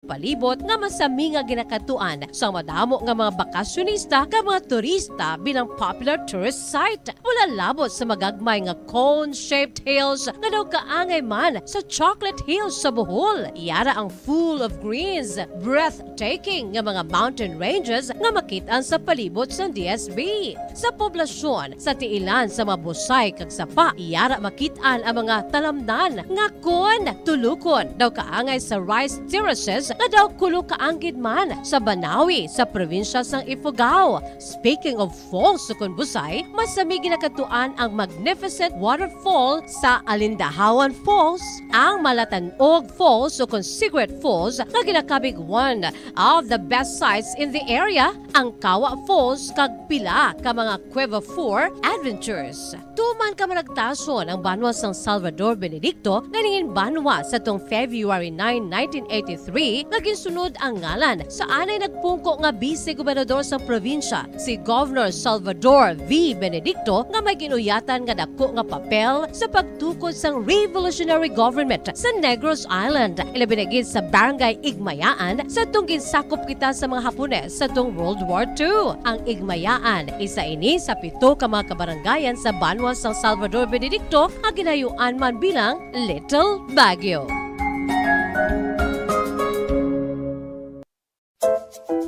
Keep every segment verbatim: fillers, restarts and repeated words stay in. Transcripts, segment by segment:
palibot nga masami nga ginakadtuan sang madamo nga mga bakasyonista kag mga turista bilang popular tourist site. Wala labot sa magagmay nga cone-shaped hills nga daw kaangay man sa Chocolate Hills sa Bohol. Yara ang full of greens, breathtaking nga mga mountain ranges nga makit-an sa palibot sang D S B. Sa poblasyon, sa tiilan sa mga busay kag sapa, yara makit-an ang mga talamnan nga kon tulukon daw kaangay sa rice terraces nga daw kulo kaanggid man sa Banawi sa probinsya sang Ifugao. Speaking of falls, sukon busay, masami ginakadtuan ang magnificent waterfall sa Alindahawan Falls, ang Malatanog Falls, sukon Cigarette Falls, nga ginakabig one of the best sights in the area, ang Kawa Falls, kag pila ka mga Cueva Four adventures. Tuman ka managtason ang banwa sang Salvador Benedicto nga nangin banwa sa tong February nine, nineteen eighty-three, nga ginsunod ang ngalan sa anay nagpungko nga bise gobernador sang probinsya, si Governor Salvador V. Benedicto, nga may ginuyatan nga dako nga papel sa pagtukod sang revolutionary government sa Negros Island, ilabi na gid sa Barangay Igmayaan, sa tong ginsakop kita sa mga Hapones sa tong World War Two. Ang Igmayaan, isa ini sa pito ka mga kabarangayan sa banwa sang Salvador Benedicto nga ginayuan man bilang Little Baguio.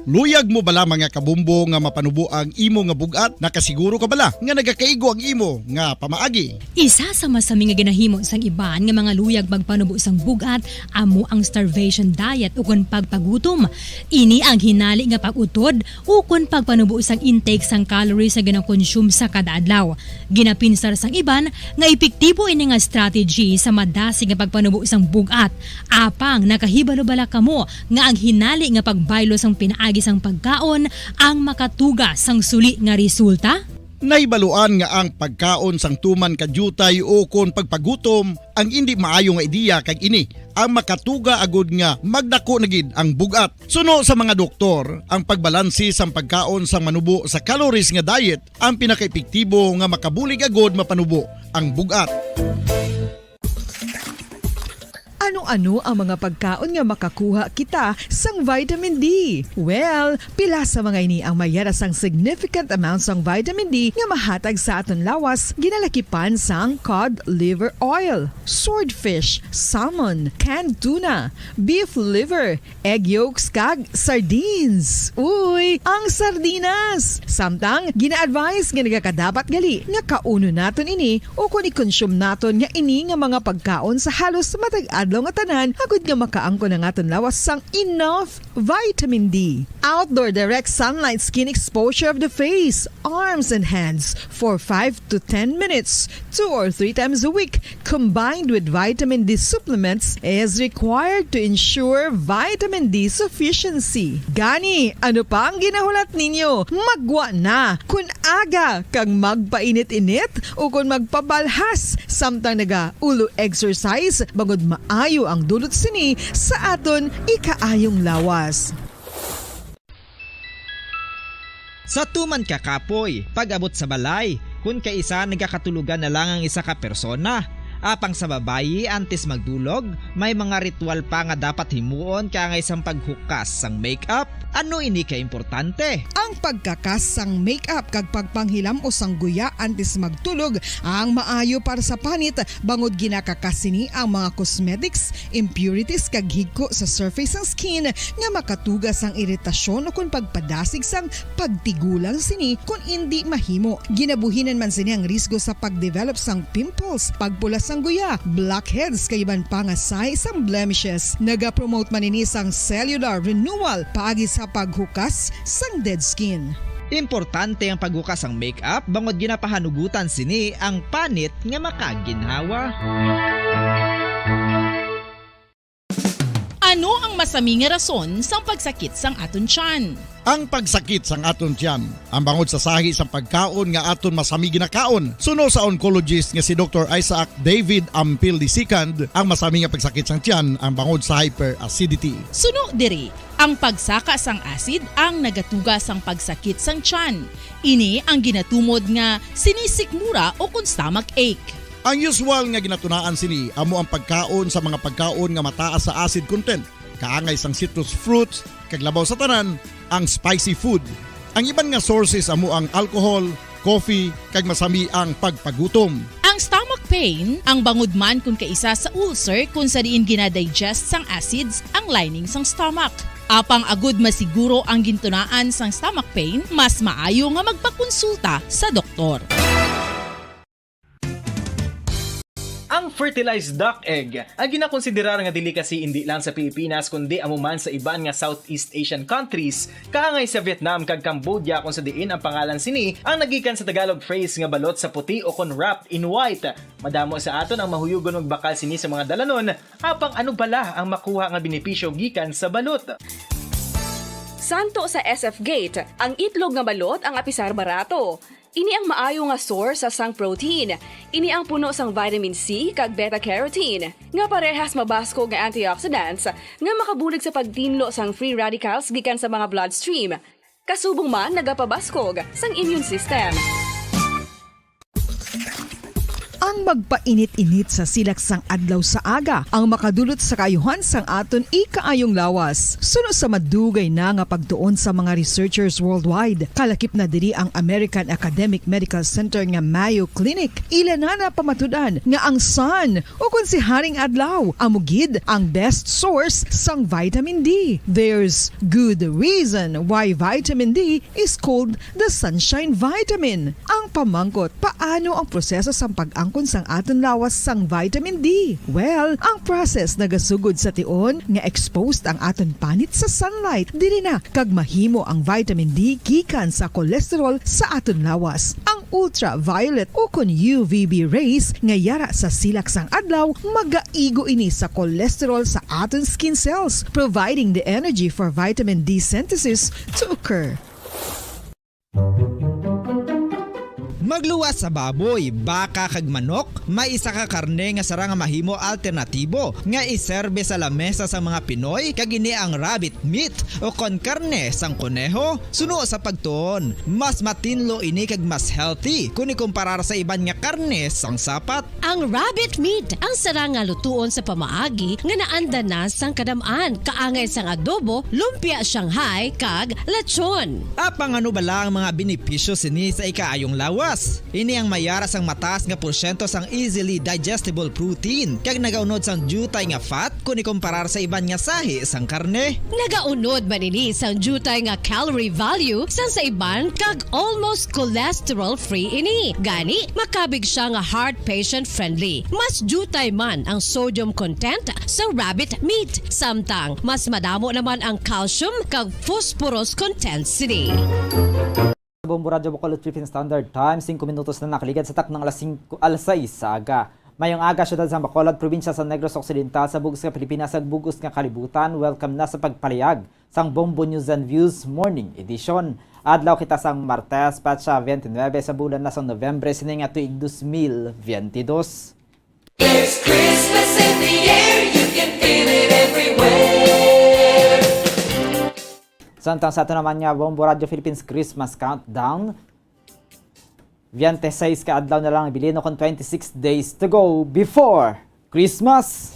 Luyag mo bala, mga kabumbo, nga mapanubo ang imo nga bug-at? Nakasiguro ka bala nga nagakaigo ang imo nga pamaagi? Isa sa masami nga ginahimo sang iban nga mga luyag magpanubo sang bug-at amo ang starvation diet ukon pagpagutom. Ini ang hinali nga pag-utod ukon pagpanubo sang intake sang calories nga ginakonsume sa kada adlaw. Ginapinsar sang iban nga epektibo ini nga strategy sa madasig nga pagpanubo sang bug-at. Apang nakahibalo bala kamo nga ang hinali nga pagbaylo sang pinaagi sang pagkaon ang makatuga sang suli nga resulta? Nahibaluan nga ang pagkaon sang tuman ka diutay ukon pagpagutom ang indi maayo nga ideya, kag ini ang makatuga agud nga magdako na gid ang bug-at. Suno sa mga doktor, ang pagbalanse sang pagkaon sang manubo sa calories nga diet ang pinakaepektibo nga makabulig agud mapanubo ang bug-at. Ano-ano ang mga pagkaon nga makakuha kita sang vitamin D? Well, pila sa mga ini ang may yara sang significant amount sang vitamin D nga mahatag sa aton lawas, ginalakipan sang cod liver oil, swordfish, salmon, canned tuna, beef liver, egg yolks, kag sardines. Uy, ang sardinas! Samtang, gina-advise nga nagakadapat gali nga kaunon naton ini ukon i-consume naton nga ini nga mga pagkaon sa halos matag adlaw nga tanan, agud nga makaangkon ang aton lawas sang enough vitamin D. Outdoor direct sunlight skin exposure of the face, arms, and hands for five to ten minutes, two or three times a week, combined with vitamin D supplements, is required to ensure vitamin D sufficiency. Gani, ano pa ang ginahulat ninyo? Maggwa na! Kon aga kag magpainit-init ukon magpabalhas samtang naga-ulo exercise, bangod maayo ang dulot sini sa aton ikaayong lawas. Sa tuman ka kapoy, pag-abot sa balay, kon kaisa nagakatulogan na lang ang isa ka persona. Apang sa babayi, antes magdulog, may mga ritual pa nga dapat himuon kaangay sang paghukas sang makeup. Ano ini ka importante? Ang pagkakas sang makeup kag pagpanghilam-os sang guya antes magtulog ang maayo para sa panit, bangod ginakakas sini ang mga cosmetics, impurities, kag higko sa surface sang skin nga makatuga sang iritasyon ukon pagpadasig sang pagtigulang sini kon indi mahimo. Ginabuhinan man sini ang risgo sa pag-develop sang pimples, pagpula sang guya, blackheads, kag iban pa nga sahi sang blemishes. Nagapromote man ini sang cellular renewal paagi sa paghukas sang dead skin. Importante ang paghukas sang makeup bangod ginapahanugutan sini ang panit nga makaginhawa. Ano ang masami nga rason sang pagsakit sang aton tiyan? Ang pagsakit sang aton tiyan, ang bangod sa sahi sang pagkaon nga aton masami ginakaon, suno sa oncologist nga si Doktor Isaac David Ampil the second, ang masami nga pagsakit sang tiyan, ang bangod sa hyperacidity. Suno diri, ang pagsaka sang acid ang nagatuga sang pagsakit sang tiyan. Ini ang ginatumod nga sinisikmura ukon stomach ache. Ang usual nga ginatunaan sini amo ang pagkaon sa mga pagkaon nga mataas sa acid content, kaangay sang citrus fruits, kag labaw sa tanan, ang spicy food. Ang iban nga sources amo ang alcohol, coffee, kag masami ang pagpagutom. Ang stomach pain, ang bangod man kon kaisa sa ulcer kon sa diin ginadigest sang acids ang lining sang stomach. Apang agud masiguro ang gintunaan sang stomach pain, mas maayo nga magpakonsulta sa doktor. Ang fertilized duck egg, ang ginakonsiderar nga delicacy indi lang sa Pilipinas kundi amo man sa iban nga Southeast Asian countries, kaangay sa Vietnam kag Cambodia, kung sa diin ang pangalan sini ang nagikan sa Tagalog phrase nga balot sa puti o kon wrapped in white. Madamo sa aton ang mahuyugon magbakal sini sa mga dalanon, apang ano bala ang makuha nga benepisyo gikan sa balot? Santo sa S F Gate, ang itlog nga balot ang apisar barato. Ini ang maayo nga source sang protein. Ini ang puno sang vitamin C kag beta carotene, nga parehas mabaskog nga antioxidants nga makabulig sa pagtinlo sang free radicals gikan sa mga bloodstream. Kasubong man nagapabaskog sang immune system. Ang magpainit-init sa silak sang adlaw sa aga ang makadulot sa kaayuhan sang aton ikaayong lawas. Suno sa madugay na nga pagtuon sa mga researchers worldwide, kalakip na diri ang American Academic Medical Center nga Mayo Clinic. Ila na napamatud-an nga ang sun, o kon si Haring Adlaw, amo gid ang best source sang vitamin D. There's good reason why vitamin D is called the sunshine vitamin. Ang pamangkot, paano ang proseso sang pag-angkon sang aton lawas sang vitamin D? Well, ang process nagasugod sa tion nga exposed ang aton panit sa sunlight. Diri na kag mahimo ang vitamin D gikan sa cholesterol sa aton lawas. Ang ultraviolet o kon U V B rays nga yara sa silak sang adlaw magaigo ini sa cholesterol sa aton skin cells, providing the energy for vitamin D synthesis to occur. Magluwas sa baboy, baka, kag manok, may isa ka karne nga sarang nga mahimo alternatibo nga iserbe sa lamesa sang mga Pinoy, kag ini ang rabbit meat o kon karne sang koneho. Suno sa pagtuon, mas matinlo ini kag mas healthy kon ikumparar sa iban nga karne sang sapat. Ang rabbit meat ang sarang nga lutuon sa pamaagi nga naanda na sang kadam-an, kaangay sang adobo, lumpia Shanghai, kag lechon. Apang ano bala ang mga benepisyo sini sa ikaayong lawas? Ini ang mayara sang mataas nga porsyento sang easily digestible protein, kag nagaunod sang diutay nga fat kon ikumparar sa iban nga sahi sang karne. Nagaunod man ini sang diutay nga calorie value sang sa iban, kag almost cholesterol-free ini. Gani, makabig sia nga heart patient-friendly. Mas diutay man ang sodium content sa rabbit meat, samtang mas madamo naman ang calcium kag phosphorus content sini. Bombo Radyo Bacolod Philippine Standard Time, singko minutos na nakaligad sa taknang alas singko, alas sais sa aga. Mayong aga, siyudad sang Bacolod, probinsya sa Negros Occidental, sa bug-os nga Pilipinas, sa bug-os nga kalibutan. Welcome na sa pagpalihag sang Bombo News and Views Morning Edition. Adlaw kita sang Martes, petsa twenty-nine sa bulan na sang Nobyembre, sini nga tuig dos mil veintidós. There's Christmas in the air, you can feel it everywhere. Samtang sa ato naman nga Bombo Radio Philippines Christmas Countdown, twenty-six ka adlaw na lang ibilin, o kon twenty-six days to go before Christmas.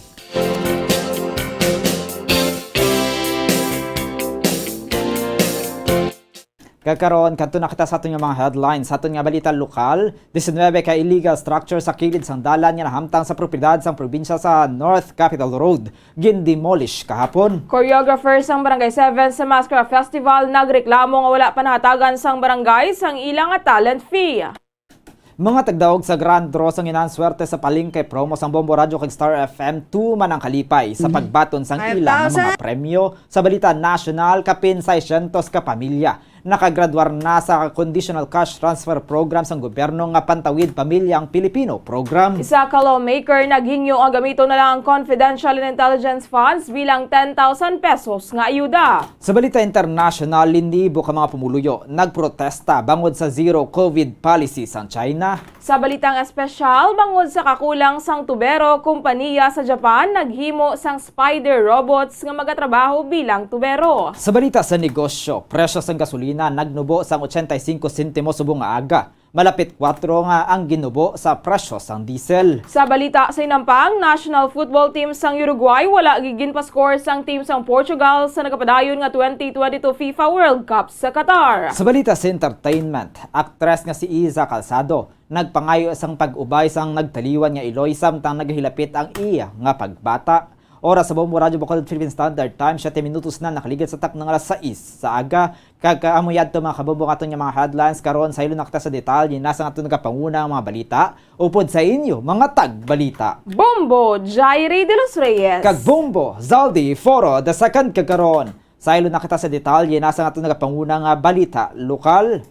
Kag karon, kadto na kita sa aton nga mga headlines. Sa aton nga balita lokal, diecinuebe ka illegal structure sa kilid sang dalan nga nahamtang sa propiedad sang probinsya sa North Capitol Road gindemolish kahapon. Choreographers sang Barangay seven sa Maskara Festival nagreklamo nga wala pa nahatagan sang barangay sang ila nga talent fee. Mga tagdaog sa Grand Draw sang Ginhanan Swerte sa Palengke Promo sang Bombo Radyo kag Star F M tuman ang kalipay sa pagbaton sang ila nga mga premyo. Sa balita nasyonal, kapin seiscientos ka pamilya nakagraduar na sa Conditional Cash Transfer Program sang gobyerno nga Pantawid Pamilya ang Pilipino Program. Isa ka lawmaker naghingyo nga gamiton na lang ang confidential and intelligence funds bilang ten thousand pesos nga ayuda. Sa balita internasyonal, linibo ka mga pumuluyo nagprotesta bangod sa zero covid policy sang China. Sa balitang espesyal, bangod sa kakulang sang tubero, kompaniya sa Japan naghimo sang spider robots nga magatrabaho bilang tubero. Sa balita sa negosyo, presyo sang gasolina nagnubo sang ochenta y cinco sentimo subong nga aga, Malapit kwatro nga ang ginubo sa presyo sang diesel. Sa balita sa inampang, national football team sang Uruguay wala gid ginpa-score sang team sang Portugal sa nagapadayon nga twenty twenty-two FIFA World Cup sa Qatar. Sa balita sa entertainment, aktres nga si Iza Calzado nagpangayo sang pag-ubay sang nagtaliwan nga iloy samtang nagahilapit ang iya nga pagbata. Oras sa Bombo Radyo Bacolod Philippine Standard Time, siyete minutos na nakaligid sa takna nga alas sais sa aga. Kag, ah, amo yadto, mga kabombo, ang aton nga mga headlines karon. Saylo na kita sa detalye, nasa nga aton nagapanguna ang mga balita upod sa inyo, mga tagbalita. Bombo Jairi de los Reyes. Kag Bombo Zaldi Foro the second kag karon. Saylo na kita sa detalye, nasa nga aton nagapanguna nga balita lokal.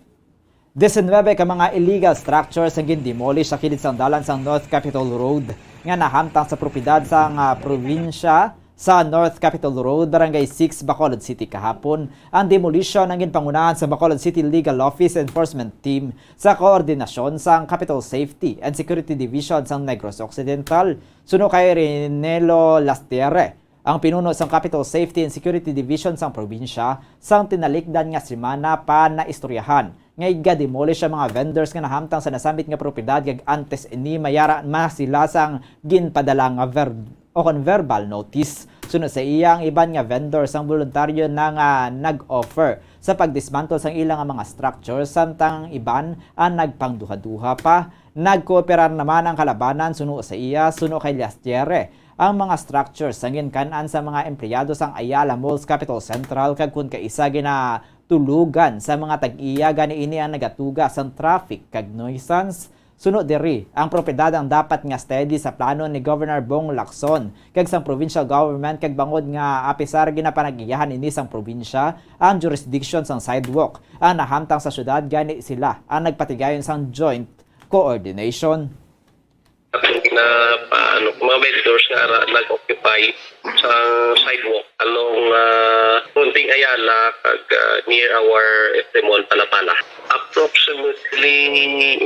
Diecinuebe ka mga illegal structures ang gindemolish sa kilid sang dalan sang North Capitol Road nga nahamtang sa propiedad sang, ah, probinsya sa North Capitol Road, Barangay six, Bacolod City kahapon. Ang demolition ang ginpangunahan sa Bacolod City Legal Office Enforcement Team sa koordinasyon sang Capitol Safety and Security Division sang Negros Occidental. Suno kay Renelo Lastiere, ang pinuno sang Capitol Safety and Security Division sang probinsya, sang tinalikdan nga semana pa naistoryahan nga iga-demolish ang mga vendors nga nahamtang sa nasambit nga propiedad, kag antes ini mayara na sila sang ginpadala nga ver-, o kon verbal notice. Suno sa iya, ang iban nga vendors ang voluntaryo na nga nag-offer sa pag-dismantle sang ila nga mga structure, samtang ang iban ang nagpangduhaduha pa. Nagkooperar naman ang kalabanan, suno sa iya. Suno kay Lastiere, ang mga structures ang ginkan-an sa mga empleyado sang Ayala Malls Capitol Central, kag kon kaisa ginatulugan sa mga tag-iya, gani ini ang nagatuga sang traffic kag nuisance. Suno diri, ang propiedad ang dapat nga steady sa plano ni Governor Bong Lacson kag sang provincial government, kag bangod nga apisar ginapanag-iyahan ini sang probinsya ang jurisdiction sang sidewalk ang nahamtang sa syudad, gani sila ang nagpatigayon sang joint coordination. Atong gina-, pa-, ano, mga vendors nga ara nag-occupy sa sidewalk along, ah, Punting Ayala kag, ah, near our F M Mall, Palapala. Approximately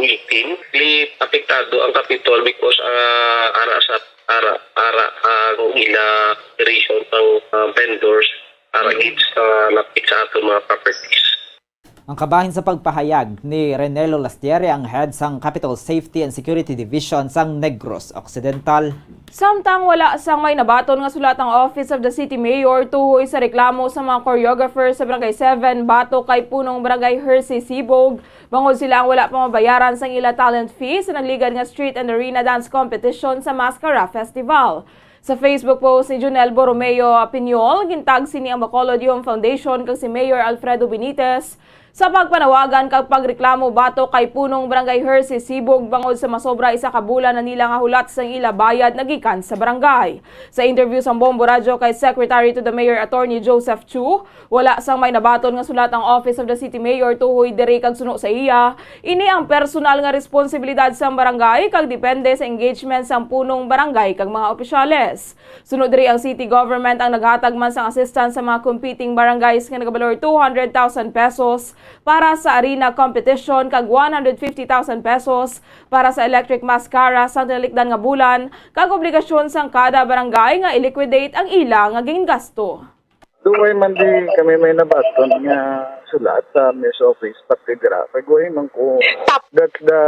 eighteen. Li apektado ang Capitol because, ah, ara sa, ara, ara ang ila operation sang, ah, vendors, ara gid sa lapit sa ato mga properties. Ang kabahin sa pagpahayag ni Renelo Lastiere, ang head sang Capitol Safety and Security Division sang Negros Occidental. Samtang wala sang may nabaton nga sulat ang Office of the City Mayor tuhoy sa reklamo sa mga choreographer sa Barangay seven batok kay punong Barangay Hersey Sibog, bangod sila ang wala pa mabayaran sang ila talent fee sa nagligad nga Street and Arena Dance Competition sa Mascara Festival. Sa Facebook post ni Junel Borromeo Piñol, gintag sini ang Bacolod Youth Foundation kag si Mayor Alfredo Benitez sa pagpanawagan kag pagreklamo batok kay punong Barangay Hersey Sibog bangod sa masobra isa ka bulan na nila nga hulat sang ila bayad nagikan sa barangay. Sa interview sang Bombo Radyo kay Secretary to the Mayor Attorney Joseph Chu, wala sang may nabaton nga sulat ang Office of the City Mayor tuhoy diri kag suno sa iya, ini ang personal nga responsibilidad sang barangay kag depende sa engagement sang punong barangay kag mga opisyales. Sunod diri, ang city government ang naghatag man sang assistance sa mga competing barangays nga nagabalor two hundred thousand pesos para sa arena competition kag one hundred fifty thousand pesos para sa electric mascara sang tinalikdan nga bulan, kag obligasyon sang kada barangay nga i-liquidate ang ila nga gingasto. Dugay man di kami may nabaton nga sulat sa mayor's office, pati dira. Kag way man ko, that's the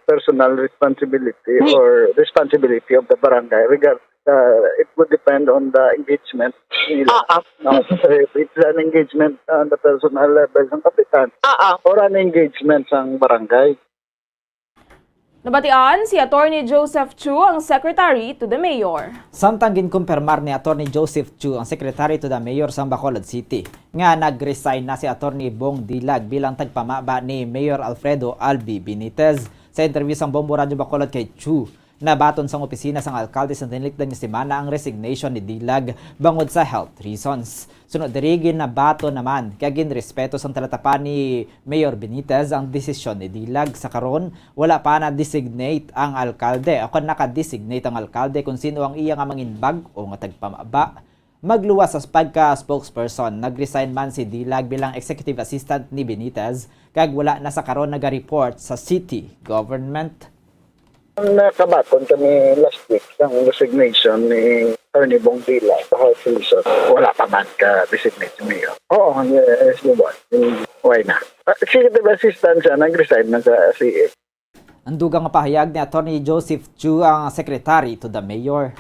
personal responsibility or responsibility of the barangay. Regard, uh, it would depend on the engagement nila. Ah, ah. No? If it's an engagement on the personal level ng kapitan, ah, ah, or an engagement sang barangay. Nabatian si Attorney Joseph Chu, ang Secretary to the Mayor. Samtang ginkumpirmar ni Attorney Joseph Chu, ang Secretary to the Mayor sang Bacolod City, nga nag-resign na si Attorney Bong Dilag bilang tagpamaba ni Mayor Alfredo Albi Benitez. Sa interview sang Bombo Radyo Bacolod kay Chu, nabaton sang opisina sang alkalde sa tinalikdan nga semana ang resignation ni Dilag bangod sa health reasons. Sunod diri, ginabaton naman kag ginrespeto sang talatapan ni Mayor Benitez ang desisyon ni Dilag. Sa karon, wala pa na-designate ang alkalde o kon naka-designate ang alkalde kung sino ang iya nga mangin bag-o nga tagpamaba. Magluwas sa pagka-spokesperson, nag-resign man si Dilag bilang executive assistant ni Benitez, kag wala na sa karon naga-report sa city government. Nakabaton kami last week sang resignation ni Attorney Bong Dilag sa health reason. Wala pa man ka-designate si Mayor. Oo, yes, di ba? Why na? Ah, executive assistant siya, nag-resign na sa C F. Ang dugang nga pahayag ni Attorney Joseph Chu, ang secretary to the mayor.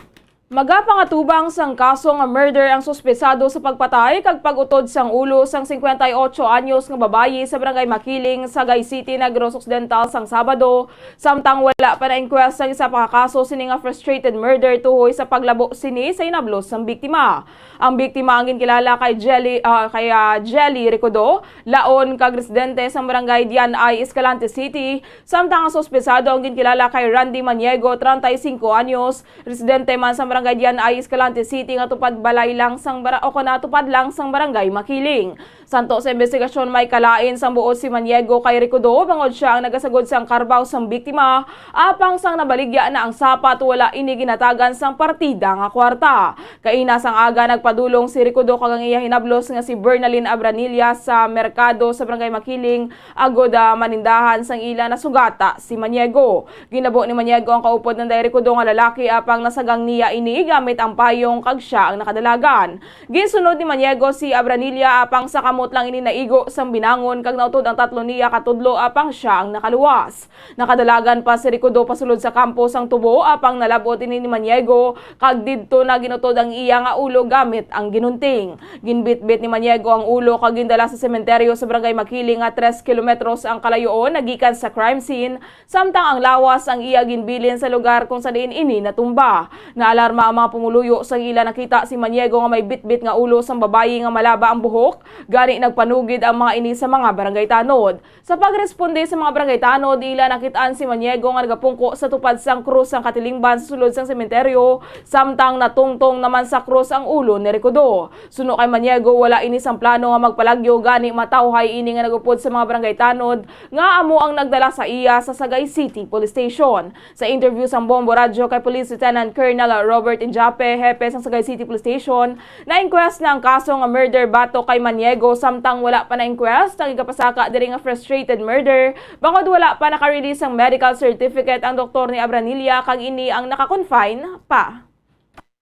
Magapangatubang sang kaso nga murder ang suspesado sa pagpatay kag pag-utod sang ulo sang singkwenta y otso anyos nga babayi sa Barangay Makiling, Sagay City, Negros Occidental, sang Sabado, samtang wala pa na-inquest ang isa pa ka kaso sini nga frustrated murder tuhoy sa paglabo sini sa hinablos sang biktima. Ang biktima ang ginkilala kay Jelly, ah, kay, ah, Jelly Recodo, laon kag residente sa Barangay Dianay, Escalante City, samtang ang suspesado ang ginkilala kay Randy Maniego, treinta y cinco anyos, residente man sa Barangay Dianay, Escalante City, nga tupad balay lang sang bara-, o kana tupad lang sang Barangay Makiling. Santo sa investigasyon, may kalain sang buot si Maniego kay Recodo bangod siya ang nagasagod sang karbaw sang biktima, apang sang nabaligya na ang sapat, wala ini ginhatagan sang partida nga kwarta. Kaina sang aga, nagpadulong si Recodo kag ang iya hinablos nga si Bernalyn Abranilla sa merkado sa Barangay Makiling, agod, ah, manindahan sang ila nasugata si Maniego. Ginabo ni Maniego ang kaupod nanday Recodo nga lalaki, apang nasagang niya ini gamit ang payong kag siya ang nakadalagan. Ginsunod ni Maniego si Abranilla, apang sa kamot lang ini naigo sang binangon kag nautod ang tatlo niya ka tudlo, apang siya ang nakaluwas. Nakadalagan pa si Recodo pasulod sa kampo sang tubo, apang nalab-ot ini ni Maniego, kag didto na ginutod ang iya nga ulo gamit ang ginunting. Ginbitbit ni Maniego ang ulo kag gindala sa sementeryo sa Barangay Makiling, nga tres kilometros ang kalayoon na gikan sa crime scene, samtang ang lawas ang iya ginbilin sa lugar kung sa diin ini natumba. Naalarma ang mga pumuluyo sang ila nakita si Maniego nga may bitbit nga ulo sang babayi nga malaba ang buhok, gani nagpanugid ang mga ini sa mga barangay tanod. Sa pagresponde sa mga barangay tanod, ila nakit-an si Maniego nga nagapungko sa tupad sang krus sang katilingban sa sulod sang sementeryo, samtang natungtong naman sa krus ang ulo ni Recodo. Suno kay Maniego, wala ini sang plano nga magpalagyo, gani matawhay ini nga nagupod sa mga barangay tanod nga amo ang nagdala sa iya sa Sagay City Police Station. Sa interview sang Bombo Radyo kay Police Lieutenant Colonel Robert Injape, hepe sang Sagay City Police Station, na-inquest na ang kaso nga murder batok kay Maniego, samtang wala pa na-inquest ang igapasaka diri nga frustrated murder, bangod wala pa naka-release sang medical certificate ang doktor ni Abranilla, kag ini ang naka-confine pa.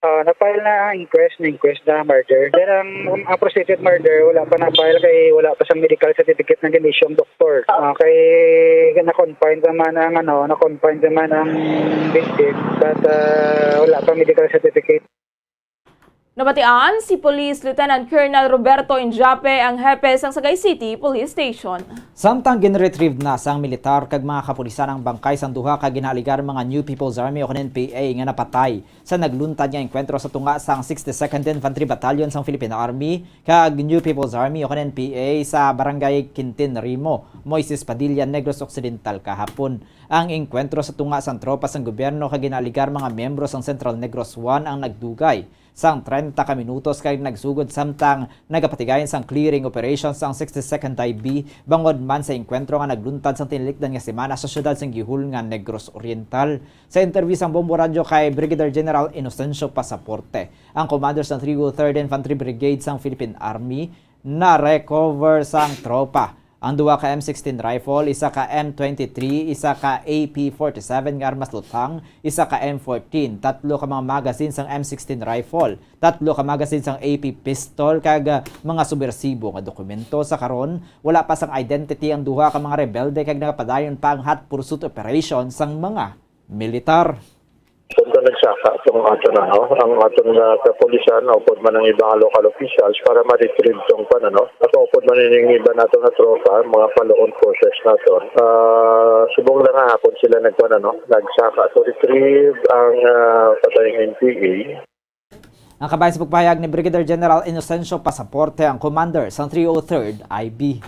Ah, na-file na ang inquest, na-inquest na murder. Pero ang, ang frustrated murder, wala pa na-file kay wala pa sa medical certificate na gin-issue ang doktor. Ah, kay na-confine pa man ang, ano, na-confine pa man ang victim, but, ah, wala pa medical certificate. Nabatian si Police Lieutenant Colonel Roberto Injape, ang hepe sang Sagay City Police Station. Samtang ginretrieve na sang militar kag mga kapulisan ang bangkay sang duha ka ginaaligar mga New People's Army o N P A nga napatay sa nagluntad nga engkwentro sa tunga sang sixty-second Infantry Battalion sang Philippine Army kag New People's Army o N P A sa Barangay Quintin Rimo, Moises Padilla, Negros Occidental kahapon. Ang engkwentro sa tunga sang tropa sang gobyerno kag ginaaligar mga miyembro sang Central Negros One ang nagdugay sang treinta ka minutos kag nagsugod samtang nagapatigayon sang clearing operation sang sixty-second I B bangod man sa engkwentro nga nagluntad sang tinilikdan nga semana sa siyudad sang Guihulngan, Negros Oriental. Sa interview sang Bombo Radyo kay Brigadier General Inocencio Pasaporte, ang commander sang three oh third Infantry Brigade sang Philippine Army, na-recover sang tropa ang duha ka M sixteen rifle, isa ka M twenty-three, isa ka A P forty-seven nga armas luthang, isa ka M fourteen, tatlo ka mga magazine sang M sixteen rifle, tatlo ka magazine sang A P pistol, kag, ah, mga subwersibo nga dokumento. Sa karon, wala pa sang identity ang duha ka mga rebelde kag nagapadayon pa ang hot pursuit operation sang mga militar. Punta nagsaka itong aton, ano, ang aton nga kapulisan, upod man ang iba nga local officials para ma-retrieve tong pan, ano. At upod man ining iba nato nga tropa, mga follow-on forces nato. Ah, subong lang nga hapon sila nagpan, ano, nagsaka to retrieve ang, ah, patayng N P A. Ang kabahin sa pagpahayag ni Brigadier General Inocencio Pasaporte, ang commander sang three oh third I B.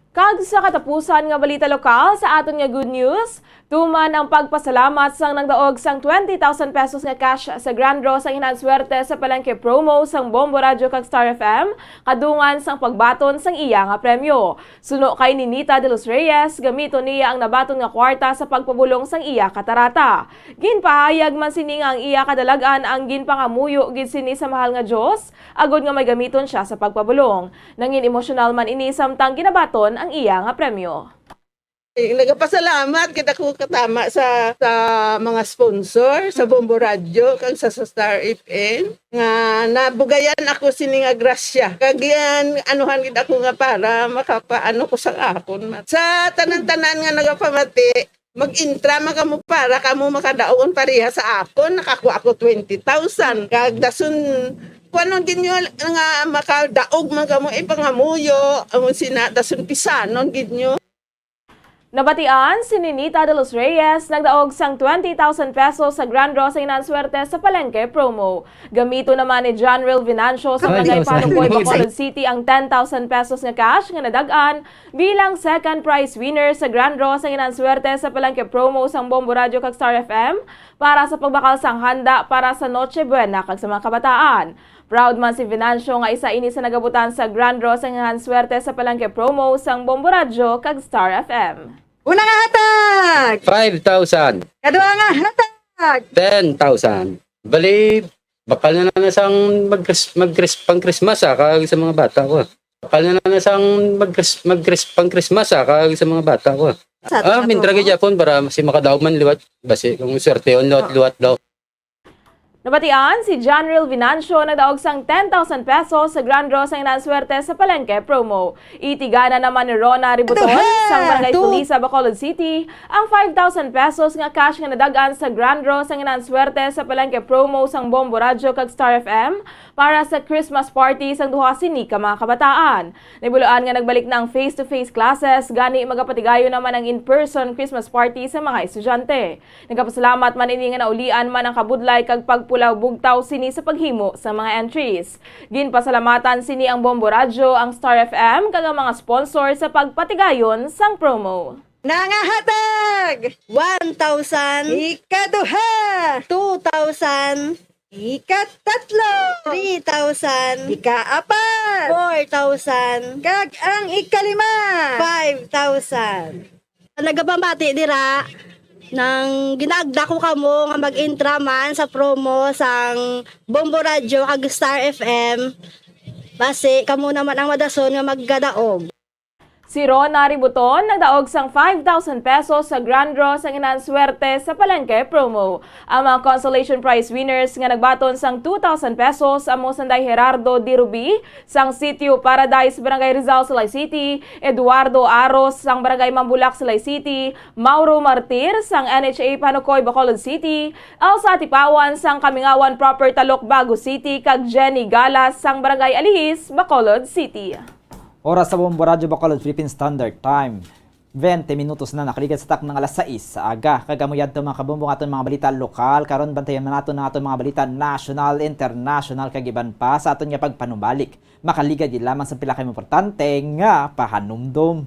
Kag sa katapusan nga balita lokal sa aton nga good news, tuman ang pagpasalamat sang nagdaog sang twenty thousand pesos nga cash sa grand draw sang Hinaan Swerte sa Palengke promo sang Bombo Radyo kag Star F M, kadungan sang pagbaton sang iya nga premyo. Suno kay Ninita de los Reyes, gamiton niya ang nabaton nga kwarta sa pagpabulong sang iya katarata. Ginpahayag man sini nga ang iya kadalag-an ang ginpangamuyo gid sini sa mahal nga Dios, agod nga may gamiton sia sa pagpabulong. Nangin emosyonal man ini samtang ginabaton ang iya nga premyo. Eh, nagapasalamat kita ko katama sa, sa mga sponsor, sa Bombo Radyo, kag sa, sa Star F M, nga nabugayan ako sini nga grasya. Kag yan, anuhan gid ako nga para makapaano ko sa akon. Sa tanan-tanan nga nagapamati, mag-intra man kamo para kamo makadaog pareha sa akon. Nakakuha ako twenty thousand. Kag dason, kuanon gid nyo nga makadaog man kamo ipangamuyo, ang sina, dason pisanon gid nyo. Nabatian si Ninita de los Reyes nagdaog sang twenty thousand pesos sa Grand Draw sa Ginhanswerte sa Palengke Promo. Gamito naman ni John Real Vinancio sa Barangay Panukoy, Bacolod City ang ten thousand pesos nga cash nga nadag-an bilang second prize winner sa Grand Draw sa Ginhanswerte sa Palengke Promo sang Bombo Radyo kag Star F M para sa pagbakal sang handa para sa Noche Buena kag sa mga kabataan. Proud man si Venancio nga isa ini sa nagabutan sa Grand Draw sa Ginhanswerte sa Palengke Promo sang Bombo Radyo kag Star F M. Una nga hatag! Five thousand. Kaduha nga hatag! Ten thousand. Bali, bakal na lang na sang mag-, mag-, pang-Christmas, ah, kag sa mga bata ko. Bakal na lang na sang mag-, mag-, pang-Christmas, ah, kag sa mga bata ko. Sa atin Ah, na mintra to, gid no? Japon para si makadaog man liwat. Basi kung swertehon liwat, Oo. Liwat daw. Nabatian si John Real Vinancio nagdaog sang ten thousand pesos sa Grand Draw sa Ginhanswerte sa Palengke Promo. Itigana naman ni Rona Ributon Duha! sang Barangay Two! Felisa, Bacolod City, ang five thousand pesos nga cash nga nadag-an sa Grand Draw sa Ginhanswerte sa Palengke Promo sang Bombo Radyo kag Star F M para sa Christmas party sang duha sini ka mga kabataan. Nahibaluan nga nagbalik na ang face-to-face classes, gani magapatigayon naman ang in-person Christmas party sa mga estudyante. Nagapasalamat man ini nga naulian man ang kabudlay kag pagpulaw bugtaw sini sa paghimo sa mga entries. Ginpasalamatan sini ang Bombo Radyo, ang Star F M, kag ang mga sponsor sa pagpatigayon sang promo. Nangahatag! One thousand. Ikaduha! Two thousand. Ikatatlo! Three thousand. Ikaapat! Four thousand. Kag ang ikalima! Five thousand. Nagapamati dira nang ginaagda ko kamo nga mag-intra man sa promo sang Bombo Radyo kag Star F M. Basi kamo naman ang madason nga magkadaog. Si Rona Ributon nagdaog sang five thousand pesos sa Grand Draw sa Ginhanswerte sa Palengke Promo. Ang mga consolation prize winners nga nagbaton sang two thousand pesos amo sanday Gerardo Dirubi sang Sitio Paradise, Barangay Rizal, Silay City, Eduardo Aros sang Barangay Mambulak, Silay City, Mauro Martir sang N H A Panukoy, Bacolod City, Elsa Tipawan sang Kamingawan Proper, Talok, Bago City, kag Jenny Galas sang Barangay Alihis, Bacolod City. Oras sa Bombo Radyo Bacolod, Philippine Standard Time, twenty minutos na nakaligad sa taknang alas sais sa aga. Kag amo yadto, mga kabombo, ang aton mga balita lokal. Karon, bantayan na naton ang aton mga balita national, international, kag iban pa sa aton nga pagpanumbalik. Makaligad gid lamang sa pila ka importante nga pahanumdom.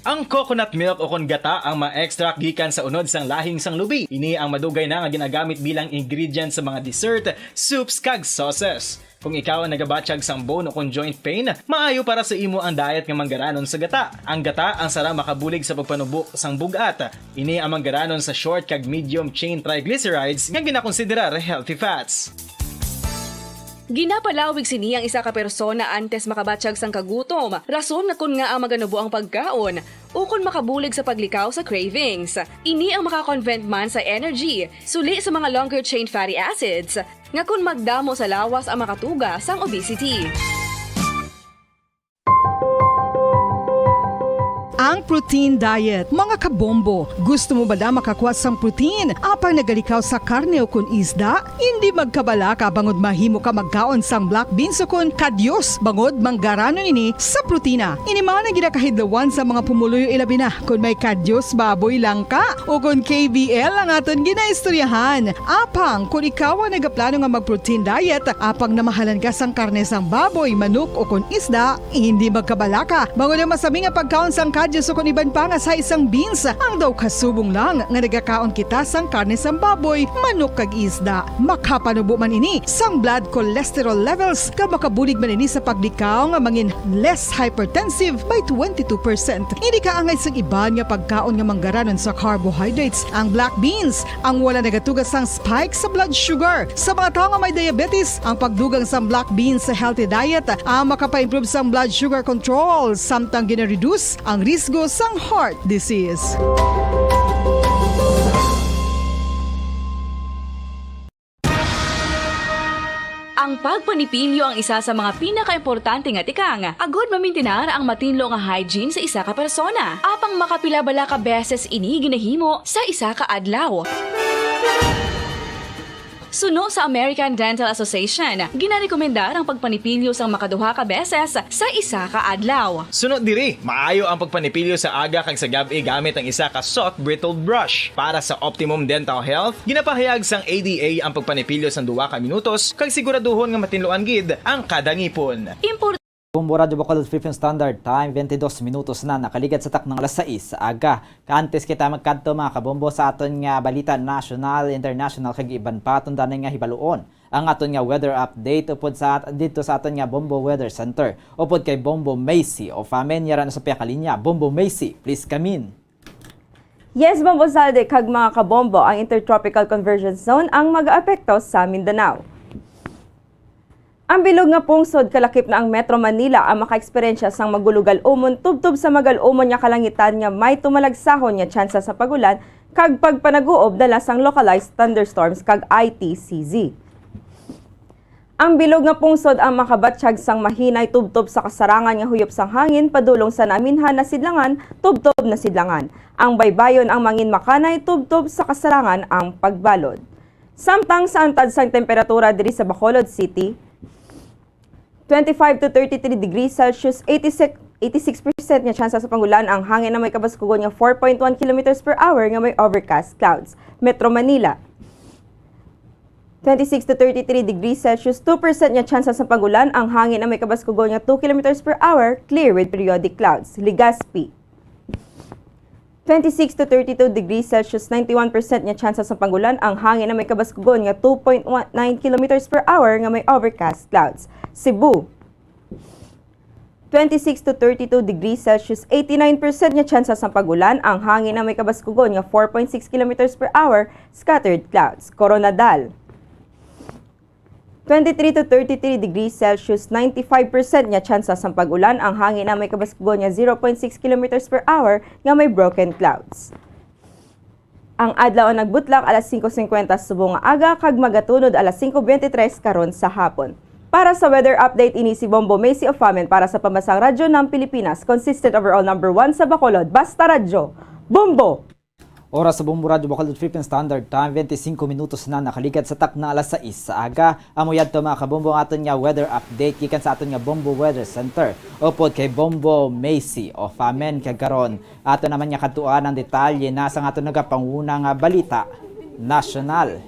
Ang coconut milk o kon gata ang ma-extract gikan sa unod sang lahing sang lubi. Ini ang madugay na nga ginagamit bilang ingredient sa mga dessert, soups, kag sauces. Kung ikaw ang nagabatyag sang bone o kon joint pain, maayo para sa imo ang diet nga manggaranon sa gata. Ang gata ang sara makabulig sa pagpanubo sang bug-at. Ini ang manggaranon sa short kag medium chain triglycerides nga ginakonsiderar healthy fats. Ginapalawig sini ang isa ka persona antes makabatyag sang kagutom, rason nga kon ngaa maganubo ang pagkaon, ukon makabulig sa paglikaw sa cravings. Ini ang maka-convert man sa energy, suli sa mga longer chain fatty acids, nga kon magdamo sa lawas ang makatuga sang obesity. Ang protein diet, mga kabombo. Gusto mo bala makakuha sang protein apang nagalikaw sa karne o kon isda? Indi magkabalaka bangod mahimo ka magkaon sang black beans o kon kadyos, bangod manggaranon ini sa protina. Ini man ang ginakahidlawan sa mga pumuluyo, ilabi na kon may kadyos baboy lang ka. O kon K B L ang aton ginaistoryahan. Apang kon ikaw ang nagaplano nga mag-protein diet, apang namahalan ka sang karne sang baboy, manok, o kon isda, hindi magkabalaka, bangod ang masami nga pagkaon sang kadyos Diyos, o kon iban pa nga sa isang beans, ang daw kasubong lang nga nagakaon kita sang karne sang baboy, manok kag isda. Makapanubo man ini sang blood cholesterol levels, kag makabulig man ini sa paglikaw nga mangin less hypertensive by twenty-two percent. Hindi kaangay sang iban nga pagkaon nga manggaranon sa carbohydrates ang black beans. Ang wala nagatuga sang spike sa blood sugar. Sa mga tawo nga may diabetes, ang pagdugang sang black beans sa healthy diet ang makapaimprove sang blood sugar control, samtang gina-reduce ang risgo sang heart disease. Ang pagpanipilyo ang isa sa mga pinakaimportante nga tikang, agud mamintinar ang matinlo nga hygiene sa isa ka persona. Apang makapila bala ka beses ini ginahimo sa isa ka adlaw? Suno sa American Dental Association, ginarekomendar ang pagpanipilyo sang makaduha ka beses sa isa ka adlaw. Suno diri, maayo ang pagpanipilyo sa aga kag sa gab-i gamit ang isa ka soft bristle brush. Para sa optimum dental health, ginapahayag sang A D A ang pagpanipilyo sang duha ka minutos kag siguraduhon nga matinluan gid ang kada ngipon. Impor- Bombo Radyo Bacolod, Philippine Standard Time, twenty-dos minutos na nakaligad sa taknang alas sais sa aga. Kaantes kita magkadto, mga kabombo, sa aton nga balita national, international, kag iban pa, aton danay nga hibaluon ang aton nga weather update upod sa at-, didto sa aton nga Bombo Weather Center. Upod kay Bombo Macy of Amen, yara na sa pihak ka linya. Bombo Macy, please come in. Yes, Bombo Zalde, kag mga kabombo, ang Intertropical Convergence Zone ang mag-aapekto sa Mindanao. Ang bilog nga pungsod, kalakip na ang Metro Manila, ang makaeksperyensya sang magulugal-umon tubtob sa magal-umon nga kalangitan nga may tumalagsahon nga tsansa sa pag-ulan kag pagpanaguob dala sang localized thunderstorms kag I T C Z. Ang bilog nga pungsod ang makabatyag sang mahinay tubtob sa kasarangan nga huyop sang hangin padulong sa Naminhan, Nasidlangan, tubtob Nasidlangan. Ang baybayon ang mangin makanay tubtob sa kasarangan ang pagbalod. Samtang sa antad sang temperatura diri sa Bacolod City, twenty-five to thirty-three degrees Celsius, eighty-six, eighty-six percent nga tsansa sa pag-ulan, ang hangin na may kabaskugon nga four point one kilometers per hour nga may overcast clouds. Metro Manila, twenty-six to thirty-three degrees Celsius, two percent nga tsansa sa pag-ulan, ang hangin na may kabaskugon nga two kilometers per hour, clear with periodic clouds. Legazpi, twenty-six to thirty-two degrees Celsius, ninety-one percent nga tsansa sa pag-ulan, ang hangin na may kabaskugon nga two point one nine kilometers per hour nga may overcast clouds. Cebu, twenty-six to thirty-two degrees Celsius, eighty-nine percent nga tsansa sa pag-ulan, ang hangin na may kabaskugon nga four point six kilometers per hour, scattered clouds. Koronadal, twenty-three to thirty-three degrees Celsius, ninety-five percent nga tsansa sang pag-ulan, ang hangin na may kabaskugon nga zero point six kilometers per hour nga may broken clouds. Ang adlaw ang nagbutlak alas singko singkwenta subong nga aga kag magatunod alas singko bente tres karon sa hapon. Para sa weather update, ini si Bombo Macy of Amen para sa Pambansang Radyo ng Pilipinas, consistent overall number one sa Bacolod, Basta Radyo, Bombo! Oras sa Bombo Radyo Bacolod, Philippine Standard Time, twenty-cinco minutos na nakaligad sa takna alas sais sa aga. Amo yadto, mga kabombo, ang aton nga weather update gikan sa aton nga Bombo Weather Center. Upod kay Bombo Macy of Amen, kag karon ato naman nga kadtuan ang detalye na sa aton nagapanguna nga balita nasyonal.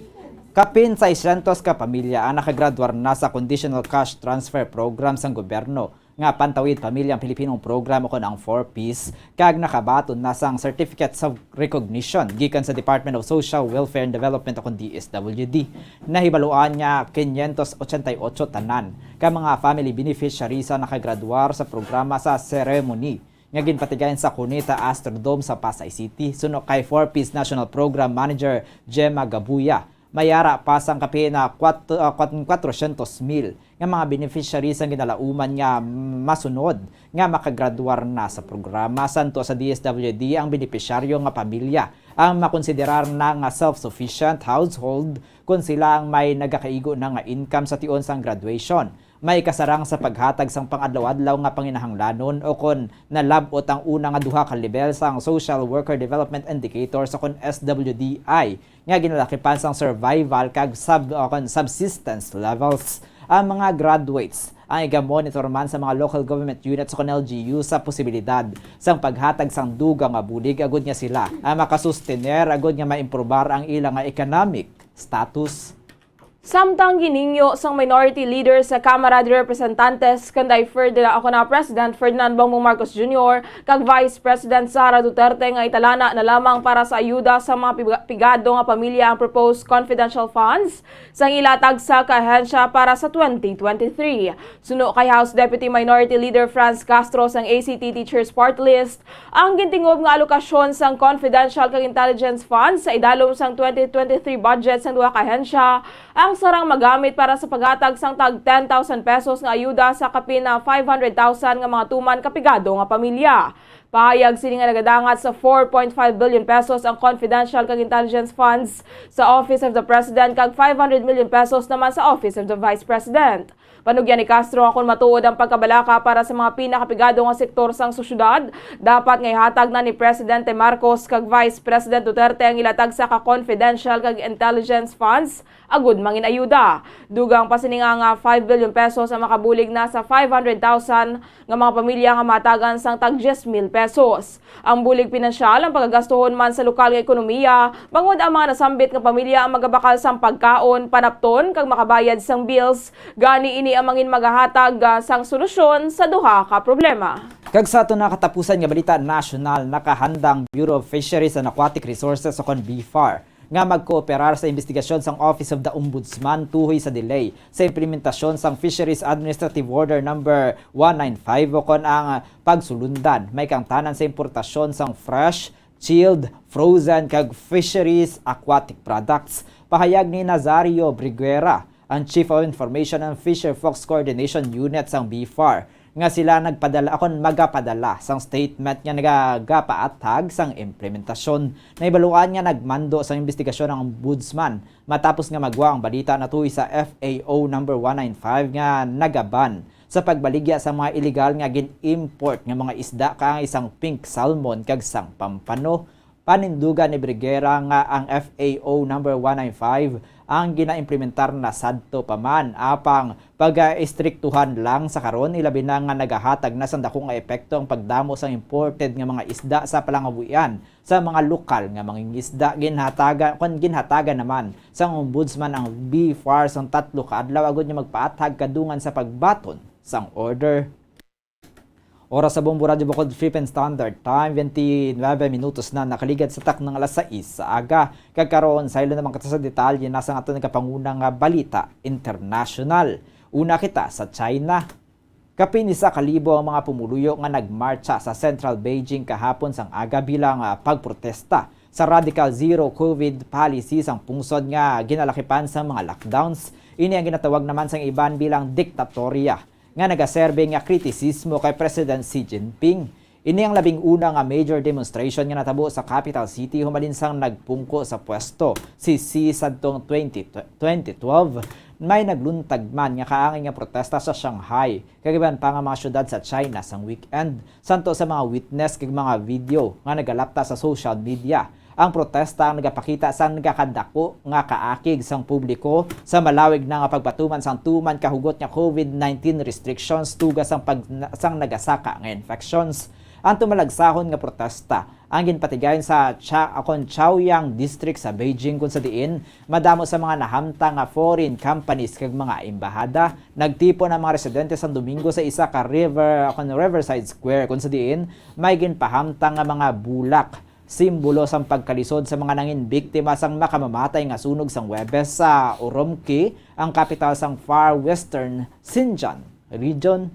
Kapin seiscientos ka pamilya ang nakagraduar na sa Conditional Cash Transfer Program sang gobyerno nga Pantawid Pamilyang Pilipinong Program, o kon ang four Ps, kag nakabaton na sang Certificates of Recognition gikan sa Department of Social Welfare and Development, o kon D S W D. Nahibaluan nga quinientos ochenta y ocho tanan ka mga family beneficiaries ang nakagraduar sa programa sa ceremony nga ginpatigayon sa Cuneta Astrodome sa Pasay City, suno kay four Ps National Program Manager Gemma Gabuya. May ara pa sang kapin na kwat-, ah, kwat-, kwatrosyentos mil nga mga beneficiaries ang ginalauman nga masunod nga makagraduar na sa programa. Santo sa D S W D, ang benepisyaryo nga pamilya ang makonsiderar na nga self-sufficient household kon sila ang may nagakaigo na nga income sa tion sang graduation. May kasarang sa paghatag sang pang-adlaw-adlaw nga panginahanglanon, o kon nalab-ot ang una nga duha ka lebel sang Social Worker Development Indicator, o kon S W D I, nga ginalakipan sang survival kag sub-, o kon subsistence levels. Ang mga graduates ang igamonitor man sa mga local government units o kon L G U sa posibilidad sang paghatag sang dugang nga bulig agud nga sila ang makasustener agud nga maimprobar ang ila nga economic status. Samtang ginhingyo sang Minority Leader sa Kamara de Representantes, kanday Ferdinand, ako na, President Ferdinand Bongbong Marcos Junior kag Vice President Sara Duterte nga italana na lamang para sa ayuda sa mga piga-, pigado nga pamilya ang proposed confidential funds sang ilatag sa kahensya para sa twenty twenty-three. Suno kay House Deputy Minority Leader Franz Castro sang A C T Teachers Party List, ang gintingob nga alokasyon sang confidential kag intelligence funds sa idalom sang twenty twenty-three budget sang duha ka ahensya, ang sarang magamit para sa paghatag sang tag ten thousand pesos nga ayuda sa kapin na five hundred thousand nga mga tuman ka pigado nga pamilya. Pahayag sini nga nagadangat sa four point five billion pesos ang confidential kag intelligence funds sa Office of the President kag five hundred million pesos naman sa Office of the Vice President. Panugyan ni Castro nga kon matuod ang pagkabalaka para sa mga pinakapigado nga sektor sang sosyedad, dapat nga ihatag na ni Presidente Marcos kag Vice President Duterte ang ilatag sa ka confidential kag intelligence funds agud mangin ayuda. Dugang pa sini nga, nga five billion pesos ang makabulig na sa five hundred thousand nga mga pamilya nga matagan sang tag diyes mil pesos. Ang bulig pinansyal ang pagagastuhon man sa lokal nga ekonomiya, bangod ang mga nasambit nga pamilya ang magabakal sang pagkaon, panapton, kag makabayad sang bills. Gani ini ang mangin magahatag, ah, sang solusyon sa duha ka problema. Kag sa aton na katapusan nga balita nasyonal, nakahanda ang Bureau of Fisheries and Aquatic Resources o kon BFAR nga magkooperar sa imbestigasyon sang Office of the Ombudsman tuhoy sa delay sa implementasyon sang Fisheries Administrative Order number one nine five o kon ang pagsulundan may kaangtanan sa importasyon sang fresh, chilled, frozen, kag fisheries aquatic products. Pahayag ni Nazario Briguera, ang Chief of Information and Fisher Folks Coordination Unit sang BFAR, nga sila nagpadala, akon magapadala sang statement nga nagagapaathag sang implementasyon. Nahibaluan nga nagmando sang imbestigasyon ang Ombudsman matapos nga magwa ang balita natuhoy sa F A O number one nine five nga nagaban sa pagbaligya sa mga iligal nga gin-import nga mga isda, kaangay sang pink salmon kag sang pampano. Panindugan ni Briguera nga ang F A O number one nine five ang ginaimplementar na sadto pa man, apang pag-istriktuhan lang sa karon, ilabi na nga nagahatag na sang dako nga epekto ang pagdamo sang imported nga mga isda sa palangabuhian sa mga lokal nga mangingisda. Ginhatagan, kon ginhatagan naman sang Ombudsman ang BFAR sang tatlo ka adlaw agud nga magpaathag kadungan sa pagbaton sang order. Oras sa Bombo Radyo Bukod, Philippine Standard Time, twenty-nine minutos na nakaligad sa taknang alas sais sa aga. Kag karon, saylo naman kita sa detalye na sang aton nagapanguna nga balita internasyonal. Una kita sa China. Kapin isa ka libo ang mga pumuluyo nga nagmartsa sa Central Beijing kahapon sang aga bilang, ah, pagprotesta sa radical zero COVID policy sang pungsod nga ginalakipan sang mga lockdowns. Ini ang ginatawag naman sang iban bilang diktatorya nga nagaserbi nga kritisismo kay President Xi Jinping. Ini ang labing una nga major demonstration nga natabo sa capital city humalin sang nagpungko sa pwesto si Xi sadtong twenty, twenty twelve. May nagluntag man nga kaangay nga protesta sa Shanghai kag iban pa nga mga syudad sa China sang weekend, santo sa mga witness kag mga video nga nagalapta sa social media. Ang protesta ang nagapakita sang nagakadako nga kaakig sang publiko sa malawig na nga pagpatuman sang tuman ka hugot nga COVID nineteen restrictions tuga sang pag-, sang nagasaka nga infections. Ang tumalagsahon nga protesta ang ginpatigayon sa Cha-, akon Chaoyang District sa Beijing, kung sa diin madamo sa mga nahamtang nga foreign companies kag mga embahada. Nagtipon ang mga residente sang Domingo sa isa ka river, akon Riverside Square, kung sa diin may ginpahamtang nga mga bulak, simbolo sang pagkalisod sa mga nangin biktima sang makamamatay nga sunog sang Huwebes sa Urumqi, ang kapital sang Far Western Xinjiang Region.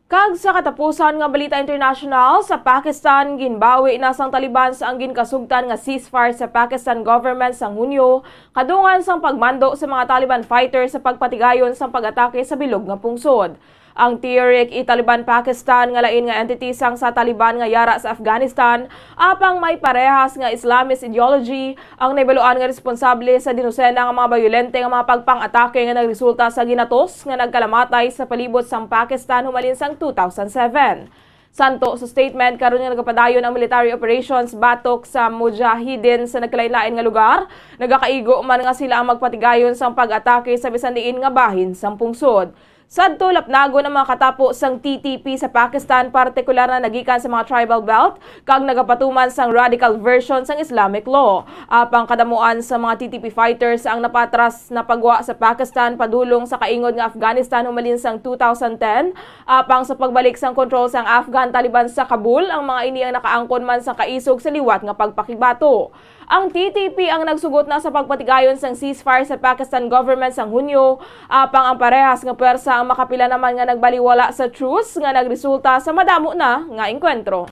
Kag sa katapusan nga balita international, sa Pakistan, ginbawi na sang Taliban sa ang ginkasugtan nga ceasefire sa Pakistan government sang Hunyo, kadungan sang pagmando sa mga Taliban fighters sa pagpatigayon sang pag-atake sa bilog nga pungsod. Ang Tehrik-i-Taliban Pakistan nga lain nga entity sang sa Taliban nga yara sa Afghanistan, apang may parehas nga Islamist ideology, ang nahibaluan nga responsable sa dinusena nga mga bayolente nga mga pagpang-atake nga nagresulta sa ginatos nga nagkalamatay sa palibot sang Pakistan humalin sang two thousand seven. Santo sa statement, karon nga nagapadayon ang military operations batok sa Mujahideen sa nagkalain-lain nga lugar, nagakaigo man nga sila ang magpatigayon sang pag-atake sa bisan diin nga bahin sang pungsod. Sadto lapnagon ang mga katapo sang T T P sa Pakistan, partikular na nagikan sa mga tribal belt kag nagapatuman sang radical version sang Islamic law. Apang kadamuan sa mga T T P fighters ang napatras na pagwa sa Pakistan padulong sa kaingod nga Afghanistan humalin sang two thousand ten. Apang sa pagbalik sang kontrol sang Afghan Taliban sa Kabul, ang mga ini ang nakaangkon man sang kaisog sa liwat nga pagpakigbato. Ang T T P ang nagsugot na sa pagpatigayon sang ceasefire sa Pakistan government sang Hunyo, apang ang parehas nga pwersa ang makapila naman nga nagbaliwala sa truce nga nagresulta sa madamo na nga engkwentro.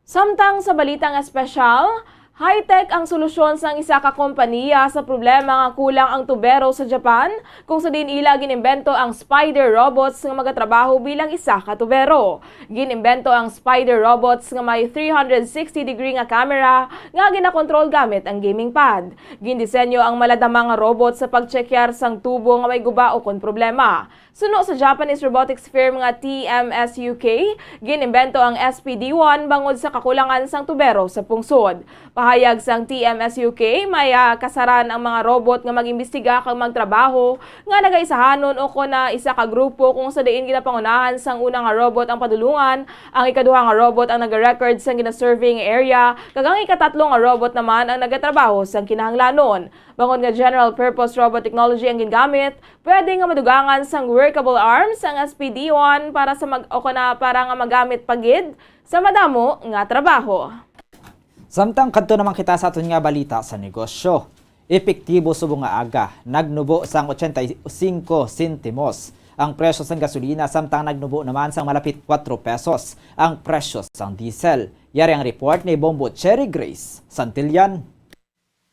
Samtang sa balitang espesyal, high-tech ang solusyon sang isa ka kompanya sa problema nga kulang ang tubero sa Japan, kung sa diin ila ginimbento ang spider robots nga magatrabaho bilang isa ka tubero. Ginimbento ang spider robots nga may three hundred sixty degree nga camera nga ginakontrol gamit ang gaming pad. Gindisenyo ang maladama nga robot sa pagtsekyar sang tubo nga may guba ukon problema. Suno sa Japanese robotics firm nga T M S U K, ginimbento ang S P D one bangod sa kakulangan sang tubero sa pungsod. Pahayag sang T M S U K, may, ah, kasaran ang mga robot nga mag-imbestiga kag magtrabaho nga nagaisahanon o kon na isa ka grupo, kung sa diin ginapangunahan sang una nga robot ang padulungan, ang ikaduha nga robot ang nagarecord sang ginasurvey nga area, kag ang ikatatlo nga robot naman ang nagatrabaho sang kinahanglanon. Bangod nga general purpose robot technology ang gingamit, pwede nga madugangan sang workable arms ang S P D one para sa mag-, o kon na para nga magamit pa gid sa madamo nga trabaho. Samtang kadto naman kita sa aton nga balita sa negosyo. Epektibo subong nga aga, nagnubo sang ochenta y cinco sentimos ang presyo sang gasolina, samtang nagnubo naman sang malapit kuwatro pesos ang presyo sang diesel. Yari ang report ni Bombo Cherry Grace Santillan.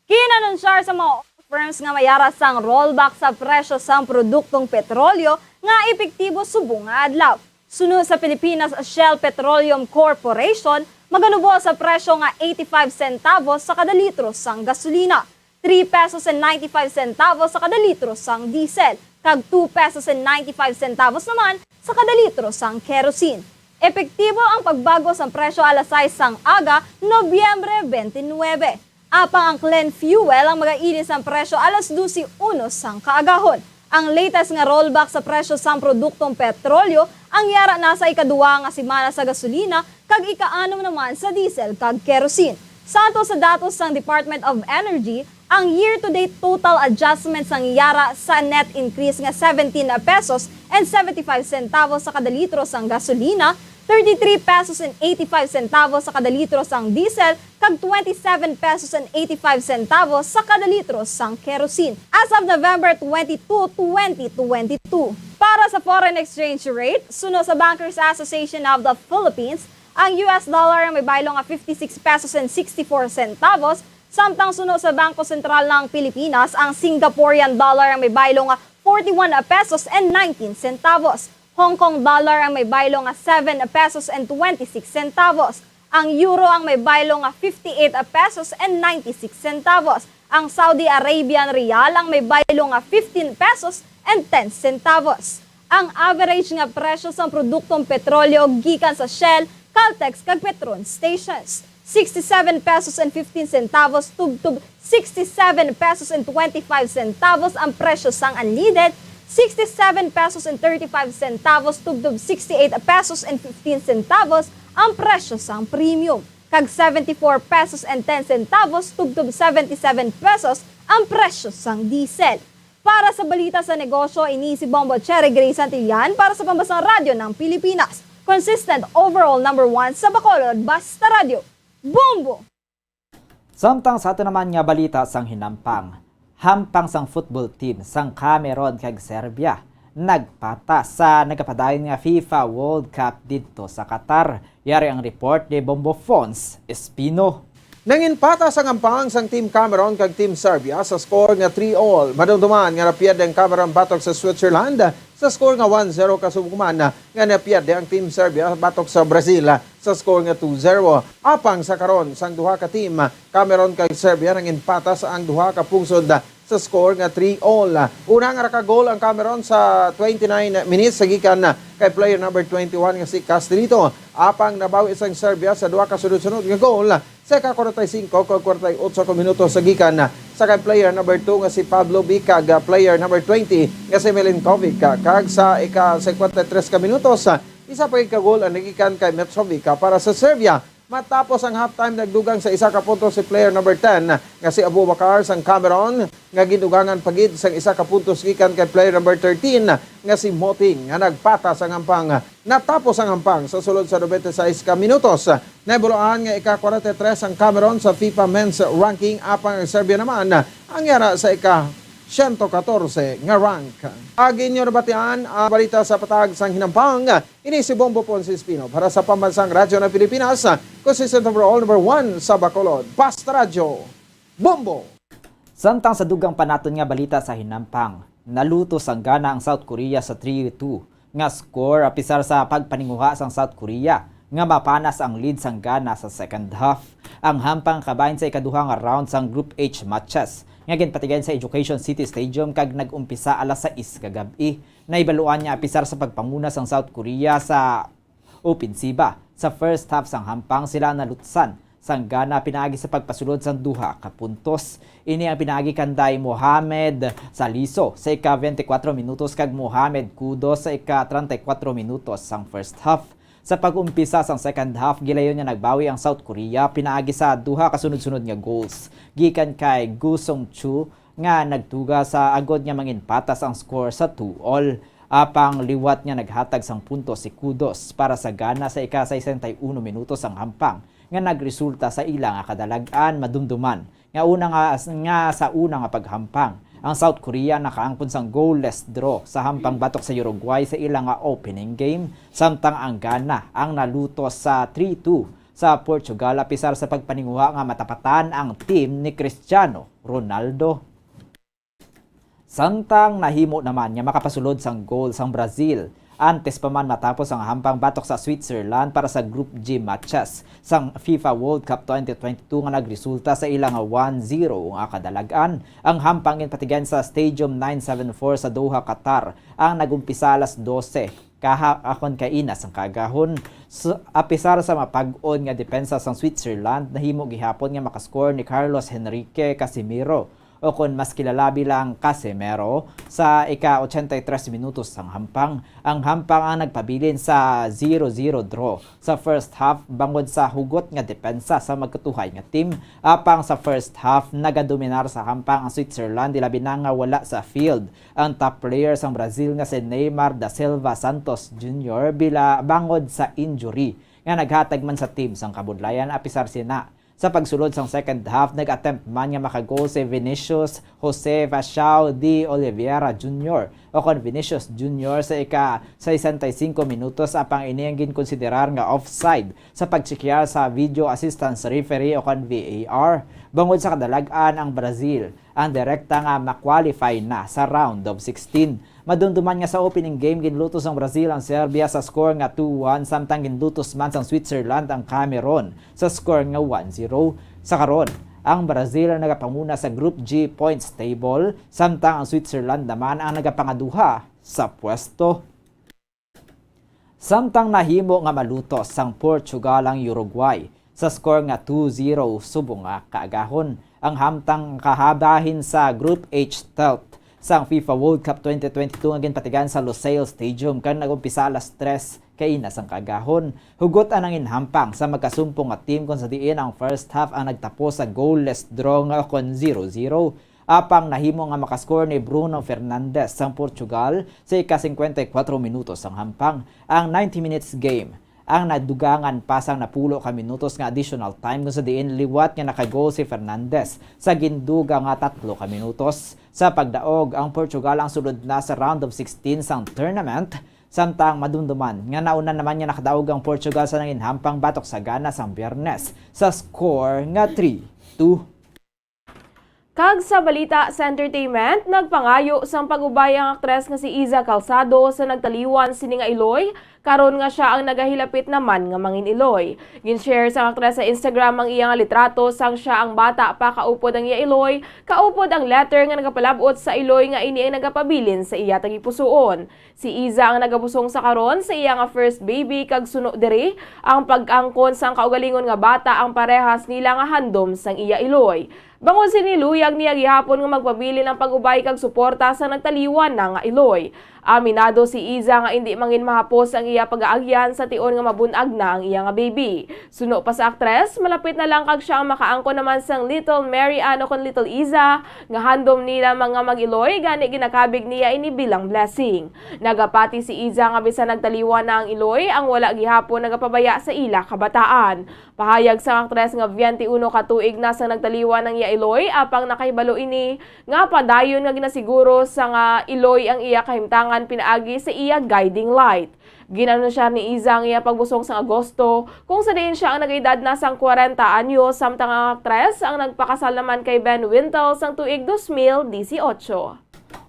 Ginanunsyar sa mga oil firms nga may yara sang rollback sa presyo sang produktong petrolyo nga epektibo subong nga adlaw. Suno sa Pilipinas Shell Petroleum Corporation, maganubo sa presyo nga eighty-five centavos sa kada litro sang gasolina, three pesos and ninety-five centavos sa kada litro sang diesel, kag two pesos and ninety-five centavos naman sa kada litro sang kerosene. Epektibo ang pagbago sang presyo alas sais sang aga, Nobyembre twenty-nine. Apang ang clean fuel ang magaili sang presyo alas dose uno sang kaagahon. Ang latest nga rollback sa presyo sang produktong petrolyo ang yara na sa ikaduwa nga semana sa gasolina kag ikaanom naman sa diesel kag kerosene. Santo sa datos sang Department of Energy, ang year-to-date total adjustment sang yara sa net increase nga seventeen pesos and seventy-five centavos sa kada litro sang gasolina, thirty-three pesos and eighty-five centavos sa kada litro sang diesel, kag twenty-seven pesos and eighty-five centavos sa kada litro sang kerosene as of November twenty-two, twenty twenty-two. Para sa foreign exchange rate, suno sa Bankers Association of the Philippines, ang U S dollar ang may baylo nga fifty-six pesos and sixty-four centavos, samtang suno sa Bangko Sentral ng Pilipinas, ang Singaporean dollar ang may baylo nga forty-one pesos and nineteen centavos. Hong Kong dollar ang may baylo nga seven pesos and twenty-six centavos. Ang euro ang may baylo nga fifty-eight pesos and ninety-six centavos. Ang Saudi Arabian riyal ang may baylo nga fifteen pesos and ten centavos. Ang average nga presyo sang produktong petrolyo gikan sa Shell, Caltex kag Petron stations, sixty-seven pesos and fifteen centavos tubtob sixty-seven pesos and twenty-five centavos ang presyo sang unleaded, sixty-seven pesos and thirty-five centavos tubtob sixty-eight pesos and fifteen centavos ang presyo sang premium, kag seventy-four pesos and ten centavos tubtob seventy-seven pesos ang presyo sang diesel. Para sa balita sa negosyo, ini si Bombo Cherry Gray Santillan para sa Pambasang Radyo ng Pilipinas. Consistent overall number one sa Bacolod, basta radyo. Bombo! Samtang sa ato naman nga balita sang hinampang, hampang sang football team sang Cameroon kag Serbia nagpatas sa nagapadayon nga FIFA World Cup didto sa Qatar. Yari ang report ni Bombo Fons Espino. Nanginpatas ang hampang sang Team Cameroon kag Team Serbia sa score nga three all. Madumduman nga napierde ang Cameroon batok sa Switzerland sa score nga one zero, kasubong man nga napierde ang Team Serbia batok sa Brazil sa score nga two zero. Apang sa karon sang duha ka team, Cameroon kag Serbia, nanginpatas ang duha ka pungsod sa score nga three all. Una nga nakagol ang Cameroon sa twenty-nine minutes sa gikan kay player number twenty-one nga si Castrito. Apang nabawi sang Serbia sa duha ka sunod-sunod nga goal Sa ika-kwarenta y singko kag kwarenta y otso ka minutos sa gikan sa kay player number two nga si Pablo Bicag, player number twenty nga si Milinkovic, kag sa ika-singkwenta y tres ka minutos, isa pa gid ka gol ang nagikan kay Mitrovic para sa Serbia. Matapos ang halftime, nagdugang sa isa ka punto si player number ten nga si Abubakar sang Cameroon, nga gidugangan pa gid sang isa ka puntos gikan kay player number thirteen nga si Moting, nga nagpata sang hampang. Natapos ang hampang sa sulod sa nobenta y sais ka minutos. Nahibaluan nga ika-kwarenta y tres ang Cameroon sa FIFA men's ranking, apang ang Serbia naman ang yara sa ika-siyento katorse nga rank. Agi ninyo nabatian ang balita sa patag sang hinampang. Ini si Bombo Ponce Espino para sa Pambansang Radyo ng Pilipinas, consistent overall number one sa Bacolod. Basta Radyo, Bombo! Samtang sa dugang pa naton nga balita sa hinampang, nalutos sang Ghana ang South Korea sa three two nga score, apisar sa pagpaninguha sang South Korea nga mapanas ang lead sang Ghana sa second half. Ang hampang kabahin sa ikaduha nga round sang Group H matches nga ginpatigayon sa Education City Stadium kag nag-umpisa alas sais kagab-i. Nahibaluan nga apisar sa pagpanguna sang South Korea sa opensiba, sa first half sang hampang sila nalutsan sang Ghana pinaagi sa pagpasulod sang duha ka puntos. Ini ang pinaagi kanday Mohamed Saliso sa ika-twenty-four minutos kag Mohamed Kudus sa ika-treinta y cuatro minutos sang first half. Sa pag-umpisa sang second half, gilayon nga nagbawi ang South Korea pinaagi sa duha ka sunod-sunod nga goals gikan kay Gu Sung Chu nga nagtuga sa agod nga manginpatas ang score sa two all. Apang liwat nga naghatag sang puntos si Kudus para sa Ghana sa ika-sesenta y uno minutos ang hampang nga nagresulta sa ila nga kadalag-an. Madumduman nga una nga, nga sa una nga paghampang, ang South Korea nakaangkon sang goalless draw sa hampang batok sa Uruguay sa ila nga opening game, samtang ang Ghana ang nalutos sa three two sa Portugal, apisar sa pagpaninguha nga matapatan ang team ni Cristiano Ronaldo. Samtang nahimo naman nga makapasulod sang goal sang Brazil antes pa man matapos ang hampang batok sa Switzerland para sa Group G matches sang FIFA World Cup twenty twenty-two nga nagresulta sa ila nga one zero nga kadalag-an. Ang hampang ginpatigayon sa Stadium nine seven four sa Doha, Qatar, ang nag-umpisa alas dose kaha-, akon kaina sang kaagahon. S-, apisar sa mapag-on nga depensa sang Switzerland, nahimo gihapon nga makascore ni Carlos Henrique Casemiro, o kon mas kilala bilang Casemiro, sa ika-ochenta y tres minutos sang hampang. Ang hampang ang nagpabilin sa zero zero draw sa first half bangod sa hugot nga depensa sa magkatuhay nga team. Apang sa first half, nagadominar sa hampang ang Switzerland, ilabi na nga wala sa field ang top player sang Brazil nga si Neymar da Silva Santos Junior bila bangod sa injury nga naghatag man sa team sang kabudlayan. Apisar sina, sa pagsulod sang second half, nag-attempt man nga makagol si Vinicius Jose Vachao de Oliveira Junior o kon Vinicius Junior sa ika-sesenta y cinco minutos, apang ini ang ginkonsiderar nga offside sa pagtsekyar sa video assistance referee o kon V A R. Bangod sa kadalag-an, ang Brazil ang direkta nga ma-qualify na sa round of sixteen. Madumduman nga sa opening game, ginlutos sang Brazil ang Serbia sa score nga two one, samtang ginlutos man sang Switzerland ang Cameroon sa score nga one zero. Sa karon, ang Brazil ang nagapanguna sa Group G points table, samtang ang Switzerland naman ang nagapangaduha sa pwesto. Samtang nahimo nga malutos sang Portugal ang Uruguay sa score nga two zero subong nga kaagahon, ang hampang kahabahin sa Group H tilt sang FIFA World Cup twenty twenty-two nga ginpatigayon sa Lusail Stadium kag nag-umpisa alas tres kaina sang kaagahon. Hugot ang nanginhampang sa magkasumpong nga team, kon sa diin ang first half ang nagtapos sa goalless draw nga kon zero zero. Apang nahimo nga makascore ni Bruno Fernandes sang Portugal sa ika-singkwenta y kuwatro minutos sang hampang. Ang ninety minutes game ang nadugangan pa sang napulo ka minutos nga additional time, kung sa diin liwat nga nakagol si Fernandes sa gindugang nga tatlo ka minutos. Sa pagdaog, ang Portugal ang sulod na sa round of sixteen sang tournament, samtang madumduman nga nauna naman nga nakadaog ang Portugal sa nanginhampang batok sa Ghana sang Biyernes sa score nga three two. Kag sa balita sa entertainment, nagpangayo sang pag-ubay ang aktres nga si Iza Calzado sa nagtaliwan sini nga iloy, karon nga sia ang nagahilapit naman nga mangin-iloy. Gin-share sang aktres sa Instagram ang iya nga litrato sang sia ang bata pa kaupod ang iya iloy, kaupod ang letter nga nagapalab-ot sa iloy nga ini ang nagapabilin sa iya tagipusoon. Si Iza ang nagabusong sa karon sa iya nga first baby, kag suno diri ang pag-angkon sang kaugalingon nga bata ang parehas nila nga handom sang iya iloy. Bangod sini, luyag niya gihapon nga magpabilin ang pag-ubay kag suporta sa nagtaliwan na nga iloy. Aminado si Iza nga indi mangin mahapos ang iya pag-aagyan sa tion nga mabun-ag na ang iya nga baby. Suno pa sa aktres, malapit na lang kag sia ang makaangkon naman sang Little Mary Ann o kon Little Iza, nga handom nila mga mag-iloy, gani ginakabig niya ini bilang blessing. Nagapati si Iza nga bisan nagtaliwan na ang iloy, ang wala gihapon nagapabaya sa ila kabataan. Pahayag sang aktres nga twenty-one ka tuig na sang nagtaliwan ang iya iloy, apang nakahibalo ini nga padayon nga ginasiguro sa nga iloy ang iya kahimtangan pinaagi sa iya guiding light. Gin-anunsiyar ni Iza ang iya pagbusong sang Agosto, kung sa diin sia ang nagaedad na sang kwarenta anyos, samtang ang aktres ang nagpakasal naman kay Ben Wintel sang tuig dos mil disiotso.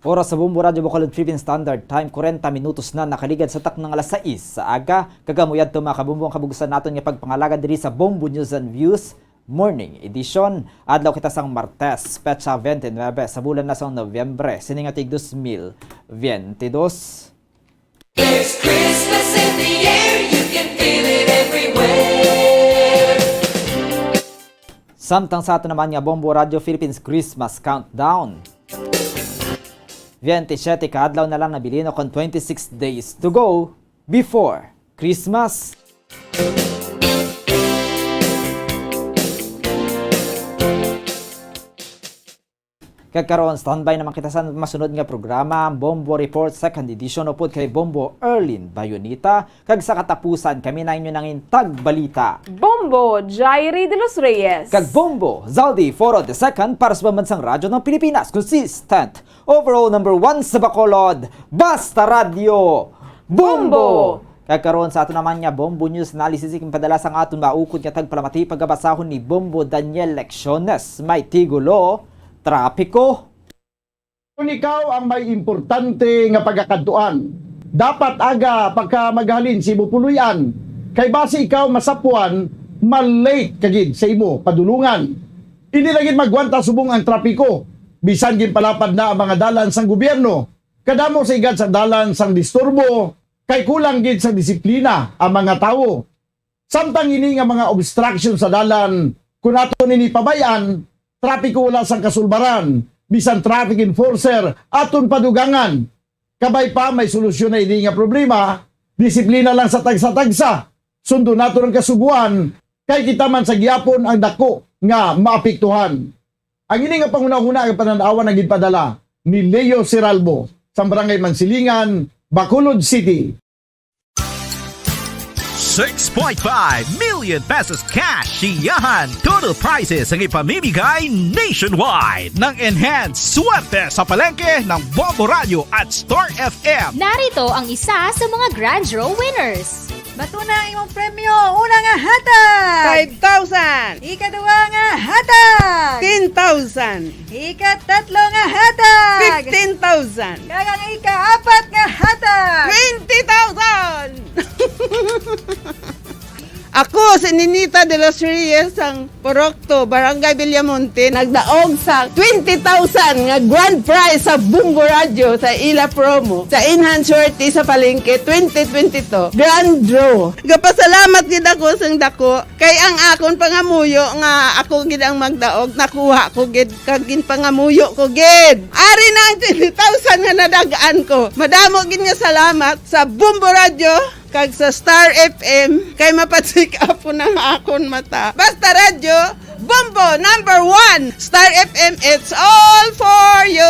Oras sa Bombo Radyo Bacolod Philippine Standard Time, kwarenta minutos na nakaligad sa takna nga alas sais sa aga. Kag amo yadto, mga kabombo, ang kabug-usan naton nga pagpangalagad diri sa Bombo News and Views Morning Edition. Adlaw kita sang Martes, petsa twenty-nine sa bulan na sang Nobyembre, sini nga tuig dos mil twenty-dos. There's Christmas in the air, you can feel it everywhere. Samtang sa ato naman nga Bombo Radio Philippines Christmas Countdown. Twenty-siyete ka adlaw na lang nabilin, o kon twenty-six days to go before Christmas. Kag karon, standby naman kita sa masunod nga programa, ang Bombo Report Second Edition, upod kay Bombo Erlin Bayonita. Kag sa katapusan, kami na inyo nangin tagbalita, Bombo Jairi de los Reyes. Kag Bombo Zaldi Foro the Second para sa Pambansang Radyo ng Pilipinas. Consistent, overall number one sa Bacolod, Basta Radyo Bombo! Bombo! Kag karon sa ato naman nga Bombo News Analysis, ikinpadala sang aton maukod nga tagpalamati, pagabasahon ni Bombo Daniel Lecciones. May tigulo, Trapiko. Kon ikaw ang may importante nga pagakadtuan, dapat aga pa ka maghalin sa imo puloy-an, kay basi ikaw masapwan, ma-late ka gid sa imo padulongan. Indi na gid magwanta subong ang trapiko, bisan ginpalapad na ang mga dalan sang gobyerno. Kadamo sa igad sang dalan sang disturbo, kay kulang gid sa disiplina ang mga tawo. Samtang ini nga mga obstruction sa dalan, kung aton ini pabay-an, trapiko wala sang kasulbaran, bisan traffic enforcer aton padugangan. Kabay pa, may solusyon na ini nga problema, disiplina lang sa tagsa-tagsa. Sundon naton ang kasugoan, kay kita man sa gihapon ang daku nga maapektuhan. Ang ini nga panghunahuna nga panan-awan ang ginpadala ni Leo Siralbo sa Barangay Mansilingan, Bacolod City. Six point five million pesos cash, siyahan, total prizes ang ipamimigay nationwide ng Enhanced Swerte sa Palengke ng Bombo Radio at Star F M. Narito ang isa sa mga Grand Draw winners. Bato na ang imong premyo. Una nga hatag, five thousand. Ikaduha nga hatag, ten thousand. Ikatatlo nga hatag, fifteen thousand. Kag ang ikaapat nga hatag, twenty thousand. Ako si Ninita de los Reyes, ang Purok two, Barangay Villamonte, nagdaog sa twenty thousand nga grand prize sa Bombo Radio sa ila promo sa Enhance Swerte sa Palengke twenty twenty-two Grand Draw. Gapasalamat gid ako sang dako kay ang akon pangamuyo nga ako gid ang magdaog, nakuha ko gid kag ginpangamuyo ko gid. Ari na ang twenty thousand nga nadag-an ko. Madamo gid nga salamat sa Bombo Radio kag sa Star F M, kay mapa-check up po na nga akon mata. Basta Radyo Bombo, number one! Star F M, it's all for you!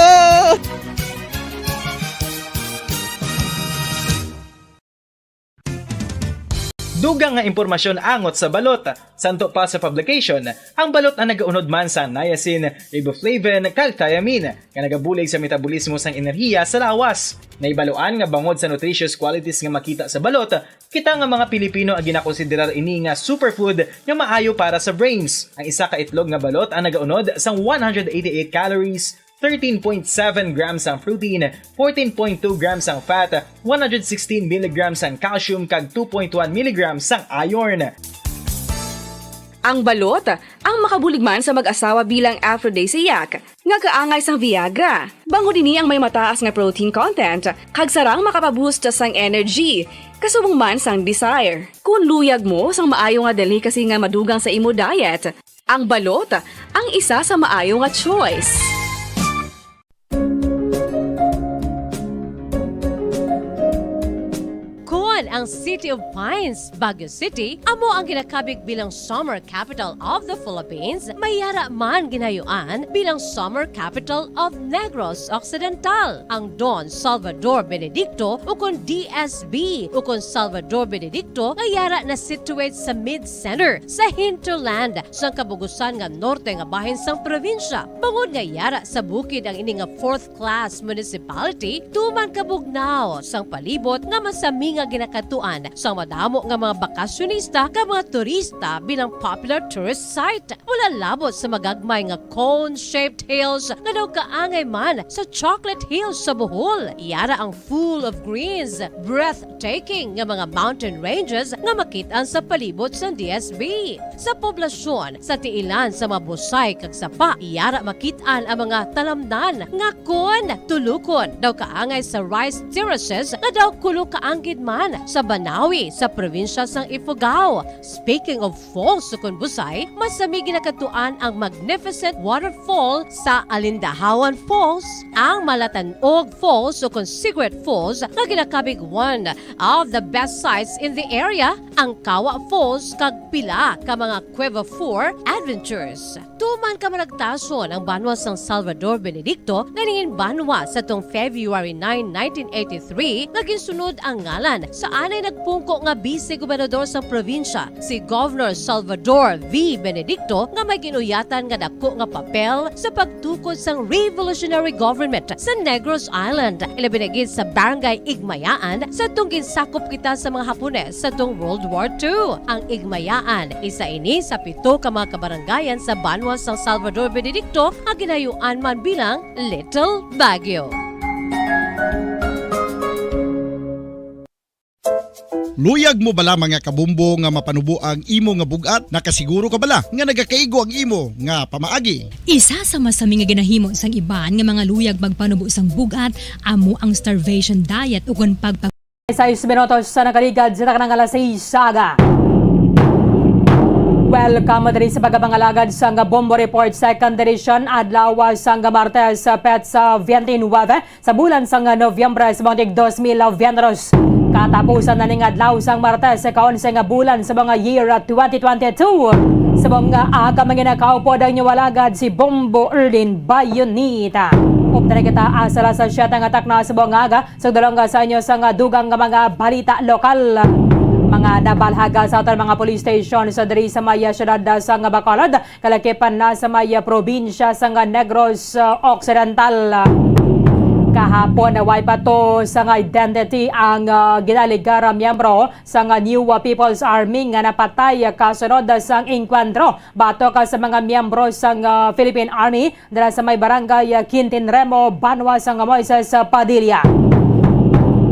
Dugang nga impormasyon angot sa balot. Santo pa sa publication, ang balot ang nagaunod man sa niacin, riboflavin, kag thiamine, nga nagabulig sa metabolismo sang enerhiya sa lawas. Nahibaluan nga bangod sa nutritious qualities nga makita sa balot, kita nga mga Pilipino ang ginakonsiderar ini nga superfood nga maayo para sa brains. Ang isa ka itlog nga balot ang nagaunod sang one hundred eighty-eight calories, thirteen point seven grams ang protein, fourteen point two grams ang fat, one hundred sixteen milligrams ang calcium, kag two point one milligrams ang iron. Ang balot, ang makabulig man sa mag-asawa bilang aphrodisiac, nga kaangay sang Viagra. Bangod ini ang may mataas nga protein content, kag sarang makapaboost sang energy, kasubong man sang desire. Kung luyag mo sang maayo nga delicacy nga madugang sa imo diet, ang balot, ang isa sa maayo nga choice. Kon ang City of Pines, Baguio City, amo ang ginakabig bilang Summer Capital of the Philippines, may yara man ginayuan bilang Summer Capital of Negros Occidental. Ang Don Salvador Benedicto, ukon D S B, ukon Salvador Benedicto, nga yara na situate sa mid-center sa hinterland sang kabugusan nga norte nga bahin sang probinsya. Bangod nga yara sa bukid ang ini nga fourth class municipality, tuman kabugnaw sang palibot nga masami nga ginakadtuan sang madamo nga mga bakasyonista kag mga turista bilang popular tourist site. Wala labot sa magagmay nga cone-shaped hills nga daw kaangay man sa Chocolate Hills sa Bohol. Yara ang full of greens, breathtaking nga mga mountain ranges nga makit-an sa palibot sang D S B. Sa poblasyon, sa tiilan sa mga busay kag sapa, yara makit-an ang mga talamnan nga kon tulukon daw kaangay sa rice terraces nga daw kulo kaanggid man sa Banawi sa probinsya sang Ifugao. Speaking of falls ukon busay, masami ginakadtuan ang magnificent waterfall sa Alindahawan Falls, ang Malatanog Falls ukon Secret Falls nga ginakabig one of the best sights in the area, ang Kawa Falls kag pila ka mga Cueva four adventures. Tuman ka managtason ang banwa sang Salvador Benedicto nga nangin banwa sa tong February nine, nineteen eighty-three, nga ginsunod ang ngalan sa anay nagpungko nga Vice Gobernador sang probinsya, si Governor Salvador V. Benedicto, nga may ginuyatan nga dako nga papel sa pagtukod sang revolutionary government sa Negros Island, ilabi na gid sa Barangay Igmayaan, sa tong ginsakop kita sa mga Hapones sa tong World War Two. Ang Igmayaan, isa ini sa pito ka mga kabarangayan sa banwa sang Salvador Benedicto nga ginayuan man bilang Little Baguio. Luyag mo bala, mga kabombo, nga mapanubo ang imo nga bug-at? Nakasiguro ka bala nga nagakaigo ang imo nga pamaagi? Isa sa masami nga ginahimo sang iban nga mga luyag magpanubo sang bug-at amo ang starvation diet ukon pagpa- Sais minutos sa nakaligad sa takanang alas sais sa aga. Welcome diri sa pagkapangalagad sang Bombo Report Second Edition, adlaw sang Martes, petsa twenty-nine sa bulan sang Nobyembre sa buwan tig dos mil veintitrés. Katapusan na ning adlaw sang Martes sa kaonse nga bulan sa mga year twenty twenty-two. Sa mga aga, mga nakaupo ang inyo alagad si Bombo Erlin Bayonita. Updan kita asa alas siyete nga takna sa mga aga, sa dulong sa inyo sang dugang nga mga balita lokal. Mga nabalhaga sa aton mga police station sa diri sa may siyudad sang Bacolod, kalakipan na sa may probinsya sang Negros, uh, Occidental. Kahapon, way pa to sang identity ang, uh, ginaligar nga miyembro sang New People's Army nga napatay kasunod sang engkwentro batok sa mga miyembro sang, uh, Philippine Army dira sa may barangay, uh, Quintin Remo, banwa sang Moises Padilla.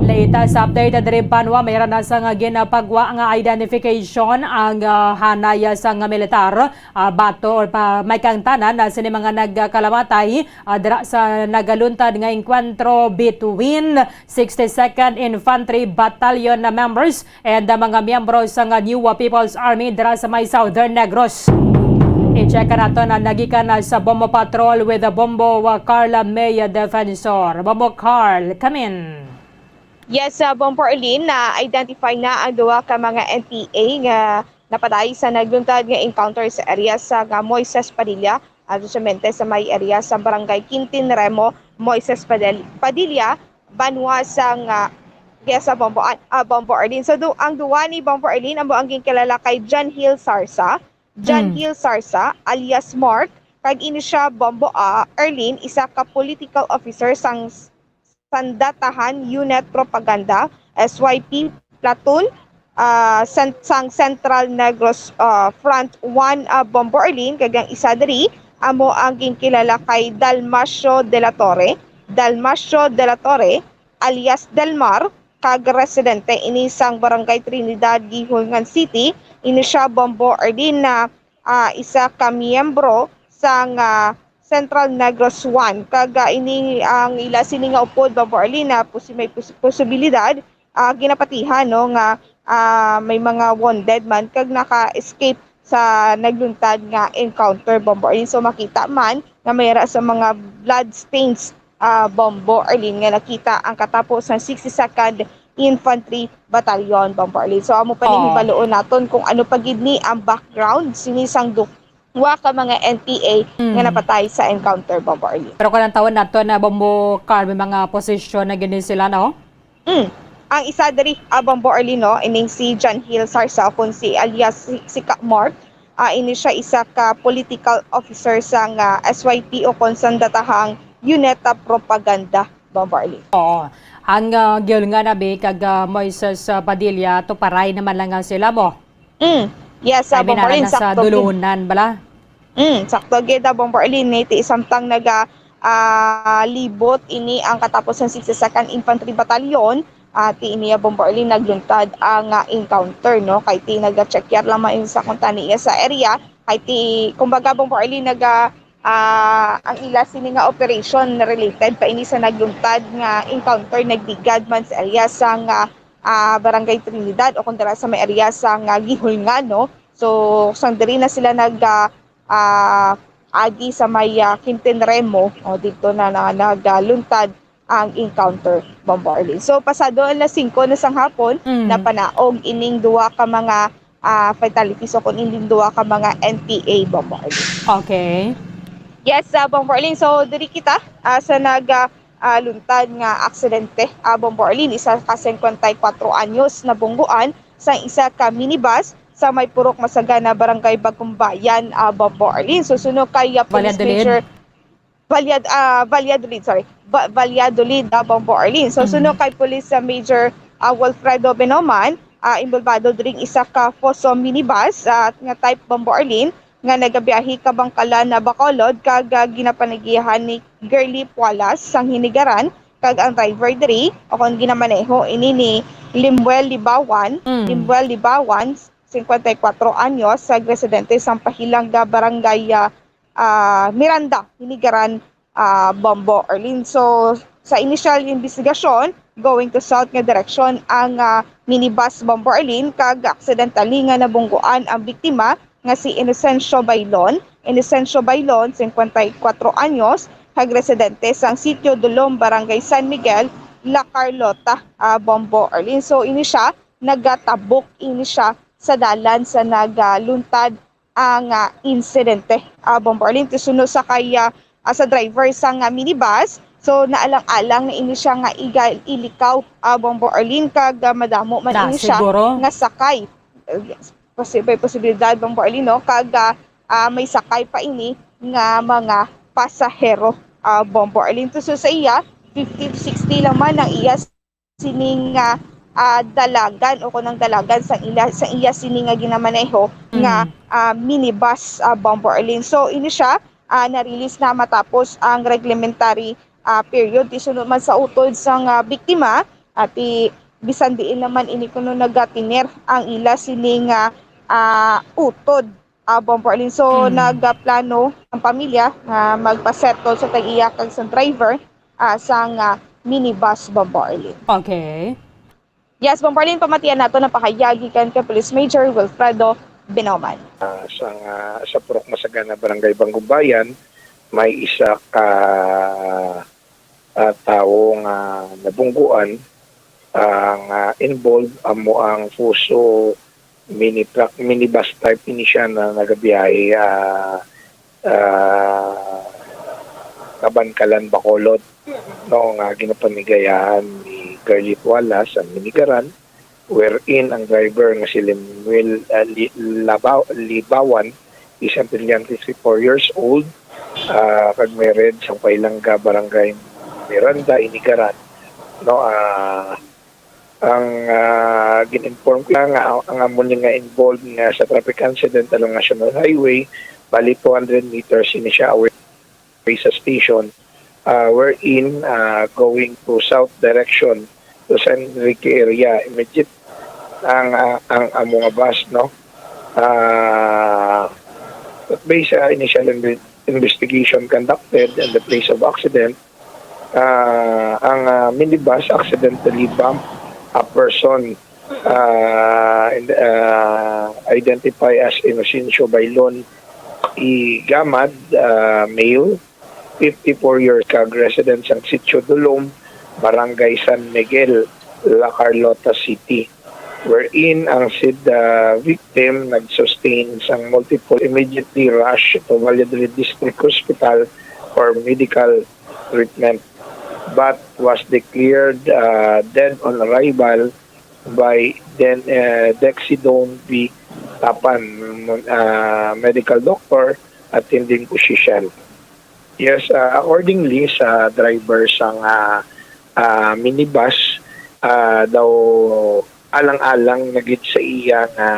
Latest update diri banwa, mayra na sang ginapagwa nga identification ang, uh, hanay sang militar, uh, bato or pa may kaangtanan na sini mga nagkalamatay, uh, dira sa nagaluntad nga engkwentro between sixty-second Infantry Battalion na members and ang mga miyembro sang New People's Army dira sa may Southern Negros. I-check nato na nagikan na sa Bombo Patrol with the Bombo, uh, Carla May Defensor. Bombo Carl, come in. Yes, uh, Bombo Arlene, na-identify na ang duha ka mga N P A nga napatay sa nagluntad nga encounter sa area sa nga Moises Padilla, ah, justamente sa may area sa Barangay Quintin Remo, Moises Padel-, Padilla, banwa sang, ah, Yes, sa Bombo, ah, ah, Bombo Arlene. So, du-, ang duwa ni Bombo Arlene, amo ang ginkilala kay John Hill Sarsa. John Mm. Hill Sarsa, alias Mark, kag ini siya, Bombo, ah, Arlene, isa ka political officer sang Sandatahan Unit Propaganda, S Y P Platoon, ah, sen-, sang Central Negros, ah, Front One, ah, Bombo Arlene, kag ang isa diri amo ang ginkilala kay Dalmacio de la Torre, Dalmacio de la Torre, alias Delmar, kag residente ini sang Barangay Trinidad, Guihulngan City. Ini siya, Bombo Arlene, na, ah, isa ka miyembro sang, ah, Central Negros One. Kag, ah, ini ang ila sini nga upod, Bombo Arlene, na posi-, may pos-, posibilidad, ah, ginapatihan, no, nga, ah, may mga wounded man kag naka-escape sa nagluntad nga encounter, Bombo Arlene. So, makita man nga may ra sa mga blood stains, ah, Bombo Arlene, nga nakita ang katapo sang sixty-second Infantry Battalion, Bombo Arlene. So, amo pa ni Oh. hibaluon naton kung ano pa gid ni ang background sini sang du-, duha ka mga N P A nga Mm. napatay sa encounter, Bombo Arlene. Pero kung ang tawon nato na Bombo Carl, may mga posisyon na gini sila, no? Mm. Ang isa diri, ah, Bombo Arlene, no, ining si John Hill Sarsa, kung si alias si, si Ka Mark, ah, ini siya isa ka political officer sang, ah, S Y P o kon sang datahang Unit of Propaganda, Bombo Arlene. Oo. Ang, ah, Guihulngan, abi, kag, ah, Moises, ah, Padilla, tuparay naman lang nga sila mo. Mm. Yes, ah, Ay, Bombo binara Arlene, na sa sakto gid. Dulunan, bala? Mm, sakto gid, ah, Bombo Arlene, ni ti samtang naga, ah, libot ini ang katapos sang sixty-second Infantry Battalion, ah, ti ini, ah, Bombo Arlene, nagluntad ang, ah, encounter, no? Kay ti naga-check yar lamang ini sa kuntani iya sa area, kay ti, kumbaga, Bombo Arlene, naga, ah, ang ila sini nga operation related pa ini sa nagluntad nga encounter, nagligad man sa area sang, ah, ah, Barangay Trinidad o kung dira sa may area sang, ah, Guihulngan, no? So, sang diri na sila nag, ah, ah, agi sa may, ah, Quintin Remo, o dito na, na nagluntad ang encounter, Bombo Arlene. So, pasado alas singko na sang hapon, Mm. napanaog ining duha ka mga, ah, fatalities o kung ining duha ka mga N P A, Bombo Arlene. Okay. Yes, ah, Bombo Arlene. So, diri kita, ah, sa nag, ah, ah, luntad nga aksidente, ah, Bombo Arlene, isa ka singkwenta y kwatro anyos na bungguan sa isa ka minibus sa may Purok Masagana, Barangay Bagumbayan, ah, Bombo Arlene. So, suno kay, ah, Police Valladolid? Major Valyad-, ah, Valladolid, sorry. Va-, Valladolid, ah, Bombo Arlene. So, Mm. suno kay Police, ah, Major, ah, Wilfredo Benoman, ah, involvado dring isa ka Foso minibus, ah, nga type, Bombo Arlene, nga nagabiyahe ka Bangkalan na Bacolod kag, ah, ginapanigihan ni Girly Pualas sang Hinigaran kag ang driver diri, o kon ginamaneho ini ni Limuel Libawan, Mm. Limuel Libawan, singkwenta y kwatro anyos, sa residente sang Pahilanga, Barangay, ah, ah, Miranda, Hinigaran, ah, Bombo Arlene. So, sa initial investigasyon, going to south nga direksyon ang, ah, minibus, Bombo Arlene, kag accidentally nga nabungguan ang biktima nga si Inocencio Bailon. Inocencio Bailon, singkwenta y kwatro anyos, kag residente sang Sitio Dulom, Barangay San Miguel, La Carlota, ah, Bombo Arlene. So, ini siya, nagatabok ini siya sa dalan sa nagaluntad ang, ah, insidente. Ah, Bombo Arlene, suno sa kay, ah, ah, sa driver sang, ah, minibus. So, naalang-alang na ini siya nga iga-, ilikaw, ah, Bombo Arlene, kag, ah, madamo man Na, ini siya siguro. nga sakay. Uh, yes. Posi-, may posibilidad, Bombo Arlene, no? Kag, ah, ah, may sakay pa ini nga mga pasahero, ah, Bombo Arlene. Tuso sa iya, fifty to sixty lang man ang iya sini nga, ah, dalagan o kunang dalagan sa ila, sa iya sini nga ginamaneho nga, Mm. ah, minibus, ah, Bombo Arlene. So, ini siya, ah, na-release na matapos ang reglementary, ah, period. Ti sunod man sa utod sang, ah, biktima, ati bisan diin naman ini kuno nagatiner ang ila sini nga, ah, utod, ah, Bombo Arlene. So, Mm. nagplano ang pamilya nga magpa-settle sa tag-iya kag sa driver, ah, sang, ah, minibus, Bombo Arlene. Okay. Yes, Bombo Arlene, pamatian nato ang pahayag gikan kay Police Major Wilfredo Binoman. Ah, sa, ah, sa Purok Masagana, Barangay Bagumbayan, may isa ka, ah, tawo nga nabungguan. Ang, ah, involved amo ang Fuso mini truck, minibus type ini siya na nagabiyahe, ah, ah, Kabankalan, Bacolod, no, nga ginapanigayahan ni Garjit Wala sa Minigaran, wherein ang driver nga si Lemuel, ah, Li-, Labaw-, Libawan, isang Tilian, fifty-four years old, ah, kag may red sa Pailanga, Barangay Miranda, Inigaran, no, ah, ang, ah, gin-inform ko lang nga ang amo ni nga involved nga sa traffic incident along National Highway, bali two hundred meters ini siya away sa station, ah, wherein, ah, going to south direction to San Enrique area, immediate ang, ah, ang amo nga bus, no? Ah, based sa initial inve-, investigation conducted in the place of accident, ah, ang, ah, minibus accidentally bumped a person, ah, in the, ah, identified as Inocencio Bailon Igamad, ah, male, fifty-four years, kag resident sang Sitio Dulom, Barangay San Miguel, La Carlota City, wherein ang said, ah, victim nag-sustain sang multiple, immediately rush to Valladolid District Hospital for medical treatment, but was declared, ah, dead on arrival by then, ah, Dexidone V Tapan, ah, medical doctor, attending physician. Yes, ah, accordingly sa driver sang, ah, ah, minibus, ah, daw alang-alang na gid sa iya nga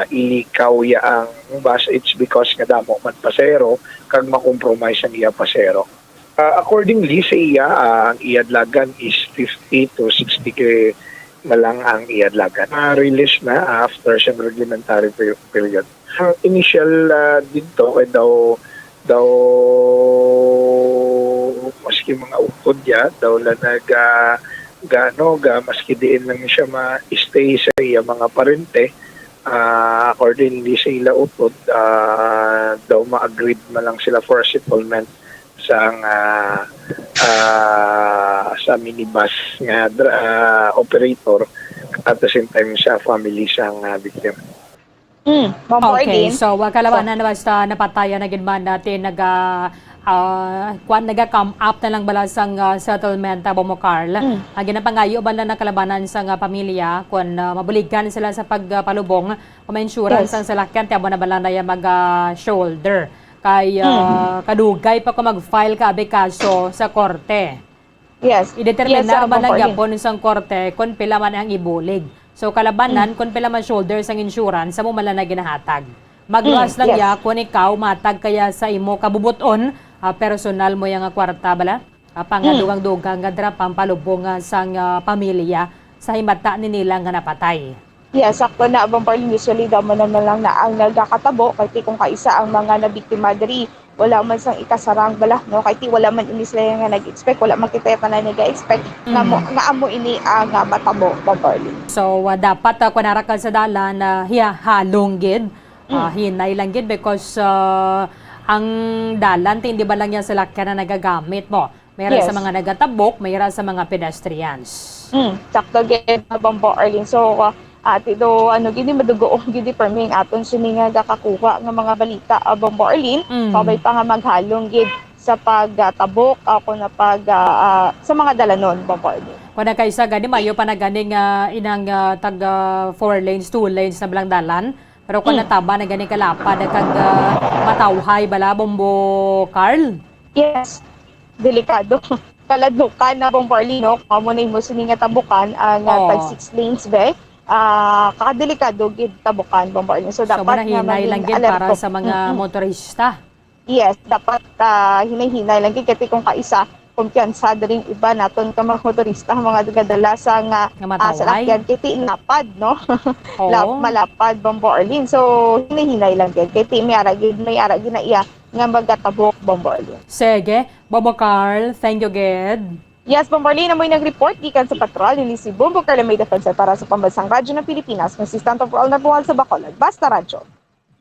ilikaw ya ang bus, it's because nga damo man pasahero kag ma-compromise ang iya pasahero. Ah, accordingly sa iya, ah, ang iya dalagan is fifty to sixty ka na lang ang iya dalagan. Ma-release na after sa reglementary pe-, period. Ang initial, ah, didto kay daw, daw maski mga utod ya, daw la nag, ah, ga-, ano, ga-, maski diin lang siya ma-stay sa iya mga parente, ah, accordingly sa ila utod, ah, daw ma-agreed man lang sila for settlement sang, ah, ah, sa minibus nga dra-, ah, operator, at the same time sa family sang, ah, victim. Mm, Ma'am Okay, Arlene. So, ah, kalabanan, basta napatayan na gid man natin, naga, ah, kwan, naga-come up na lang bala sang, ah, settlement, ah, Bombo Carl. Mm. Ang ginapangayo bala na kalabanan sang, ah, pamilya, kung, ah, mabuligan sila sa pagpalubong, kung may insurance Yes. ang salakyan, ti amo na bala na iya mag, ah, shoulder. Kay, Mm. ah, kadugay pa kung mag-file ka abi kaso sa korte. Yes. Yes, Ideterminar ah, man lang Bombo Arlene. gyapon sang korte kung pila man ang ibulig. So, kalabanan Mm. kung pila man shoulder sang insurance, amo man lang na ginahatag. Magluwas Mm, lang yes. ya kung ikaw matag kaya sa imo kabubuton, ah, personal mo ya nga kwarta bala. Ah, Mm. pangadugang-dugang nga dira pampalubong, ah, sang, ah, pamilya sa himata ni nila nga napatay. Yes, sakto na, Bombo Arlene. Usually, damo naman lang na ang nagakatabo, kay ti kung kaisa ang mga nabiktima diri, wala man sang ikasarang bala, no? Kay ti wala man ini sila nga nag-expect, wala man kita tanan nag-expect nga mo, Mm. nga amo ini ang, ah, matabo, Bombo Arlene. So, ah, dapat, ah, kung nara ka sa dalan, ah, hiya-, halong gid, ah, Mm. hinay lang gid because, ah, ang dalan, ti hindi ba lang yan salakyan na nagagamit mo? May ra sa Yes. mga nagatabok, may ra sa mga pedestrians. Mm, sakto gid, Bombo Arlene. So, ah, ati do, ano gid, madugo gid, permi ang aton sini nga gakakuha nga mga balita, ah, Bombo Arlene. Mm. Kabay pa nga maghalong gid sa pagtabok, ah, kung na pag, ah, ah, sa mga dalanon, Bombo Arlene. Kung na kaisa gani, mayo pa na gani nga inang, ah, tag, ah, four lanes, two lanes na balang dalan. Pero kung Mm. nataba na gani kalapad, kag, ah, matawhay bala, Bombo Carl? Yes. Delikado. Kaladlukan na, Bombo Arlene, no? Kung amo na imo sini nga tabukan, ah, nga Oo. tag six lanes, be. Ah, kadelikado gid tabukan, Bombo Arlene. So, So, dapat nga manahinay maging lang gid para alerto. sa mga Mm-mm. motorista. Yes, dapat, ah, hinay-hinay lang gid. Kay kung kaisa, kumpiyansa diri ang iba naton ka mga motorista, mga nagadala sa nga, Nga ah, matawhay. salakyan, kay ti lapad, no? Oo. Lap-, malapad, Bombo Arlene. So, hinay-hinay lang gid. Kay ti may ara gid, may ara gid na iya nga magatabok, Bombo Arlene. Sige, Bombo Carl, thank you gid. Yes, Bombo Arlene, amoy nag-report gikan sa patrol ni si Bombo Carl May Defensor para sa Pambansang Radyo ng Pilipinas, consistent for all, number one sa Bacolod. Basta Radyo.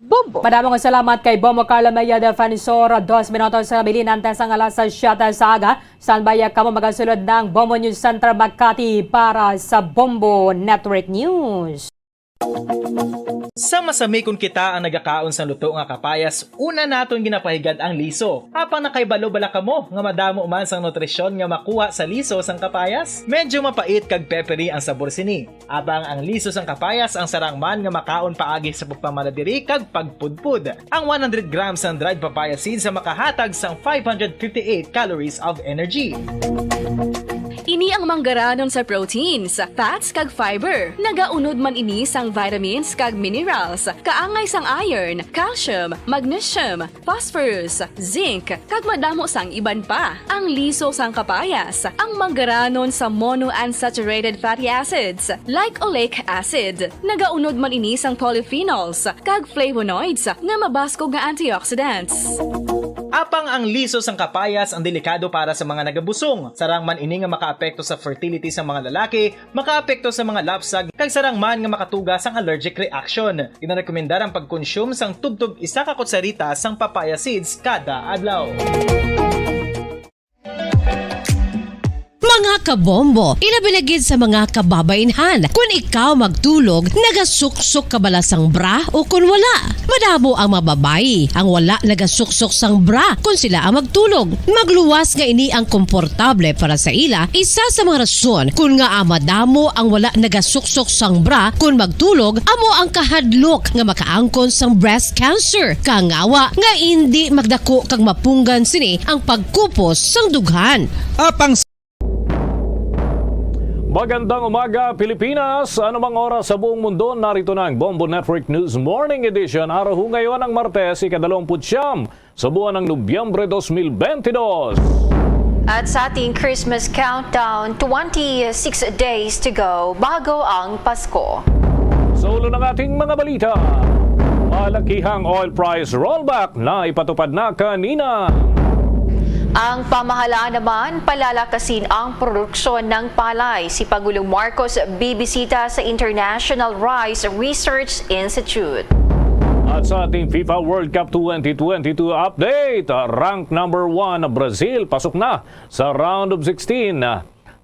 Bombo! Madamo nga salamat kay Bombo Carl May Defensor. Dos minutos sa nabilin antes ang alas siyete sa aga. Standby kamo, magasulod ng Bombo News Center Makati para sa Bombo Network News. Sa masami kon kita ang nagakaon sang luto nga kapayas, una naton ginapahigad ang liso. Apang nakahibalo bala kamo nga madamo man sang nutrisyon nga makuha sa liso sang kapayas? Medyo mapait kag peppery ang sabor sini. Apang ang liso sang kapayas ang sarang man nga makaon paagi sa pagpamala diri kag pagpudpod. Ang one hundred grams sang dried papaya seeds ang makahatag sang five hundred fifty-eight calories of energy. Ini ang manggaranon sa proteins, fats, kag fiber. Nagaunod man ini sang vitamins kag minerals, kaangay sang iron, calcium, magnesium, phosphorus, zinc, kag madamo sang iban pa. Ang liso sang kapayas, ang manggaranon sa monounsaturated fatty acids, like oleic acid. Nagaunod man ini sang polyphenols kag flavonoids nga mabaskog nga antioxidants. Apang ang liso sang kapayas ang delikado para sa mga nagabusong. Sarang man ini nga makaapekto sa fertility sa mga lalaki, makaapekto sa mga lapsag, kag sarang man nga makatuga sang allergic reaction. Ginarekomendar ang pagkonsume sang tubtob isa ka kutsarita sang papaya seeds kada adlaw. Mga kabombo, ilabi na gid sa mga kababaynhan, kun ikaw magtulog, nagasuksok ka bala sang bra o kun wala? Madamo ang mga babayi ang wala nagasuksok sang bra kun sila ang magtulog. Magluwas nga ini ang komportable para sa ila, isa sa mga rason kun ngaa madamo ang wala nagasuksok sang bra kun magtulog amo ang kahadlok nga makaangkon sang breast cancer, kangawa nga indi magdako kag mapunggan sini ang pagkupos sang dughan. Apang Magandang umaga, Pilipinas! Anumang oras sa buong mundo, narito na ang Bombo Network News Morning Edition. Araw ho ngayon ang Martes, ikadalawamput-siyam sa buwan ng Nobyembre dos mil bentidós. At sa ating Christmas countdown, twenty-six days to go bago ang Pasko. Sa ulo ng ating mga balita, malakihang oil price rollback na ipatupad na kanina. Ang pamahalaan naman, palalakasin ang produksyon ng palay. Si Pangulong Marcos bibisita sa International Rice Research Institute. At sa ating FIFA World Cup twenty twenty-two update, rank number one Brazil pasok na sa round of sixteen.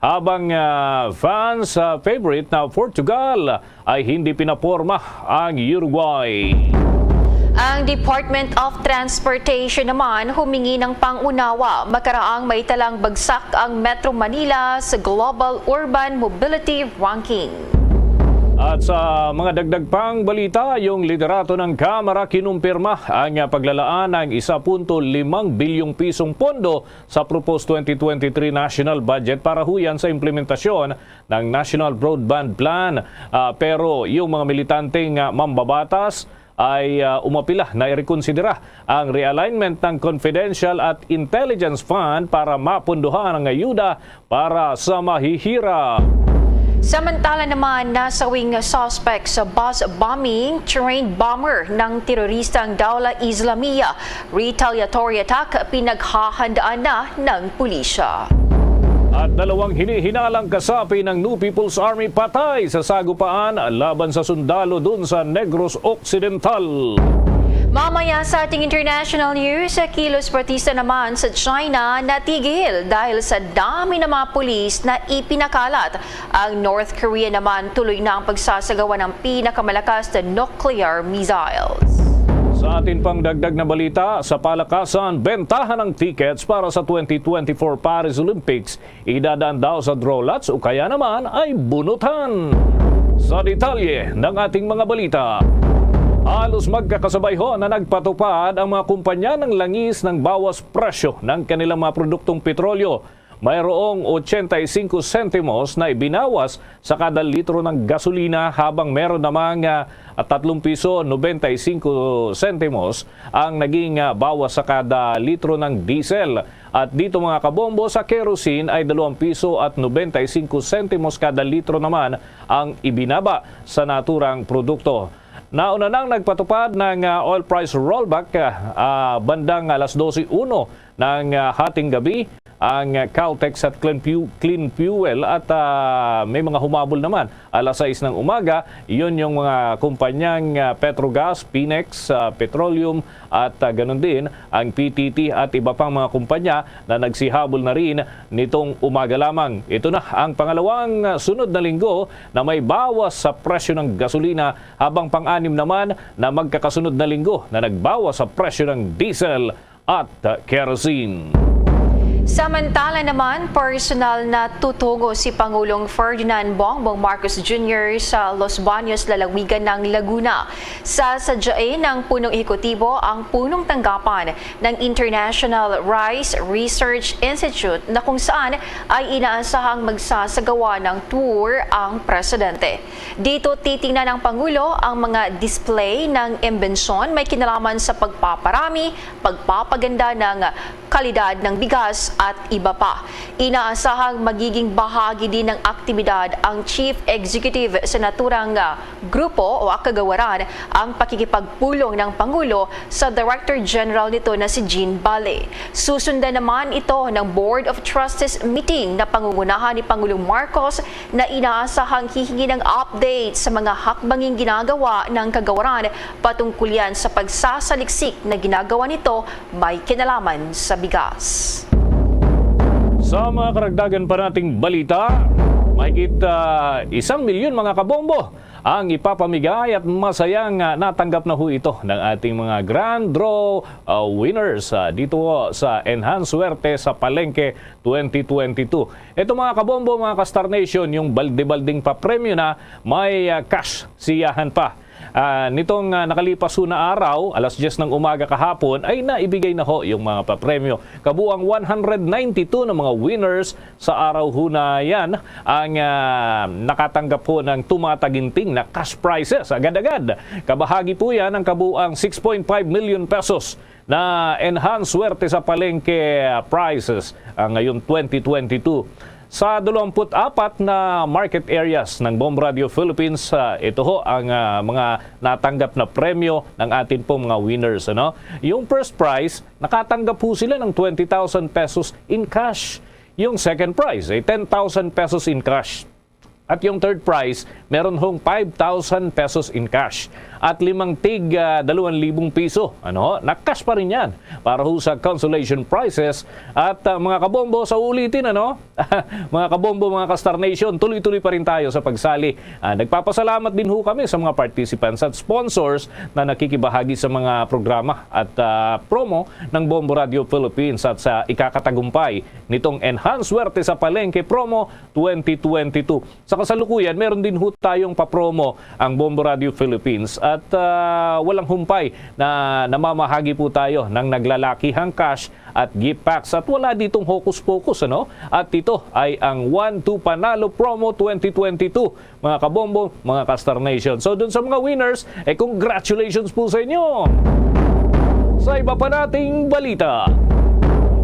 Habang, ah, fans, ah, favorite na Portugal ay hindi pinaporma ang Uruguay. Ang Department of Transportation naman humingi ng pangunawa makaraang maitalang bagsak ang Metro Manila sa Global Urban Mobility Ranking. At sa mga dagdag pang balita, yung liderato ng Kamara kinumpirma ang paglalaan ng isa punto limang bilyong pisong pondo sa proposed twenty twenty-three national budget para huyan sa implementasyon ng National Broadband Plan. Ah, pero yung mga militanteng, ah, mambabatas ay, ah, umapila na irekonsidera ang realignment ng confidential at intelligence fund para mapunduhan ang ayuda para sa mahihirap. Samantala naman, nasawing suspect sa bus bombing, trained bomber ng teroristang Daula Islamiyah. Retaliatory attack, pinaghahandaan na ng pulisya. At dalawang hinihinalang kasapi ng New People's Army patay sa sagupaan laban sa sundalo dun sa Negros Occidental. Mamaya sa ating international news, kilos protesta naman sa China natigil dahil sa dami ng mga pulis na ipinakalat. Ang North Korea naman tuloy na ang pagsasagawa ng pinakamalakas na nuclear missiles. Sa atin pang dagdag na balita, sa palakasan, bentahan ng tickets para sa twenty twenty-four Paris Olympics, idadaan daw sa draw lots o kaya naman ay bunutan. Sa detalye ng ating mga balita, halos magkakasabay ho na nagpatupad ang mga kumpanya ng langis ng bawas presyo ng kanilang mga produktong petrolyo. Mayroong ochenta y cinco sentimos na ibinawas sa kada litro ng gasolina, habang meron namang, ah, tatlong piso nobenta y cinco sentimos ang naging, ah, bawas sa kada litro ng diesel. At dito, mga kabombo, sa kerosene ay dalawang piso at nobenta y cinco sentimos kada litro naman ang ibinaba sa naturang produkto. Nauna nang nagpatupad ng, ah, oil price rollback, ah, ah, bandang alas dose uno ng, ah, hating gabi ang Caltex at Clean Fu-, Clean Fuel at, ah, may mga humabol naman. Alas sais ng umaga, yun yung mga kumpanyang, ah, Petrogas, Pinex, ah, Petroleum at, ah, ganun din ang P T T at iba pang mga kumpanya na nagsihabol na rin nitong umaga lamang. Ito na ang pangalawang, ah, sunod na linggo na may bawas sa presyo ng gasolina, habang pang-anim naman na magkakasunod na linggo na nagbawas sa presyo ng diesel at kerosene. Samantala naman, personal na tutungo si Pangulong Ferdinand Bongbong Marcos Junior sa Los Baños, lalawigan ng Laguna. Sasadyain ng punong ehekutibo ang punong tanggapan ng International Rice Research Institute, na kung saan ay inaasahang magsasagawa ng tour ang presidente. Dito titingnan ng Pangulo ang mga display ng imbensyon may kinalaman sa pagpaparami, pagpapaganda ng kalidad ng bigas at iba pa. Inaasahang magiging bahagi din ng aktibidad ang Chief Executive sa naturang, ah, grupo o kagawaran ang pakikipagpulong ng Pangulo sa Director General nito na si Jean Bale. Susundan naman ito ng Board of Trustees meeting na pangungunahan ni Pangulong Marcos, na inaasahang hihingi ng update sa mga hakbanging ginagawa ng kagawaran patungkol yan sa pagsasaliksik na ginagawa nito may kinalaman sa bigas. Sa mga karagdagan pa nating balita, mahigit, ah, isang milyon mga kabombo ang ipapamigay at masayang, ah, natanggap na ho ito ng ating mga grand draw, ah, winners, ah, dito ho sa Enhance Suerte sa Palengke twenty twenty-two. Ito, mga kabombo, mga ka-Star Nation, yung balde-balding papremyo na may, ah, cash siyahan pa. Ah, nitong, ah, nakalipas ho na araw, alas diyes ng umaga kahapon, ay naibigay na ho yung mga papremyo. Kabuang one hundred ninety-two na mga winners sa araw ho na yan ang, ah, nakatanggap ho ng tumataginting na cash prizes agad-agad. Kabahagi po yan ang kabuang six point five million pesos na Enhance Suerte sa Palengke, ah, prizes, ah, ngayong twenty twenty-two. Sa dalawampu't apat na market areas ng Bomb Radio Philippines, ah, ito ho ang, ah, mga natanggap na premyo ng atin pong mga winners, ano? Yung first prize, nakatanggap po sila ng twenty thousand pesos in cash. Yung second prize ay ten thousand pesos in cash. At yung third prize, meron hong five thousand pesos in cash at limang tig, ah, dalawang libong piso. Ano? Na cash pa rin yan para ho sa consolation prizes. At, ah, mga kabombo, sa ulitin, ano? Mga kabombo, mga ka-Star Nation, tuloy-tuloy pa rin tayo sa pagsali. Ah, nagpapasalamat din ho kami sa mga participants at sponsors na nakikibahagi sa mga programa at, ah, promo ng Bombo Radio Philippines at sa ikakatagumpay nitong Enhance Suerte sa Palengke Promo twenty twenty-two. Sa kasalukuyan, meron din ho tayong papromo ang Bombo Radio Philippines at, ah, walang humpay na namamahagi po tayo ng naglalakihang cash at gift packs at wala ditong hocus-pocus, ano? At ito ay ang One to Panalo Promo twenty twenty-two, mga kabombo, mga ka-Star Nation. So, dun sa mga winners, eh, congratulations po sa inyo! Sa iba pa nating balita,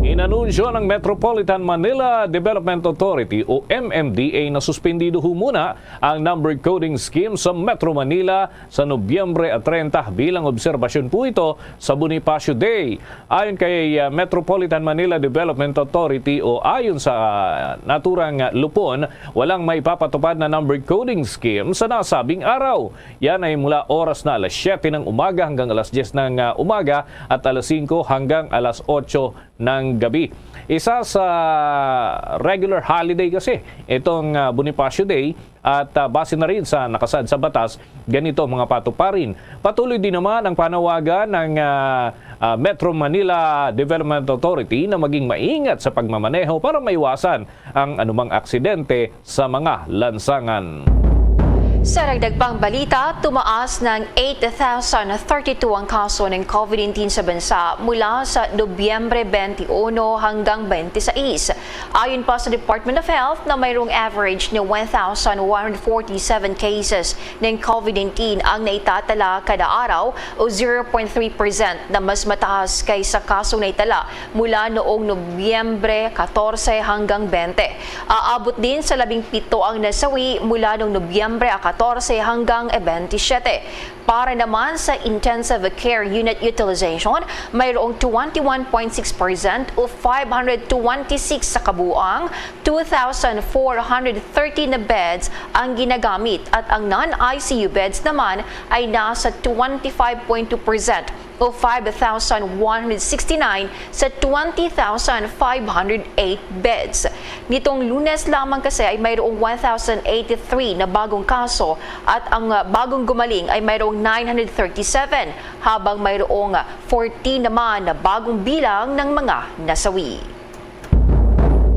inanunsyo ng Metropolitan Manila Development Authority o M M D A na suspendido ho muna ang number coding scheme sa Metro Manila sa Nobyembre treinta. Bilang obserbasyon po ito sa Bonifacio Day. Ayon kay, ah, Metropolitan Manila Development Authority o ayon sa, ah, naturang, ah, lupon, walang maipapatupad na number coding scheme sa nasabing araw. Yan ay mula oras na alas siyete ng umaga hanggang alas diyes ng, ah, umaga at alas singko hanggang alas otso ng gabi. Isa sa regular holiday kasi itong, ah, Bonifacio Day at, ah, base na rin sa nakasaad sa batas, ganito mga patuparin. Patuloy din naman ang panawagan ng, ah, ah, Metro Manila Development Authority na maging maingat sa pagmamaneho para maiwasan ang anumang aksidente sa mga lansangan. Sa dagdag pang balita, tumaas ng eight thousand thirty-two ang kaso ng COVID nineteen sa bansa mula sa Nobyembre twenty-one hanggang twenty-six. Ayon pa sa Department of Health na mayroong average na one thousand one hundred forty-seven cases ng COVID nineteen ang naitatala kada araw o zero point three percent na mas mataas kaysa kasong naitala mula noong Nobyembre katorse hanggang bente. Aabot din sa labing pito ang nasawi mula noong Nobyembre katorse hanggang twenty-seven. Para naman sa intensive care unit utilization, mayroong twenty-one point six percent o five hundred twenty-six sa kabuang two thousand four hundred thirty na beds ang ginagamit at ang non-I C U beds naman ay nasa twenty-five point two percent o five thousand one hundred sixty-nine sa twenty thousand five hundred eight beds. Nitong Lunes lamang kasi ay mayroong one thousand eighty-three na bagong kaso at ang, ah, bagong gumaling ay mayroong nine hundred thirty-seven, habang mayroong, ah, fourteen naman na bagong bilang ng mga nasawi.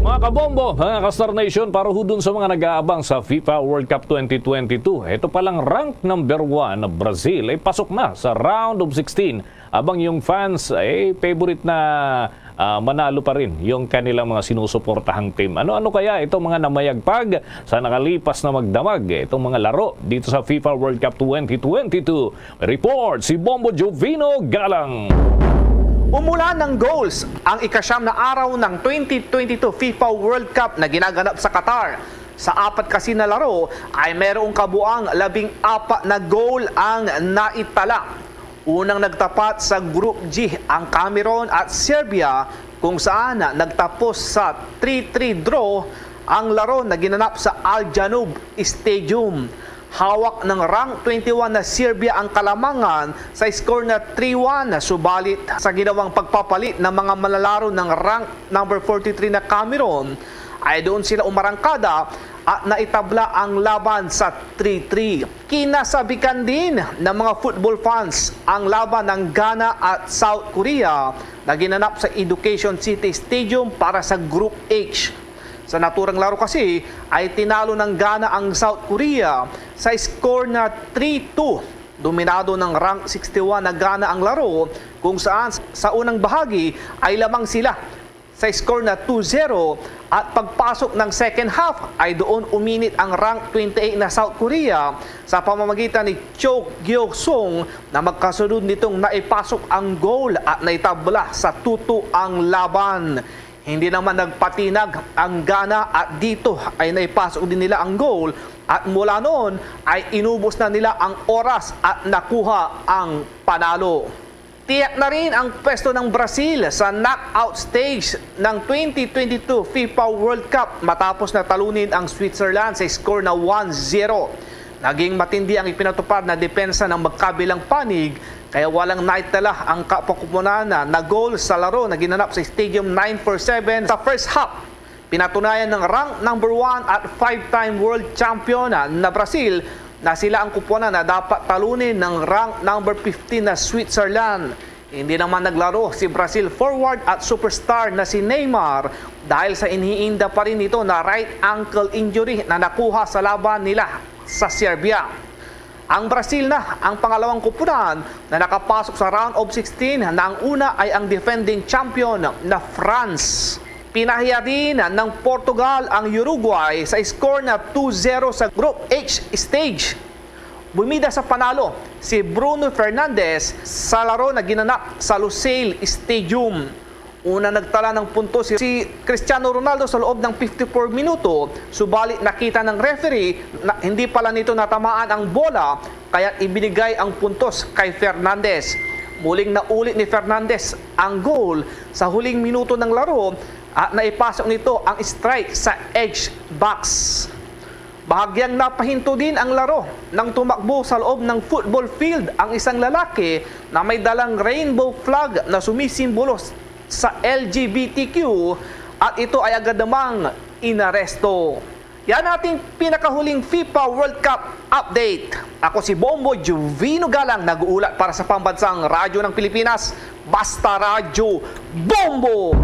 Mga kabombo, mga ka-Star Nation, para ho dun sa mga nag-aabang sa FIFA World Cup twenty twenty-two, ito palang rank number one na Brazil ay pasok na sa round of sixteen. Abang yung fans, eh, favorite na, ah, manalo pa rin yung kanilang mga sinusuportahang team. Ano-ano kaya itong mga namayagpag sa nakalipas na magdamag, eh, itong mga laro dito sa FIFA World Cup twenty twenty-two? Report si Bombo Jovino Galang. Umulan ng goals ang ikasyam na araw ng twenty twenty-two FIFA World Cup na ginaganap sa Qatar. Sa apat kasi na laro ay mayroong kabuang labing apat na goal ang naitala. Unang nagtapat sa Group G ang Cameroon at Serbia, kung saan nagtapos sa three three draw ang laro na ginanap sa Al Janoub Stadium. Hawak ng rank twenty-one na Serbia ang kalamangan sa score na three one, subalit sa ginawang pagpapalit ng mga manlalaro ng rank number forty-three na Cameroon, ay doon sila umarangkada at naitabla ang laban sa three three. Kinasabikan din ng mga football fans ang laban ng Ghana at South Korea na ginanap sa Education City Stadium para sa Group H. Sa naturang laro kasi ay tinalo ng Ghana ang South Korea sa score na three two. Dominado ng rank sixty-one na Ghana ang laro, kung saan sa unang bahagi ay lamang sila sa score na two zero, at pagpasok ng second half ay doon uminit ang rank twenty-eight na South Korea sa pamamagitan ni Cho Gyo Sung na magkasunod nitong naipasok ang goal at naitabla sa two two ang laban. Hindi naman nagpatinag ang Ghana at dito ay naipasok din nila ang goal at mula noon ay inubos na nila ang oras at nakuha ang panalo. Tiyak na rin ang pwesto ng Brazil sa knockout stage ng twenty twenty-two FIFA World Cup matapos na talunin ang Switzerland sa score na one zero. Naging matindi ang ipinatupad na depensa ng magkabilang panig, kaya walang naitala ang kapakupunan na, na goal sa laro na ginanap sa Stadium nine four seven sa first half. Pinatunayan ng rank number one at five-time world champion na Brazil na sila ang kupunan na dapat talunin ng rank number fifteen na Switzerland. Hindi naman naglaro si Brazil forward at superstar na si Neymar dahil sa iniinda pa rin nito na right ankle injury na nakuha sa laban nila sa Serbia. Ang Brazil na ang pangalawang kupunan na nakapasok sa round of sixteen, na ang una ay ang defending champion na France. Pinahiya din ng Portugal ang Uruguay sa score na two zero sa Group H stage. Bumida sa panalo si Bruno Fernandes sa laro na ginanap sa Lusail Stadium. Una nagtala ng puntos si, si Cristiano Ronaldo sa loob ng fifty-four minuto, subalit nakita ng referee na hindi pala nito natamaan ang bola, kaya ibinigay ang puntos kay Fernandes. Muling nauli ni Fernandes ang goal sa huling minuto ng laro at naipasok nito ang strike sa edge box. Bahagyang napahinto din ang laro nang tumakbo sa loob ng football field ang isang lalaki na may dalang rainbow flag na sumisimbolo sa L G B T Q, at ito ay agad namang inaresto. Yan ating pinakahuling FIFA World Cup update. Ako si Bombo Jovino Galang, nag-uulat para sa Pambansang Radyo ng Pilipinas, Basta Radyo Bombo!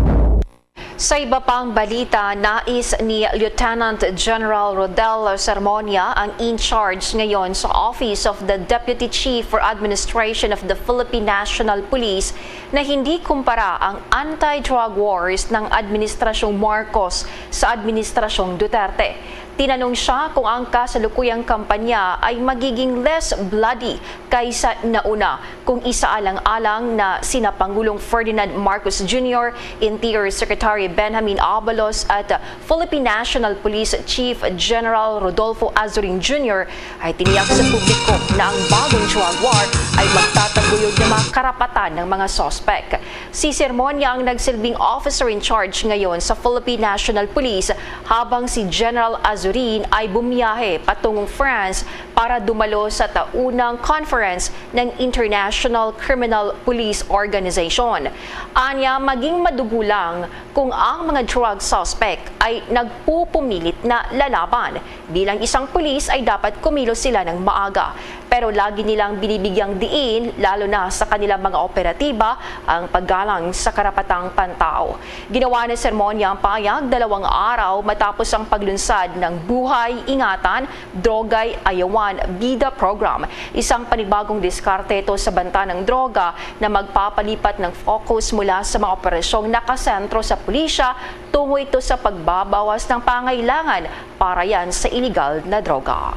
Sa iba pang balita, nais ni Lieutenant General Rodel Sermonia, ang in charge ngayon sa Office of the Deputy Chief for Administration of the Philippine National Police, na hindi kumpara ang anti-drug wars ng Administrasyong Marcos sa Administrasyong Duterte. Tinanong siya kung ang kasalukuyang kampanya ay magiging less bloody kaysa nauna kung isaalang-alang na sina Pangulong Ferdinand Marcos Junior, Interior Secretary Benjamin Abalos at Philippine National Police Chief General Rodolfo Azurin Junior, ay tiniyak sa publiko na ang bagong drug war ay magtataguyod ng mga karapatan ng mga suspek. Si Sermonia ang nagsilbing officer in charge ngayon sa Philippine National Police, habang si General Azurin ay bumiyahe patungong France para dumalo sa taunang conference ng International Criminal Police Organization. Anya, maging madugo lang kung ang mga drug suspect ay nagpupumilit na lalaban. Bilang isang pulis ay dapat kumilos sila ng maaga, pero lagi nilang binibigyang diin, lalo na sa kanilang mga operatiba, ang paggalang sa karapatang pantao. Ginawa ni Sermonia ang pahayag dalawang araw matapos ang paglunsad ng Buhay, Ingatan, Droga'y Ayawan, Bida Program. Isang panibagong diskarte ito sa banta ng droga na magpapalipat ng focus mula sa mga operasyong nakasentro sa pulisya tungo ito sa pagbabawas ng pangailangan para yan sa iligal na droga.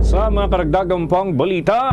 Sa mga karagdagan pang balita,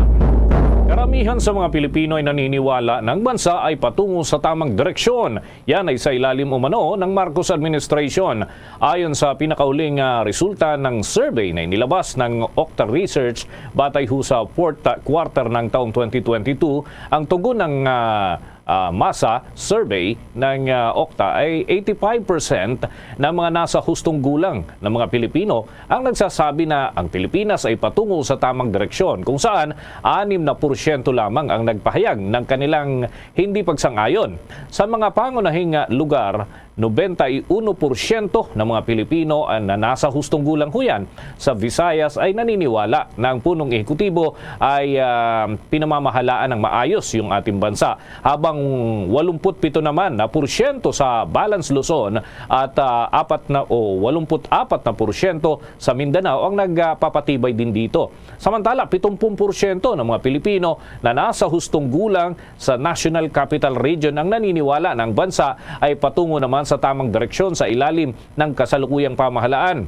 karamihan sa mga Pilipino ay naniniwala na ang bansa ay patungo sa tamang direksyon. Yan ay sa ilalim umano ng Marcos administration. Ayon sa pinakahuling, ah, resulta ng survey na inilabas ng Okta Research, batay ho sa fourth quarter ng taong twenty twenty-two, ang tugon ng, ah, ah, masa survey ng, ah, Okta ay eighty-five percent ng mga nasa hustong gulang na mga Pilipino ang nagsasabi na ang Pilipinas ay patungo sa tamang direksyon, kung saan anim na porsyento lamang ang nagpahayag ng kanilang hindi pagsang-ayon. Sa mga pangunahing, ah, lugar, nobenta y uno porsyento ng mga Pilipino, ah, na nasa hustong gulang ho yan sa Visayas ay naniniwala na ang punong ehekutibo ay, ah, pinamamahalaan ng maayos yung ating bansa, habang walumput pito naman na porsyento sa Balance Luzon at, ah, apat na o walumput apat na porsyento sa Mindanao ang nagpapatibay din dito. Samantala, pitumpung porsyento ng mga Pilipino na nasa hustong gulang sa National Capital Region ang naniniwala na ang bansa ay patungo naman sa tamang direksyon sa ilalim ng kasalukuyang pamahalaan.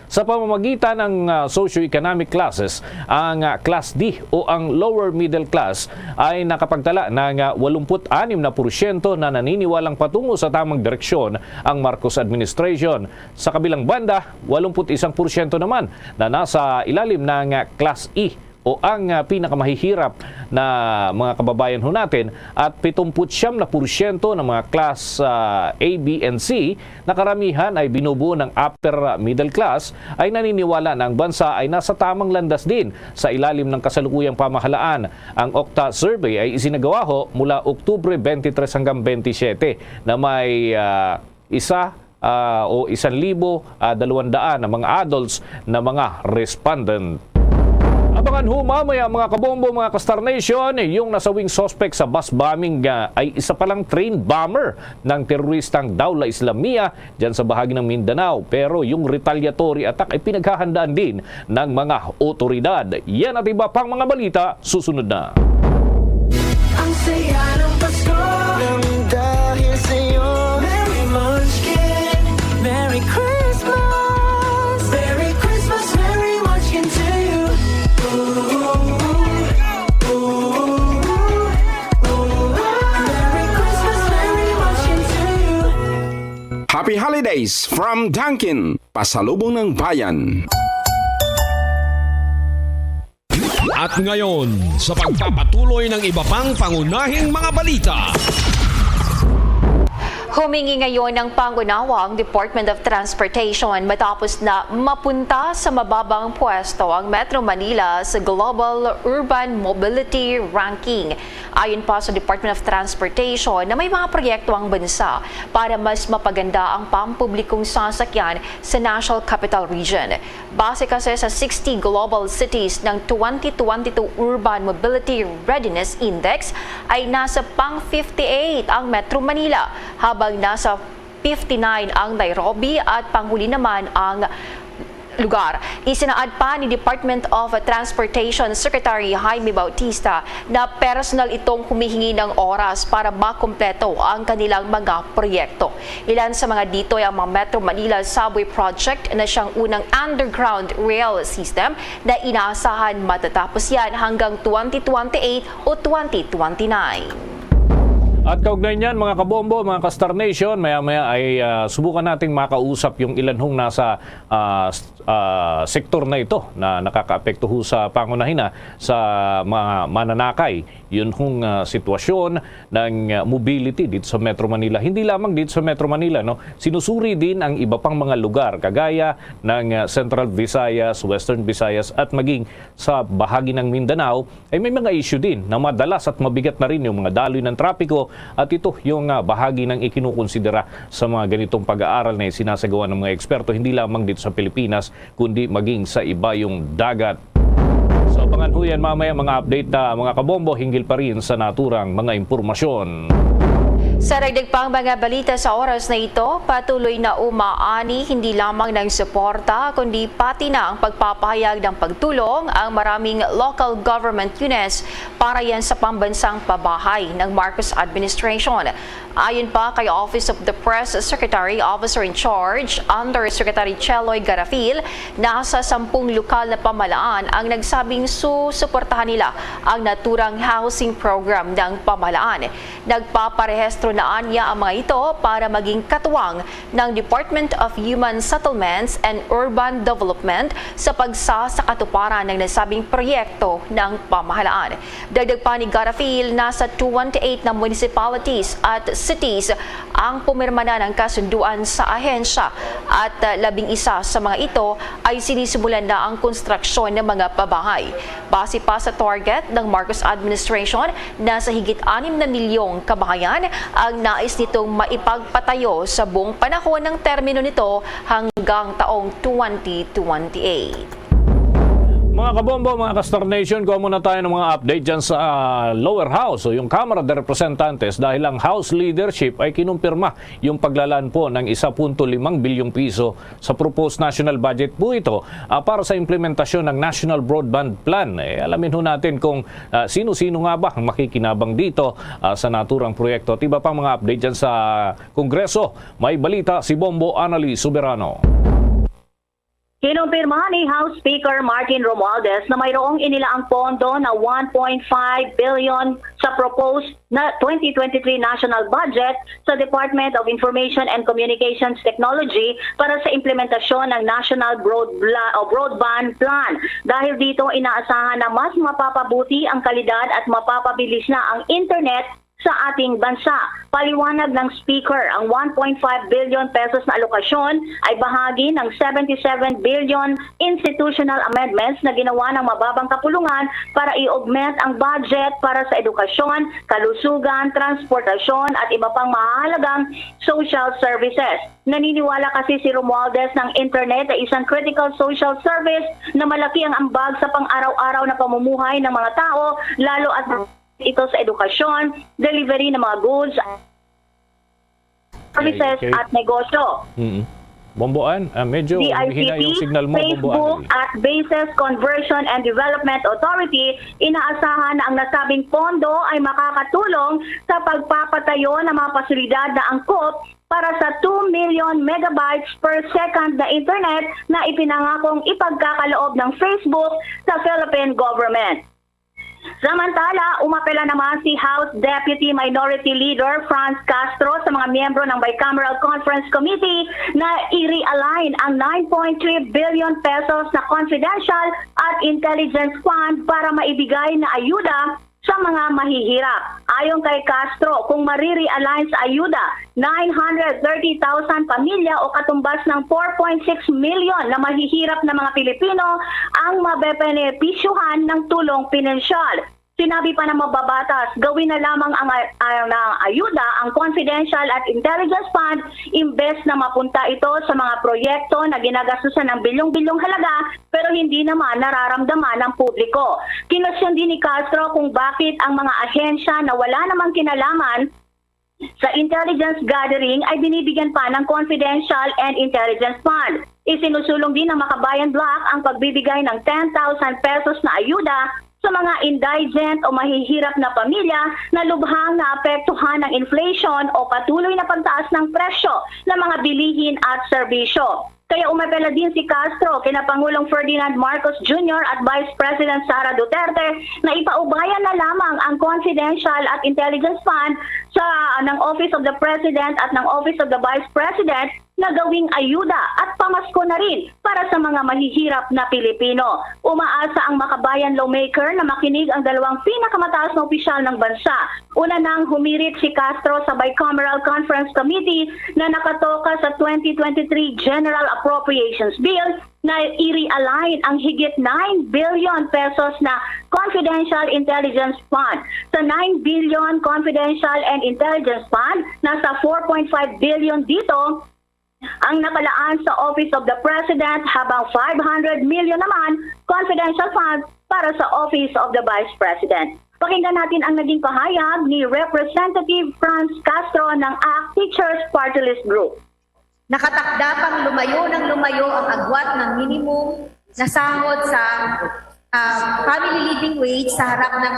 Sa pamamagitan ng, ah, socio-economic classes, ang, ah, Class D o ang lower middle class ay nakapagtala ng, ah, walumput anim na porsyento na naniniwalang patungo sa tamang direksyon ang Marcos administration. Sa kabilang banda, walumput isang porsyento naman na nasa ilalim ng, ah, Class E o ang, ah, pinakamahihirap na mga kababayan ho natin, at pitumput siyam na porsyento ng mga class, ah, A, B, and C na karamihan ay binubuo ng upper middle class ay naniniwala na ang bansa ay nasa tamang landas din sa ilalim ng kasalukuyang pamahalaan. Ang Okta survey ay isinagawa ho mula Oktubre twenty-three hanggang twenty-seven na may, ah, isa, ah, o isang libo, ah, dalawang daan na mga adults na mga respondent. Abangan ho mamaya, mga kabombo, mga ka-Star Nation, yung nasawing suspect sa bus bombing, ah, ay isa palang trained bomber ng teroristang Daula Islamia dyan sa bahagi ng Mindanao. Pero yung retaliatory attack ay pinaghahandaan din ng mga otoridad. Yan at iba pang mga balita, susunod na. Ang saya ng Pasko. Nang dahil sa'yo. Merry Munchkin. Merry Christmas. Merry Christmas, Merry Munchkin to you. Ooh, ooh, ooh. Ooh, ooh, ooh. Ooh, ooh. Merry Christmas, Merry Munchkin to you. Happy Holidays from Dunkin'. Pasalubong ng Bayan. At ngayon, sa pagpapatuloy ng iba pang pangunahing mga balita. Humingi ngayon ng pangunawa ang Department of Transportation matapos na mapunta sa mababang pwesto ang Metro Manila sa Global Urban Mobility Ranking. Ayon pa sa Department of Transportation na may mga proyekto ang bansa para mas mapaganda ang pampublikong sasakyan sa National Capital Region. Base kasi sa sixty global cities ng twenty twenty-two Urban Mobility Readiness Index, ay nasa pang fifty-eight ang Metro Manila, habang nasa fifty-nine ang Nairobi at panghuli naman ang lugar. Isinaad pa ni Department of Transportation Secretary Jaime Bautista na personal itong humihingi ng oras para makumpleto ang kanilang mga proyekto. Ilan sa mga dito ay ang mga Metro Manila Subway Project na siyang unang underground rail system na inaasahan matatapos yan hanggang twenty twenty-eight o twenty twenty-nine. At kaugnay niyan, mga kabombo, mga ka-Star Nation, maya-maya ay ah, subukan nating makausap yung ilan hong nasa ah, s- ah, sektor na ito na nakakaapekto ho sa pangunahin na sa mga mananakay. Yun hong ah, sitwasyon ng ah, mobility dito sa Metro Manila. Hindi lamang dito sa Metro Manila, no? Sinusuri din ang iba pang mga lugar kagaya ng ah, Central Visayas, Western Visayas at maging sa bahagi ng Mindanao ay may mga issue din na madalas at mabigat na rin yung mga daloy ng trapiko at ito yung ah, bahagi ng ikinukonsidera sa mga ganitong pag-aaral na isinasagawa ng mga eksperto hindi lamang dito sa Pilipinas kundi maging sa iba yung dagat. So abangan ho yan mamaya mga update na mga kabombo hinggil pa rin sa naturang mga impormasyon. Sa dagdag pang mga balita sa oras na ito, patuloy na umaani hindi lamang ng suporta kundi pati na ang pagpapahayag ng pagtulong ang maraming local government units para yan sa pambansang pabahay ng Marcos administration. Ayon pa kay Office of the Press Secretary, Officer in Charge, Undersecretary Cheloy Garafil, nasa sampung lokal na pamahalaan ang nagsabing susuportahan nila ang naturang housing program ng pamahalaan. Nagpaparehistro na anya ang mga ito para maging katuwang ng Department of Human Settlements and Urban Development sa pagsasakatuparan ng nasabing proyekto ng pamahalaan. Dagdag pa ni Garafil, nasa twenty-eight na municipalities at cities ang pumirma na ng kasunduan sa ahensya at labing isa sa mga ito ay sinisimulan na ang konstruksyon ng mga pabahay. Base pa sa target ng Marcos administration, nasa higit anim na milyong kabahayan ang nais nitong maipagpatayo sa buong panahon ng termino nito hanggang taong twenty twenty-eight. Mga kabombo, mga ka-Star Nation, kuha muna tayo ng mga update dyan sa ah, lower house o yung Kamara de Representantes dahil ang House leadership ay kinumpirma yung paglalaan po ng isa punto limang bilyong piso sa proposed national budget po ito ah, para sa implementasyon ng National Broadband Plan. Eh, alamin ho natin kung ah, sino-sino nga ba ang makikinabang dito ah, sa naturang proyekto at iba pang mga update dyan sa Kongreso. May balita si Bombo Annalie Soberano. Kinumpirma ni House Speaker Martin Romualdez na mayroong inilaang pondo na one point five billion sa proposed na twenty twenty-three national budget sa Department of Information and Communications Technology para sa implementasyon ng National Broad Bla- o Broadband Plan. Dahil dito, inaasahan na mas mapapabuti ang kalidad at mapapabilis na ang internet sa ating bansa. Paliwanag ng Speaker, ang one point five billion pesos na alokasyon ay bahagi ng seventy-seven billion institutional amendments na ginawa ng mababang kapulungan para i-augment ang budget para sa edukasyon, kalusugan, transportasyon at iba pang mahahalagang social services. Naniniwala kasi si Romualdez ng internet ay isang critical social service na malaki ang ambag sa pang-araw-araw na pamumuhay ng mga tao, lalo at ito sa edukasyon, delivery ng mga goods, services, Okay. at negosyo. Mm. Bomboan, ah, medyo D I C humihina T, yung signal mo, Bombo Facebook, Annalie. At Bases Conversion and Development Authority, inaasahan na ang nasabing pondo ay makakatulong sa pagpapatayo ng mga pasilidad na angkop para sa two million megabytes per second na internet na ipinangakong ipagkakaloob ng Facebook sa Philippine government. Samantala, umapela naman si House Deputy Minority Leader Franz Castro sa mga miyembro ng Bicameral Conference Committee na i-realign ang nine point three billion pesos na confidential at intelligence fund para maibigay na ayuda sa mga mahihirap. Ayon kay Castro, kung marirealign sa ayuda, nine hundred thirty thousand pamilya o katumbas ng four point six million na mahihirap na mga Pilipino ang mabebenepisyuhan ng tulong pinansyal. Sinabi pa ng mababatas, gawin na lamang ang, ang, ang ayuda ang confidential at intelligence fund imbes na mapunta ito sa mga proyekto na ginagastusan ng bilyong-bilyong halaga pero hindi naman nararamdaman ng publiko. Kinwestiyon din ni Castro kung bakit ang mga ahensya na wala namang kinalaman sa intelligence gathering ay binibigyan pa ng confidential and intelligence fund. Isinusulong din ng Makabayan Bloc ang pagbibigay ng ten thousand pesos na ayuda sa mga indigent o mahihirap na pamilya na lubhang naapektuhan ng inflation o patuloy na pagtaas ng presyo ng mga bilihin at serbisyo. Kaya umapela din si Castro kina Pangulong Ferdinand Marcos Junior at Vice President Sara Duterte na ipaubaya na lamang ang confidential at intelligence fund sa ng Office of the President at ng Office of the Vice President na gawing ayuda at pamasko na rin para sa mga mahihirap na Pilipino. Umaasa ang Makabayan lawmaker na makinig ang dalawang pinakamataas na opisyal ng bansa. Una nang humirit si Castro sa Bicameral Conference Committee na nakatoka sa twenty twenty-three General Appropriations Bill na i-realign ang higit nine billion pesos na Confidential Intelligence Fund. Sa nine billion Confidential and Intelligence Fund, nasa four point five billion dito ang nakalaan sa Office of the President, habang five hundred million naman confidential funds para sa Office of the Vice President. Pakinggan natin ang naging pahayag ni Representative Franz Castro ng ACT Teachers Party List Group. Nakatakda pang lumayo ng lumayo ang agwat ng minimum na sahod sa, ah, family living wage sa harap ng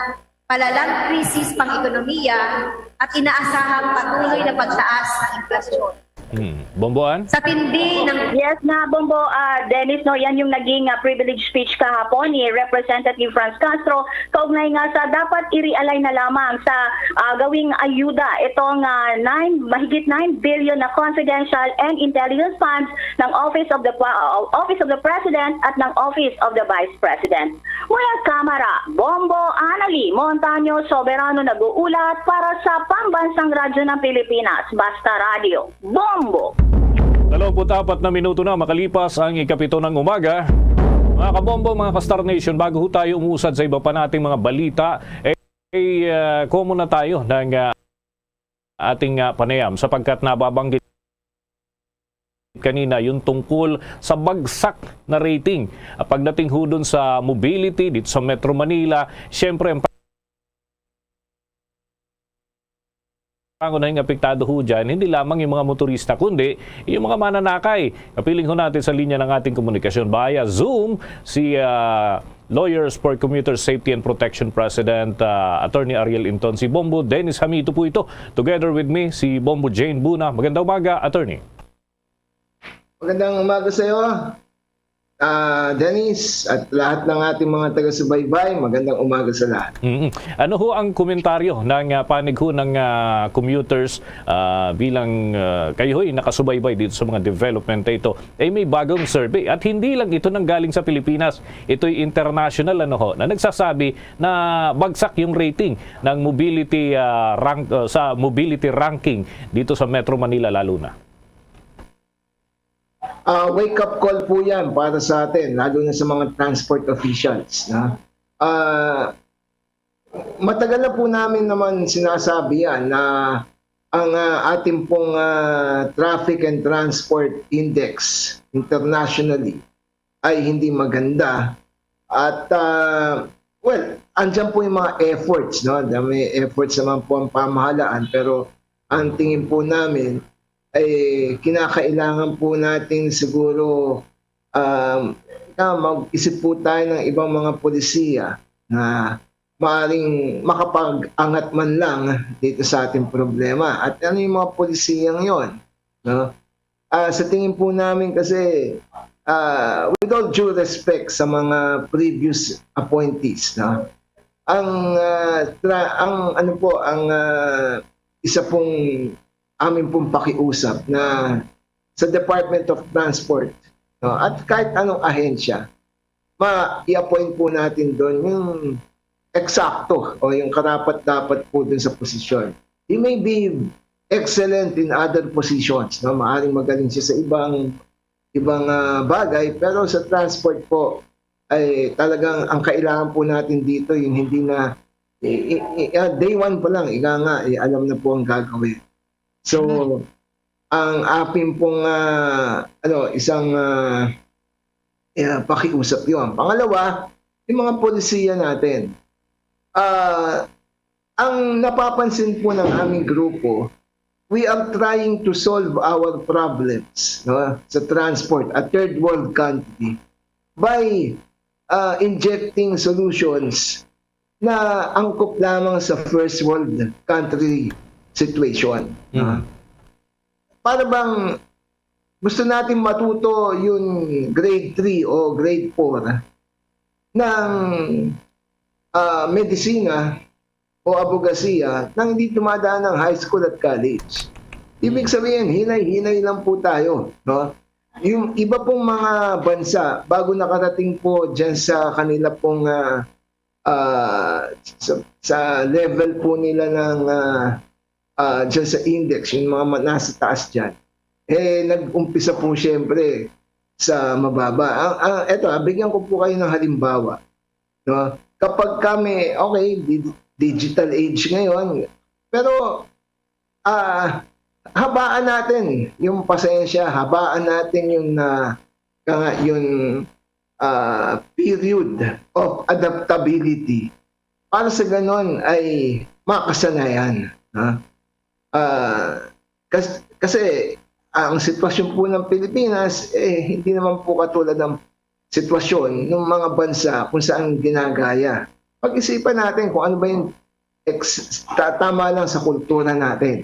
palalang krisis pang-ekonomiya at inaasahang patuloy na pagtaas ng inflasyon. Hmm. Bomboan? Sa tindi ng Yes nga, Bombo, ah, Dennis, no, yan yung naging, ah, privilege speech kahapon ni Representative Franz Castro, kaugnay nga sa dapat i-realign na lamang sa, ah, gawing ayuda itong, ah, nine, mahigit nine billion na confidential and intelligence funds ng Office of the Pre-, ah, Office of the President at ng Office of the Vice President. Mula Kamara, Bombo Anali Montaño Soberano nag-uulat para sa Pambansang Radyo ng Pilipinas, Basta Radyo. Bombo! Dalawampu't apat na minuto na makalipas ang ikapito ng umaga. Mga kabombo, mga ka-Star Nation, bago ho tayo umusad sa iba pa nating mga balita, eh, eh, ah, kuha muna tayo ng, ah, ating, ah, panayam sapagkat nababanggit kanina yung tungkol sa bagsak na rating. Ah, pagdating ho dun sa mobility dito sa Metro Manila, siyempre ang pangunahing apektado ho dyan, hindi lamang yung mga motorista, kundi yung mga mananakay. Kapiling ho natin sa linya ng ating komunikasyon via Zoom si, ah, Lawyers for Commuter Safety and Protection President, ah, Attorney Ariel Inton. Si Bombo Dennis Hamito po ito. Together with me, si Bombo Jane Buna. Magandang umaga, Attorney. Magandang umaga sa iyo, ah, Dennis, at lahat ng ating mga taga-subaybay. Magandang umaga sa lahat. Mm. Ano ho ang komentaryo ng, ah, panig ho ng, ah, commuters, ah, bilang, ah, kayo ho'y nakasubaybay dito sa mga development na ito? Eh, may bagong survey at hindi lang ito nanggaling sa Pilipinas. Ito'y international, ano ho, na nagsasabi na bagsak yung rating ng mobility, ah, rank, ah, sa mobility ranking dito sa Metro Manila lalo na. Ah, wake-up call po yan para sa atin, lalo na sa mga transport officials, no? Ah, matagal na po namin naman sinasabi yan na ang, ah, ating pong, ah, traffic and transport index internationally ay hindi maganda. At, ah, well, andyan po yung mga efforts, no? Na may efforts naman po ang pamahalaan, pero ang tingin po namin ay kinakailangan po natin siguro, um, na mag-isip po tayo ng ibang mga polisiya na maaring makapag-angat man lang dito sa ating problema. At ano yung mga polisiyang yon, no? Ah, sa tingin po namin kasi, ah, with all due respect sa mga previous appointees, no? Ang, ah, tra-, ang ano po, ang, ah, isa pong amin pong pakiusap na sa Department of Transport, no, at kahit anong ahensya, ma-, i-appoint po natin doon yung eksakto o yung karapat-dapat po dun sa posisyon. He may be excellent in other positions, no? Maaring magaling siya sa ibang, ibang, ah, bagay, pero sa transport po ay talagang ang kailangan po natin dito yung hindi na, i-, i-, i-, ah, day one pa lang, ika nga, eh, alam na po ang gagawin. So, ang akin pong, ah, ano, isang, ah, eh, pakiusap yon. Pangalawa, yung mga polisiya natin. Ah, ang napapansin po ng aming grupo, we are trying to solve our problems, no, sa transport, a third world country, by, uh, injecting solutions na angkop lamang sa first world country situation, no? Mm. Para bang gusto natin matuto yung grade three o grade four ng, ah, medisina o abogasiya nang hindi dumadaan ng high school at college. Ibig sabihin, hinay-hinay lang po tayo, no? Yung iba pong mga bansa, bago nakarating po dyan sa kanila pong, ah, ah, sa, sa level po nila ng, ah, ah, dyan sa index, yung mga ma-, nasa taas dyan, eh, nag-umpisa po siyempre sa mababa. Ang, ang, eto, ah, bigyan ko po kayo ng halimbawa, no? Kapag kami, okay, di-, digital age ngayon, pero, ah, habaan natin yung pasensya, habaan natin yung, ah, kaya nga, yung, ah, period of adaptability para sa ganon ay makasanayan, ha? Ah, kas-, kasi ang sitwasyon po ng Pilipinas, eh, hindi naman po katulad ng sitwasyon ng mga bansa kung saan ginagaya. Pag-isipan natin kung ano ba yung ex-, ta-, tama lang sa kultura natin,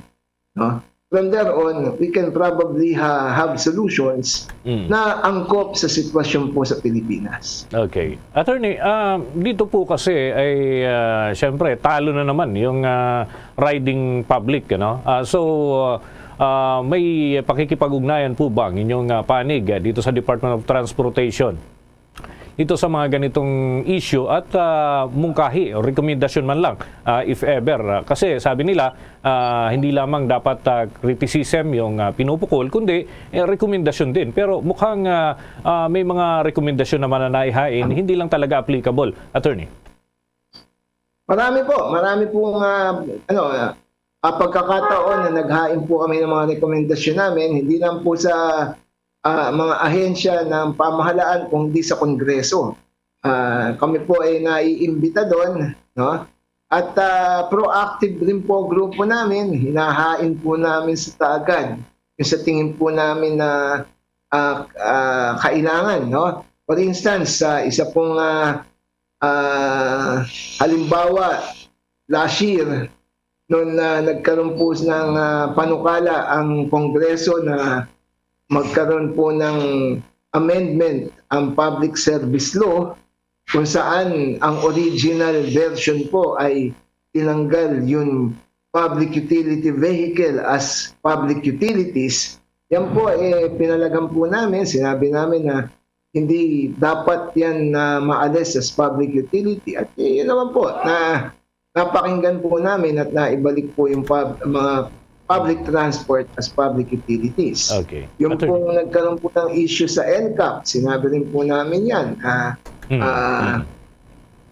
no? From there on, we can probably ha-, have solutions Mm. na angkop sa sitwasyon po sa Pilipinas. Okay. Attorney, ah, dito po kasi ay, ah, siyempre, talo na naman yung, ah, riding public, ano? Ah, so, ah, may pakikipag-ugnayan po ba ang inyong, ah, panig, ah, dito sa Department of Transportation? Dito sa mga ganitong issue at, ah, mungkahi o rekomendasyon man lang, ah, if ever. Ah, kasi sabi nila, ah, hindi lamang dapat, ah, criticism yung, ah, pinupukol, kundi, eh, rekomendasyon din. Pero mukhang, ah, ah, may mga rekomendasyon naman na naihain, hindi lang talaga applicable, attorney. Marami po, marami pong, ah, ano, ah, ah, pagkakataon na naghain po kami ng mga rekomendasyon namin, hindi lang po sa, ah, mga ahensya ng pamahalaan, kundi sa Kongreso. Ah, kami po ay naiimbita doon, no? At, ah, proactive rin po grupo namin, hinahain po namin sa taagad yung sa tingin po namin na, ah, ah, kailangan, no? For instance, sa isa pong, ah, ah, halimbawa, last year, noon na nagkaroon po ng, ah, panukala ang Kongreso na magkaroon po ng amendment ang Public Service Law, kung saan ang original version po ay tinanggal yung public utility vehicle as public utilities. Yan po, eh, pinalagam po namin, sinabi namin na hindi dapat yan na maalis as public utility. At, eh, yun naman po, na napakinggan po namin at naibalik po yung pub-, mga public transport as public utilities. Okay. Yung Attorney. Pong nagkaroon po ng issue sa NCAP, sinabi rin po namin yan. Ah, Mm, ah, mm.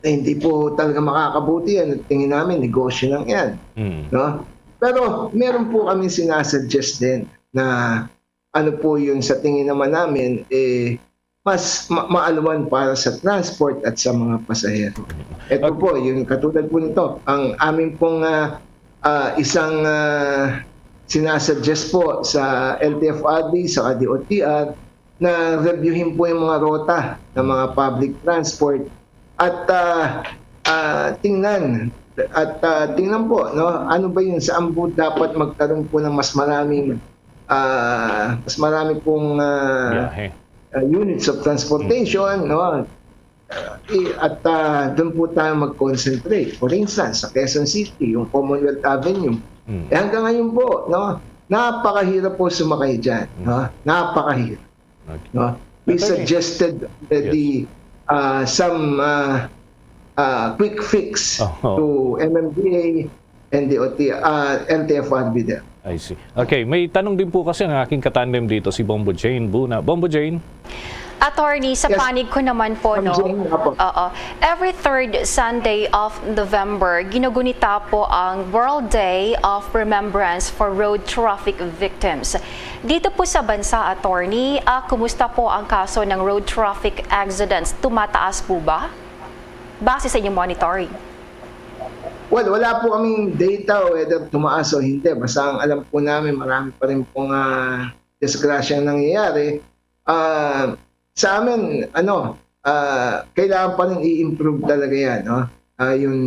na hindi po talaga makakabuti yan. At tingin namin, negosyo lang yan. Mm. No? Pero meron po kami sinasuggest din na ano po yung sa tingin naman namin, eh, mas ma-, maalwan para sa transport at sa mga pasahero. Ito Okay. po, yung katulad po nito, ang amin pong, ah, ah, isang, ah, sinasuggest po sa L T F R B, sa D O T R, na reviewin po yung mga rota ng mga public transport at, ah, ah, tingnan, at, ah, tingnan po, no, ano ba yung saan po dapat magkaroon po ng mas maraming, ah, mas marami pong, ah, Biyahe. ah, units of transportation, Mm. no? Ah, i-, at, ah, doon po tayo mag-concentrate. For instance, sa Quezon City, yung Commonwealth Avenue. Mm. Eh, hanggang ngayon po, no, napakahirap po sumakay dyan, Mm. no? Napakahirap. Okay. No? We Attorney. Suggested already, Yes. uh, some, uh, uh, quick fix Oo. to M M D A and the O T, uh, L T F R B there. I see. Okay, may tanong din po kasi ang aking katandem dito, si Bombo Jane Buna. Bombo Jane? Attorney, sa Yes. panig ko naman po, Ma'am no? Jane, apo. Oo. Every third Sunday of November, ginagunita po ang World Day of Remembrance for Road Traffic Victims. Dito po sa bansa, attorney, ah, kumusta po ang kaso ng road traffic accidents? Tumataas po ba? Base sa inyong monitoring. Well, wala po kaming data whether tumaas o hindi. Basta ang alam po namin, marami pa rin pong, ah, disgrasyang nangyayari. Ah, sa amin, ano, ah, kailangan pa rin i-improve talaga yan, no? Ah, yung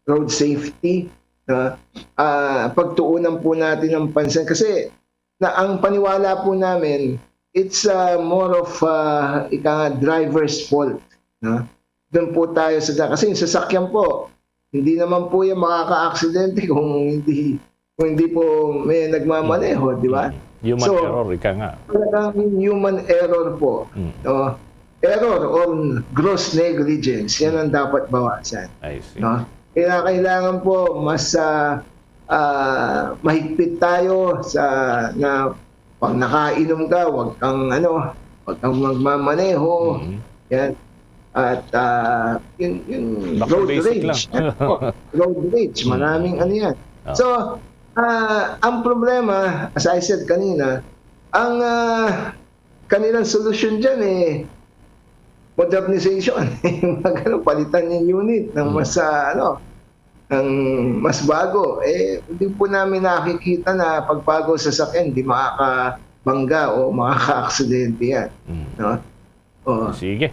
road safety, no? Ah, pagtuunan po natin ng pansin kasi na ang paniwala po namin, it's, ah, more of, ah, ika nga, driver's fault, no? Doon po tayo sa, kasi yung sasakyan po, hindi naman po yan makaka-aksidente kung hindi, kung hindi po may nagmamaneho, di ba? Mm. Human So, error, ika nga. Talagang human error po, Mm. no? Error or gross negligence, yan ang dapat bawasan, I see. no? Kaya kailangan po mas, ah, ah, mahigpit tayo sa, na pag nakainom ka, wag kang, ano, wag kang magmamaneho. Mhm. Yan. At, ah, yun, yun, Baka road basic rage. lang. Yan po, road rage. Mhm. Maraming ano yan. Ah. So, ah, ang problema, as I said kanina, ang, ah, kanilang solusyon dyan, eh, modernization. Yung mga ganun, palitan yung unit ng Mm. mas, ah, ano, ng mas bago. Eh, hindi po namin nakikita na pagbago sa sakyan, di makakabangga o makaka-aksidente yan. Mm. No? Oo. Sige.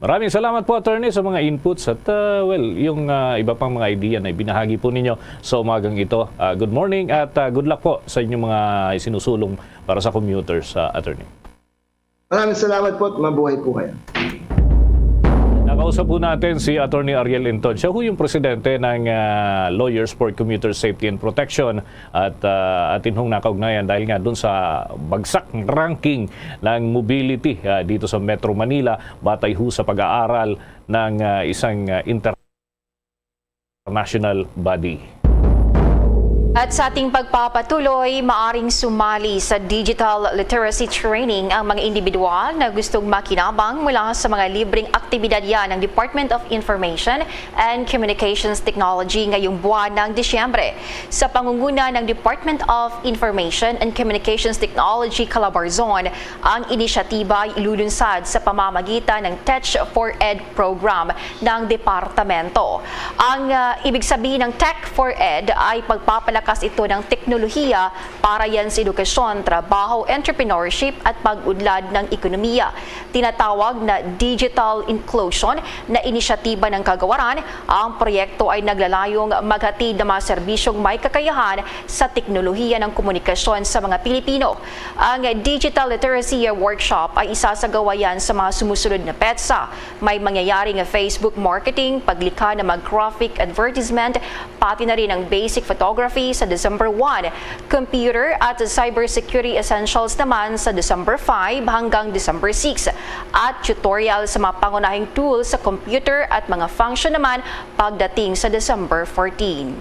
Maraming salamat po, Attorney, sa mga inputs at, ah, well, yung, ah, iba pang mga idea na ibinahagi po ninyo sa umagang ito. Ah, good morning at, ah, good luck po sa inyong mga isinusulong para sa commuters, ah, Attorney. Maraming salamat po at mabuhay po kayo. Nakausap po natin si Attorney Ariel Intod. Siya ho yung presidente ng, ah, Lawyers for Commuter Safety and Protection at, ah, atin hong nakaugnayan dahil nga dun sa bagsak ranking ng mobility, ah, dito sa Metro Manila, batay ho sa pag-aaral ng, ah, isang, ah, inter- international body. At sa ating pagpapatuloy, maaring sumali sa digital literacy training ang mga individual na gustong makinabang mula sa mga libreng aktibidad yan ng Department of Information and Communications Technology ngayong buwan ng Disyembre. Sa pangunguna ng Department of Information and Communications Technology Calabarzon, ang inisyatiba ay ilulunsad sa pamamagitan ng Tech for Ed program ng departamento. Ang, ah, ibig sabihin ng Tech for Ed ay pagpapalakas ito ng teknolohiya para yan sa edukasyon, trabaho, entrepreneurship at pag-unlad ng ekonomiya. Tinatawag na digital inclusion na inisyatiba ng kagawaran. Ang proyekto ay naglalayong maghatid ng mga serbisyong may kakayahan sa teknolohiya ng komunikasyon sa mga Pilipino. Ang Digital Literacy Workshop ay isasagawa yan sa mga sumusunod na petsa. May mangyayaring Facebook marketing, paglikha ng mga graphic advertisement, pati na rin ang basic photography sa December one, computer at cybersecurity essentials naman sa December five hanggang December six, at tutorial sa mga pangunahing tools sa computer at mga function naman pagdating sa December fourteen.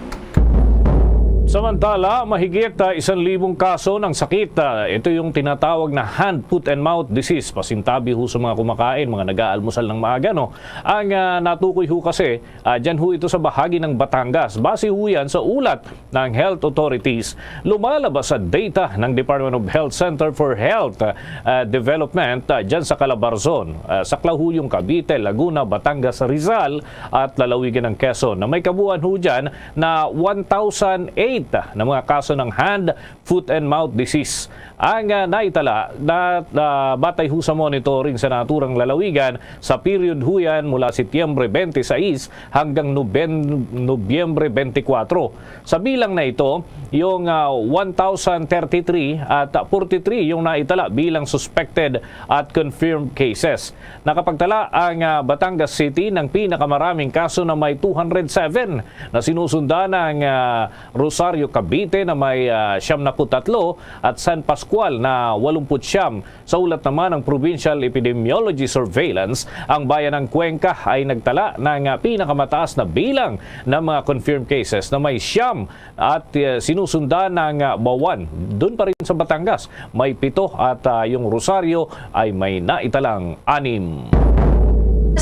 Samantala, mahigit, ah, isang libong kaso ng sakit. Ah, ito yung tinatawag na hand, foot, and mouth disease. Pasintabi ho sa mga kumakain, mga nag-aalmusal ng maaga, no? Ang, ah, natukoy ho kasi, ah, dyan ho ito sa bahagi ng Batangas. Base ho yan sa ulat ng health authorities. Lumalabas sa data ng Department of Health Center for Health, ah, Development, ah, dyan sa Calabarzon. Ah, saklaw ho yung Cavite, Laguna, Batangas, Rizal, at lalawigan ng Quezon na may kabuuan ho dyan na one thousand eight na mga kaso ng hand, foot, and mouth disease ang, ah, naitala na, na batay ho sa monitoring sa naturang lalawigan sa period ho yan mula Setyembre twenty-six hanggang Noben-, Nobyembre twenty-four. Sa bilang na ito, yung, ah, one thousand thirty-three at forty-three yung naitala bilang suspected at confirmed cases. Nakapagtala ang, ah, Batangas City ng pinakamaraming kaso na may two hundred seven na sinusundan ng, ah, Rosario, Cavite na may, ah, siyam na put tatlo at San Pascual na walumput siyam. Sa ulat naman ng Provincial Epidemiology Surveillance, ang bayan ng Cuenca ay nagtala ng, ah, pinakamataas na bilang ng mga confirmed cases na may siyam at, ah, sinusundan ng, ah, Bawan. Doon pa rin sa Batangas, may pito at, ah, yung Rosario ay may naitalang anim.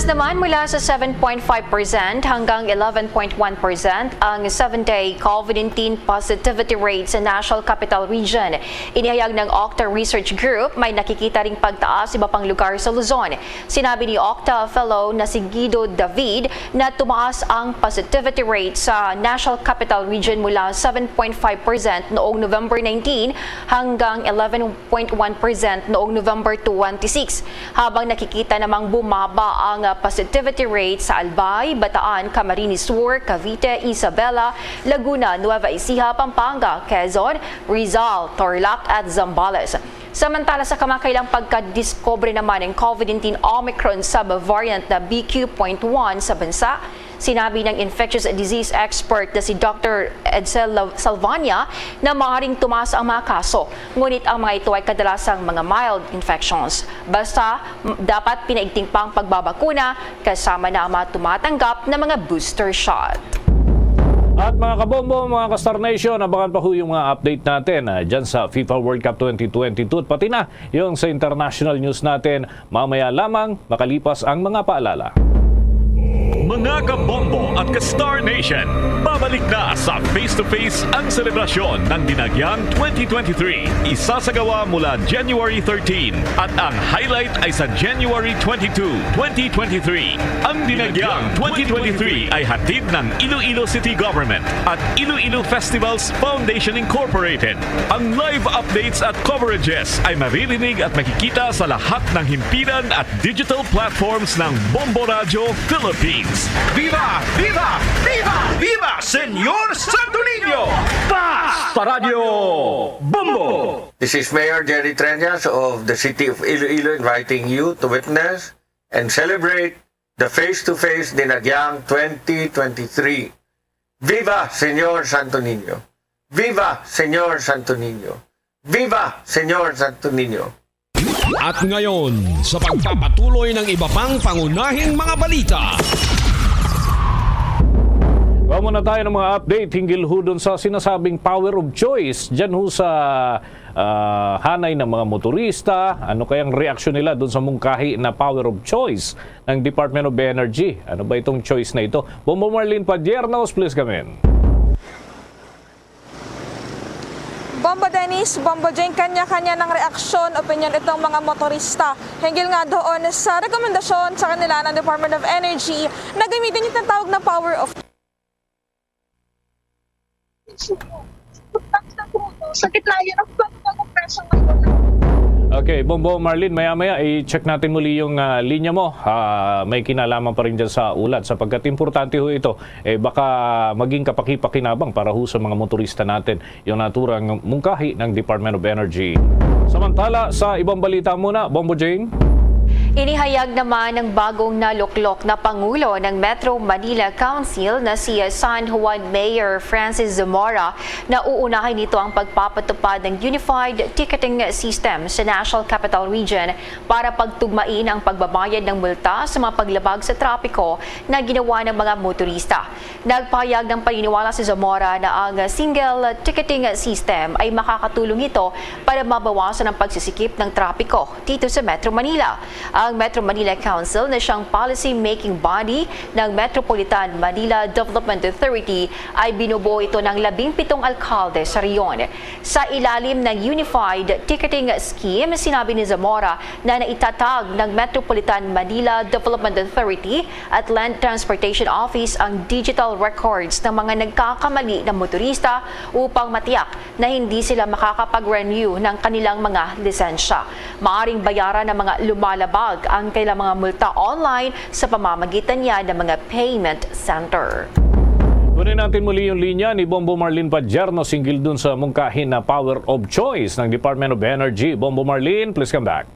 Naman mula sa seven point five percent hanggang eleven point one percent ang seven-day COVID nineteen positivity rate sa National Capital Region. Inihayag ng Okta Research Group, may nakikita ring pagtaas sa iba pang lugar sa Luzon. Sinabi ni Okta Fellow na si Guido David na tumaas ang positivity rate sa National Capital Region mula seven point five percent noong November nineteen hanggang eleven point one percent noong November twenty-six, habang nakikita namang bumaba ang, ah, positivity rate sa Albay, Bataan, Camarines Sur, Cavite, Isabela, Laguna, Nueva Ecija, Pampanga, Quezon, Rizal, Tarlac at Zambales. Samantala, sa kamakailang pagkadiskubre naman ng COVID nineteen Omicron subvariant na B Q point one sa bansa, sinabi ng infectious disease expert na si Doctor Edsel Lav-, Salvania na maaaring tumaas ang mga kaso, ngunit ang mga ito ay kadalasang mga mild infections. Basta, m-, dapat pinaigting pa ang pagbabakuna kasama na ang mga tumatanggap ng mga booster shot. At mga kabombo, mga ka-Star Nation, abangan pa ho yung mga update natin, ah, dyan sa FIFA World Cup twenty twenty-two at pati na yung sa international news natin mamaya lamang makalipas ang mga paalala. Mga kabombo at ka-Star Nation, babalik na sa Face to Face ang selebrasyon ng Dinagyang twenty twenty-three. Isasagawa mula January thirteen at ang highlight ay sa January twenty-two, twenty twenty-three. Ang Dinagyang twenty twenty-three ay hatid ng Iloilo City Government at Iloilo Festivals Foundation Incorporated. Ang live updates at coverages ay maririnig at makikita sa lahat ng himpilan at digital platforms ng Bombo Radyo Philippines. Viva! Viva! Viva! Viva Señor Santo Niño! Paz! Sa Radyo Bombo! This is Mayor Jerry Treñas of the City of Iloilo inviting you to witness and celebrate the Face to Face Dinagyang twenty twenty-three. Viva Señor Santo Niño! Viva Señor Santo Niño! Viva Señor Santo Niño! At ngayon, sa pagpapatuloy ng iba pang pangunahing mga balita. Kuha muna tayo ng mga update hinggil ho dun sa sinasabing power of choice dyan ho sa, ah, hanay ng mga motorista. Ano kayang reaksyon nila dun sa mungkahi na power of choice ng Department of Energy? Ano ba itong choice na ito? Bombo Marlene Padiernos, please come in. Bombo Dennis, Bombo Jane, kanya-kanya ng reaksyon, opinyon itong mga motorista hinggil nga doon sa rekomendasyon sa kanila ng Department of Energy na gamitin yung tinatawag na power of Sakit na yun. Ang bago-bagong presyo ngayon. Okay, Bombo Marlene, maya-maya i-check natin muli yung, ah, linya mo. Ah, may kinalaman pa rin dyan sa ulat, sapagkat importante ho ito. Eh, baka maging kapaki-pakinabang para ho sa mga motorista natin yung naturang mungkahi ng Department of Energy. Samantala, sa ibang balita muna, Bombo Jane. Inihayag naman ng bagong naluklok na pangulo ng Metro Manila Council na si San Juan Mayor Francis Zamora na uunahin nito ang pagpapatupad ng unified ticketing system sa National Capital Region para pagtugmain ang pagbabayad ng multa sa mga paglabag sa trapiko na ginawa ng mga motorista. Nagpahayag ng paniniwala si Zamora na ang single ticketing system ay makakatulong ito para mabawasan ang pagsisikip ng trapiko dito sa Metro Manila. Ang Metro Manila Council na siyang policy-making body ng Metropolitan Manila Development Authority ay binubuo ito ng labing pitong alkalde sa rehiyon. Sa ilalim ng Unified Ticketing Scheme, sinabi ni Zamora na naitatag ng Metropolitan Manila Development Authority at Land Transportation Office ang digital records ng mga nagkakamali na motorista upang matiyak na hindi sila makakapag-renew ng kanilang mga lisensya. Maaring bayaran ng mga lumalabag ang kanilang mga multa online sa pamamagitan niya ng mga payment center. Kunin natin muli yung linya ni Bombo Marlene Padierno hinggil dun sa mungkahi na power of choice ng Department of Energy. Bombo Marlene, please come back.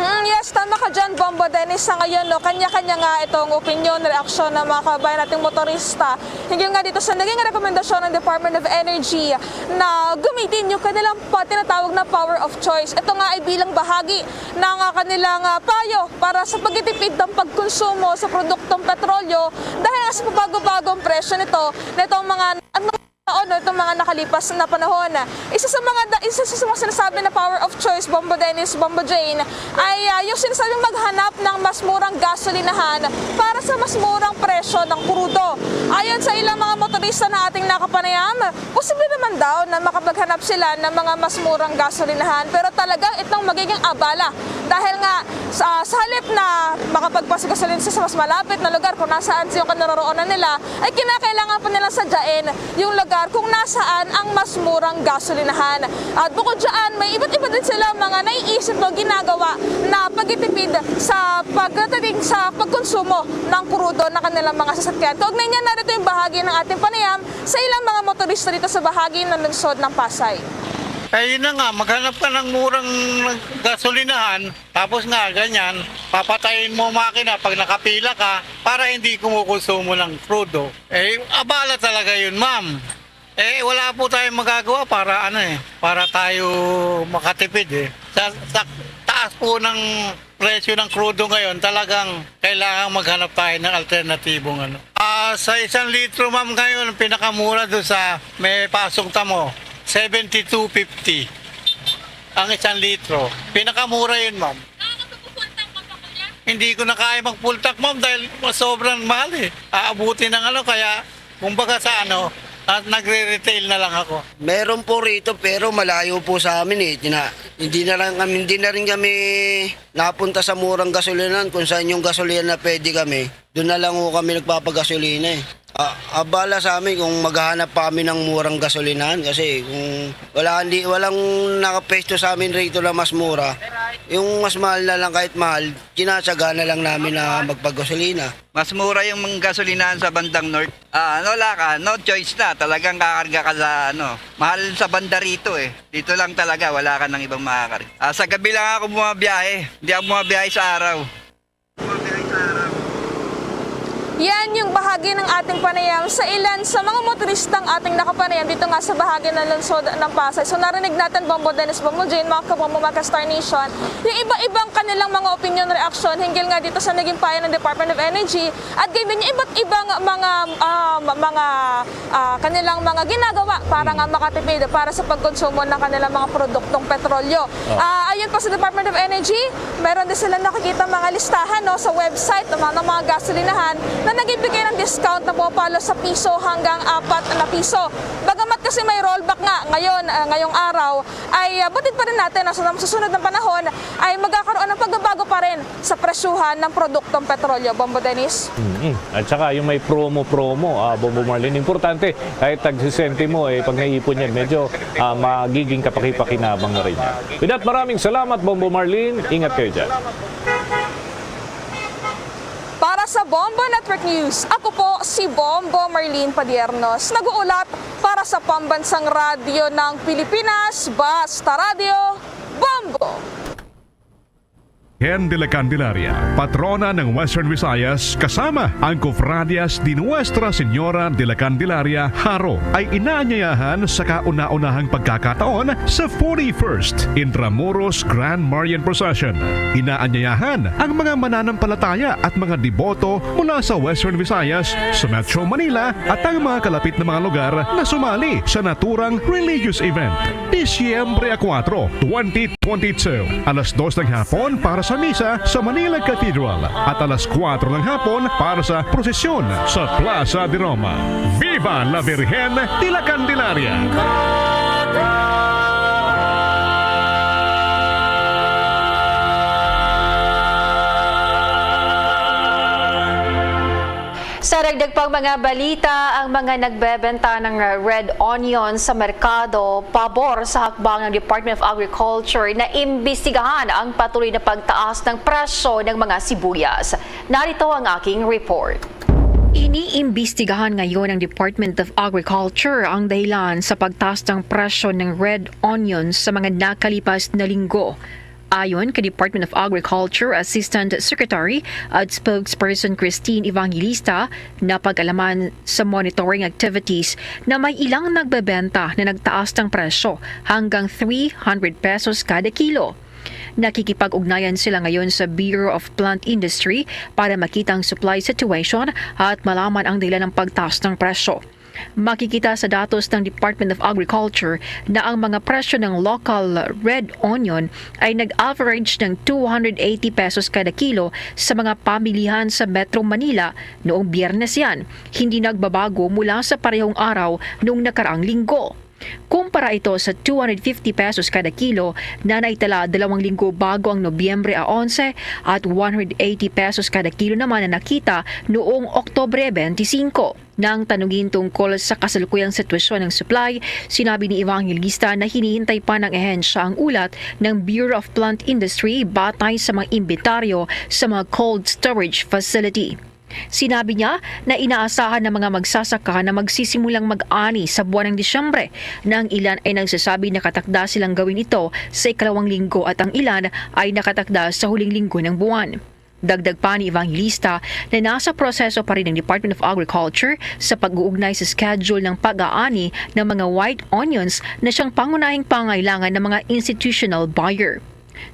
Mm, yes, tama ka dyan, Bombo Dennis. Sa ngayon, no, kanya-kanya nga itong opinyon, reaksyon ng mga kabayan nating motorista. Hinggil nga dito sa naging rekomendasyon ng Department of Energy na gamitin yung kanilang pa-, tinatawag na power of choice. Ito nga ay bilang bahagi ng, ah, kanilang, ah, payo para sa pagtitipid ng pagkonsumo sa produktong petrolyo dahil nga sa pabago-bagong presyo nito, nitong mga, ano, Taon, no, itong mga nakalipas na panahon. Isa sa mga da- isa sa mga sinasabi na power of choice, Bombo Dennis, Bombo Jane, ay, ah, yung sinasabing maghanap ng mas murang gasolinahan para sa mas murang presyo ng krudo. Ayon sa ilang mga motorista na ating nakapanayam, posible naman daw na makapaghanap sila ng mga mas murang gasolinahan, pero talagang itong magiging abala dahil nga sa, sa halip na makapagpagasolina sa mas malapit na lugar kung nasaan yung kinaroroonan nila, ay kinakailangan pa nilang sadyain yung lugar kung nasaan ang mas murang gasolinahan. At bukod dyan, may iba't iba din sila mga naiisip o ginagawa na pagtitipid sa pagdating sa pagkonsumo ng krudo ng kanilang mga sasakyan. Kaugnay niya, narito yung bahagi ng ating panayam sa ilang mga motorista dito sa bahagi ng lungsod ng Pasay. Eh, yun na nga, maghanap ka ng murang gasolinahan, tapos nga, ganyan, papatayin mo makina pag nakapila ka para hindi kumukonsumo ng krudo. Eh, abala talaga yun, ma'am. Eh, wala po tayong magagawa para ano eh, para tayo makatipid eh. Sa, sa taas po ng presyo ng krudo ngayon, talagang kailangan maghanap tayo ng alternatibong ano. Ah, sa isang litro, ma'am, ngayon, ang pinakamura doon sa may pasok tamo, seventy-two fifty ang isang litro. Pinakamura yun, ma'am. Hindi ko na kaya mag-full tank, ma'am, dahil sobrang mahal eh. Aabutin ng ano, kaya kumbaga sa ano, at nagre-retail na lang ako. Meron po rito pero malayo po sa amin eh. Tina, hindi na lang kami, hindi na rin kami napunta sa murang gasolinahan kung saan yung gasolina na pwede kami. Doon na lang ho kami nagpapagasolina eh. Ah, abala sa amin kung maghahanap pa kami ng murang gasolinahan kasi kung wala, hindi, walang nakapwesto sa amin rito na mas mura. Yung mas mahal na lang kahit mahal, kinatsaga na lang namin na magpagasolina. Mas mura yung mga gasolinahan sa bandang north. Ah, ano, wala ka, no choice na. Talagang kakarga ka sa ano, mahal sa banda rito eh. Dito lang talaga, wala ka ng ibang makakarga. Ah, sa gabi lang ako bumabiyahe. Hindi ako bumabiyahe sa araw. Yan yung bahagi ng ating panayam sa ilan sa mga motoristang ating nakapanayam dito nga sa bahagi ng lungsod ng Pasay. So narinig natin, Bombo Dennis, Bombo Jane, mga kabombo, mga ka-Star Nation, yung iba-ibang kanilang mga opinion, reaksyon hinggil nga dito sa naging pahayag ng Department of Energy at gayon din yung iba't ibang mga ah, ma- mga ah, kanilang mga ginagawa para nga makatipid para sa pagkonsumo ng kanilang mga produktong petrolyo. Ah, ayon pa sa Department of Energy, meron din sila nakikita mga listahan, no, sa website ng mga, ng mga gasolinahan na nagbibigay ng discount na pumapalo sa piso hanggang apat na piso. Bagamat kasi may rollback nga ngayon, ah, ngayong araw, ay ah, batid pa rin natin na sa mga susunod na panahon ay magkakaroon ng pagbabago pa rin sa presyuhan ng produktong petrolyo. Bombo Dennis? Mm. At saka yung may promo-promo, ah, Bombo Marlene, importante, kahit tag sesentimo, eh, pag naipon yan, medyo ah, magiging kapaki-pakinabang na rin yan. With that, maraming salamat, Bombo Marlene. Ingat kayo dyan. Para sa Bombo Network News, ako po si Bombo Marlene Padiernos, nag-uulat para sa Pambansang Radyo ng Pilipinas, Basta Radyo, Bombo! Hen de la Candelaria, patrona ng Western Visayas, kasama ang Cofradias de Nuestra Señora de la Candelaria, Jaro, ay inaanyayahan sa kauna-unahang pagkakataon sa forty-first Intramuros Grand Marian Procession. Inaanyayahan ang mga mananampalataya at mga deboto mula sa Western Visayas, sa Metro Manila at ang mga kalapit na mga lugar na sumali sa naturang religious event. Disyembre a kuatro, twenty twenty-two, alas dos ng hapon para sa misa sa Manila Cathedral at alas kuwatro ng hapon para sa prosesyon sa Plaza de Roma. Viva la Virgen de la Candelaria! Sa dagdag pang mga balita, ang mga nagbebenta ng red onion sa merkado pabor sa hakbang ng Department of Agriculture na imbestigahan ang patuloy na pagtaas ng presyo ng mga sibuyas. Narito ang aking report. Iniimbestigahan ngayon ng Department of Agriculture ang dahilan sa pagtaas ng presyo ng red onion sa mga nakalipas na linggo. Ayon kay Department of Agriculture Assistant Secretary at Spokesperson Christine Evangelista, napag-alaman sa monitoring activities na may ilang nagbebenta na nagtaas ng presyo hanggang three hundred pesos kada kilo. Nakikipag-ugnayan sila ngayon sa Bureau of Plant Industry para makita ang supply situation at malaman ang dahilan ng pagtaas ng presyo. Makikita sa datos ng Department of Agriculture na ang mga presyo ng local red onion ay nag-average ng two hundred eighty pesos kada kilo sa mga pamilihan sa Metro Manila noong Biyernes yan. Hindi nagbabago mula sa parehong araw noong nakaraang linggo. Kumpara ito sa two hundred fifty pesos kada kilo na naitala dalawang linggo bago ang Nobyembre a onse at one hundred eighty pesos kada kilo naman na nakita noong Oktobre twenty-five. Nang tanungin tungkol sa kasalukuyang sitwasyon ng supply, sinabi ni Evangelista na hinihintay pa ng ahensya ang ulat ng Bureau of Plant Industry batay sa mga inventaryo sa mga cold storage facility. Sinabi niya na inaasahan ng mga magsasaka na magsisimulang mag-ani sa buwan ng Disyembre, na ang ilan ay nagsasabi na katakda silang gawin ito sa ikalawang linggo at ang ilan ay nakatakda sa huling linggo ng buwan. Dagdag pa ni Evangelista na nasa proseso pa rin ang Department of Agriculture sa pag-uugnay sa schedule ng pag-aani ng mga white onions na siyang pangunahing pangailangan ng mga institutional buyer.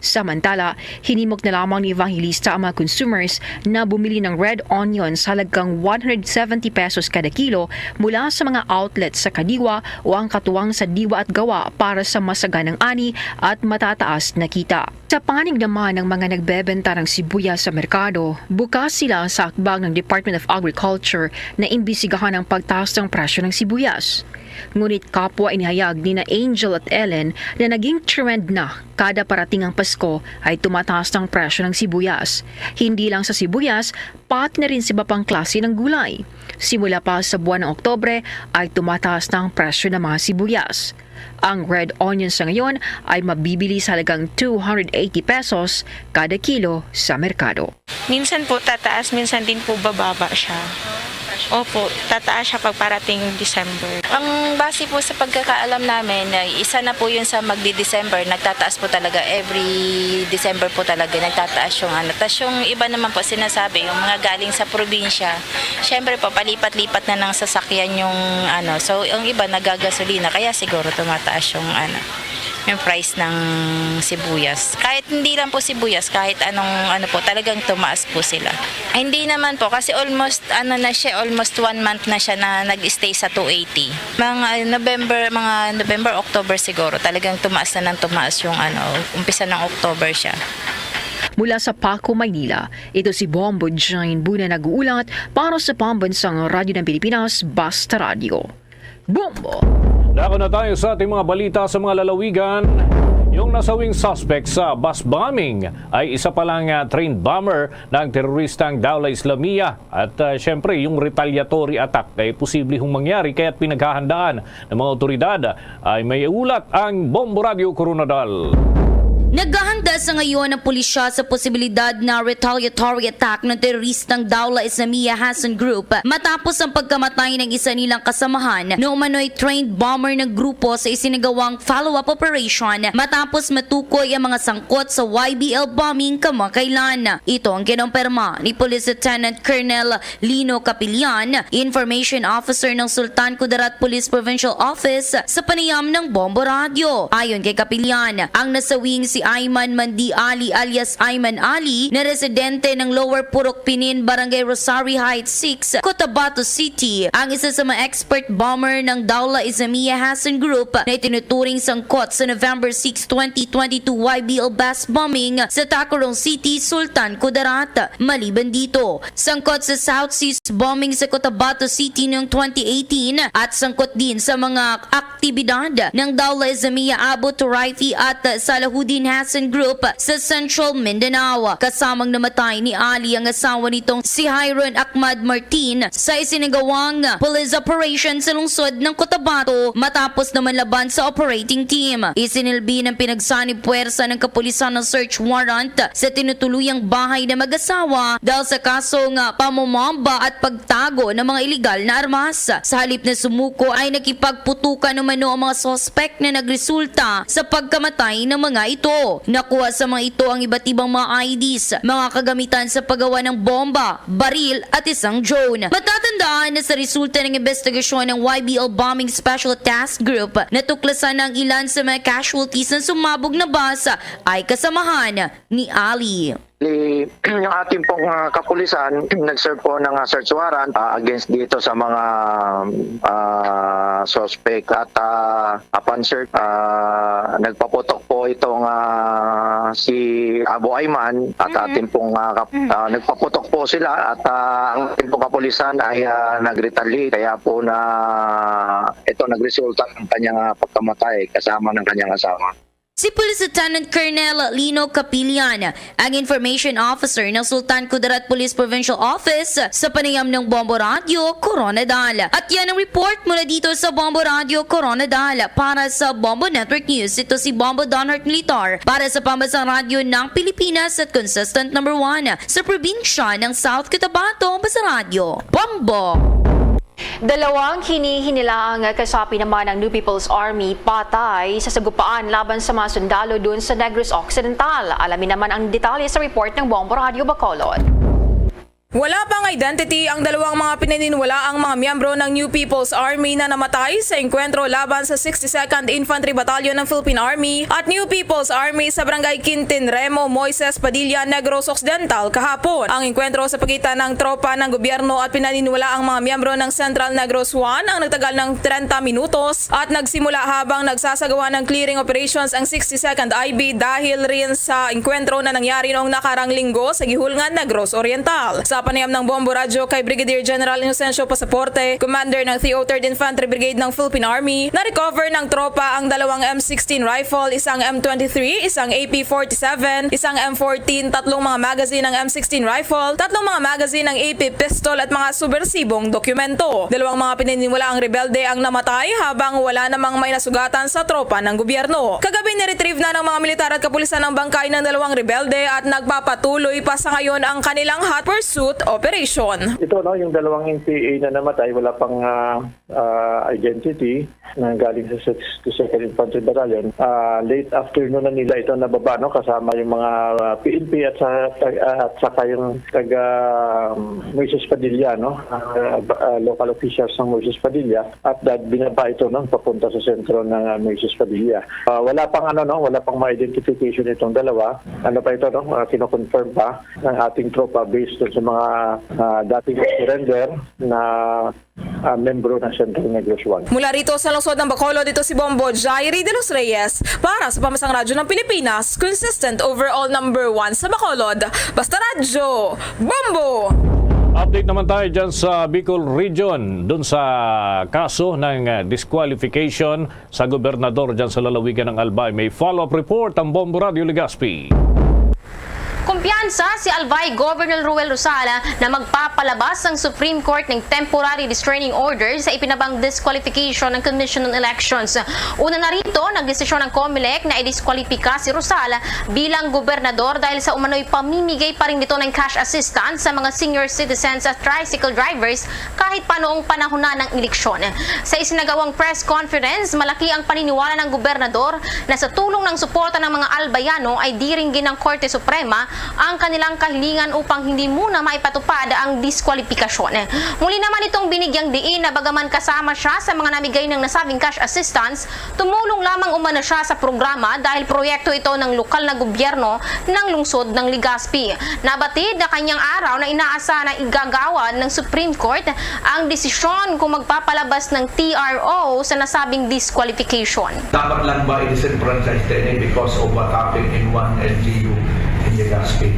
Samantala, hinimok na lamang ni Evangelista ang mga consumers na bumili ng red onion sa halagang one hundred seventy pesos kada kilo mula sa mga outlet sa Kadiwa o ang katuwang sa Diwa at Gawa para sa masaganang ani at matataas na kita. Sa panig naman ng mga nagbebenta ng sibuyas sa merkado, bukas sila sa hakbang ng Department of Agriculture na imbisigahan ang pagtaas ng presyo ng sibuyas. Ngunit kapwa inihayag ni na Angel at Ellen na naging trend na kada parating ang Pasko ay tumataas ang presyo ng sibuyas. Hindi lang sa sibuyas, pati na rin sa iba pang klase ng gulay. Simula pa sa buwan ng Oktobre ay tumataas na ang presyo ng mga sibuyas. Ang red onion sa ngayon ay mabibili sa halagang two hundred eighty pesos kada kilo sa merkado. Minsan po tataas, minsan din po bababa siya. Opo, tataas siya pag parating December. Ang base po sa pagkakaalam namin, ay isa na po yun sa magdi-December, nagtataas po talaga. Every December po talaga nagtataas yung ano. Tas yung iba naman po sinasabi, yung mga galing sa probinsya, syempre po palipat-lipat na ng sasakyan yung ano. So, yung iba nagagasolina, kaya siguro tumataas yung ano, yung price ng sibuyas. Kahit hindi lang po sibuyas, kahit anong ano po, talagang tumaas po sila. Ay, hindi naman po, kasi almost, ano na siya, almost one month na siya na nag-stay sa two eighty. Mga November, mga November, October siguro, talagang tumaas na ng tumaas yung ano, umpisa ng October siya. Mula sa Paco, Maynila, ito si Bombo Jane Buna nag-uulat para sa Pambansang Radyo ng Pilipinas, Basta Radyo. Bombo! Dako na tayo sa ating mga balita sa mga lalawigan. Yung nasawing suspect sa bus bombing ay isa palang, ah, trained bomber ng teroristang Daula Islamiyah. At, ah, syempre, yung retaliatory attack ay posible hong mangyari, kaya't pinaghahandaan ng mga otoridad. Ay may ulat ang Bombo Radyo Koronadal. Naghahanda sa ngayon ang pulisya sa posibilidad na retaliatory attack ng teroristang Daula Islamiyah Hassan Group matapos ang pagkamatay ng isa nilang kasamahan na umano'y trained bomber ng grupo sa isinagawang follow-up operation matapos matukoy ang mga sangkot sa Y B L bombing kamakailan. Ito ang kinumpirma ni Police Lieutenant Colonel Lino Capillan, Information Officer ng Sultan Kudarat Police Provincial Office, sa panayam ng Bombo Radyo. Ayon kay Capillan, ang nasawing si Ayman Mandi Ali alias Ayman Ali na residente ng Lower Purok Pinin, Barangay Rosary Heights six, Cotabato City, ang isa sa mga expert bomber ng Daula Islamiyah Hassan Group na itinuturing sangkot sa November six, twenty twenty-two Y B L bus bombing sa Tacurong City, Sultan Kudarat. Maliban dito, sangkot sa South Seas bombing sa Cotabato City noong twenty eighteen at sangkot din sa mga aktibidad ng Daula Islamiyah Abu Turaifi at Salahuddin Hassan Group sa Central Mindanao. Kasamang namatay ni Ali ang asawa nitong si Hyron Ahmad Martin sa isinagawang police operation sa lungsod ng Cotabato matapos naman laban sa operating team. Isinilbi ng pinagsanib puwersa ng kapulisan ng search warrant sa tinutuluyang bahay na mag-asawa dahil sa kasong pamomomba at pagtago ng mga iligal na armas. Sa halip na sumuko ay nakipagputukan umano ang mga suspek na nagresulta sa pagkamatay ng mga ito. Nakuha sa mga ito ang iba't ibang mga I Ds, mga kagamitan sa paggawa ng bomba, baril at isang drone. Matatandaan na sa resulta ng investigasyon ng Y B L Bombing Special Task Group, natuklasan na ang ilan sa mga casualties na sumabog na bus ay kasamahan ni Ali. Li-, yung ating pong, ah, kapulisan, nag-serve po ng, ah, search warrant, ah, against dito sa mga, ah, suspect. At, ah, upon search, ah, nagpaputok po itong, ah, si Abu Ayman at Mm. ating pong, ah, kap-, Mm. ah, nagpaputok po sila at, ah, ang ating pong kapulisan ay, ah, nag-retaliate. Kaya po na ito nagresulta ng kanyang, ah, pagkamatay kasama ng kanyang asawa. Si Police Lieutenant Colonel Lino Capillan. Ang Information Officer ng Sultan Kudarat Police Provincial Office sa panayam ng Bombo Radyo Koronadal. At yan ang report mula dito sa Bombo Radyo Koronadal. Para sa Bombo Network News, ito si Bombo Donhart Militar para sa Pambansang Radyo ng Pilipinas at consistent number one sa probinsya ng South Cotabato, Basa Radyo. Bombo! Dalawang hinihinilaang kasapi naman ng New People's Army patay sa sagupaan laban sa mga sundalo dun sa Negros Occidental. Alamin naman ang detalye sa report ng Bombo Radio Bacolod. Wala pang identity ang dalawang mga pinaniniwalaang mga miyembro ng New People's Army na namatay sa engkwentro laban sa sixty-second Infantry Battalion ng Philippine Army at New People's Army sa Barangay Quintin Remo, Moises Padilla, Negros Occidental kahapon. Ang engkwentro sa pagitan ng tropa ng gobyerno at pinaniniwalaang mga miyembro ng Central Negros One ang nagtagal ng treinta minutos at nagsimula habang nagsasagawa ng clearing operations ang sixty-second I B dahil rin sa engkwentro na nangyari noong nakarang linggo sa Guihulngan, Negros Oriental. Sa panayam ng Bombo Radyo kay Brigadier General Inocencio Pasaporte, commander ng three oh third Infantry Brigade ng Philippine Army, na-recover ng tropa ang dalawang M sixteen rifle, isang M twenty-three, isang A P forty-seven, isang M fourteen, tatlong mga magazine ng M sixteen rifle, tatlong mga magazine ng A P pistol at mga subbersibong dokumento. Dalawang mga pinaniniwalaang rebelde ang namatay habang wala namang may nasugatan sa tropa ng gobyerno. Kagabi, ni-retrieve na ng mga militar at kapulisan ang bangkay ng dalawang rebelde at nagpapatuloy pa sa ngayon ang kanilang hot pursuit operation. Ito, no, yung dalawang N P A na namatay, wala pang, ah, ah, identity, na galing sa sixty-second Infantry Battalion. Ah, late afternoon na nila ito nababa, no, kasama yung mga, ah, P N P at sa, at saka yung taga, um, Moises Padilla, no, ah, ba-, ah, local officials ng Moises Padilla, at that, binaba ito, no, papunta sa sentro ng, ah, Moises Padilla. Ah, wala pang, ano, no, wala pang ma-identification itong dalawa. Ano pa ito, no? Ah, kino-confirm pa ng ating tropa based dun sa mga, ah, dating surrender na, ah, membro ng Central Negros One. Mula rito sa lungsod ng Bacolod, ito si Bombo Jairi de los Reyes para sa Pambansang Radyo ng Pilipinas, consistent overall number one sa Bacolod. Basta Radyo, Bombo! Update naman tayo dyan sa Bicol Region, dun sa kaso ng, ah, disqualification sa gobernador dyan sa lalawigan ng Albay. May follow-up report ang Bombo Radyo Legazpi. Kumpiyansa si Albay Governor Ruel Rosal na magpapalabas ang Supreme Court ng temporary restraining order sa ipinabang disqualification ng Commission on Elections. Una na rito, nagdesisyon ang Comelec na idiskwalipika si Rosal bilang gobernador dahil sa umano'y pamimigay pa rin nito ng cash assistance sa mga senior citizens at tricycle drivers kahit pa noong panahon na ng eleksyon. Sa isinagawang press conference, malaki ang paniniwala ng gobernador na sa tulong ng suporta ng mga Albayano ay di rin ginang Korte Suprema ang kanilang kahilingan upang hindi muna maipatupad ang diskwalipikasyon. Muli naman itong binigyang diin na bagaman kasama siya sa mga namigay ng nasabing cash assistance, tumulong lamang umano siya sa programa dahil proyekto ito ng lokal na gobyerno ng lungsod ng Legazpi. Nabatid na kanyang araw na inaasahan na igagawad ng Supreme Court ang desisyon kung magpapalabas ng T R O sa nasabing disqualification. Dapat lang ba i-disenfranchise din eh because of what happened in one L G U in Legazpi?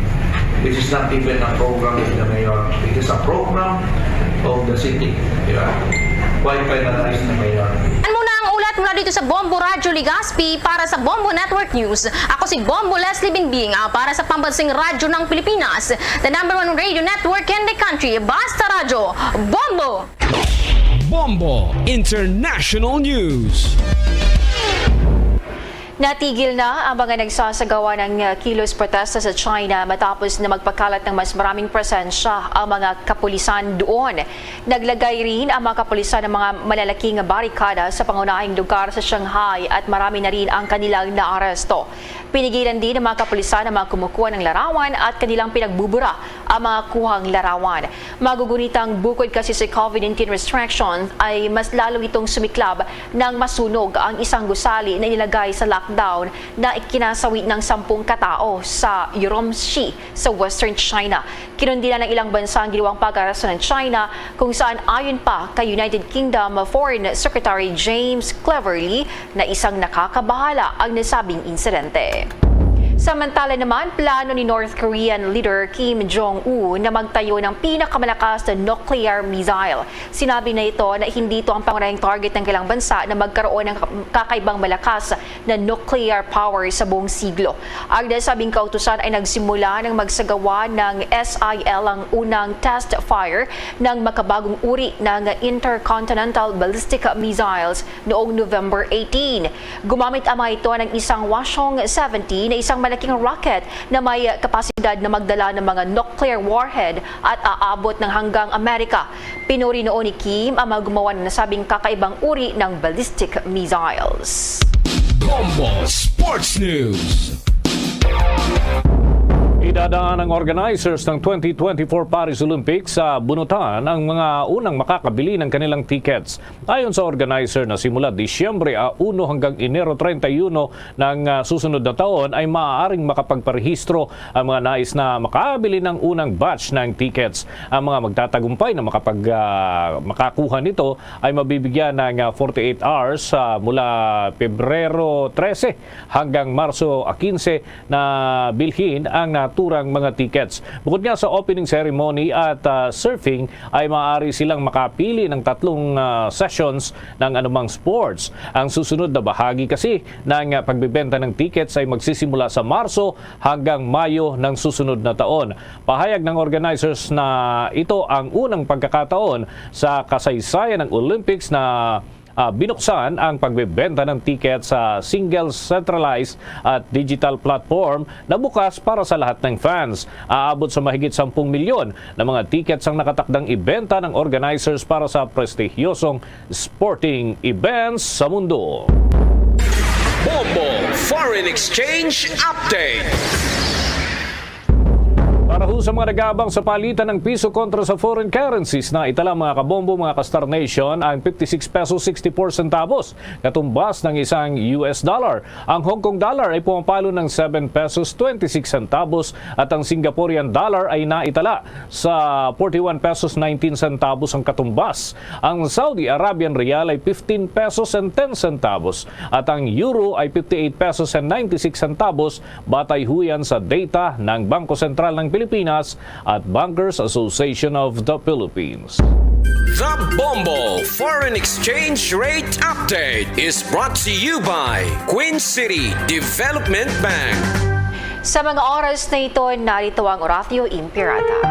This is not even a program of the mayor. It is a program of the city. Di ba? Why penalize the mayor? Yan muna ang ulat mula dito sa Bombo Radyo Legazpi para sa Bombo Network News. Ako si Bombo Leslie Bingbing, ah, para sa Pambansang Radyo ng Pilipinas, the number one radio network in the country. Basta Radyo, Bombo! Bombo International News. Natigil na ang mga nagsasagawa ng, uh, kilos protesta sa China matapos na magpakalat ng mas maraming presensya ang mga kapulisan doon. Naglagay rin ang mga kapulisan ng mga malalaking barikada sa pangunahing lugar sa Shanghai at marami na rin ang kanilang naaresto. Pinigilan din ng mga kapulisan ang mga kumukuha ng larawan at kanilang pinagbubura ang mga kuhang larawan. Magugunitang bukod kasi sa COVID nineteen restrictions ay mas lalo itong sumiklab nang masunog ang isang gusali na inilagay sa lockdown. lockdown na ikinasawi ng sampung katao sa Urumqi sa Western China. Kinundina ng ilang bansa ang ginawang pag-aresto ng China, kung saan ayon pa kay United Kingdom Foreign Secretary James Cleverly na isang nakakabahala ang nasabing insidente. Samantala naman, plano ni North Korean leader Kim Jong-un na magtayo ng pinakamalakas na nuclear missile. Sinabi na ito na hindi ito ang pangunahing target ng kailang bansa na magkaroon ng kakaibang malakas na nuclear power sa buong siglo. Ang nasabing kautusan ay nagsimula nang magsagawa ng S I L ang unang test fire ng makabagong uri ng intercontinental ballistic missiles noong November eighteen. Gumamit ang mga ito ng isang Hwasong seventy na isang malaking rocket na may kapasidad na magdala ng mga nuclear warhead at aabot ng hanggang Amerika. Pinuri noon ni Kim ang mga gumawa ng nasabing kakaibang uri ng ballistic missiles. Bombo Sports News. Idadaan ng organizers ng twenty twenty-four Paris Olympics sa bunutan ang mga unang makakabili ng kanilang tickets. Ayon sa organizer na simula Disyembre a uno hanggang Enero treinta y uno ng ah, susunod na taon ay maaaring makapagparehistro ang mga nais na makabili ng unang batch ng tickets. Ang mga magtatagumpay na makapag, ah, makakuha nito ay mabibigyan ng ah, forty-eight hours ah, mula Pebrero trese hanggang Marso quince na bilhin ang naturang mga tickets. Bukod nga sa opening ceremony at ah, surfing, ay maaari silang makapili ng tatlong ah, sessions ng anumang sports. Ang susunod na bahagi kasi ng ah, pagbebenta ng tickets ay magsisimula sa Marso hanggang Mayo ng susunod na taon. Pahayag ng organizers na ito ang unang pagkakataon sa kasaysayan ng Olympics na ah, binuksan ang pagbebenta ng ticket sa single centralized at digital platform na bukas para sa lahat ng fans. Aabot sa mahigit sampung milyon na mga tickets ang nakatakdang ibenta ng organizers para sa prestihiyosong sporting events sa mundo. Bombo Foreign Exchange Update. Para ho sa mga nag-aabang sa palitan ng piso kontra sa foreign currencies, naitala, mga kabombo, mga ka-Star Nation, ang fifty-six pesos sixty-four centavos, katumbas ng isang U S dollar. Ang Hong Kong dollar ay pumapalo ng seven pesos twenty-six centavos at ang Singaporean dollar ay naitala sa forty-one pesos nineteen centavos ang katumbas. Ang Saudi Arabian rial ay fifteen pesos and ten centavos at ang euro ay fifty-eight pesos and ninety-six centavos, batay ho yan sa data ng Bangko Sentral ng Pilipinas at Bankers Association of the Philippines. The Bombo Foreign Exchange Rate Update is brought to you by Queen City Development Bank. Sa mga oras na ito, narito ang Oratio Imperata.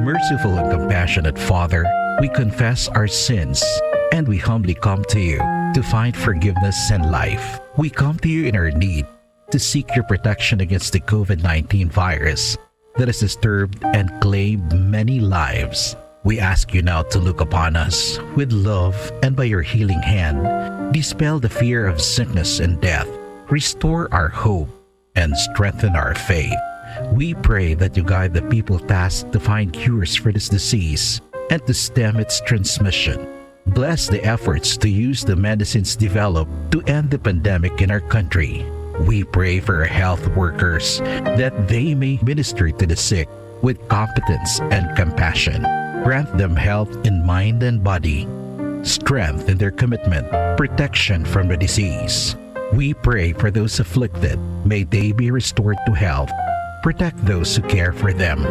Merciful and compassionate Father, we confess our sins and we humbly come to you to find forgiveness and life. We come to you in our need to seek your protection against the COVID nineteen virus that has disturbed and claimed many lives. We ask you now to look upon us with love and by your healing hand, dispel the fear of sickness and death, restore our hope, and strengthen our faith. We pray that you guide the people tasked to find cures for this disease and to stem its transmission. Bless the efforts to use the medicines developed to end the pandemic in our country. We pray for our health workers that they may minister to the sick with competence and compassion. Grant them health in mind and body, strength in their commitment, protection from the disease. We pray for those afflicted. May they be restored to health. Protect those who care for them.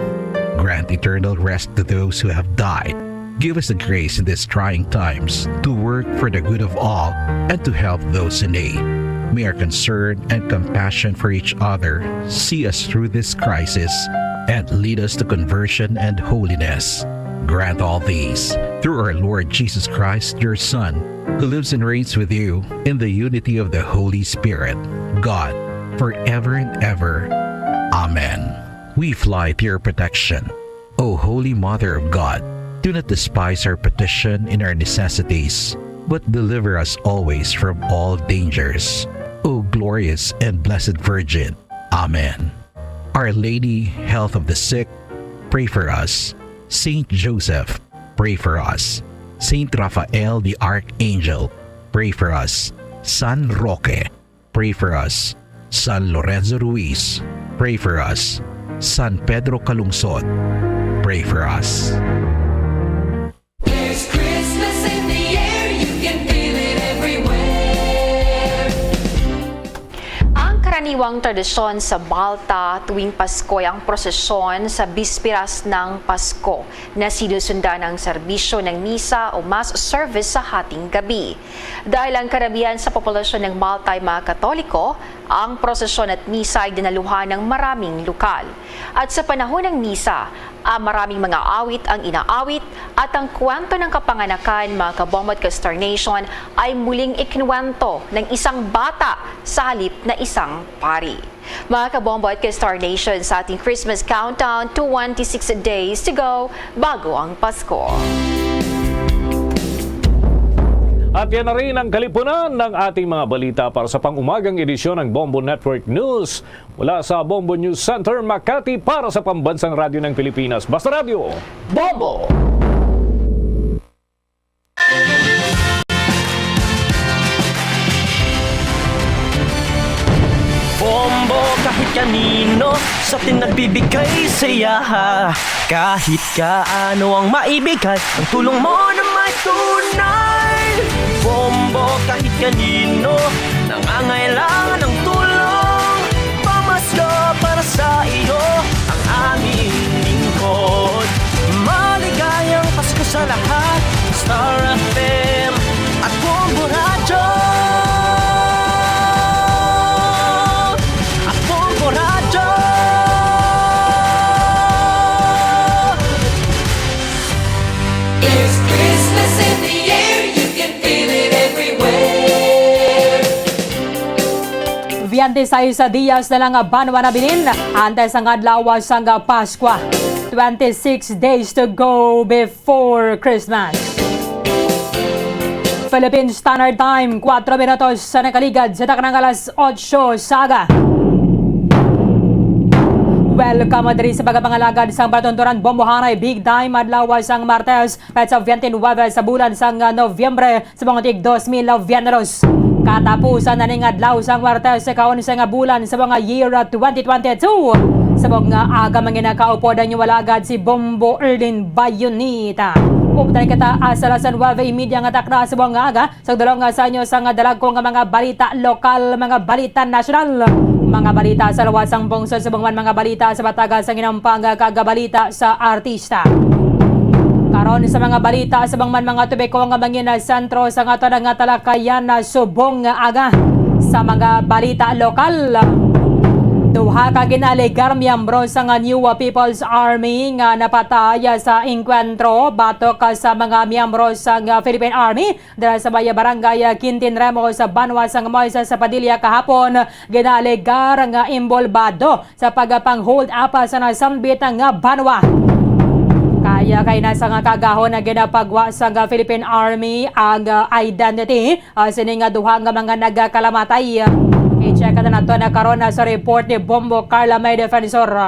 Grant eternal rest to those who have died. Give us the grace in these trying times to work for the good of all and to help those in need. May our concern and compassion for each other see us through this crisis and lead us to conversion and holiness. Grant all these through our Lord Jesus Christ, your Son, who lives and reigns with you in the unity of the Holy Spirit, God, forever and ever. Amen. We fly to your protection, O Holy Mother of God. Do not despise our petition in our necessities, but deliver us always from all dangers, O glorious and blessed Virgin. Amen. Our Lady, Health of the Sick, pray for us. Saint Joseph, pray for us. Saint Raphael the Archangel, pray for us. San Roque, Pray for us. San Lorenzo Ruiz, pray for us. San Pedro Calungsod, pray for us. There's Christmas in the air, you can feel it everywhere. Ang karaniwang tradisyon sa Malta tuwing Pasko ay ang prosesyon sa bisperas ng Pasko, na sinusundan ng serbisyo ng misa o mass service sa hating gabi. Dahil ang karamihan sa populasyon ng Malta ay mga Katoliko, ang prosesyon at misa ay dinaluhan ng maraming lokal. At sa panahon ng misa, ah, maraming mga awit ang inaawit at ang kwento ng kapanganakan, mga kabombo at ka-Star Nation, ay muling ikinuwento ng isang bata sa halip na isang pari. Mga kabombo at ka-Star Nation, sa ating Christmas countdown, twenty-six days to go bago ang Pasko. At yan na rin ang kalipunan ng ating mga balita para sa pang-umagang edisyon ng Bombo Network News. Mula sa Bombo News Center, Makati, para sa Pambansang Radyo ng Pilipinas, Basta Radyo. Bombo! Bombo kahit kanino, sa atin nagbibigay saya. Kahit kaano ang maibigay, ang tulong mo na may tunay. Bombo kahit kanino, nangangailangan ng tulong. Pamasko para sa iyo, ang aming lingkod. Maligayang Pasko sa lahat. Star F M at Bombo Radyo. At Bombo Radyo. There's Christmas in the air, you can feel it everywhere. Veinte seis días na lang, banwa nabilin, antes ang adlaw sang Paskwa. Twenty-six days to go before Christmas. Philippine Standard Time, kuwatro minutos sa nakaligad sa taknang alas otso sa aga. Welcome diri sa pagpangalagad sang palatuntunan bombohanay, big time, adlaw sang Martes, petsa twenty-nine sa bulan sang Nobyembre, sa mga tig dos mil veintidos. Katapusan na ning adlaw sang Martes sa kaunsa nga bulan sa mga year twenty twenty-two. Sa mga aga, mga nakaupod ang inyong alagad, si Bombo Erlin Bayonita. Updan kita, ah, sa alas nuebe y media nga takna sa mga aga, sa dulong nga sa inyo sa nga dalagko nga mga balita lokal, mga balita nasyonal, mga balita sa luwas sang pungsod, subong man mga balita sa bataga sa ginampang kag balita sa artista. Karon sa mga balita, subong man mga tubiko nga mangin sentro sa aton nga talakayan na subong nga aga. Sa mga balita lokal, duha ka ginaalegar miyembro sa nga New People's Army nga napatay sa engkwentro batok sa mga miyembro sa nga Philippine Army dira sa may barangay Quintin Remo sa banwa sang Moises Padilla kahapon. Ginaalegar nga imbolbado sa pagpang-hold up sa nasambit nga banwa. Kaya kay nasa nga kaagahon nga ginapagwa sang Philippine Army ang, ah, identity, ah, sini nga duha nga mga nagkalamatay. I-check na nato na karon na sa report ni Bombo Carla May Defensor.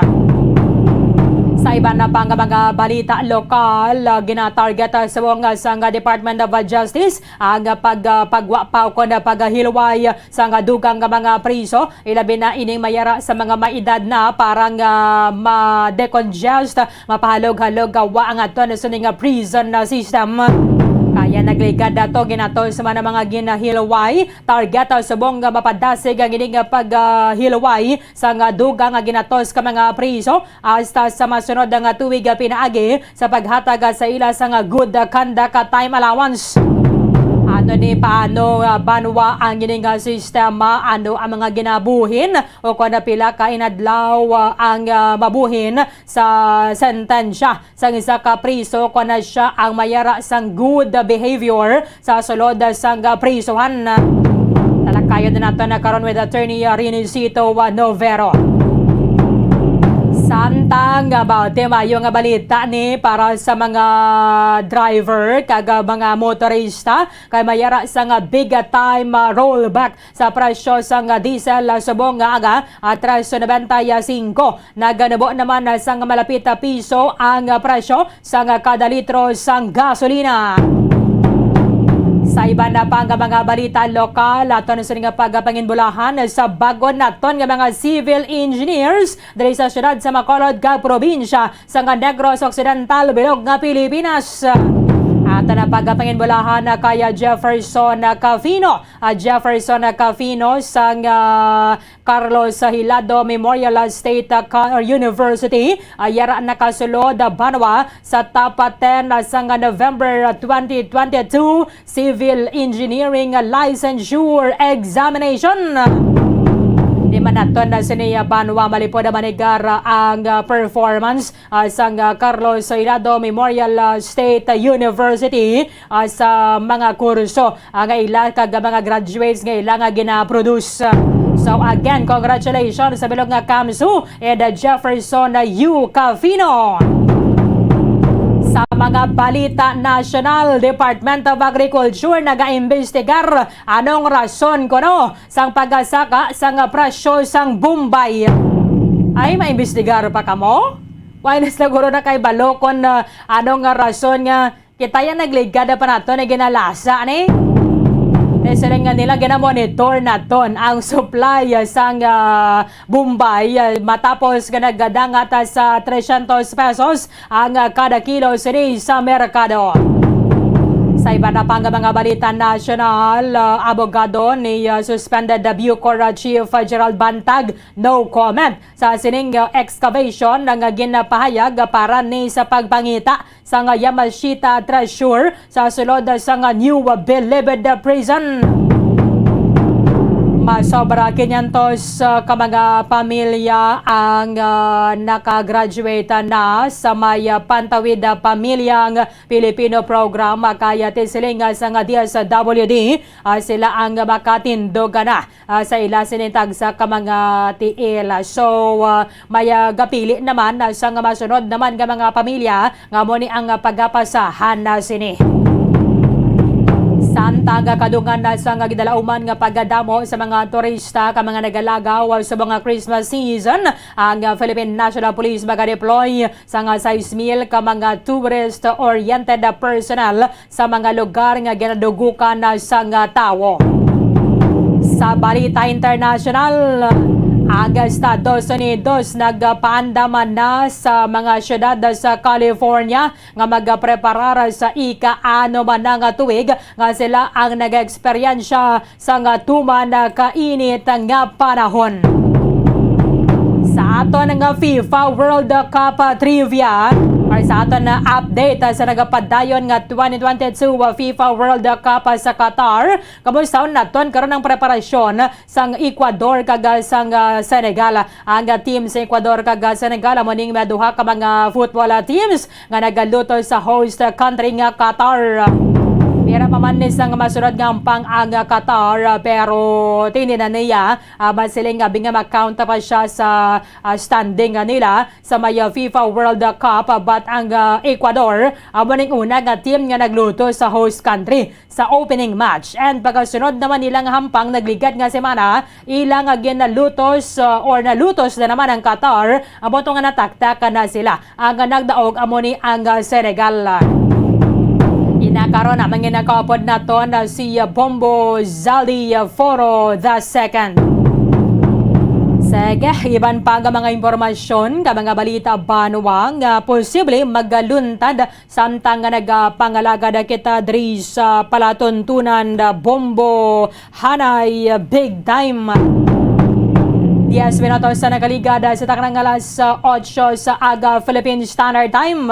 Sa iban na pa nga mga balita lokal, ah, ginatarget, ah, subong, ah, sang Department of Justice ang, ah, pag, ah, pagwa pa o kon, ah, paghilway sang dugang nga mga priso, ilabi na ining may ara sa mga may edad na para nga ma-decongest, mapahalog-halog gawa ang aton sini nga prison na system. Kaya nagligad ato ginatos man ang mga ginahilway, target subong nga mapadasig ang ining paghilway sang dugang nga ginatos ka mga priso hasta sa masunod nga tuig pinaagi sa paghatag sa ila sang good conduct time allowance. Ano ni, paano, ah, banwa ang ining, ah, sistema? Ano ang mga ginabuhin o kon pila ka inadlaw, ah, ang, ah, mabuhin sa sentensya sang isa ka priso kon siya ang may ara sang good behavior sa sulod sang prisuhan? Talakayon na nato na karon with Attorney Rinicito Novero. Samtang, ah, ba, di maayo nga balita ni para sa mga driver kag, ah, mga motorista kay may ara sang big time, ah, rollback sa presyo sang diesel, ah, subong nga aga, ah, tres noventa y cinco. Naganubo naman, ah, sang malapit, ah, piso ang, ah, presyo sang, ah, kada litro sang gasolina. Sa iban na pa nga mga balita lokal, aton sini nga pagapanginbulahan sa bagon naton nga mga civil engineers diri sa siyudad sa Bacolod kag probinsya sang Negros Occidental, bilog nga Pilipinas. Aton ang pagapanginbulahan na kay Jefferson Cafino. Ah, Jefferson Cafino sang, ah, Carlos Hilado Memorial State, ah, Ca-, University, ah, yara nakasulod, ah, banwa sa top ten, ah, sang November twenty twenty-two Civil Engineering Licensure Examination. Di man naton na sini, ah, banwa malipod, ah, manigar, ah, ang, ah, performance, ah, sang, ah, Carlos Hilado Memorial, ah, State University, ah, sa mga kurso, ah, nga ila kag mga graduates nga ila nga gina-produce. So again, congratulations sa bilog nga CAMSU and, ah, Jefferson U. Cafino. Sa mga balita nasyonal, Department of Agriculture nagaimbestigar anong rason kuno sang pagasaka sang presyo sang bombay. Ay, maimbestigar pa kamo? Wala na sila guro na kay balo kon, ah, ano nga rason nga kita yan nagligad pa nato na ginalasa, ani? Kay siling nga nila, ginamonitor naton ang supply, ah, sang, ah, bombay, ah, matapos nga nagdangat, ah, sa trescientos pesos ang, ah, kada kilo sini sa merkado. Sa iba na pa nga mga balita nasyonal, ah, abogado ni, ah, suspended, ah, Bucor, ah, Chief, ah, Gerald Bantag, no comment sa sining, uh, excavation nga ginapahayag para ni sa pagpangita sang Yamashita Treasure sa sulod sang New Bilibid Prison. Masobra quinientos, uh, ka mga pamilya ang, uh, nakagraduate na sa may, uh, Pantawid, uh, Pamilyang Pilipino Program, uh, kaya ti siling, uh, sang D S W D, uh, sila ang makatindog na ah, sa ila sining tagsa ka mga tiil. So, ah, may, ah, gapili naman, ah, sang masunod naman nga mga pamilya nga amo ni ang, ah, pagapasahan na sini. Samtang, ah, kadungan na sang gidalauman nga pagdamo sa mga turista ka mga nagalagaw, ah, sa mga Christmas season, ang, ah, Philippine National Police magadeploy sang, ah, sais mil ka mga tourist-oriented, ah, personnel sa mga lugar nga ginadugukan na sang tawo. Sa balita internasyonal, ang Estados Unidos nagpaandam na sa mga syudad sa California nga magapreparar sa ika-ano man na nga tuig nga sila ang nag-eksperyensya sang tuman ka init nga panahon. Sa aton nga FIFA World Cup, ah, trivia, or sa aton nga update, ah, sa nagapadayon nga twenty twenty-two, ah, FIFA World Cup, ah, sa Qatar, kamusta naton karon ang preparasyon sang Ecuador kag, ah, sang, ah, Senegal? Ang, ah, team sa Ecuador kag, ah, Senegal amo ning may duha ka mga football, ah, teams nga nagaluto sa host country nga Qatar. Pira pa man ni sang masunod nga hampang ang Qatar, pero tini na niya, ah, masiling nga abi nga ma-count pa siya sa, ah, standing nga nila sa may, ah, FIFA World Cup, ah, but ang, ah, Ecuador amo ning una nga team nga nagluto sa host country sa opening match. And pagkasunod naman nilang hampang nagligad nga semana, ila nga ginalutos, uh, or nalutos na naman ang Qatar, amo to nga nataktak na sila. Ang nagdaog amo ni ang, uh, Senegal. Ina karon na manginakapod naton, uh, si, uh, Bombo Zaldi, uh, Foro the second. Sige, iban pa nga mga impormasyon, ka mga balita banwa nga posible magaluntad samtang nga nagapangalagad kita diri sa palatuntunan, Bombo Hanay Big Time. Diez minutos sa nakaligad sa taknang alas otso sa aga Philippine Standard Time.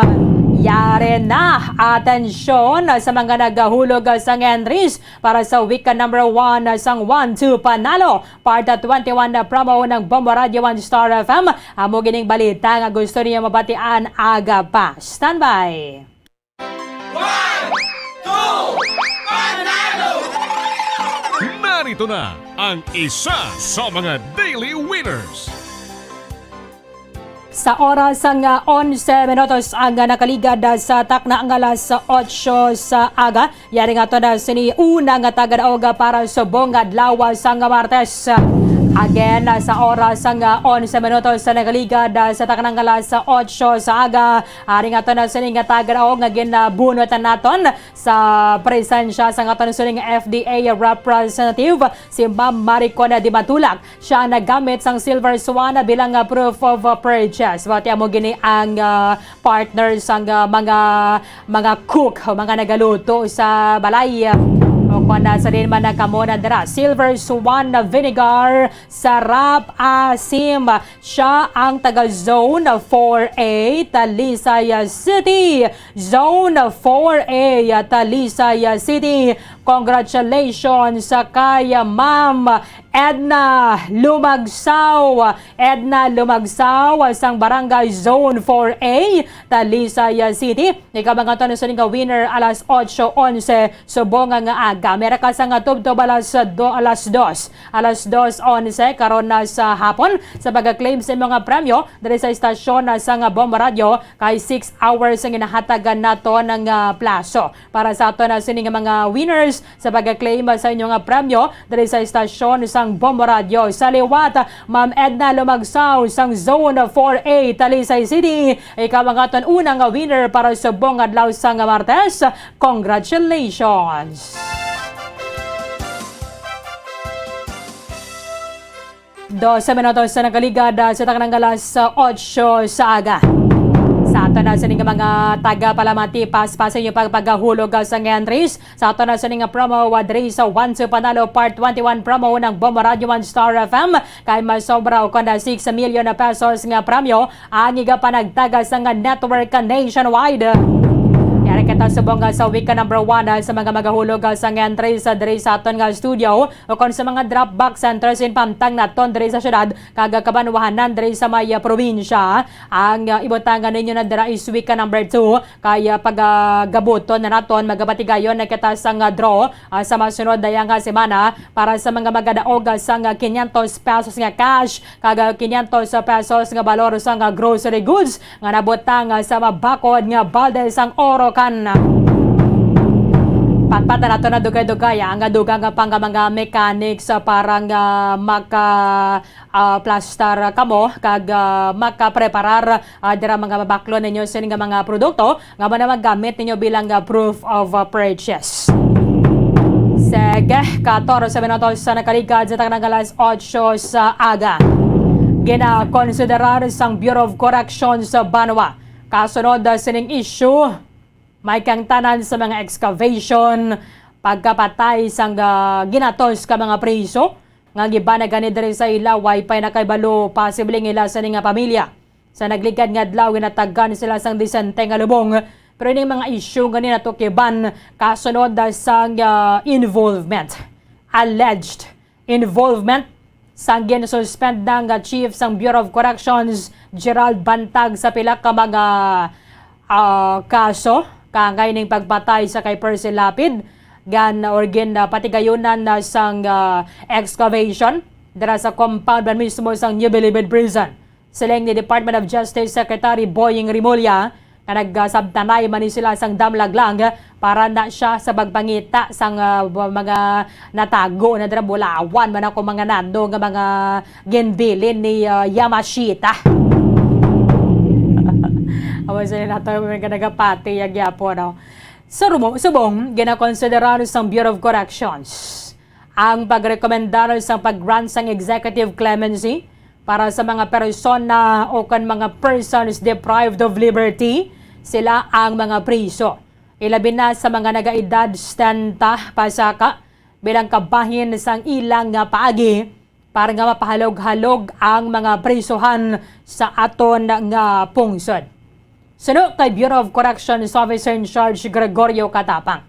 Yari na! Atensyon sa mga nagahulog sang entries para sa week number one sang One Two Panalo Part twenty-one promo ng Bombo Radio One Star F M. Amo gining balita nga gusto niyo mabatian aga pa. Standby! One, two, panalo! Narito na ang isa sa mga daily winners. Sa oras nga onse minutos ang nakaligad sa takna nga alas otso sa aga, yari nga to na sini una nga tagadaog para subong nga adlaw sang Martes. Again, ah, sa oras nga onse minutos sa nagaligad, ah, sa taknang alas otso sa aga, ari nga to na sining nga tagaraog nga ginabunot naton sa presensya sa nga to na sining F D A representative, si Ma'am Maricona Dimatulak. Siya ang naggamit sang Silver Swan bilang, ah, proof of, ah, purchase. Bati amo gini ang, ah, partner sang, ah, mga, mga cook, mga nagaluto sa balay. O kung nasa din man na kamo na dira, Silver Swan na vinegar, sarap, asim. Siya ang taga Zone four A, Talisay City. Zone four A, Talisay City. Congratulations sa kay Ma'am Edna Lumagsaw. Edna Lumagsaw sang Barangay Zone four A, Talisay City. Ikaw ang aton sining nga winner alas otso onse subong nga aga. Meron ka sang tubtob alas do, alas dos. Alas dos onse karon na sa hapon sa pag-claim sa imong nga premyo diri sa estasyon na sa nga Bomba Radio kay six hours ang ginahatagan nato ng, ah, plaso. Para sa aton na sini nga mga winners sa pag-claim sa inyong, ah, premyo diri sa estasyon sang Bombo Radio. Sa liwat, Ma'am Edna Lumagsaw sang Zone four A, Talisay City. Ikaw ang aton unang winner para subong adlaw sang Martes. Congratulations! Dose minutos sa nagaligad, ah, sa taknang alas otso sa aga. Sa ato na sining mga taga-Palamati, paspas inyo pagpagahulog, ah, sa entries. Sa ato na sining promo, ah, diri sa Once Panalo Part twenty-one promo ng Bombo Radio One Star F M, kay masobra o kon na six million na pesos nga premyo ang igapanagtaga sa nga network nationwide. Yari kita subong, ah, sa week number one, ah, sa mga magahulog, ah, sa entries, ah, diri sa aton nga studio. Ukon sa mga drop box centers in pamtang naton diri sa syudad kag kabanwahanan diri sa may, ah, probinsya. Ang, ah, ibutangan ninyo na dira is week number two, kay, ah, pag, ah, gabuton na naton, magapatigayon na kita sang, ah, draw, ah, sa masunod na nga semana para sa mga magadaog, ah, sang, ah, quinientos pesos nga cash kag, ah, quinientos pesos nga balor sang, ah, grocery goods nga nabutang, ah, sa mabakod nga balde sang Orocan. Patpatan nato na dugay-dugay, ah, ang dugang nga pang mga mechanics, ah, para nga maka, ah, plastar kamo kag, ah, makapreparar, ah, dira mga mabaklon ninyo sini nga mga produkto nga man magamit ninyo bilang, ah, proof of, ah, purchase. Sige, katorse minutos sa nakaligad sa taknang alas otso sa aga. Ginakonsiderar sang Bureau of Corrections sa banwa kasunod, ah, sining issue, may kang tanan sa mga excavation, pagkapatay sang, ah, ginatos ka mga priso nga giban na gani diri sa ila, way pay nakahibalo, posible nga ila sini nga pamilya. Sa nagligad nga adlaw, ginatagan sila sang disente nga lubong, pero ining mga issue nga ni natukiban kasunod, ah, sang, ah, involvement, alleged involvement sang ginsuspend na nga chief sang Bureau of Corrections, Gerald Bantag, sa pila ka mga, ah, kaso kaangay ning pagpatay sa kay Percy Lapid, gan or gin, ah, patigayunan na sang, ah, excavation dira sa compound man mismo sang New Bilibid Prison. Siling ni Department of Justice Secretary Boying Remulla, nga nagsabtanay man ni sila sang damlag lang para na siya sa pagpangita sang, ah, mga natago na dira, bulawan man ako mga nando nga mga ginbilin ni, ah, Yamashita. Awa sila nato mga nagapati ya gyapo, no? Sa rumo-, subong, ginakonsiderar sang Bureau of Corrections ang pagrekomendar sang pag-grant sang executive clemency para sa mga persona o kan mga persons deprived of liberty, sila ang mga priso. Ilabi na sa mga nagaedad setenta pasaka, bilang kabahin sang ilang nga paagi para nga mapahalog-halog ang mga prisuhan sa aton nga pungsod. Suno kay Bureau of Corrections Officer in Charge Gregorio Catapang,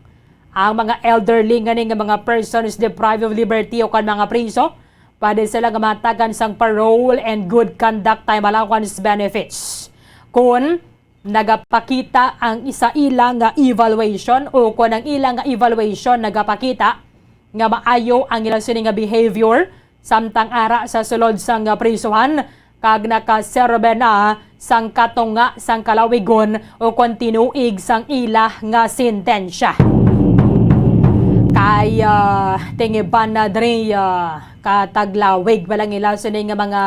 ang mga elderly ngani nga mga persons deprived of liberty o kan mga priso, pwede sila nga mahatagan sang parole and good conduct time allowance benefits. Kun nagapakita ang isa ila nga evaluation o kon ang ila nga evaluation nagapakita nga maayo ang ila sini nga behavior samtang ara sa sulod sang prisuhan kag nakaserbe na sang katunga sang kalawigon o kon tinuig sang ila nga sentensya. Kay, ah, tingiban na diri, ah, Kataglawig pa lang ila sini nga mga,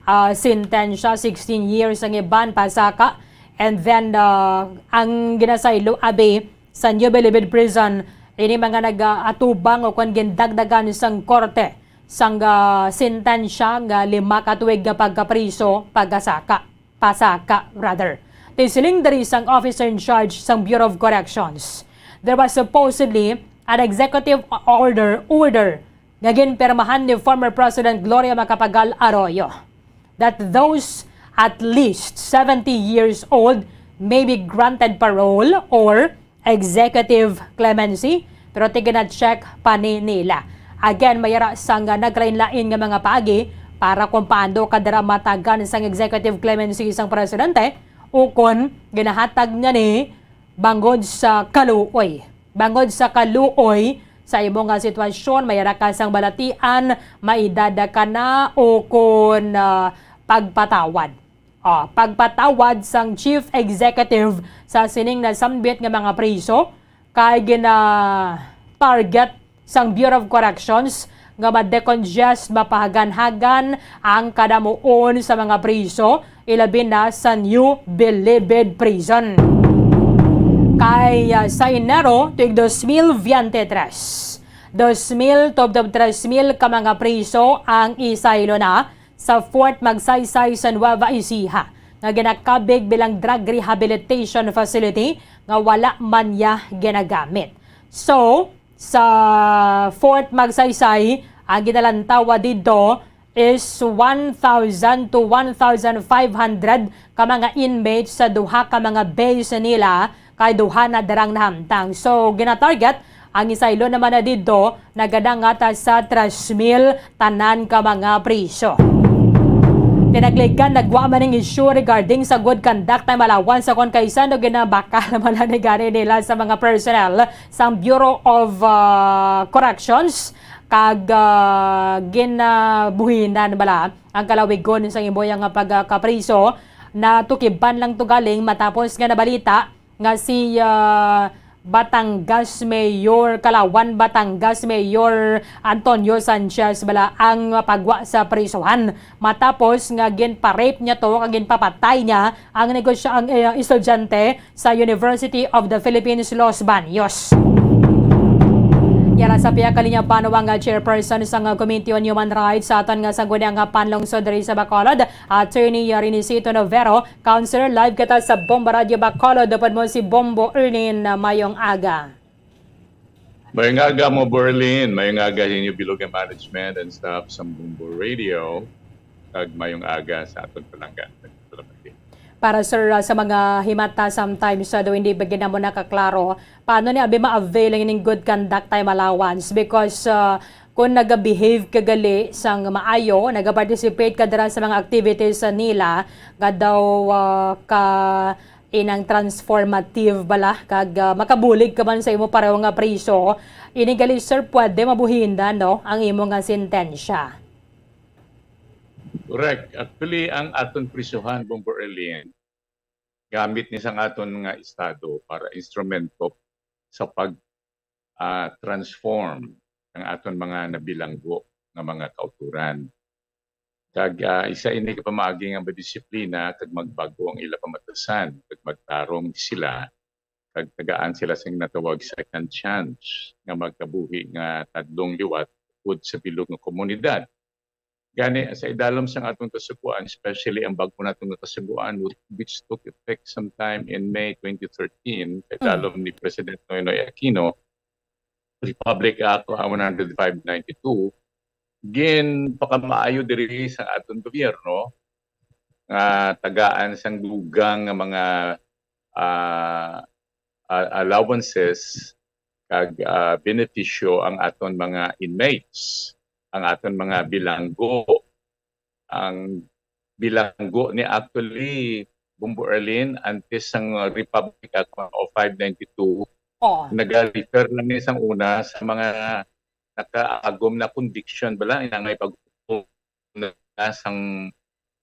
ah, sentensya, sixteen years ang iban, pasaka. And then, ah, ang ginasaylo, abi, sa New Bilibid Prison, ini mga nag-atubang o kon gindagdagan sang korte sang, ah, sentensya nga lima ka tuig nga pagkapriso, pagkasaka, pasaka, rather. Ti siling diri sang officer in charge sang Bureau of Corrections, there was supposedly an executive order, order nga ginpirmahan ni former President Gloria Macapagal Arroyo that those at least seventy years old may be granted parole or executive clemency, pero ti gina-check pa ni nila. Again, may ara sang naglain-lain nga mga paagi para kung paano kadara matagan sang executive clemency sang presidente, ukon ginahatag nga ni bangod sa kaluoy. Bangod sa kaluoy sa imo nga sitwasyon, may ara ka sang balatian, maedad ka na, o kon, ah, pagpatawad. Ah, pagpatawad sang chief executive sa sining nasambit nga mga priso kay gina-target sang Bureau of Corrections nga ma-decongest, mapahaganhagan ang kadamuon sa mga priso, ilabi na sa New Bilibid Prison. Kay, ah, sa Enero tuig dos mil veintitrés, dos mil tubtob tres mil ka mga priso ang isaylo na sa Fort Magsaysay sa Nueva Ecija nga ginakabig bilang drug rehabilitation facility nga wala man niya ginagamit. So, sa Fort Magsaysay, ang ginalantawa didto is one thousand to one thousand five hundred ka mga inmates sa duha ka mga base nila, kay duha na darang nahamtang. So, ginatarget ang isaylo naman na didto, nagadangat sa tres mil tanan ka mga priso. Tinagligan, nagwa man ning issue regarding sa good conduct time allowance, sa kon kaisan no ginabakal man na ni gani nila sa mga personnel sang Bureau of, ah, Corrections, kag, ah, ginabuhinan bala ang kalawigon sa imo nga pagkapriso. Natukiban lang to galing matapos nga nabalita nga si, ah, Batangas Mayor, Kalawan, Batangas Mayor Antonio Sanchez bala ang pagwa sa prisuhan matapos nga ginpa-rape niya to kag ginpapatay niya ang negosyo, ang, eh, estudyante sa University of the Philippines Los Baños. Yara sa pihak kalinya pa ang chairperson sang Committee on Human Rights sa aton nga sangguniang panlungsod diri sa Bacolod, Attorney Renicito Novero. Counselor, live kita sa Bombo Radio Bacolod. Upod mo si Bombo Erlin. Mayong aga. Mayong aga mo, Berlin. Mayong aga sa inyo, Bilog and management and staff sa Bombo Radio. Kag mayong aga sa aton palangga. Salamat din. Para, sir, ah, sa mga himata, sometimes, ah, daw hindi ba gid namo nakaklaro, paano ni abi ma-avail ang ining good conduct time allowance? Because, ah, kung naga-behave ka gali sang maayo, naga-participate ka dira sa mga activities sa nila, nga daw, ah, ka inang transformative bala, kag, ah, makabulig ka man sa imo pareho nga priso, ini gali, sir, pwede mabuhindan, no, ang imo nga sentensya. Correct. Actually, ang aton prisuhan, Bombo Erlin, gamit ni sang aton nga estado para instrumento sa pag, ah, transform ang aton mga nabilanggo nga mga kauturan. Kag, ah, isa ini ka pamaagi nga madisiplina kag magbago ang ila pamatasan, kag magtarong sila, kag tagaan sila sing natawag second chance nga magkabuhi nga tadlong liwat upod sa bilog nga komunidad. Gani, sa idalom sang atong kasugoan, especially ang bag-o naton nga kasugoan, wh-, which took effect sometime in May twenty thirteen, sa Mm. idalom ni President Noynoy Aquino, Republic Act one hundred five ninety-two, ginpakamaayo diri sa aton gobyerno nga tagaan sang dugang nga mga, ah, ah, allowances kag, ah, benepisyo ang aton mga inmates, ang aton mga bilanggo. Ang bilanggo ni actually, Bombo Erlin, antes sang Republic Act one oh five ninety-two, Oo. nag-refer lang ni sang una sa mga nakaagom na conviction bala, inangay pag na sang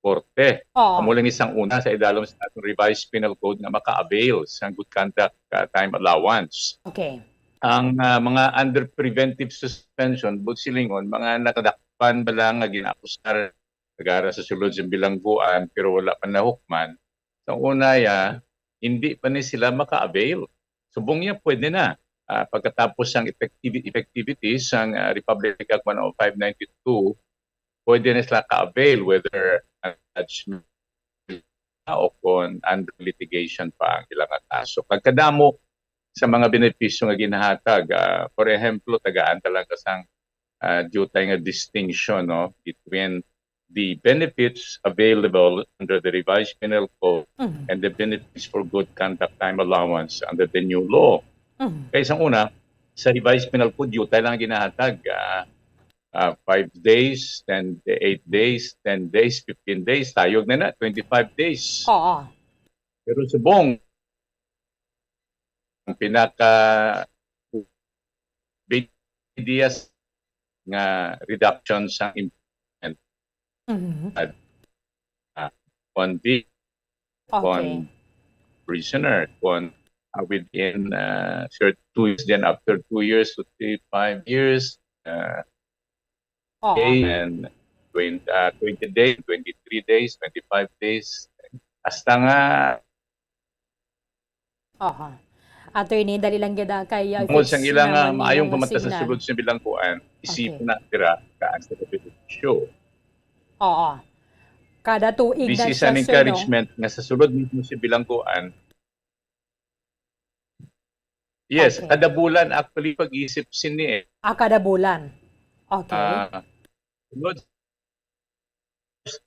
korte. Oo. Amo lang isang una sa idalom sa atong revised penal code nga maka-avail sa good conduct, ah, time allowance. Okay. Ang, ah, mga under preventive suspension, buot silingon, mga nakadak-, dakpan bala nga gin-akusar, nagara sa sulod sa bilangguan, pero wala pa nahukman. Sa una, ya, hindi pa ni sila maka-avail. Subong niya, pwede na. Ah, pagkatapos sang effective, effectivity sang, ah, Republic Act one oh five ninety-two, pwede na sila ka-avail whether attachment o kon under litigation pa ang ilang kaso. Pagkadamo sa mga benepisyo nga ginahatag, ah, for example, tagaan talaga sang, ah, diutay nga distinction, no, between the benefits available under the Revised Penal Code Mhm. and the benefits for good conduct time allowance under the new law. Mhm. Kay sang una, sa Revised Penal Code, diutay lang ginahatag, ah, ah, five days, ten, eight days, ten days, fifteen days, sayog na na, twenty-five days. Oo. Pero subong, ang pinaka big ideas nga reduction sa imprisonment. Mhm. Ah, one week, Okay. one prisoner, one, ah, within, ah, sir, two years, then after two years, to three, five years, ah, Oo. Day, and twenty, ah, twenty days, twenty-three days, twenty-five days. Hasta nga Aha. Attorney, dali lang gid, ah, kay, ah, tungod sa ilang, ah, maayong pamata sa sulod sa bilangguan, isipon na tira ka sa benepisyo. Oo. Kada tuig na siya, sir, no? This is an encouragement nga sa sulod mismo sa bilangguan, yes, okay, kada bulan, actually, pag-isip sini eh. Ah, kada bulan. Okay. Ah, sunod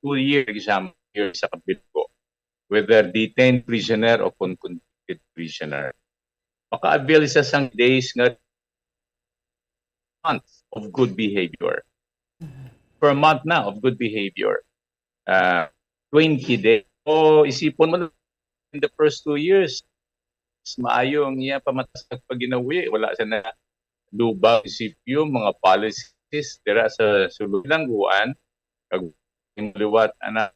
two year exam year sa kabilanggo, whether detained prisoner o kon convicted prisoner, maka-avail siya sang days nga month of good behavior. Mhm. Per month na of good behavior. Ah, twenty days. O isipon mo, in the first two years, mas maayo ang iya pamata sa paginawi. Wala siya na lubang isipyo, mga policies dira sa sulod bilangguan, kag liwat ana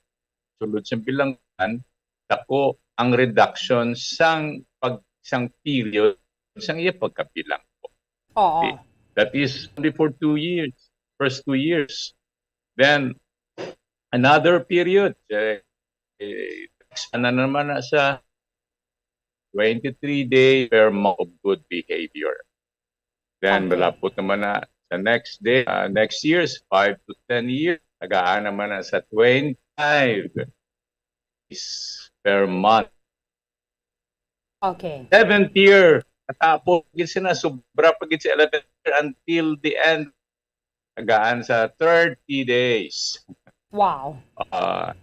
sulod sa bilangguan, dako ang reduction sang pag-, sang period sang iya pagkabilanggo. Oo. Okay. That is only for two years, first two years. Then, another period, eh, eh, next na naman na sa twenty-three day per month of good behavior. Then, okay, malapot naman na sa next day, ah, next year's five to ten years, tagaan naman na sa twenty-five days per month. Okay. Seventh year, natapos gid sila, sobra pa gid sa eleventh year until the end. Tagaan sa thirty days. Wow. Ah.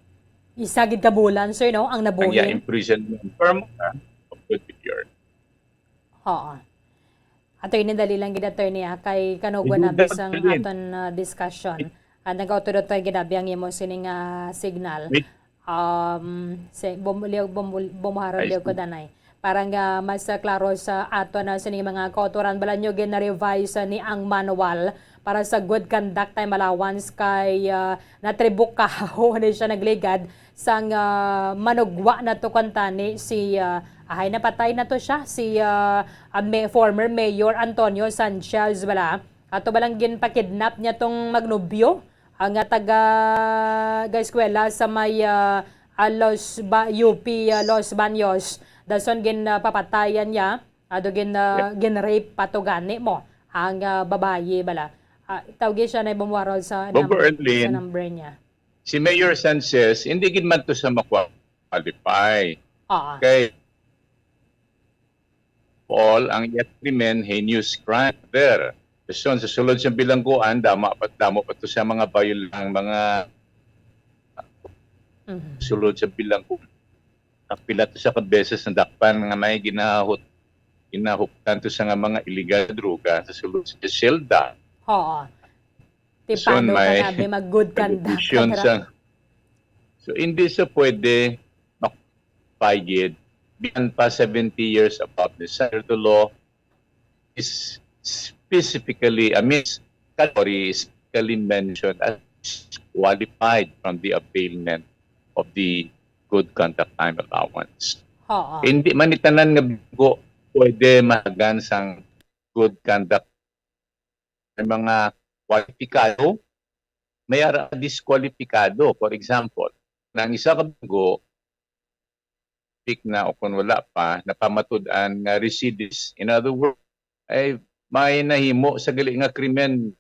Isa gid ka bulan, sir, no, ang ang iya nabuhin. Imprisonment per month, ah, of good behavior. Oo. Attorney, dali lang gid, attorney, ah, kay kanugwan na bisang aton, ah, discussion. Ah, nagautod-utod gid abi ang imo sining, ah, signal. Wait. Um, si, bum-, liog, bum-, bumuharo, I liog ko, see, danay. Para nga mas, ah, klaro sa aton, ah, sining mga kautoran, bala nyo gin-revise, ah, ni ang manual para sa good conduct time allowance kay, ah, natribok kaho ni siya nagligad sang, ah, manugwa na to kantani si, ah, ahay, napatay na to siya, si, ah, ah, may, former Mayor Antonio Sanchez bala. Ato ba lang ginpakidnap niya tong magnobyo, ah, nga taga, ga-eskwela sa may, ah, ah, Los Ba-, U P, ah, Los Baños. Dason gin, ah, papatayan niya, ado gin, ah, yeah, gin-rape pa to gani mo ang, ah, babayi bala. Ah, tawgi siya na ibang warol sa Bobo number, sa Erlin, number niya. Si Mayor Sanchez, hindi gid man to sa ma-qualify. Ah. Kay all ang iya krimen, heinous crime. There. Person sa sulod sa bilangguan, dama pa, damo pa to sa mga bayul-, ang mga Mhm. sulod sa bilangguan. Ang pila to sa ka beses nadakpan nga may ginahut-, ginahuptan to sa nga mga illegal droga sa sulod sa selda. Oo. Ti Son, pado may ka na, may mag-good conduct contribution ka sa, so, hindi sa pwede makapagid bisan pa seventy years above the standard law is specifically, I mean, category is specifically mentioned as qualified from the availment of the good conduct time allowance. Oo. Hindi man ni tanan nga bilanggo pwede mahagan sang good conduct. May mga kwalipikado, may ara diskwalipikado. For example, nang isa ka bilanggo, pick na o kung wala pa, napamatud-an nga recidivist. In other words, ay may nahimo sa gali nga krimen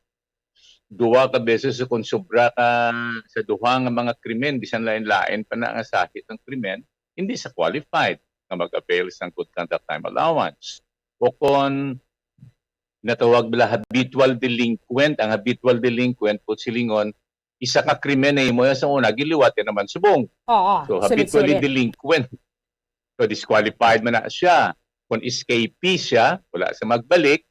duwa ka beses o kung sobra ka sa duha nga mga krimen, bisan lain-lain pa na nga sahi sang krimen, hindi sa qualified nga mag-avail sang good conduct time allowance. O kung natawag bala habitual delinquent, ang habitual delinquent po silingon, isa ka krimen na imo sa una, giliwat na naman subong. Oo, So, habitually sulit-sulit. Delinquent. So, disqualified man na siya. Kung escapee siya, wala sa magbalik,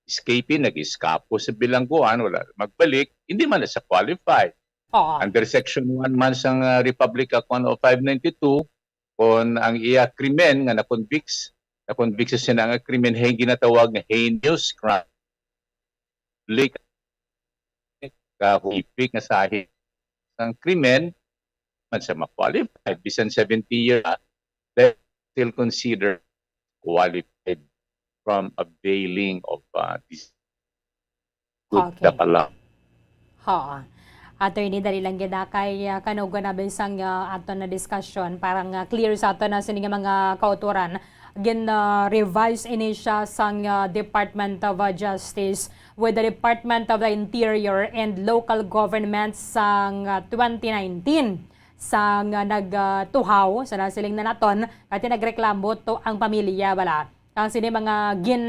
escapee, nag-eskapo sa bilangguan, wala magbalik, hindi man na siya qualified. Oo. Under Section one man sang uh, Republic Act one oh five ninety-two, kung ang iya krimen nga na-convicts, na-convict siya nga krimen, hay ginatawag nga heinous crime, lik-, kahulipik nga sahi sang krimen, man siya ma-qualify. Bisan seventy years, they still consider qualified from availing of uh, this good Okay. Kapala. Oo. Attorney, dali lang gid, ah, kay, ah, kanugon na bisang, ah, aton na discussion, parang, ah, clear sa aton na sini nga mga kauturan. Gin, ah, revise ini siya sang, ah, Department of, ah, Justice with the Department of the Interior and Local Government sang, ah, twenty nineteen, sang, ah, nag, ah, tuhaw sa nasiling na naton, kati nagreklamo to ang pamilya bala. Ang sini mga gin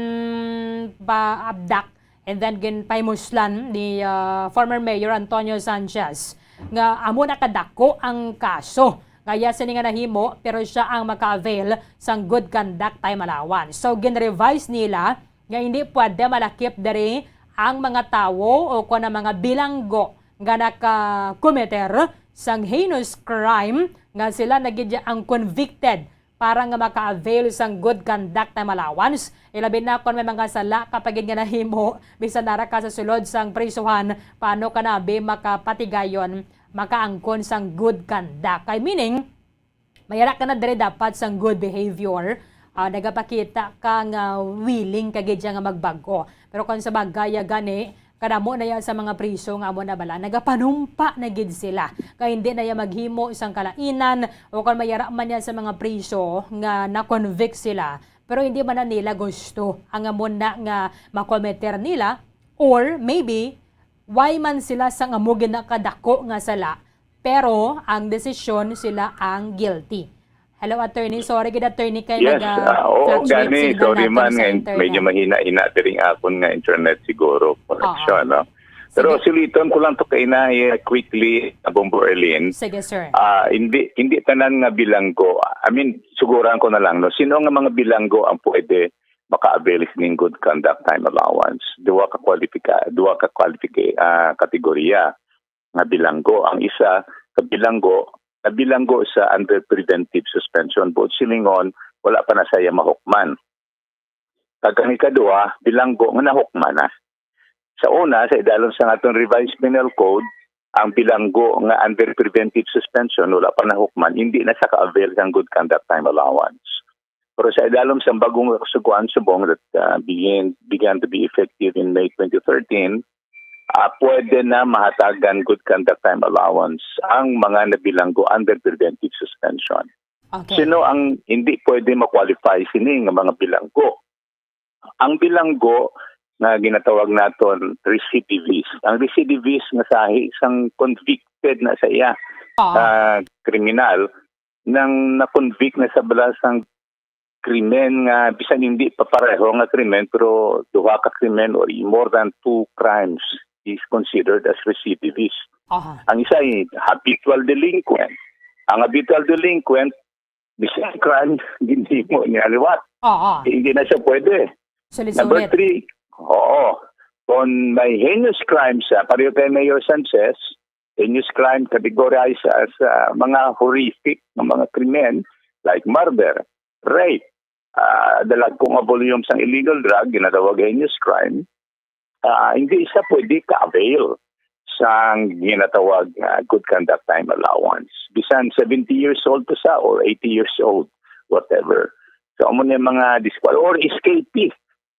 paabdak and then ginpahimuslan ni, ah, former Mayor Antonio Sanchez nga amo na kadako ang kaso nga iya sini nga nahimo, pero siya ang maka-avail sang good conduct time allowance. So, gin-revise nila nga hindi pwede malakip diri ang mga tawo o kon ang mga bilanggo nga nakakometer sang heinous crime nga sila na gid ang convicted para nga maka-avail sang good conduct time allowance, ilabi na kon may mga sala ka pa gid nga nahimo, bisan ara ka sa sulod sang prisuhan, paano ka na abi makapatigayon, makaangkon sang good conduct? Kay meaning, may ara ka na diri dapat sang good behavior, ah, nagapakita ka nga willing ka gid siya nga magbag-o. Pero kung sa bagay, ah, gani, kadamo na yan sa mga priso nga amo na bala, nagapanumpa na gid sila. Kay hindi na yan maghimo sang kalainan o kung may ara man yan sa mga priso nga na-convict sila, pero hindi man na nila gusto ang amo na nga makometer nila, or maybe, why man sila sang amo ginakadako nga sala, pero ang desisyon sila ang guilty. Hello, attorney. Sorry gid, attorney, kay Yes, naga ah, oo, fluctuate gani, signal sorry natin man, sa nga internet. Medyo mahina-ina diri ang akon nga internet siguro, connection, no? Pero Sige. Suliton ko lang to kay na, eh, quickly, Bombo Erlin. Sige, sir. Ah, hindi hindi tanan nga bilanggo. I mean, suguran ko na lang, no. Sino nga mga bilanggo ang pwede maka-avail sining good conduct time allowance? Duha ka kwalipika, duha ka kwalifika, ah, kategorya nga bilanggo. Ang isa ka bilanggo, na bilanggo sa under preventive suspension, buot silingon, wala pa na siya mahukman. Kag ang ikaduha, bilanggo nga nahukman na. Sa una, sa idalom sa aton Revised Penal Code, ang bilanggo nga under preventive suspension, wala pa nahukman, hindi na sa ka-avail sang good conduct time allowance. Pero sa idalom sa bagong kasugoan subong that uh, began, began to be effective in May twenty thirteen, ah, pwede na mahatagan good conduct time allowance ang mga nabilanggo under preventive suspension. Okay. Sino ang hindi pwede ma-qualify sini nga mga bilanggo? Ang bilanggo nga ginatawag naton recidivist. Ang recidivist nga sahi sang convicted na sa iya Oo. ah, kriminal, nang na-convict na sa bala sang krimen nga bisan hindi pa pareho nga krimen pero duha ka krimen or more than two crimes is considered as recidivist. Aha. Ang isa ay habitual delinquent. Ang habitual delinquent, bisan crime, ginhimo niya liwat. Oo. Hindi na siya pwede. Number Sulit-sulit. Three, oo. Kung may heinous crime siya, pareho kay Mayor Sanchez, heinous crime categorized as uh, mga horrific nga mga krimen like murder, rape, uh, dalagko nga volume sang illegal drug, ginatawag heinous crime, ah, hindi siya pwede ka-avail sang ginatawag nga good conduct time allowance. Bisan seventy years old pa siya or eighty years old, whatever. So, amo na yung mga disqual-, or escapee.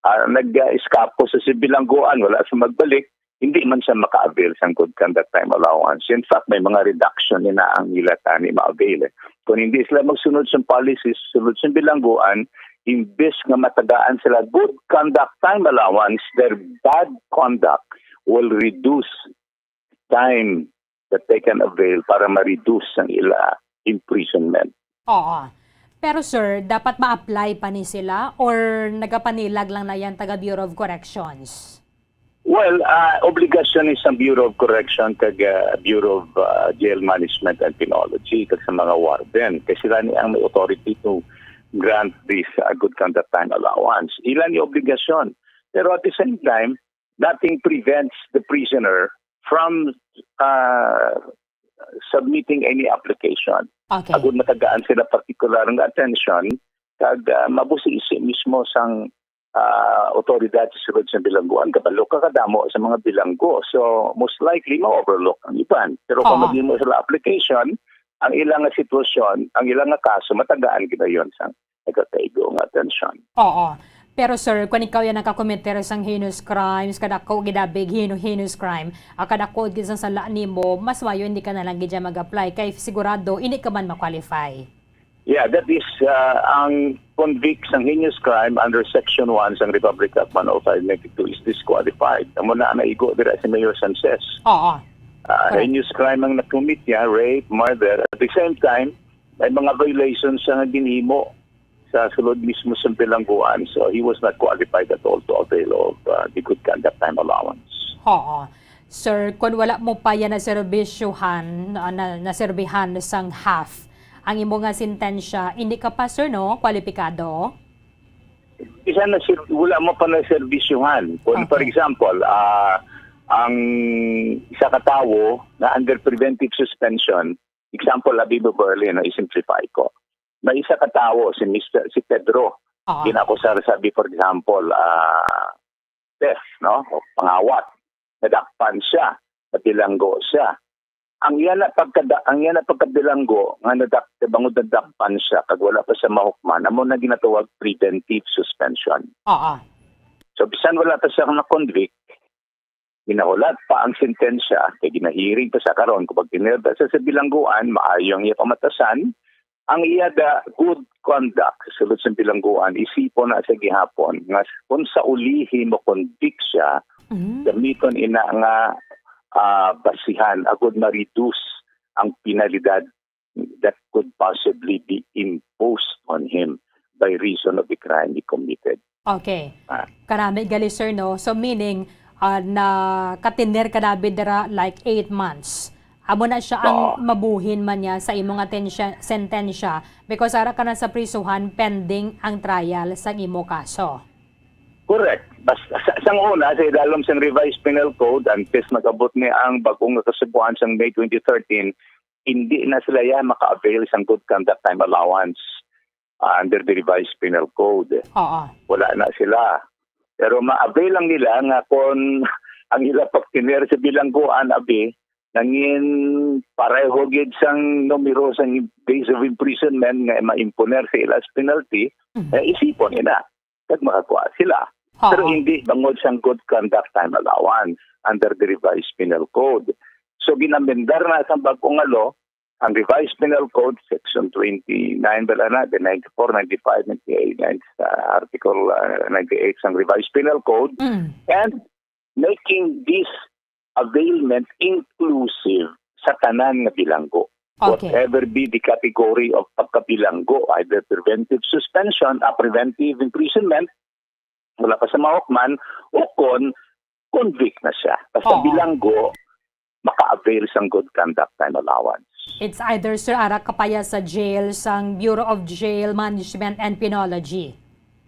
Ah, nag-eskapo sa sibilangguan, wala sa magbalik, hindi man siya maka-avail sang good conduct time allowance. In fact, may mga reduction na ang ila tani ma-avail, eh. Kung hindi sila magsunod sa policies, sunod sa bilangguan, imbes nga matagaan sila good conduct time allowance, their bad conduct will reduce time that they can avail para ma-reduce ang ila imprisonment. Oo. Pero sir, dapat ma-apply pa ni sila or nagapanilag lang na yan taga Bureau of Corrections? Well, ah, obligasyon ni sa Bureau of Correction kag ah, Bureau of ah, Jail Management and Penology kag sa mga warden kay sila ni ang may authority to grant this ah, good conduct time allowance. Ila ni obligasyon. Pero at the same time, nothing prevents the prisoner from ah, submitting any application. Okay. Agud matagaan sila partikular nga atensyon kag ah, mabusisi mismo sang ah, awtoridad sa sulod sa bilangguan. Kabalo ka kadamo sa mga bilanggo. So, most likely, ma-overlook ang iban. Pero kung Oo. maghimo sila application, ang ilang nga sitwasyon, ang ilang nga kaso, matagaan ginayon sa nagakaigo nga atensyon. Oo. Pero sir, kung ikaw yan nakakomiter sang heinous crimes, kadako gid abi hino heinous crime, ah, kadako gid sang sala nimo, mas mayo hindi ka na lang gid dyan mag-apply kay sigurado hindi ka man ma-qualify. Yeah, that is uh, ang convict sang heinous crime under Section one sang Republic Act one oh five ninety-two is disqualified. Amo na ang naigo dira si Mayor Sanchez. Oo. Uh, Correct. Heinous crime ang nakumit niya, rape, murder. At the same time, may mga violations siya nga ginhimo sa sulod mismo sa bilangguan. So he was not qualified at all to avail of uh, the good conduct time allowance. Oo. Sir, kung wala mo pa yan naserbisyuhan, ah, na, naserbihan sang half ang imo nga sentensya, hindi ka pa, sir, no, kwalipikado? Isa na sir, wala mo pa naserbisyuhan. Kung, for Okay. example, ah, ang isa ka tawo na under preventive suspension, example, Abibo Berlin, no, i-simplify ko. May isa ka tawo, si Mister si Pedro, Oo. Ginakusar sabi, for example, ah, theft, no? O pangawat. Nadakpan siya, nabilanggo siya. Ang iya na pagkada, ang iya na pagkabilanggo nga nadak bangod nadakpan siya kag wala pa siya mahukman, amo na ginatawag preventive suspension. Oo. So bisan wala pa siya na-convict, ginahulat pa ang sentensya kay ginahearing pa siya karon kung pagtinirda siya sa bilangguan, maayo ang iya pamatasan. Ang iya da good conduct sa sulod sa bilangguan, isipon na sa gihapon nga kung sa ulihi mo-convict siya, Mm. gamiton ina nga ah, basihan agud ma-reduce ang penalidad that could possibly be imposed on him by reason of the crime he committed. Okay. Ah. Karami gali, sir, no? So meaning, ah, nakatiner ka dabi dira like eight months. Amo na siya ang Oo. mabuhin man niya sa imong atensya, sentensya because ara ka na sa prisuhan pending ang trial sa imo kaso. Correct. Bas, sa, sang una, sa idalom sang Revised Penal Code, antes mag-abot ni ang bagong nga kasubuan sang May twenty thirteen, hindi na sila ya maka-avail sang good conduct time allowance ah, under the Revised Penal Code. Oo. Wala na sila. Pero ma-avail lang nila nga kung ang ila pagtiner sa bilangguan, abi, nangin pareho gid sang numero sang days of imprisonment nga ma-imponer sa ila as penalty, Mhm. eh, isipon nila kag makakuha sila. Oo. Pero hindi bangod sang good conduct time allowance under the Revised Penal Code. So, ginamendar na sa bag-o nga law ang Revised Penal Code, Section twenty-nine, bala na, the ninety-four, ninety-five, ninety-eight, nine, sa Article uh, ninety-eight sang Revised Penal Code, Mm. and making this availment inclusive sa tanan nga bilanggo. Okay. Whatever be the category of pagkabilanggo, either preventive suspension, a preventive imprisonment, wala pa sa mahukman, o kon convict na siya. Basta Oo. bilanggo, maka-avail sang good conduct time allowance. It's either, sir, ara ka pa ya sa jail, sang Bureau of Jail Management and Penology.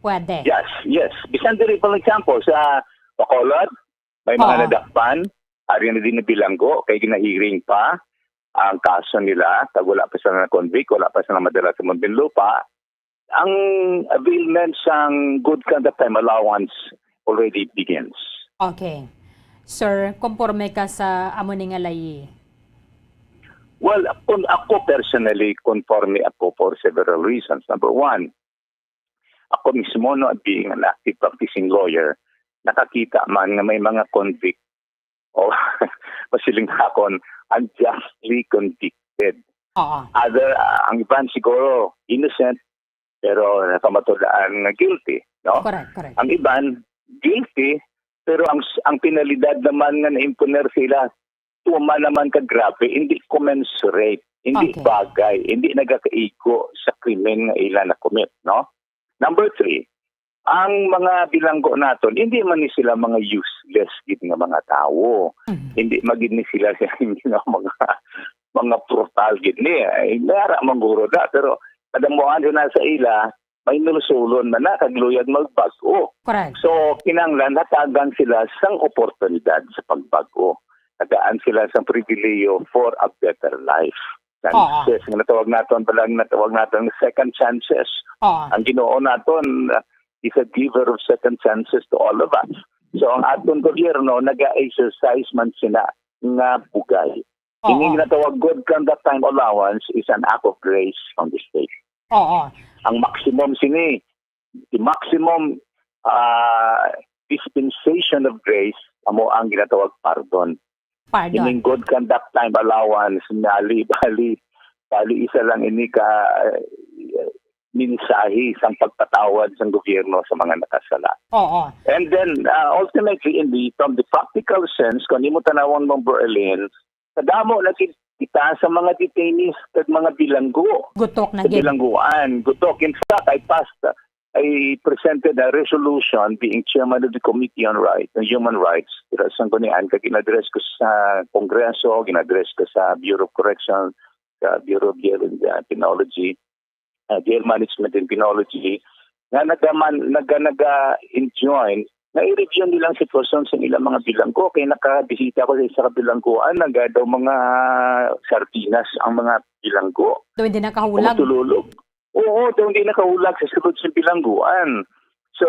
Pwede. Yes, yes. Bisan diri, for example, sa Bacolod, may mga Oo. nadakpan, ari na din nabilanggo, kay ginahearing pa ang kaso nila, kag wala pa sila na-convict, wala pa sila madala sa Muntinlupa. Ang availment sang good conduct time allowance already begins. Okay. Sir, konporme ka sa amo ni nga layi? Well, kung ako personally, conforme ako for several reasons. Number one, ako mismo, no, being an active practicing lawyer, nakakita man nga may mga convict o masiling nakon, unjustly convicted. Oo. Other, ah, ang iban siguro innocent, pero nakamatud-an nga guilty, no? Correct, correct. Ang iban guilty, pero ang ang penalidad naman nga naimponer sila, tuman naman ka grabe, hindi commensurate, hindi Okay. bagay, hindi nagakaigo sa krimen nga ila na-commit, no? Number three, ang mga bilanggo naton, hindi man ni sila mga useless gid nga mga tawo. Mhm. Hindi magid ni sila nga mga mga brutal gid ni. Ay, nara man guro da, pero kadamuhan sila sa ila, may nulsulon man na kag luyag magbag-o. Correct. So, kinahanglan hatagan sila sang oportunidad sa pagbag-o. Tagaan sila sang pribilehiyo for a better life. Chances. Nga natawag naton pala, natawag naton second chances. Oo. Ang Ginoo naton, uh, is a giver of second chances to all of us. So, ang aton gobyerno naga-exercise man sina nga bugay. Oo. Ining natawag good conduct time allowance is an act of grace from the state. Oo. Ang maximum sini, the maximum, ah, dispensation of grace, amo ang ginatawag pardon. Pardon. Ining good conduct time allowance, bali, bali, bali isa lang ini ka, eh, mensahe sang pagpatawad sang gobyerno sa mga nakasala. Oo. And then, uh, ultimately, in the, from the practical sense, kung imo tanawon, Ma'am Berlin, kadamo na gid kita sa mga detainees kag mga bilanggo Gutok na sa gid. bilangguan. Gutok. In fact, I passed, I presented a resolution being chairman of the Committee on Rights, on Human Rights, dira sa Sanggunian, kag gin-address ko sa Kongreso, gin-address ko sa Bureau of Correction, sa Bureau of Jail and, uh, Penology, uh, Jail Management and Penology, nga nagaman, naga, naga-enjoin na i-review nila ang sitwasyon sa ilang mga bilanggo, kay nakabisita ko sa isa ka bilangguan, naga daw mga sardinas ang mga bilanggo. Daw hindi nakahulag. Matululog. Oo, daw hindi nakahulag sa sulod sa bilangguan. So,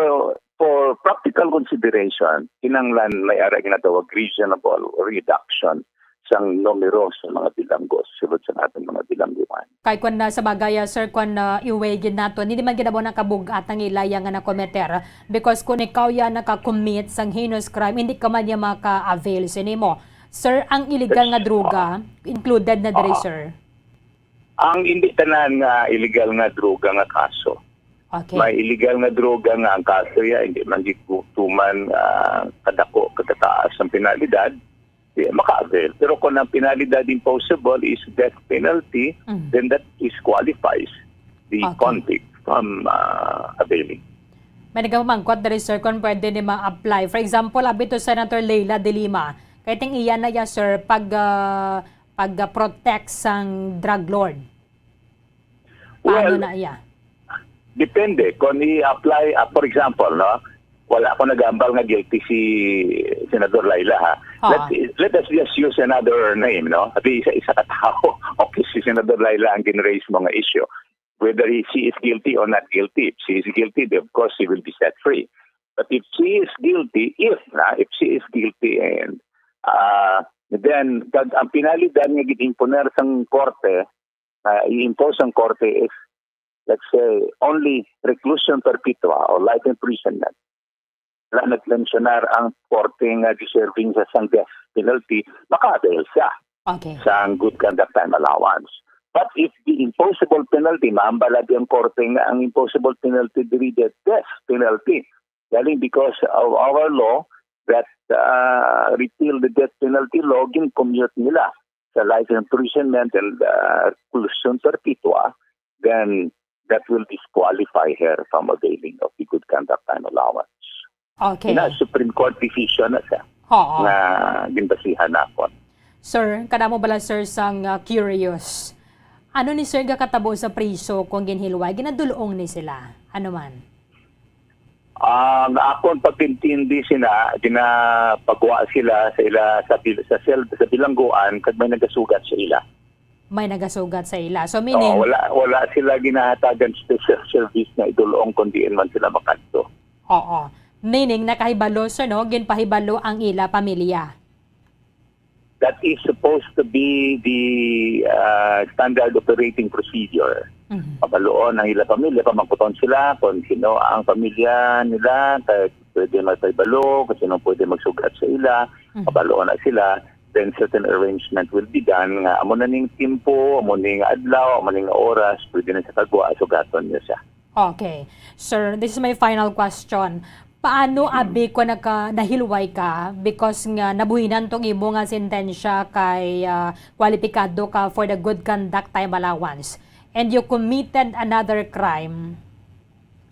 for practical consideration, kinahanglan may ara ginatawag reasonable reduction sang numero sa mga bilanggo sa sulod sa ating mga bilangguan. Kay kwan na sa bagay, ah, sir, kwan na iway gid nato, hindi man gid amo nakabug-at ang ilaya nga nakometer. Because kung ikaw ya naka-commit sang heinous crime, hindi ka man ya maka-avail sa nimo. Sir, ang illegal nga Yes. droga, included na diri, Ah. sir? Ang hindi tanan nga illegal nga droga nga kaso. Okay. May illegal nga droga nga ang kaso ya, hindi man gid tuman, ah, kadako, kagataas ang penalidad, di maka-avail. Pero kung ang penalidad imposable is death penalty, Mm. then that disqualifies the Okay. convict from, ah, availing. May nagamangkot diri, sir, kung pwede ni ma-apply. For example, abi to Senator Leila de Lima. Kay ting iya na ya, sir, pag, ah, pag, ah, protect sang drug lord. Paano Well, na iya? Depende. Kung i-apply, ah, for example, no, wala ko nagambal nga guilty si Senador Leila, ha. Ah. Let, let us just use another name, no? Abi, isa-isa ka tao. Okay, si Senador Leila ang gin-raise mo nga issue. Whether he, she is guilty or not guilty. If she is guilty, then of course, she will be set free. But if she is guilty, if, na, if she is guilty and, ah, then, kag ang penalidad nga gin-imponer sang korte, ah, i-impose sang korte is, let's say, only reclusion perpetua or life imprisonment. Wala nagmensyonar ang korte nga deserving sa sang death penalty, maka-avail siya Okay. sang good conduct time allowance. But if the imposable penalty, maambala di ang korte nga ang imposable penalty diri the death penalty. Galing because of our law that, uh, repeal the death penalty law, gin-commute nila sa life imprisonment and, uh, reclusion perpetua, then that will disqualify her from availing of the good conduct time allowance. Okay. Ina, Supreme Court decision na siya Oo. nga ginbasihan nakon. Sir, kadamo bala, sir, sang, ah, curious. Ano ni, sir, gakatabo sa priso kung ginhilway? Ginadulong ni sila? Ano man? Ang akon pagintindi sina, ginapagwa sila sa ila sa bil-, sa sel-, sa bilangguan kag may nagasugat sa ila. May nagasugat sa ila. So, Oo, meaning, wala, wala sila ginahatagan special service na idulong kung diin man sila makadto. Oo. Meaning, nakahibalo, sir, no? Ginpahibalo ang ila pamilya. That is supposed to be the, uh, standard operating procedure. Mhm. Pabaloon ang ila pamilya, pamangkuton sila kung sino ang pamilya nila, kay pwede magpahibalo, kung sino pwede magsugat sa ila. Mhm. Kabalo na sila, then certain arrangement will be done nga amo na ning timpo, amo ning adlaw, amo ning oras, pwede na siya kagwa, sugaton niya siya. Okay. Sir, this is my final question. Paano, abi, kung naka-, nahilway ka because nga nabuhinan tong imo nga sentensya kay, ah, kwalipikado ka for the good conduct time allowance and you committed another crime?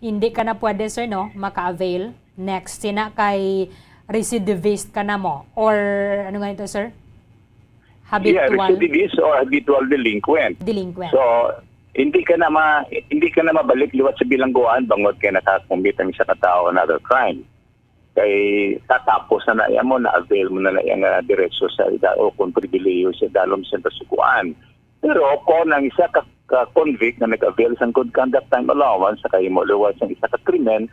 Hindi ka na pwede, sir, no, maka-avail. Next, sina kay recidivist ka na mo? Or ano nga ito, sir? Yeah, habitual recidivist or habitual delinquent. Delinquent. So, hindi ka na ma-, hindi ka na mabalik liwat sa bilangguan bangod kay nakakumit ang isa ka tawo another crime. Kay tatapos na na iya mo, na-avail mo na na iya nga diretso sa ida-, o kung pribilehiyo sa idalom sa kasugoan. Pero kung ang isa ka, ka convict nga nag-avail sang good conduct time allowance sa kahimo liwat sang isa ka krimen,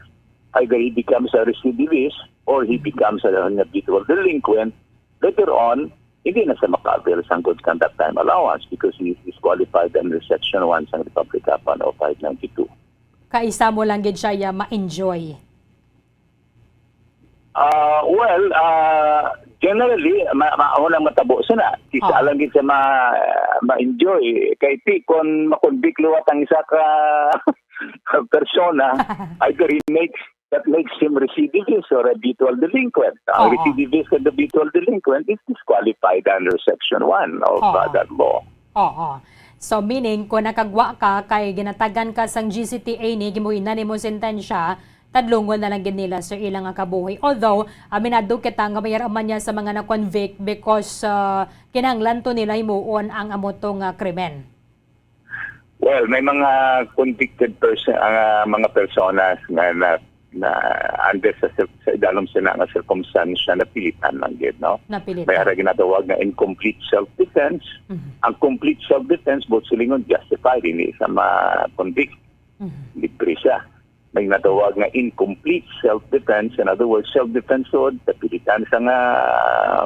either he becomes a recidivist or he becomes a, an habitual delinquent, later on, hindi na siya maka-avail sang good conduct time allowance because he is disqualified under Section one sang Republic Act one oh five ninety-two. Kaisa mo lang gid siya ya ma-enjoy. Ah, well, ah, generally, ma-, ma-, amo nang matabo sina. Kisa Ah. lang gid siya ma-, ma-enjoy. Kay ti, kon makonvict liwat ang isa ka persona, either he makes, that makes him recidivist or habitual delinquent. Ang Oo. recidivist and habitual delinquent is disqualified under Section one of, Oo. uh, that law. Oo. So, meaning, kung nakagwa ka, kay ginatagan ka sang G C T A ni, gimuhinan nimo sentensya, tadlungon na lang gid nila sa ila nga kabuhi. Although, aminado kita nga may man niya sa mga na-convict because, ah, kinahanglan to nila himuon ang amo to nga krimen. Well, may mga convicted person, ah, mga personas nga na, na under sa, sa idalom sina nga sirkumstansya, napilitan lang gid, no? Napilitan. May ara ginatawag nga incomplete self-defense. Mhm. Ang complete self-defense, buot silingon, justified, hindi sa ma-convict. Mhm. Libre siya. May natawag nga incomplete self-defense. In other words, self-defense, so, napilitan siya nga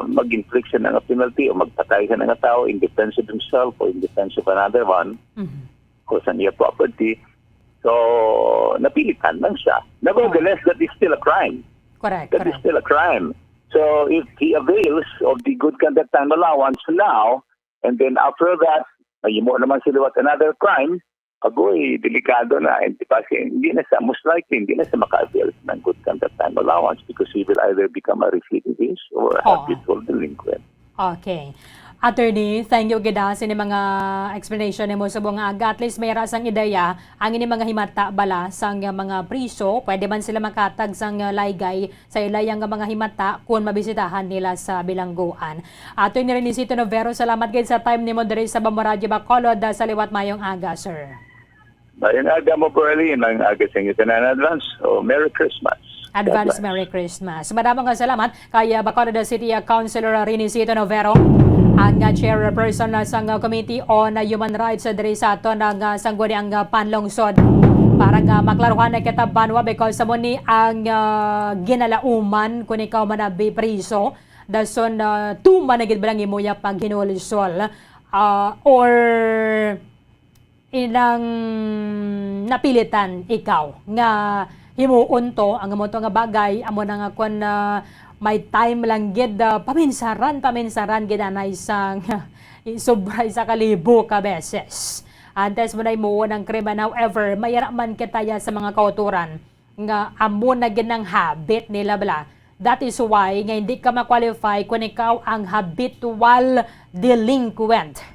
mag-inflict siya nga penalty o magpatay siya nga tao in defense of himself or in defense of another one Mhm. or sa iya property. So, napilitan lang siya. Nevertheless, that is still a crime. Correct, That is correct. still a crime. So, if he avails of the good conduct time allowance now, and then after that, mahimo naman sila what another crime, agoy, delikado na. And di ba, si-, hindi na sa, most likely, hindi na sa maka-avail ng good conduct time allowance because he will either become a recidivist or a Oo. habitual delinquent. Okay. Attorney, thank you gid, ah, sa inyong mga explanation nimo subong nga aga. At least may ra sang ideya ang ini mga himata bala sang mga priso. Pwede man sila makatag sang laygay sa ila yang mga himata kung mabisitahan nila sa bilangguan. Attorney Renisito Novero, salamat gid sa time nimo diri sa Bambo Radyo Bacolod, ah, sa liwat mayong aga, sir. Mayong aga mo, Pearly. Mayong aga sa inyo tanan. Advance, o Merry Christmas. God Advance bless. Merry Christmas. Madamo nga salamat kay, ah, Bacolod City, ah, Councilor Renisito Novero, ang, ah, chairperson na sang, ah, Committee on, ah, Human Rights, ah, diri sa aton ang, ah, sangguniang, ah, panlungsod. Para nga maklaruhan na kita, banwa, because sa mo ni ang, ah, ginalauman kung ikaw man abi priso, dason, ah, tuman na gid ba lang imo ya paghinulsol, ah, or ilang napilitan ikaw nga himuon to, ang amo to nga bagay, amo na nga kon, ah, may time lang gid, ah, paminsaran, paminsaran gid anay sang sobra isa ka libo ka beses. Antes mo na himuon ang krimen. However, mayara man kita ya sa mga kauturan nga amo na gid ang habit nila bala. That is why nga hindi ka ma-qualify kung ikaw ang habitual delinquent.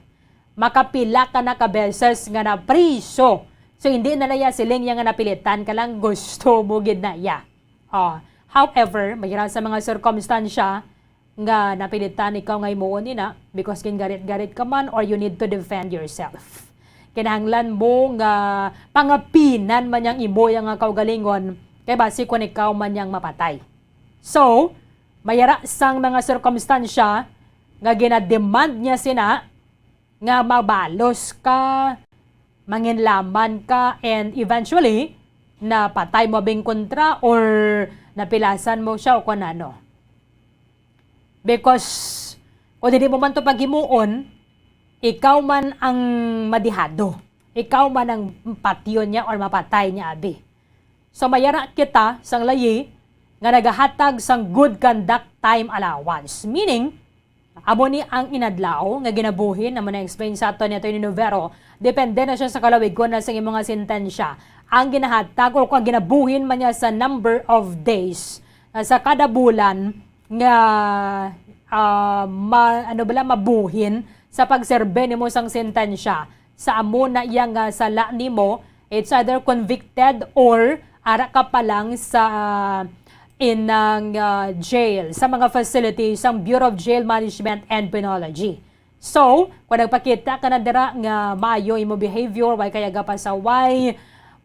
Makapila ka na ka beses nga napriso. So, hindi na naya siling ya nga napilitan ka lang, gusto mo gid na ya. Oh, however, may ra sa mga sirkumstansya nga napilitan ikaw nga himuon ina because gingarit-garit ka man or you need to defend yourself. Kinahanglan mo nga pangapinan man yang imo yang nga kaugalingon kay basi kung ikaw man yang mapatay. So, may ra sang mga sirkumstansya nga ginademand niya sina nga mabalos ka, manginlaman ka, and eventually, napatay mo bing kontra or napilasan mo siya o kung ano. Because, kung hindi mo man to paghimuon, ikaw man ang madihado. Ikaw man ang patyon niya or mapatay niya, abi. So, mayara kita sang layi nga nagahatag sang good conduct time allowance. Meaning, amo ni ang inadlaw nga ginabuhin, amo na explain sa aton ni Attorney Novero, depende na siya sa kalawigon na sa imo nga sentensya. Ang ginahatag o kung ginabuhin man niya sa number of days, ah, sa kada bulan nga, ah, ma-, ano bala, mabuhin sa pagserbe nimo sang sentensya sa amo na iya nga sala nimo, it's either convicted or ara ka pa lang sa, ah, inang, ah, jail, sa mga facilities sang Bureau of Jail Management and Penology. So, kung nagpakita ka na dira nga maayo imo behavior, way kaya gapasaway,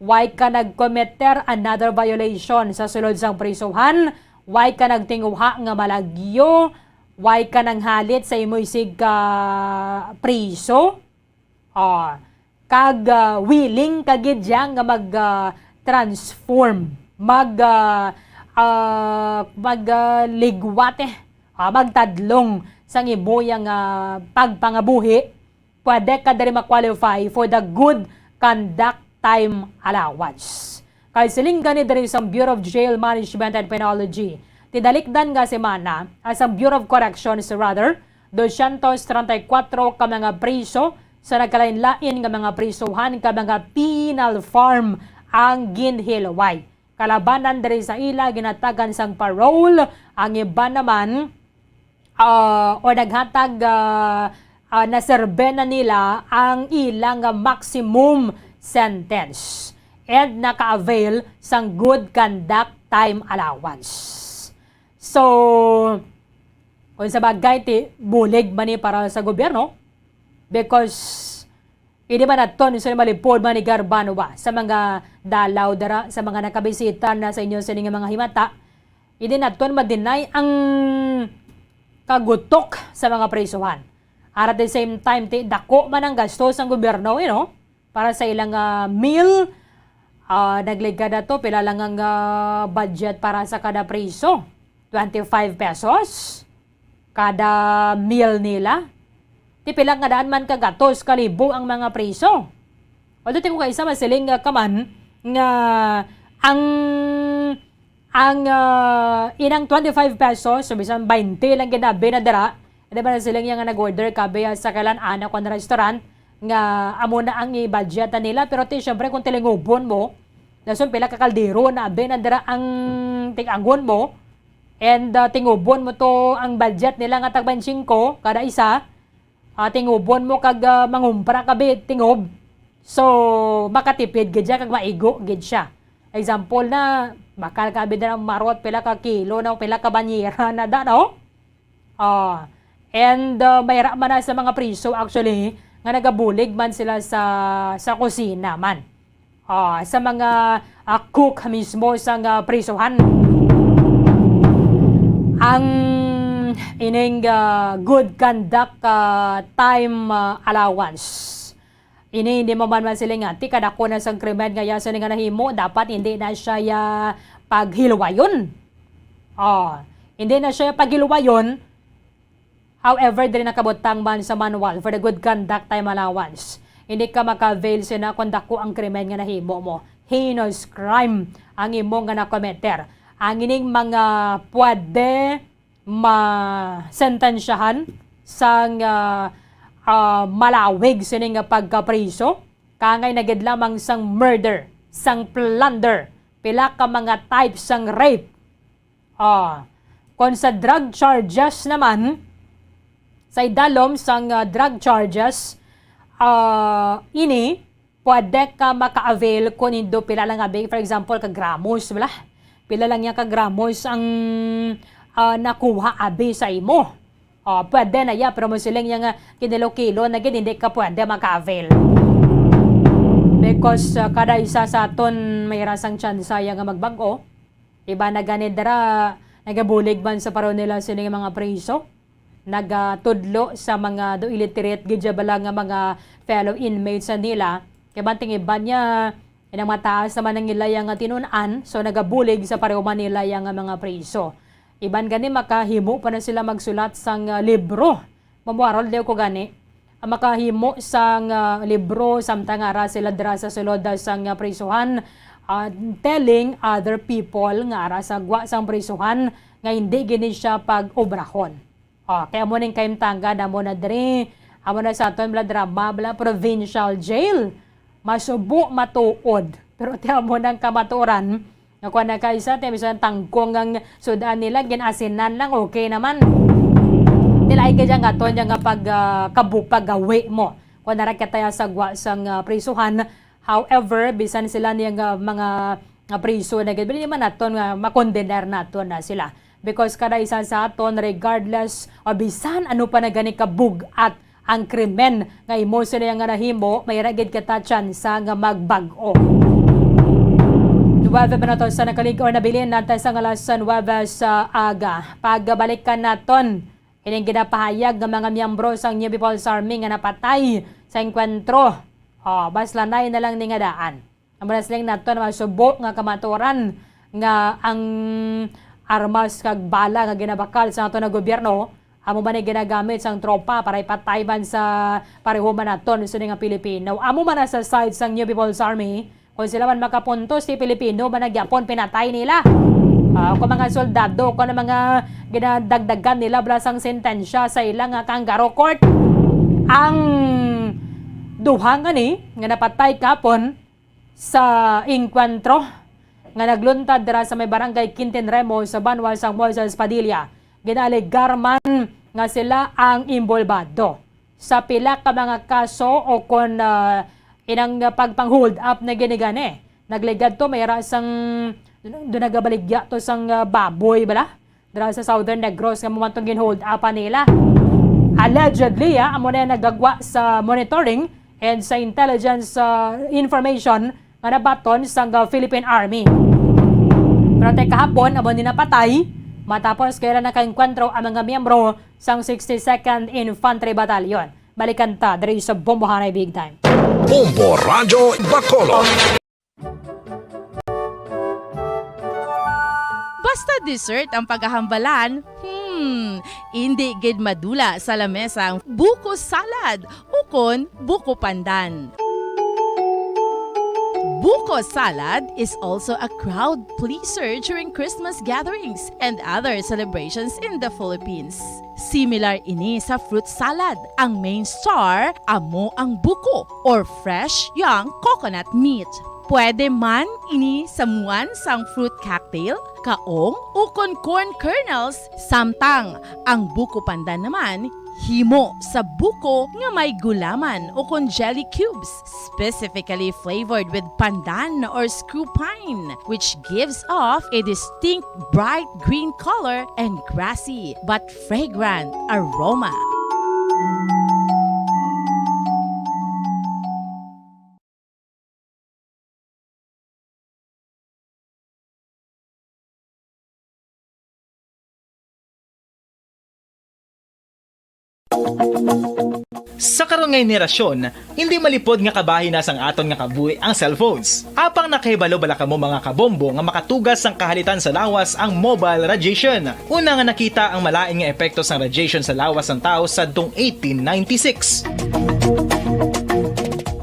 way ka nagkometer another violation sa sulod sang prisuhan, way ka nagtinguha nga malagyo, way ka nanghalit sa imo isig ka priso, ah, kag, ah, willing ka gid siya nga mag, ah, transform, mag, ah, ah, mag, ah, ligwat, eh, ah, magtadlong sang imo yang, ah, pagpangabuhi, pwede ka diri ma-qualify for the good conduct time allowance. Kay siling gani diri sa Bureau of Jail Management and Penology, tinalikdan nga semana, ah, sa Bureau of Corrections rather, dosyentos treinta y cuatro ka mga priso sa nagkalain-lain nga mga prisuhan ka mga penal farm ang ginhilway. Kalabanan diri sa ila, ginatagan sang parole, ang iban naman, ah, o naghatag, ah, ah, naserbe na nila ang ilang maximum sentence and naka-avail sang good conduct time allowance. So, kung sa bagay, ti, bulig man ni para sa gobyerno because hindi man aton sa malipod man ni Garban ba sa mga dalaw dara, sa mga nakabisita na sa inyo sa ining mga himata, hindi naton ma-deny ang kagutok sa mga prisuhan. At at the same time, ti, dako man ang gasto sang gobyerno, you know, para sa ilang, ah, meal. Ah, nagligad na to, pila lang ang, ah, budget para sa kada priso? Twenty-five pesos kada meal nila. Ti pila nga daan man ka gatos ka libo ang mga priso. Although, tingog ka isa, masiling nga ka man nga ang, ang, ah, inang twenty-five pesos, so bisan twenty lang ginabi na dira, di ba, nasiling niya nga nag-order ka biya sa kalan ana kon restaurant nga amo na ang i-budget na nila, pero ti, syempre, kung tilingubon mo, lason pila ka kaldero na abi na dira ang tig-angon mo, and, ah, tingubon mo to ang budget nila nga tag twenty-five kada isa, ah, tingubon mo kag, ah, mangumpra ka bi tingob. So, makatipid gid siya kag maigo gid siya. Example na, bakal ka bi dira marot pila ka kilo na, pila ka banyera na da, no? Ah, and, ah, may ra man na sa mga priso actually nga nagabulig man sila sa, sa kusina man. Ah, sa mga, ah, cook mismo sa nga prisuhan. Ang ining, ah, good conduct, ah, time, ah, allowance. Ini hindi mo man masiling nga, ti kadako na sang krimen nga iya sini nga nahimo, dapat hindi na siya ya paghilwayon. Ah, hindi na siya paghilwayon. However, diri nakabutang man sa manual for the good conduct time allowance. Hindi ka maka-avail sina kung dako ang krimen nga nahimo mo. Heinous crime ang imo nga nakometer. Ang ining mga pwede masentensyahan sang, ah, ah, malawig sini nga pagkapriso, kangay na gid lamang sang murder, sang plunder, pila ka mga types sang rape. Ah, kon sa drug charges naman, sa idalom sang, ah, drug charges, ah, ini, pwede ka maka-avail kung indo pila lang abi, for example, ka gramos, wala? Pila lang yan ka gramos ang, ah, nakuha abi sa imo. Oh, pwede na ya, pero mo siling niya nga kinilo-kilo na gid, hindi ka pwede maka-avail. Because, ah, kada isa sa aton may rasang tsansa ya nga magbag-o. Iba na gani dira, nagabulig man sa pareho nila sini nga mga priso. Nagatudlo sa mga do illiterate gid siya bala nga mga fellow inmates sa nila. Kay banting iban niya, inang mataas naman ang ilaya nga tinun-an, so nagabulig sa pareho man nila ya nga mga priso. Iban gani makahimo pa na sila magsulat sang, ah, libro. Mamuarol daw ko gani. Ang makahimo sang, ah, libro, samtang ara sila dira sa sulod, ah, sang, ah, prisuhan, ah, telling other people nga ara sa gwa sang prisuhan nga hindi gini siya pag-obrahon. Ah, kay amo ning kahimtangan, amo na diri, amo na sa aton, bala, drama, bala, provincial jail. Masubo matuod. Pero ti amo nang kamatuoran, nga kuwan na ka isa, ti bisan tangkong ang sud-an nila, gin-asinan lang, okay naman. Ti lain kay dyan nga aton, dyan nga pag, ah, kabu-, paggawi mo. Kuwan na ra kita ya sa gwa sang, ah, prisuhan. However, bisan sila niya nga mga, nga priso na gid, dili man naton nga makondenar naton na sila. Because kada isa sa aton, regardless o bisan ano pa na gani kabug-at ang krimen nga imo sila nga nahimo, may ra gid kita tsansa nga magbag-o. Nuwebe minutos sa nakalig-on na bilin, nanta sa alas nuwebe sa aga. Pagbalikan naton ining ginapahayag nga mga miyembro sang New People's Army nga napatay sa engkwentro. Oh, mas lanay na lang ni nga daan. Amo na siling naton masubo nga kamatuoran nga ang armas kag bala nga ginabakal sa aton nga gobyerno, amo man ni ginagamit sang tropa para ipatay man sa pareho man naton sini nga Pilipino. Amo man na sa side sang New People's Army, kung sila man makapuntos, si Pilipino man na gyapon pinatay nila. Ah, kung mga soldado, kung ang mga ginadagdagan nila bala sang sentensya sa ilang, ah, kangaroo court, ang duha nga ni nga napatay kapon sa engkwentro nga nagluntad dira sa may barangay Quintin Remo sa banwa sang Moises Padilla. Ginaalegar man nga sila ang inbolbado sa pila ka mga kaso o kon, ah, inang pagpang-hold up na gini gani. Nagligad to, may ra sang, do nagabaligya to sang, ah, baboy bala dira sa Southern Negros nga amo man tong gin-hold up nila. Allegedly, ah, amo na yung nagagwa sa monitoring and sa intelligence, ah, information nga nabaton sang, ah, Philippine Army. Pero te kahapon, amo ni napatay matapos kay ila nakaengkwentro ang mga miyembro sang sixty-second Infantry Battalion. Balikan ta diri sa Bombohanay Big Time. Bombo Radyo Bacolod. Basta dessert ang paghahambalan, hmm, indi gid madula sa lamesa ang buko salad ukon buko pandan. Buko salad is also a crowd pleaser during Christmas gatherings and other celebrations in the Philippines. Similar ini sa fruit salad. Ang main star amo ang buko or fresh young coconut meat. Pwede man ini samuan sang fruit cocktail, kaong, ukon corn kernels, samtang ang buko pandan naman himo sa buko nga may gulaman ukon jelly cubes, specifically flavored with pandan or screw pine, which gives off a distinct bright green color and grassy but fragrant aroma. Sa karon nga henerasyon, hindi malipod nga kabahin na sang aton nga kabuhi ang cellphones. Apang nakahibalo bala kamo, mga kabombo, nga makatugas sang kahalitan sa lawas ang mobile radiation? Una nga nakita ang malain nga epekto sang radiation sa lawas sang tawo sadtong eighteen ninety-six.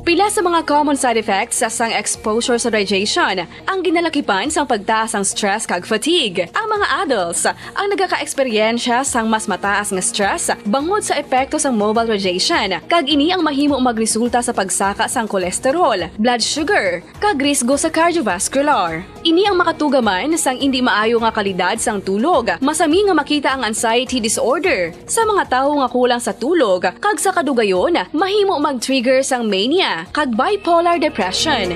Pila sa mga common side effects sang exposure sa radiation ang ginalakipan sang pagtaas sang stress kag fatigue. Ang mga adults ang nagaka-eksperyensya sang mas mataas nga stress bangod sa epekto sang mobile radiation, kag ini ang mahimo magresulta sa pagsaka sang cholesterol, blood sugar, kag risgo sa cardiovascular. Ini ang makatuga man sang indi maayo nga kalidad sang tulog. Masami nga makita ang anxiety disorder sa mga tawo nga kulang sa tulog, kag sa kadugayon, mahimo mag-trigger sang mania kag bipolar depression.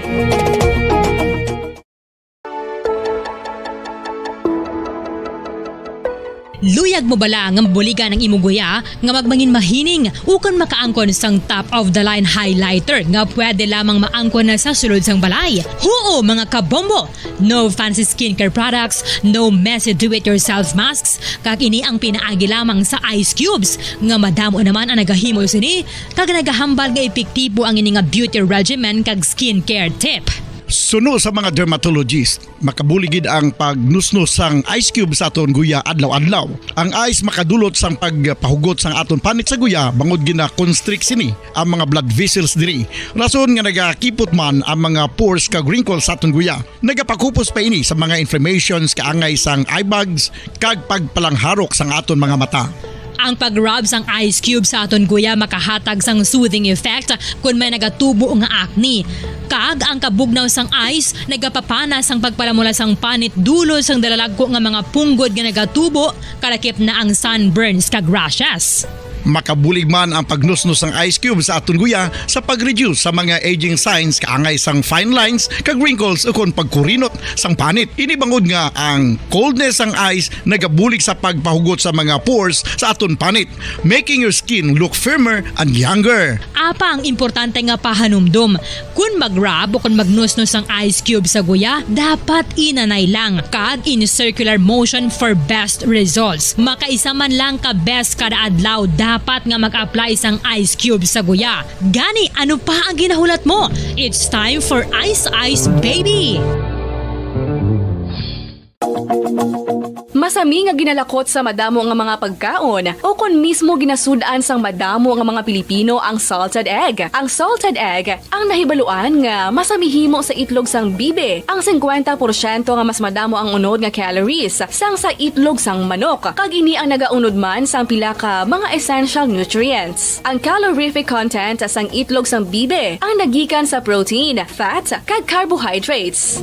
Luyag mo bala nga mabuligan ang imong guya nga magmangin mahining ukon makaangkon sang top of the line highlighter nga pwede lamang maangkon na sa sulod sang balay? Huo, mga kabombo! No fancy skincare products, no messy do-it-yourself masks, kag ini ang pinaagi lamang sa ice cubes nga madamo naman ang nagahimo sini kag nagahambal nga epektibo ang ini nga beauty regimen kag skincare tip. Suno sa mga dermatologist, makabulig gid ang pagnusnos sang ice cube sa aton guya adlaw-adlaw. Ang ice makadulot sang pagpahugot sang aton panit sa guya bangod gina-constrict sini ang mga blood vessels diri. Rason nga nagakipot man ang mga pores kag wrinkles sa aton guya. Nagapakupos pa ini sa mga inflammations kaangay sang eye bags kag pagpalangharok sang aton mga mata. Ang pag-rub sang ice cube sa aton guya makahatag sang soothing effect kon may nagatubo nga acne. Kag ang kabugnaw sang ice nagapapana sang pagpalamula sang panit dulot sang dalalagko nga mga punggod nga nagatubo, kalakip na ang sunburns kag rashes. Makabulig man ang pagnusnos sang ice cube sa aton guya sa pag-reduce sa mga aging signs kaangay sang fine lines kag wrinkles ukon pagkurinot sang panit. Ini bangod nga ang coldness sang ice nagabulig sa pagpahugot sa mga pores sa aton panit, making your skin look firmer and younger. Apang importante nga pahanumdom, kon mag-rub o kon magnusnos ang ice cube sa guya, dapat inanay lang kag in circular motion for best results. Makaisa man lang ka beses kada adlaw dapat nga mag-apply sang ice cube sa guya. Gani, ano pa ang ginahulat mo? It's time for Ice Ice Baby! Masami nga ginalakot sa madamo nga mga pagkaon, o kon mismo ginasud-an sang madamo nga mga Pilipino ang salted egg. Ang salted egg ang nahibaluan nga masami himo sa itlog sang bibi. Ang singkwenta porsyento nga mas madamo ang unod nga calories sang sa itlog sang manok, kag ini ang nagaunod man sang pila ka mga essential nutrients. Ang calorific content sang itlog sang bibi ang nagikan sa protein, fat, kag carbohydrates.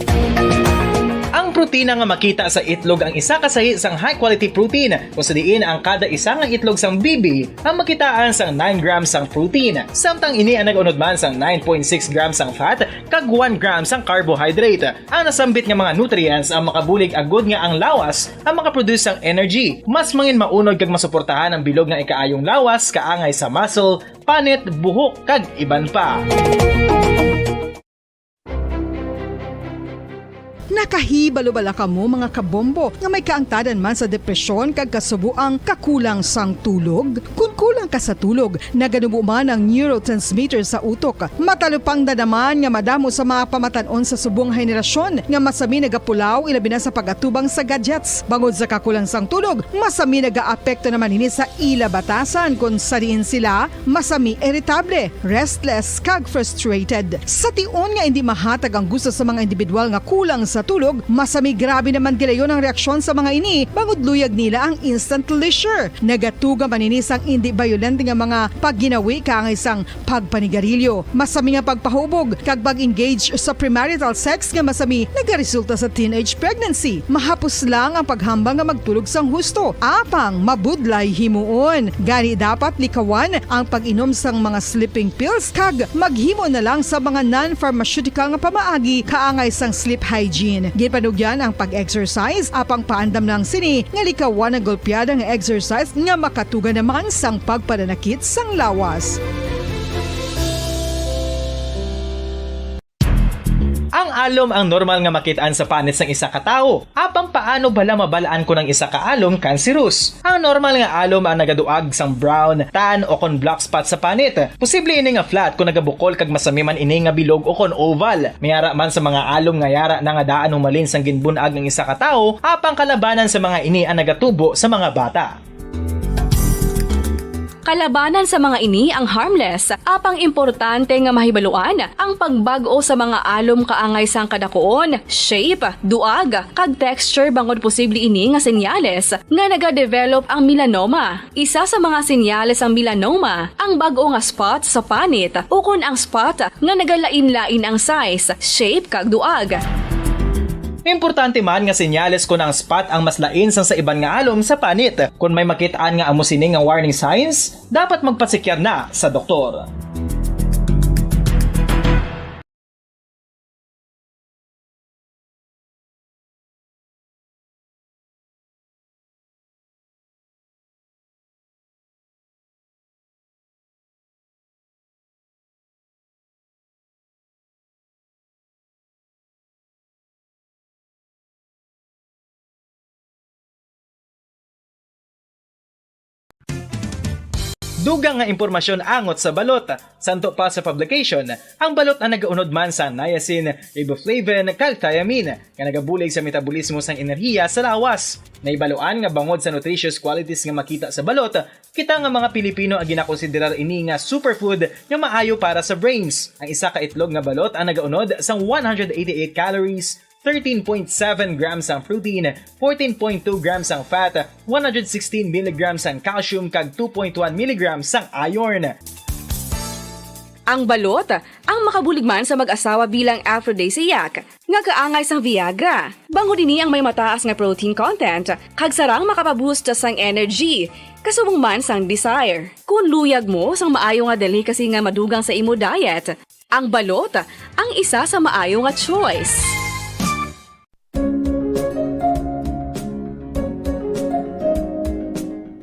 Ang protina nga makita sa itlog ang isa ka sahi sang high-quality protein, kung sa diin ang kada isa nga itlog sang bibi ang makitaan sang nine grams sang protein, samtang ini ang nag-unod man sang nine point six grams sang fat kag one gram sang carbohydrate. Ang nasambit nga mga nutrients ang makabulig agud nga ang lawas ang makaproduce sang energy. Mas mangin maunod kag masuportahan ang bilog nga ikaayong lawas kaangay sa muscle, panit, buhok, kag iban pa. Nakahibalo bala kamo, mga kabombo, nga may kaangtadan man sa depresyon kag kasubo ang kakulang sang tulog? Kon kulang ka sa tulog, naganubo man ang neurotransmitter sa utok. Matalupangdan naman nga madamo sa mga pamatan-on sa subong henerasyon nga masami nagapulaw, ilabi na sa pag-atubang sa gadgets. Bangod sa kakulang sang tulog, masami nagaapekto naman ini sa ila batasan, kon sa diin sila masami iritable, restless, kag frustrated. Sa tion nga indi mahatag ang gusto sa mga individual nga kulang sa tulog, masami grabe naman gilayon ang reaksyon sa mga ini, bangod luyag nila ang instant leisure. Nagatuga man ini sang indi bayolente nga mga pagginawi kaangay sang pagpanigarilyo, masami nga pagpahubog, kag pag-engage sa premarital sex nga masami nagaresulta sa teenage pregnancy. Mahapos lang ang paghambal nga magtulog sang husto, apang mabudlay himuon. Gani, dapat likawan ang pag-inom sang mga sleeping pills kag maghimo na lang sa mga non-pharmaceutical nga pamaagi kaangay sang sleep hygiene. Ginpanugyan ang pag-exercise, apang paandam lang sini nga likawan ang golpeada nga exercise nga makatuga naman sang pagpananakit sang lawas. Ang alom ang normal nga makit-an sa panit sang isa ka tawo. Apang paano bala mabal-an kon ang isa ka alom kanseros? Ang normal nga alom ang nagaduag sang brown, tan, o kon black spot sa panit. Posible ini nga flat kon nagabukol kag masami man ini nga bilog o kon oval. May ara man sa mga alom nga yara na nga daan humalin sang ginbun-ag ang isa ka tawo, apang kalabanan sa mga ini ang nagatubo sa mga bata. Kalabanan sa mga ini ang harmless, apang importante nga mahibaluan ang pagbag-o sa mga alom kaangay sang kadakuon, shape, duag, kag texture, bangod posible ini nga senyales nga nagadevelop ang melanoma. Isa sa mga senyales sang melanoma ang bag-o nga spot sa panit ukon ang spot nga nagalain-lain ang size, shape, kag duag. Importante man nga senyales kon ang spot ang mas lain sang sa iban nga alom sa panit. Kon may makit-an nga amo sini nga warning signs, dapat magpatsikyar na sa doktor. Dugang nga impormasyon angot sa balot. Santo pa sa publication, ang balot ang nagaunod man sa niacin, riboflavin, kag thiamine, nga nagabulig sa metabolismo sang enerhiya sa lawas. Nahibaluan nga bangod sa nutritious qualities nga makita sa balot, kita nga mga Pilipino ang ginakonsiderar ini nga superfood nga maayo para sa brains. Ang isa ka itlog nga balot ang nagaunod sang one hundred eighty-eight calories, thirteen point seven grams ang protein, fourteen point two grams ang fat, one hundred sixteen milligrams ang calcium, kag two point one milligrams ang iron. Ang balot ang makabulig man sa mag-asawa bilang aphrodisiac nga kaangay sang Viagra. Bangod ini ang may mataas nga protein content, kag sarang makapaboost sang energy, kasubong man sang desire. Kon luyag mo sang maayo nga delicacy nga madugang sa imo diet, ang balot ang isa sa maayo nga choice.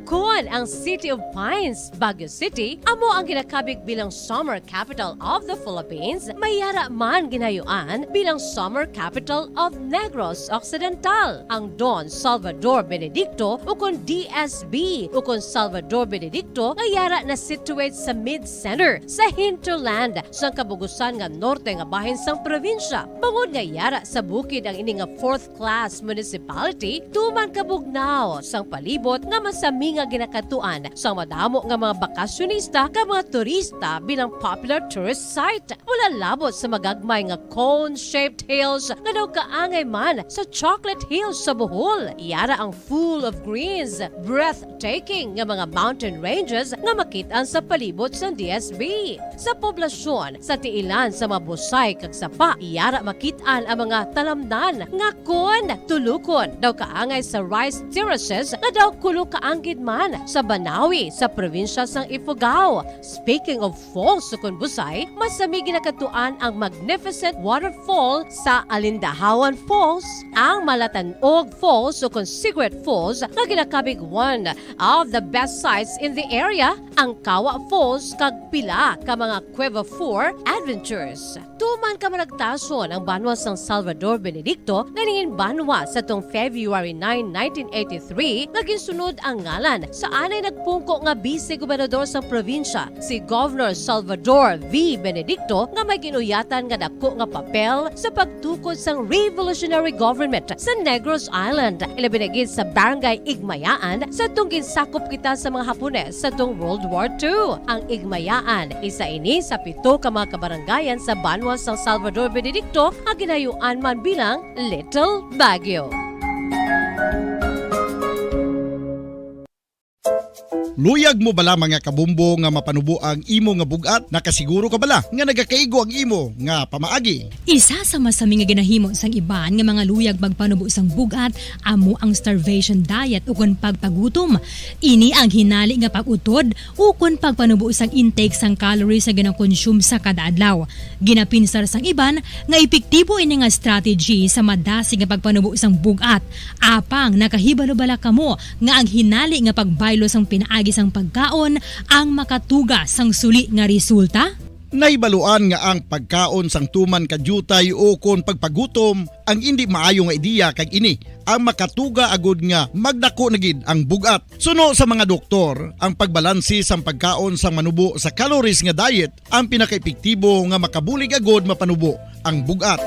Kon ang City of Pines, Baguio City, amo ang ginakabig bilang Summer Capital of the Philippines, may yara man ginayuan bilang Summer Capital of Negros Occidental. Ang Don Salvador Benedicto, ukon D S B, ukon Salvador Benedicto, nga yara na situate sa mid-center sa hinterland sang kabugusan nga norte nga bahin sang probinsya. Bangod nga yara sa bukid ang ini nga fourth class municipality, tuman kabugnaw sang palibot nga masami nga ginakadtuan sang madamo nga mga bakasyonista kag mga turista bilang popular tourist site. Wala labot sa magagmay nga cone-shaped hills nga daw kaangay man sa Chocolate Hills sa Bohol. Yara ang full of greens, breathtaking nga mga mountain ranges nga makit-an sa palibot sang D S B. Sa poblasyon, sa tiilan sa mga busay kag sapa, yara makit-an ang mga talamnan nga kon tulukon daw kaangay sa rice terraces nga daw kulo kaanggid man sa Banawi sa probinsya sang Ifugao. Speaking of falls ukon busay, masami ginakadtuan ang magnificent waterfall sa Alindahawan Falls, ang Malatanog Falls ukon Cigarette Falls nga ginakabig one of the best sights in the area, ang Kawa Falls kag pila ka mga Cueva Four adventures. Tuman kamaragtason ang banwa sang Salvador Benedicto nga nangin banwa sa tung February nine, nineteen eighty-three, nga ginsunod ang ngalan sa anay nagpungko nga Vice Gobernador sang probinsya, si Governor Salvador V. Benedicto, nga may ginuyatan nga dako nga papel sa pagtukod sang revolutionary government sa Negros Island, ilabi na gid sa Barangay Igmayaan, sa tung ginsakop kita sa mga Hapones sa tung World War Two. Ang Igmayaan, isa ini sa pito ka mga kabarangayan sa banwa sang Salvador Benedicto nga ginayuan man bilang Little Baguio. Luyag mo bala, mga kabumbo, nga mapanubo ang imo nga bug-at? Nakasiguro ka bala nga nagakaigo ang imo nga pamaagi? Isa sa masami nga ginahimo sang iban nga mga luyag magpanubo sang bug-at amo ang starvation diet ukon pagpagutom. Ini ang hinali nga pag-utod ukon pagpanubo sang intake sang calories nga ginakonsume sa kada adlaw. Ginapinsar sang iban nga epektibo ini nga strategy sa madasig nga pagpanubo sang bug-at. Apang nakahibalo bala kamo nga ang hinali nga pagbaylo sang pinaagi sang pagkaon ang makatuga sang suli nga resulta? Nahibaluan nga ang pagkaon sang tuman ka diutay ukon pagpagutom ang indi maayo nga ideya, kag ini ang makatuga agud nga magdako na gid ang bug-at. Suno sa mga doktor, ang pagbalanse sang pagkaon sang manubo sa calories nga diet ang pinakaepektibo nga makabulig agud mapanubo ang bug-at.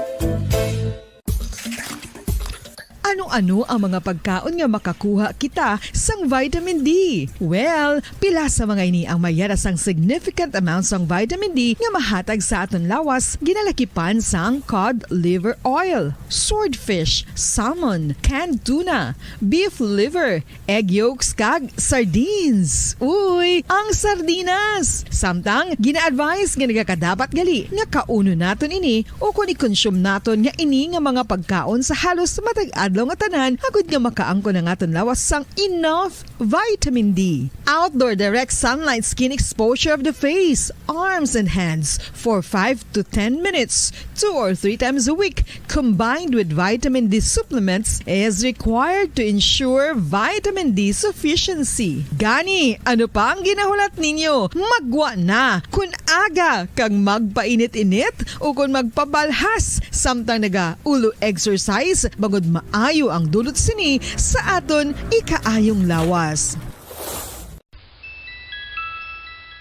Ano-ano ang mga pagkaon nga makakuha kita sang vitamin D? Well, pila sa mga ini ang may yara sang significant amount sang vitamin D nga mahatag sa aton lawas, ginalakipan sang cod liver oil, swordfish, salmon, canned tuna, beef liver, egg yolks, kag sardines. Uy, ang sardinas! Samtang, gina-advise nga nagakadapat gali nga kaunon naton ini ukon i-consume naton nga ini nga mga pagkaon sa halos matag adlaw nga tanan, agud nga makaangkon ang aton lawas sang enough vitamin D. Outdoor direct sunlight skin exposure of the face, arms, and hands for five to ten minutes, two or three times a week, combined with vitamin D supplements, is required to ensure vitamin D sufficiency. Gani, ano pa ang ginahulat ninyo? Maggwa na! Kon aga kag magpainit-init ukon magpabalhas samtang naga-ulo exercise, bangod maayo ang dulot sini sa aton ikaayong lawas.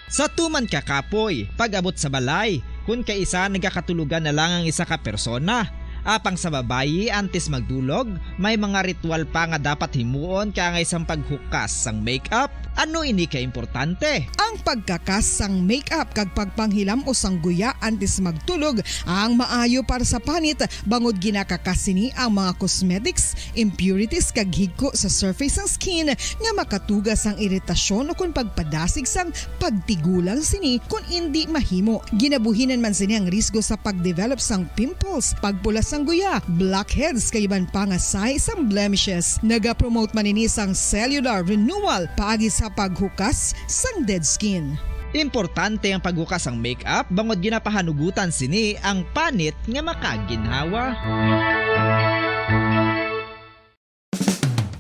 Sa tuman ka kapoy, pag-abot sa balay, kun kaisa nagakatulogan na lang ang isa ka persona. Apang sa babayi, antes magdulog, may mga ritual pa nga dapat himuon kaangay sang paghukas sang makeup. Ano ini ka importante? Ang pagkakas sang makeup kag pagpanghilam-os sang guya antes magtulog ang maayo para sa panit, bangod ginakakas sini ang mga cosmetics, impurities kag higko sa surface sang skin nga makatuga sang iritasyon ukon pagpadasig sang pagtigulang sini kon indi mahimo. Ginabuhinan man sini ang risgo sa pag-develop sang pimples, pagpula sang guya, blackheads kag iban pa nga sahi sang blemishes. Nagapromote man ini sang cellular renewal paagi sa paghukas sang dead skin. Importante ang paghukas sang makeup bangod ginapahanugutan sini ang panit nga makaginhawa.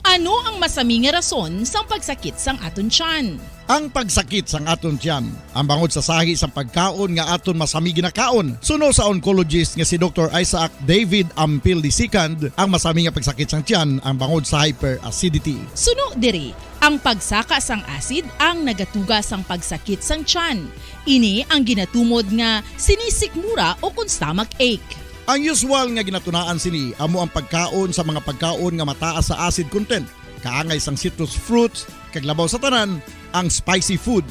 Ano ang masami nga rason sang pagsakit sang aton tiyan? Ang pagsakit sang aton tiyan, ang bangod sa sahi sang pagkaon nga aton masami ginakaon. Suno sa oncologist nga si Doktor Isaac David Ampil the second, ang masami nga pagsakit sang tiyan ang bangod sa hyperacidity. Suno diri, ang pagsaka sang acid ang nagatuga sang pagsakit sang tiyan. Ini ang ginatumod nga sinisikmura o kon stomach ache. Ang usual nga ginatunaan sini amo ang pagkaon sa mga pagkaon nga mataas sa acid content, kaangay sang citrus fruits, kag labaw sa tanan, ang spicy food.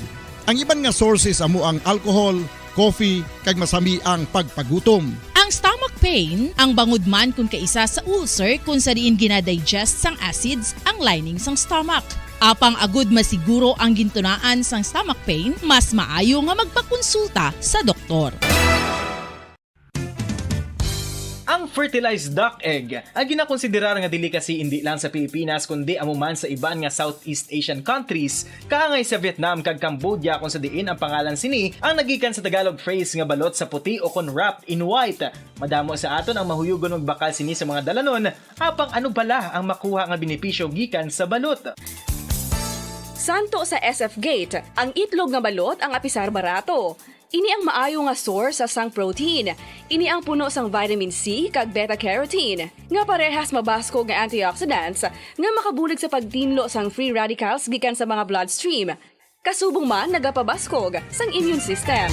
Ang iban nga sources amo ang alcohol, coffee, kag masami ang pagpagutom. Ang stomach pain, ang bangod man kon kaisa sa ulcer kon sa diin ginadigest sang acids ang lining sang stomach. Apang agud masiguro ang gintunaan sang stomach pain, mas maayo nga magpakonsulta sa doktor. Ang fertilized duck egg, ang ginakonsiderar nga delicacy indi lang sa Pilipinas kundi amo man sa iban nga Southeast Asian countries, kaangay sa Vietnam kag Cambodia, kung sa diin ang pangalan sini ang nagikan sa Tagalog phrase nga balot sa puti o kon wrapped in white. Madamo sa aton ang mahuyugon magbakal sini sa mga dalanon, apang ano bala ang makuha nga benepisyo gikan sa balot? Santo sa S F Gate, ang itlog nga balot ang apisar barato. Ini ang maayo nga source sang protein. Ini ang puno sang vitamin C kag beta-carotene, nga parehas mabaskog nga antioxidants nga makabulig sa pagtinlo sang free radicals gikan sa mga bloodstream. Kasubong man nagapabaskog sang immune system.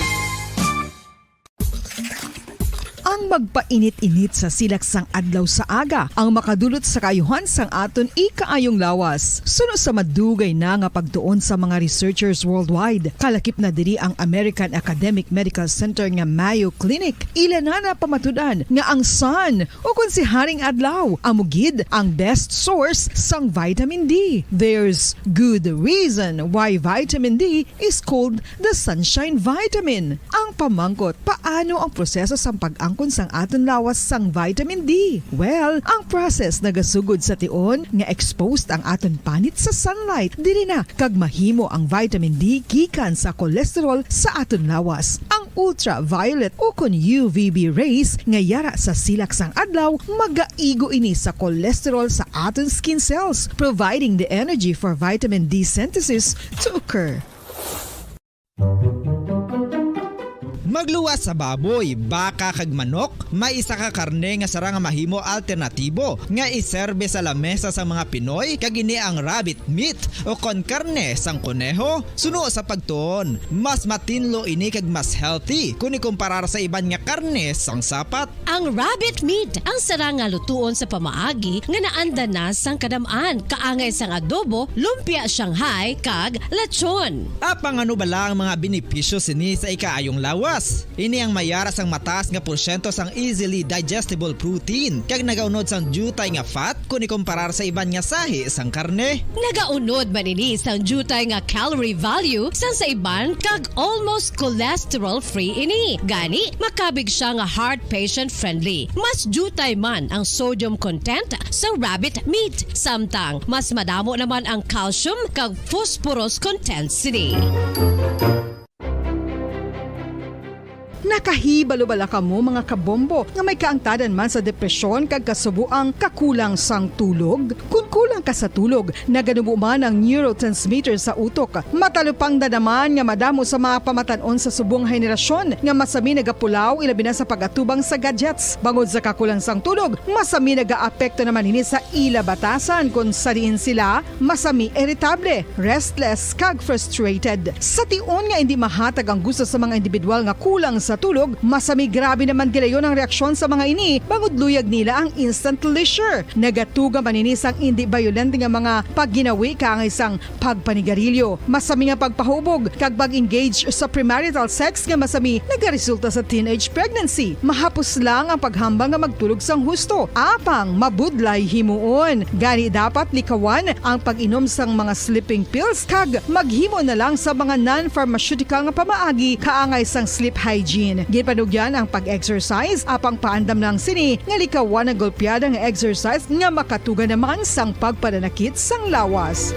Ang magpainit-init sa silak sang adlaw sa aga ang makadulot sa kaayuhan sang aton ikaayong lawas. Suno sa madugay na nga pagtuon sa mga researchers worldwide, kalakip na diri ang American Academic Medical Center nga Mayo Clinic. Ila na napamatud-an nga ang sun, o kon si Haring Adlaw, amo gid ang best source sang vitamin D. There's good reason why vitamin D is called the sunshine vitamin. Ang pamangkot, paano ang proseso sang pag-angkon sang aton lawas sang vitamin D? Well, ang process nagasugod sa tion nga exposed ang aton panit sa sunlight. Diri na kag mahimo ang vitamin D gikan sa cholesterol sa aton lawas. Ang ultraviolet o kon U V B rays nga yara sa silak sang adlaw magaigo ini sa cholesterol sa aton skin cells, providing the energy for vitamin D synthesis to occur. Magluwas sa baboy, baka, kag manok, may isa ka karne nga sarang nga mahimo alternatibo nga iserbe sa lamesa sang mga Pinoy, kag ini ang rabbit meat o kon karne sang koneho. Suno sa pagtuon, mas matinlo ini kag mas healthy kon ikumparar sa iban nga karne sang sapat. Ang rabbit meat ang sarang nga lutuon sa pamaagi nga naanda na sang kadam-an, kaangay sang adobo, lumpia Shanghai, kag lechon. Apang ano bala ang mga benepisyo sini sa ikaayong lawas? Ini ang mayara sang mataas nga porsyento sang easily digestible protein, kag nagaunod sang diutay nga fat kon ikumparar sa iban nga sahi sang karne. Nagaunod man ini sang diutay nga calorie value sang sa iban, kag almost cholesterol-free ini. Gani, makabig sia nga heart patient-friendly. Mas diutay man ang sodium content sa rabbit meat, samtang mas madamo naman ang calcium kag phosphorus content sini. Nakahibalo bala kamo, mga kabombo, nga may kaangtadan man sa depresyon kag kasubo ang kakulang sang tulog? Kon kulang ka sa tulog, naganubo man ang neurotransmitter sa utok. Matalupangdan naman nga madamo sa mga pamatan-on sa subong henerasyon nga masami nagapulaw, ilabi na sa pag-atubang sa gadgets. Bangod sa kakulang sang tulog, masami nagaapekto naman ini sa ila batasan, kon sa diin sila masami iritable, restless, kag frustrated. Sa tion nga indi mahatag ang gusto sa mga individual nga kulang sa tulog, masami grabe naman gilayon ang reaksyon sa mga ini, bangod luyag nila ang instant leisure. Nagatuga man ini sang indi bayolente nga mga pagginawi kaangay sang pagpanigarilyo, masami nga pagpahubog, kag pag-engage sa premarital sex nga masami nagaresulta sa teenage pregnancy. Mahapos lang ang paghambal nga magtulog sang husto, apang mabudlay himuon. Gani, dapat likawan ang pag-inom sang mga sleeping pills kag maghimo na lang sa mga non-pharmaceutical nga pamaagi kaangay sang sleep hygiene. Ginpanugyan ang pag-exercise, apang paandam lang sini nga likawan ang golpeada nga exercise nga makatuga naman sang pagpananakit sang lawas.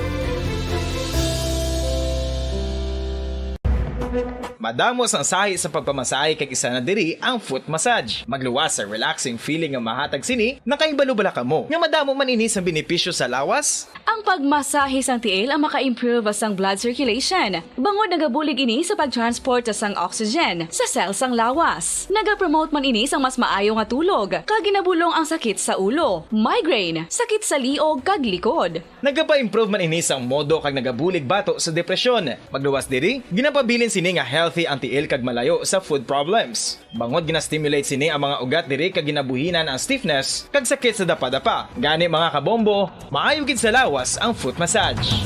Madamo sang sahi sa pagpamasahe, kag isa na diri ang foot massage. Magluwas sa relaxing feeling nga mahatag sini. Nakahibalo bala kamo nga madamo man ini sang benepisyo sa lawas? Ang pagmasahe sang tiil ang maka-improve sang blood circulation, bangod nagabulig ini sa pag-transport sang oxygen sa cell sang lawas. Nagapromote man ini sang mas maayo nga tulog, kag ginabulong ang sakit sa ulo, migraine, sakit sa liog, kag likod. Nagapa-improve man ini sang modo kag nagabulig bato sa depresyon. Magluwas diri, ginapabilin sini nga healthy ang tiil kag malayo sa foot problems. Bangod gina-stimulate sini ang mga ugat diri kag ginabuhinan ang stiffness kag sakit sa dapadapa. Gani, mga kabombo, maayo gid sa lawas ang foot massage.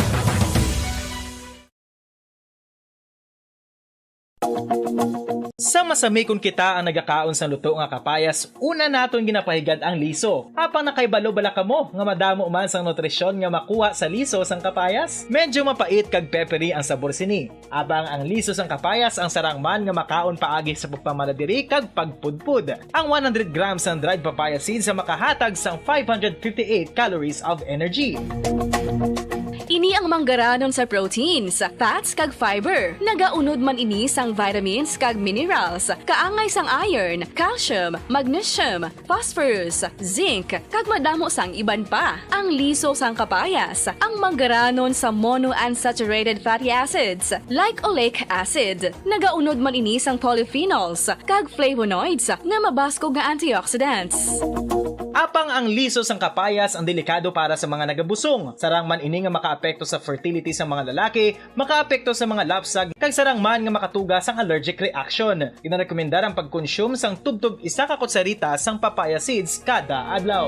Sa masami, kon kita ang nagakaon sang luto nga kapayas, una naton ginapahigad ang liso. Apang nakahibalo bala kamo nga madamo man sang nutrisyon nga makuha sa liso sang kapayas? Medyo mapait kag peppery ang sabor sini. Apang ang liso sang kapayas ang sarang man nga makaon paagi sa pagpamaladiri kag pagpudpod. Ang one hundred grams sang dried papaya seeds ang makahatag sang five hundred fifty-eight calories of energy. Ini ang manggaranon sa proteins, fats, kag fiber. Nagaunod man ini sang vitamins kag minerals, kaangay sang iron, calcium, magnesium, phosphorus, zinc, kag madamo sang iban pa. Ang liso sang kapayas, ang manggaranon sa monounsaturated fatty acids, like oleic acid. Nagaunod man ini sang polyphenols kag flavonoids nga mabaskog nga antioxidants. Apang ang liso sang kapayas ang delikado para sa mga nagabusong. Sarang man ini nga makaapekto sa fertility sa mga lalaki, makaapekto sa mga lapsag, kag sarang man nga makatuga sang allergic reaction. Ginarekomendar ang pagkonsume sang tubtob isa ka kutsarita sang papaya seeds kada adlaw.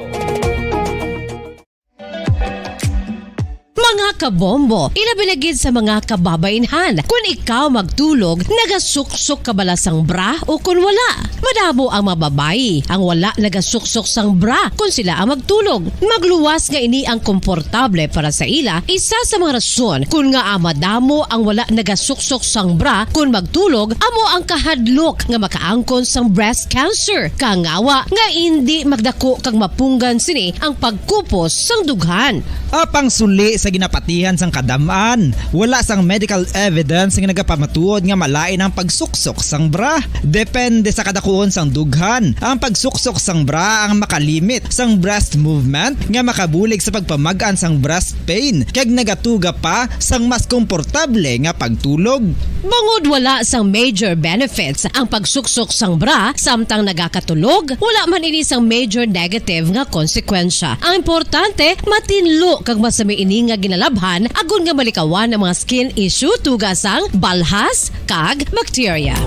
Mga kabombo, ilabi na gid sa mga kababainhan, kun ikaw magtulog, nagasuksok ka bala sang bra o kun wala? Madamo ang mga babayi ang wala nagasuksok sang bra kun sila ang magtulog. Magluwas nga ini ang komportable para sa ila, isa sa mga rason kun ngaa madamo ang wala nagasuksok sang bra kun magtulog amo ang kahadlok nga makaangkon sang breast cancer, kangawa nga indi magdako kag mapunggan sini ang pagkupos sang dughan. Apang suli sa ginapatihan sang kadam-an, wala sang medical evidence nga nagapamatuod nga malain ang pagsuksok sang bra. Depende sa kadakuon sang dughan, ang pagsuksok sang bra ang makalimit sang breast movement nga makabulig sa pagpamag-an sang breast pain, kag nagatuga pa sang mas komportable nga pagtulog. Bangod wala sang major benefits ang pagsuksok sang bra samtang nagakatulog, wala man ini sang major negative nga konsekwensya. Ang importante, matinlo kag masami ini nga ginalabhan agod nga malikawan ang mga skin issue tuga sang balhas kag bakterya.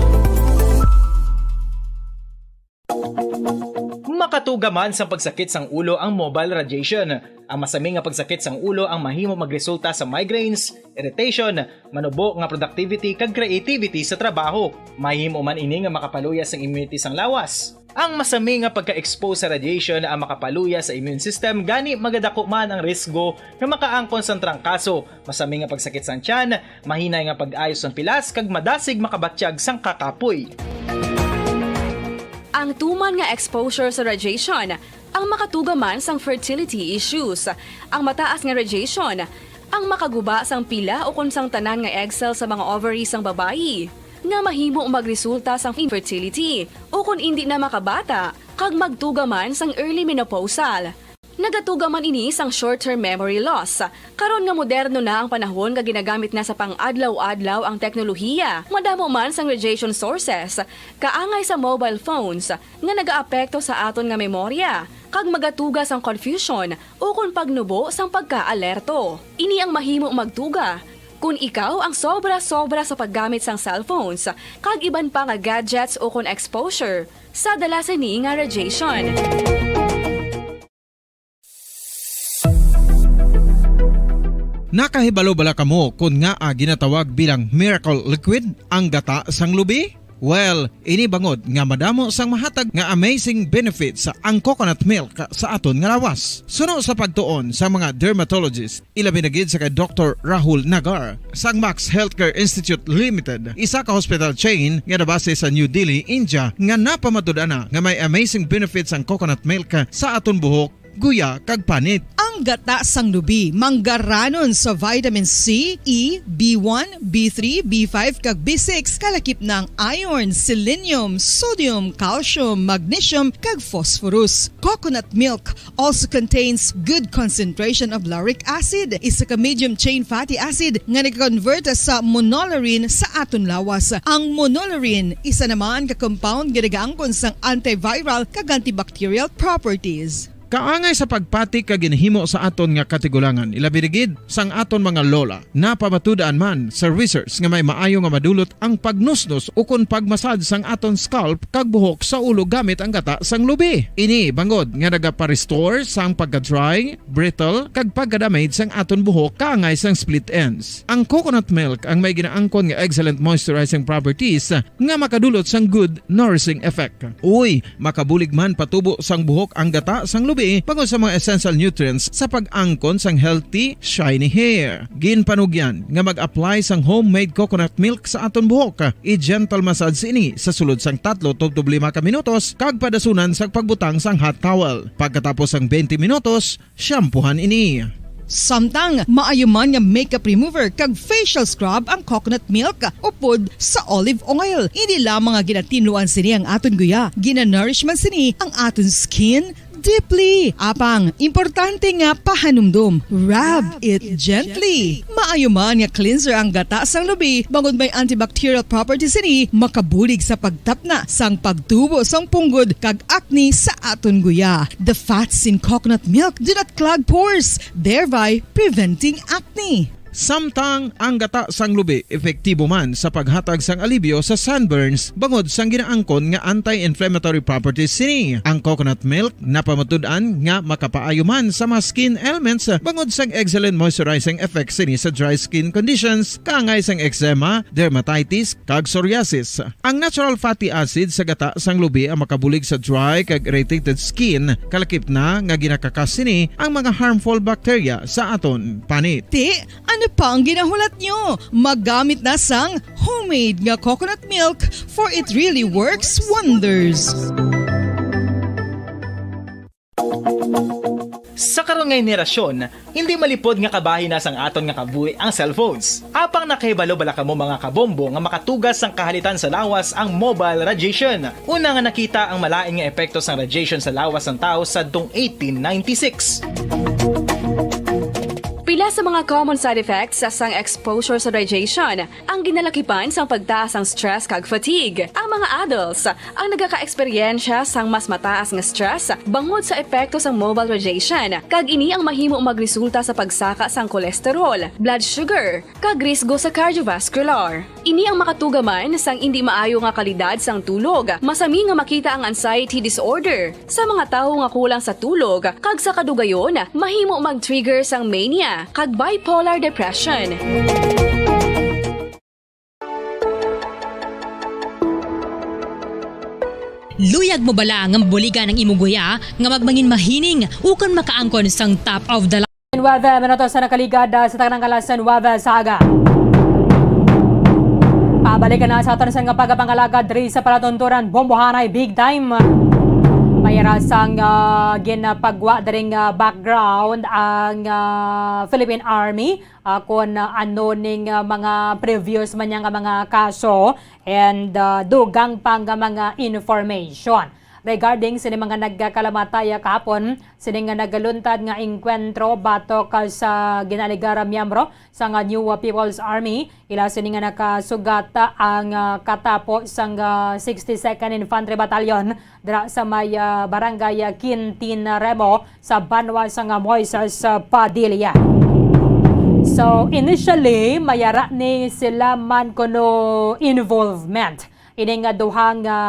Makatuga man sang pagsakit sang ulo ang mobile radiation. Ang masami nga pagsakit sang ulo ang mahimo magresulta sa migraines, irritation, manubo nga productivity, kag creativity sa trabaho. Mahimo man ini nga makapaluya sang immunity sang lawas. Ang masami nga pagka-expose sa radiation ang makapaluya sa immune system, gani magadako man ang risgo nga makaangkon sang trangkaso, masami nga pagsakit sang tiyan, mahinay nga pag-ayo sang pilas, kag madasig makabatyag sang kakapoy. Ang tuman nga exposure sa radiation ang makatuga man sang fertility issues. Ang mataas nga radiation ang makaguba sang pila ukon sang tanan nga egg cell sa mga ovary sang babayi. nga mahimo magresulta sang infertility, ukon indi na makabata, kag magtuga man sang early menopausal. Nagatuga man ini sang short-term memory loss. Karon nga moderno na ang panahon nga ginagamit na sa pang-adlaw-adlaw ang teknolohiya, madamo man sang radiation sources, kaangay sa mobile phones, nga nagaapekto sa aton nga memorya, kag magatuga sang confusion ukon pagnubo sang pagkaalerto. Ini ang mahimo magtuga kon ikaw ang sobra-sobra sa paggamit sang cellphones kag iban pa nga gadgets ukon exposure sa dala sini nga radiation. Nakahibalo bala kamo kon ngaa ginatawag bilang miracle liquid ang gata sang lubi? Well, ini bangod nga madamo sang mahatag nga amazing benefits ang coconut milk sa aton nga lawas. Suno sa pagtuon sa mga dermatologist, ilabi na gid sa kay Doktor Rahul Nagar sang Max Healthcare Institute Limited, isa ka hospital chain nga nabase sa New Delhi, India, nga napamatud-an na nga may amazing benefits ang coconut milk sa aton buhok, guya, kag panit. Ang gata sang lubi manggaranon sa vitamin C, E, B one, B three, B five, kag B six, kalakip na ang iron, selenium, sodium, calcium, magnesium, kag phosphorus. Coconut milk also contains good concentration of lauric acid, isa ka medium chain fatty acid nga nag-convert sa monolaurin sa aton lawas. Ang monolaurin isa naman ka compound nga nagaangkon sang antiviral kag antibacterial properties. Kaangay sa pagpati kag ginhimo sa aton nga katigulangan, ilabi na gid sang aton mga lola. Napamatud-an man sa research nga may maayo nga madulot ang pagnusnos ukon pagmasad sang aton scalp kag buhok sa ulo gamit ang gata sang lubi. Ini bangod nga nagaparestore sang pagka-dry, brittle, kag pagka-damage sang aton buhok kaangay sang split ends. Ang coconut milk ang may ginaangkon nga excellent moisturizing properties nga makadulot sang good nourishing effect. Uy, makabulig man patubo sang buhok ang gata sang lubi bangod sa mga essential nutrients sa pag-angkon sang healthy, shiny hair. Ginpanugyan nga mag-apply sang homemade coconut milk sa aton buhok. I-gentle massage ini sa sulod sang tatlo tubtob lima ka minutos kag padasunan sa pagbutang sang hot towel. Pagkatapos sang twenty minutos, shampoohan ini. Samtang maayo man nga makeup remover kag facial scrub ang coconut milk upod sa olive oil. Hindi lamang nga ginatinluan sini ang aton guya, ginanourish man sini ang aton skin deeply. Apang, importante nga pahanumdom, rub it gently. Maayo man nga cleanser ang gata sang lubi, bangod may antibacterial properties sini, makabulig sa pagtapna sang pagtubo sang punggod kag acne sa aton guya. The fats in coconut milk do not clog pores, thereby preventing acne. Samtang ang gata sang lubi epektibo man sa paghatag sang alibyo sa sunburns bangod sang ginaangkon nga anti-inflammatory properties sini. Ang coconut milk napamatud-an nga makapaayo man sa mga skin ailments bangod sang excellent moisturizing effect sini sa dry skin conditions, kaangay sang eczema, dermatitis, kag psoriasis. Ang natural fatty acid sa gata sang lubi ang makabulig sa dry kag irritated skin, kalakip na nga ginakakas sini ang mga harmful bacteria sa aton panit. Ti, ano pa ang ginahulat nyo? Magamit na sang homemade nga coconut milk, for it really works wonders. Sa karon nga henerasyon, hindi malipod nga kabahin na sang aton nga kabuhi ang cellphones. Apang nakahibalo bala kamo, mga kabombo, nga makatugas sang kahalitan sa lawas ang mobile radiation? Una nga nakita ang malain nga epekto sang radiation sa lawas sang tawo sadtong eighteen ninety-six. Pila sa mga common side effects sang exposure sa radiation ang ginalakipan sang pagtaas sang stress kag fatigue. Ang mga adults ang nagakaeksperyensya sang mas mataas nga stress bangod sa epekto sang mobile radiation, kag ini ang mahimo magresulta sa pagsaka sang cholesterol, blood sugar, kag risgo sa cardiovascular. Ini ang makatuga man sang indi maayo nga kalidad sang tulog. Masami nga makita ang anxiety disorder sa mga tawo nga kulang sa tulog, kag sa kadugayon, mahimo mag-trigger sang mania kag bipolar depression. Luyag mo bala nga mabuligan ang imo guya nga magmangin mahining ukon makaangkon sang top of the line? Weather, minuto sa nakaligad, ah, sa tanang kalasan weather sa aga. Pabalik na sa aton sa nga pagpangalagad diri sa palatunturan, bombohanay big time. May arasang, ah, ginapagwa diri nga background ang, ah, Philippine Army, ah, kon, ah, ano ning, ah, mga previous man niya nga mga kaso and, ah, dugang pa nga mga information. Regarding sini mga nagkalamatay, ah, kahapon, sini nga nagaluntad nga engkwentro batok, ah, sa ginaaligar nga miyembro sang, ah, New People's Army, ila sini nga nakasugat, ah, ang, ah, katapo sang, ah, sixty-second Infantry Battalion dira sa may, ah, barangay, ah, Quintin Remo sa banwa sang, ah, Moises, ah, Padilla. So, initially, may ara ni sila man kuno involvement. Ini nga duha nga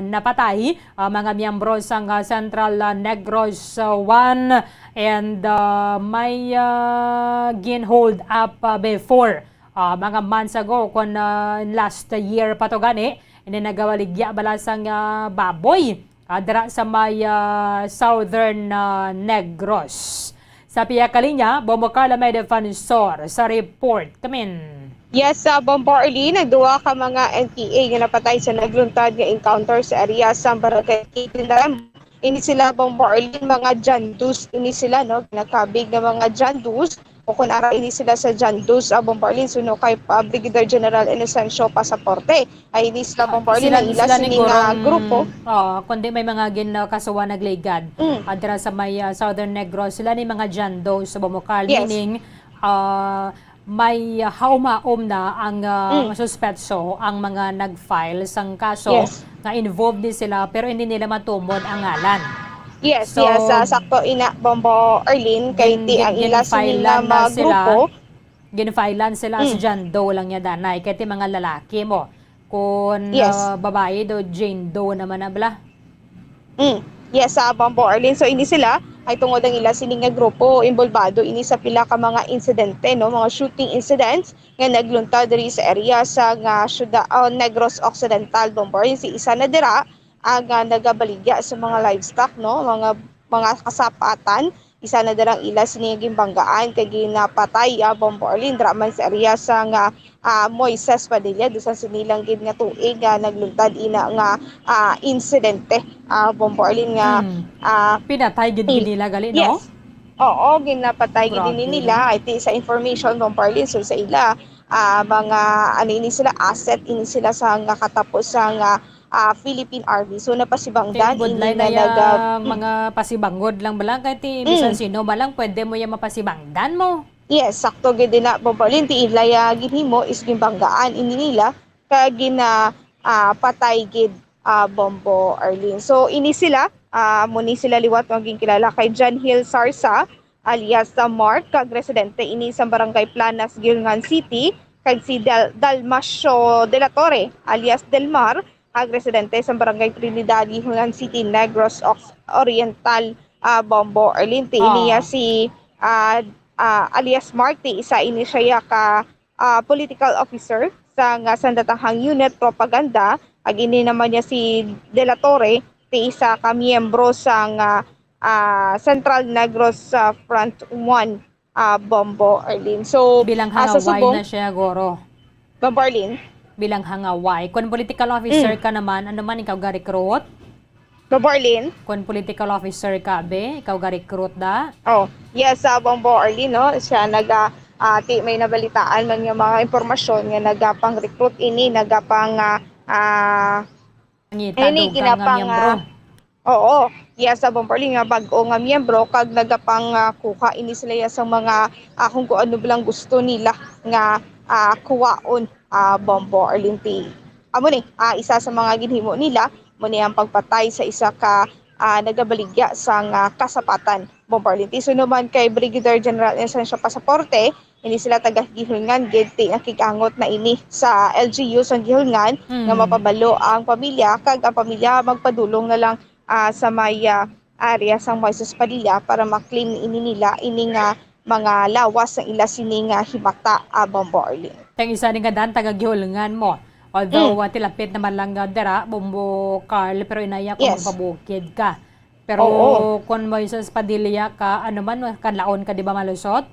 napatay, ah, mga miyembro sang, ah, Central, ah, Negros, ah, one, and, ah, may, ah, gin-hold up, ah, before, ah, mga months ago, kon, ah, last year pa to gani, ini nagabaligya bala sang, ah, baboy, ah, dira sa may, ah, Southern, ah, Negros. Sa piya ka linya, Bombo Carla may defensor sa report. Kamin. Yes, sa Bombo Arlene, nagduwa ka mga N P A nga napatay sa nagluntad nga encounter sa area sa Barangay Quintin Remo. Ini sila, Bombo Arlene, mga Jandus. Ini sila, no, ginakabig nga mga Jandus. O kung ara ini sila sa Jandus, ah, Bombo Arlene, suno kay, ah, Brigadier General Inocencio Pasaporte. Ay, ini sila, Bombo Arlene, sila, ang ila sila ni sining, ah, Gorong, grupo. Oh, kundi may mga gin-, ah, kasuhan nagligad. Mm. Ah, dira sa may, ah, Southern Negros, sila ni mga Jandus sa Bombo Carla, yes, meaning, ah, may, ah, haom-haom na ang, ah, mm, suspetso, ang mga nag-file sang kaso, yes, nga involved ni sila, pero hindi nila matumod ang ngalan. Yes, so, yes, ah, sakto ina, Bombo Arlene, kay gin-, ti gin-, ang ila sini nga mga grupo. Gin-filean sila as, mm, John Doe lang niya, danay, kay ti mga lalaki mo. Kung, yes, ah, babae do, Jane Doe naman na bala. Mm. Yes, sa Bombo Arlene. So, ini sila ay tungod ang ila sini nga grupo, involbado ini sa pila ka mga insidente, no? Mga shooting incidents nga nagluntad diri sa area sa nga syudad, oh, Negros Occidental, Bombo Arlene. Si isa na dira ang, ah, nagabaligya sa mga livestock, no? Mga, mga kasapatan. Isa na dira ang ila sini nga ginbanggaan kay ginapatay, ah, Bombo Arlene, dira man sa area sa nga ah, Moises Padilla, dusa sini lang gid nga tuig nga nagluntad ina nga, ah, insidente, ah, Bombo Arlene, nga, mm, ah, pinatay gid, mm, nila gali, no? Yes. Oo, ginapatay gid ini, grabe, nila. Ay, ti sa information, Bombo Arlene, so sa ila, ah, mga, ano ini sila, asset ini sila sa nga katapos sa nga, ah, Philippine Army. So, napasibangdan ini nga naga-, mm, mga pasibangod lang ba lang, kay ti, mm, bisan sino ba lang, pwede mo yan mapasibangdan mo. Yes, sakto gid na, Bombo Arlene, ti ila ya ginhimo is ginbanggaan ini nila kag gina, ah, patay gid, ah, Bombo Arlene. So, ini sila, ah, amo ni sila liwat nga ginkilala kay John Hill Sarsa, alias sa Mark, kag residente ini sa Barangay Planas, Guihulngan City, kag si Dal-, Dalmacio de la Torre, alias Delmar, kag residente sa Barangay Trinidad, Guihulngan City, Negros Ox-, Oriental, ah, Bombo Arlene. Ti ini ya, ah, si, ah, ah, alias Mark, ti isa ini siya ka, ah, political officer sa nga sandatanghang unit propaganda, ag ini naman niya si De La Torre, ti isa ka miyembro sa nga, ah, Central Negros, ah, Front One, ah, Bombo Arlene. So, bilang, ah, sa hangaway subong na siya, guro. Bombo Arlene? Bilang hangaway. Kung political officer, mm, ka naman, ano man ikaw ga-recruit? Bombo Arlene? Kung political officer ka, be, ikaw ga-recruit da? Oh, yes, sa Bombo Arlene, no? Siya naga, ah, ti may nabalitaan man nga mga impormasyon nga nagapang-recruit ini, nagapang, ah, ah, pangita, ini dugang nga ginapang, miyembro, ah, oo, yes, sa Bombo Arlene nga bag-o nga miyembro kag nagapang, ah, kuha ini sila ya sa mga, ah, kung, kung ano lang gusto nila nga, ah, kuwaon, ah, Bombo Arlene. Ti amo ni, ah, isa sa mga ginhimo nila, mo ni ang pagpatay sa isa ka, ah, nagabaligya sang, ah, kasapatan, Bombo Arlene. Ti suno man kay Brigadier General Inocencio Pasaporte, ini sila taga Guihulngan gid, ti nakig-angot na ini sa L G U sa Guihulngan, mm, nga mapabalo ang pamilya, kag ang pamilya magpadulong na lang, ah, sa may, ah, area sang Moises Padilla para ma-claim ini nila ini nga mga lawas sang ila sini nga himata, ah, Bombo Arlene. Kay isa ni nga dan taga Guihulngan mo. Although, mm, ah, tilapit naman lang, ah, dira, Bombo Carl, pero inaya ko, yes, magpabukid ka. Pero, oo, kung Moises Padilla ka, ano man, kanlaon ka, di ba, malusot?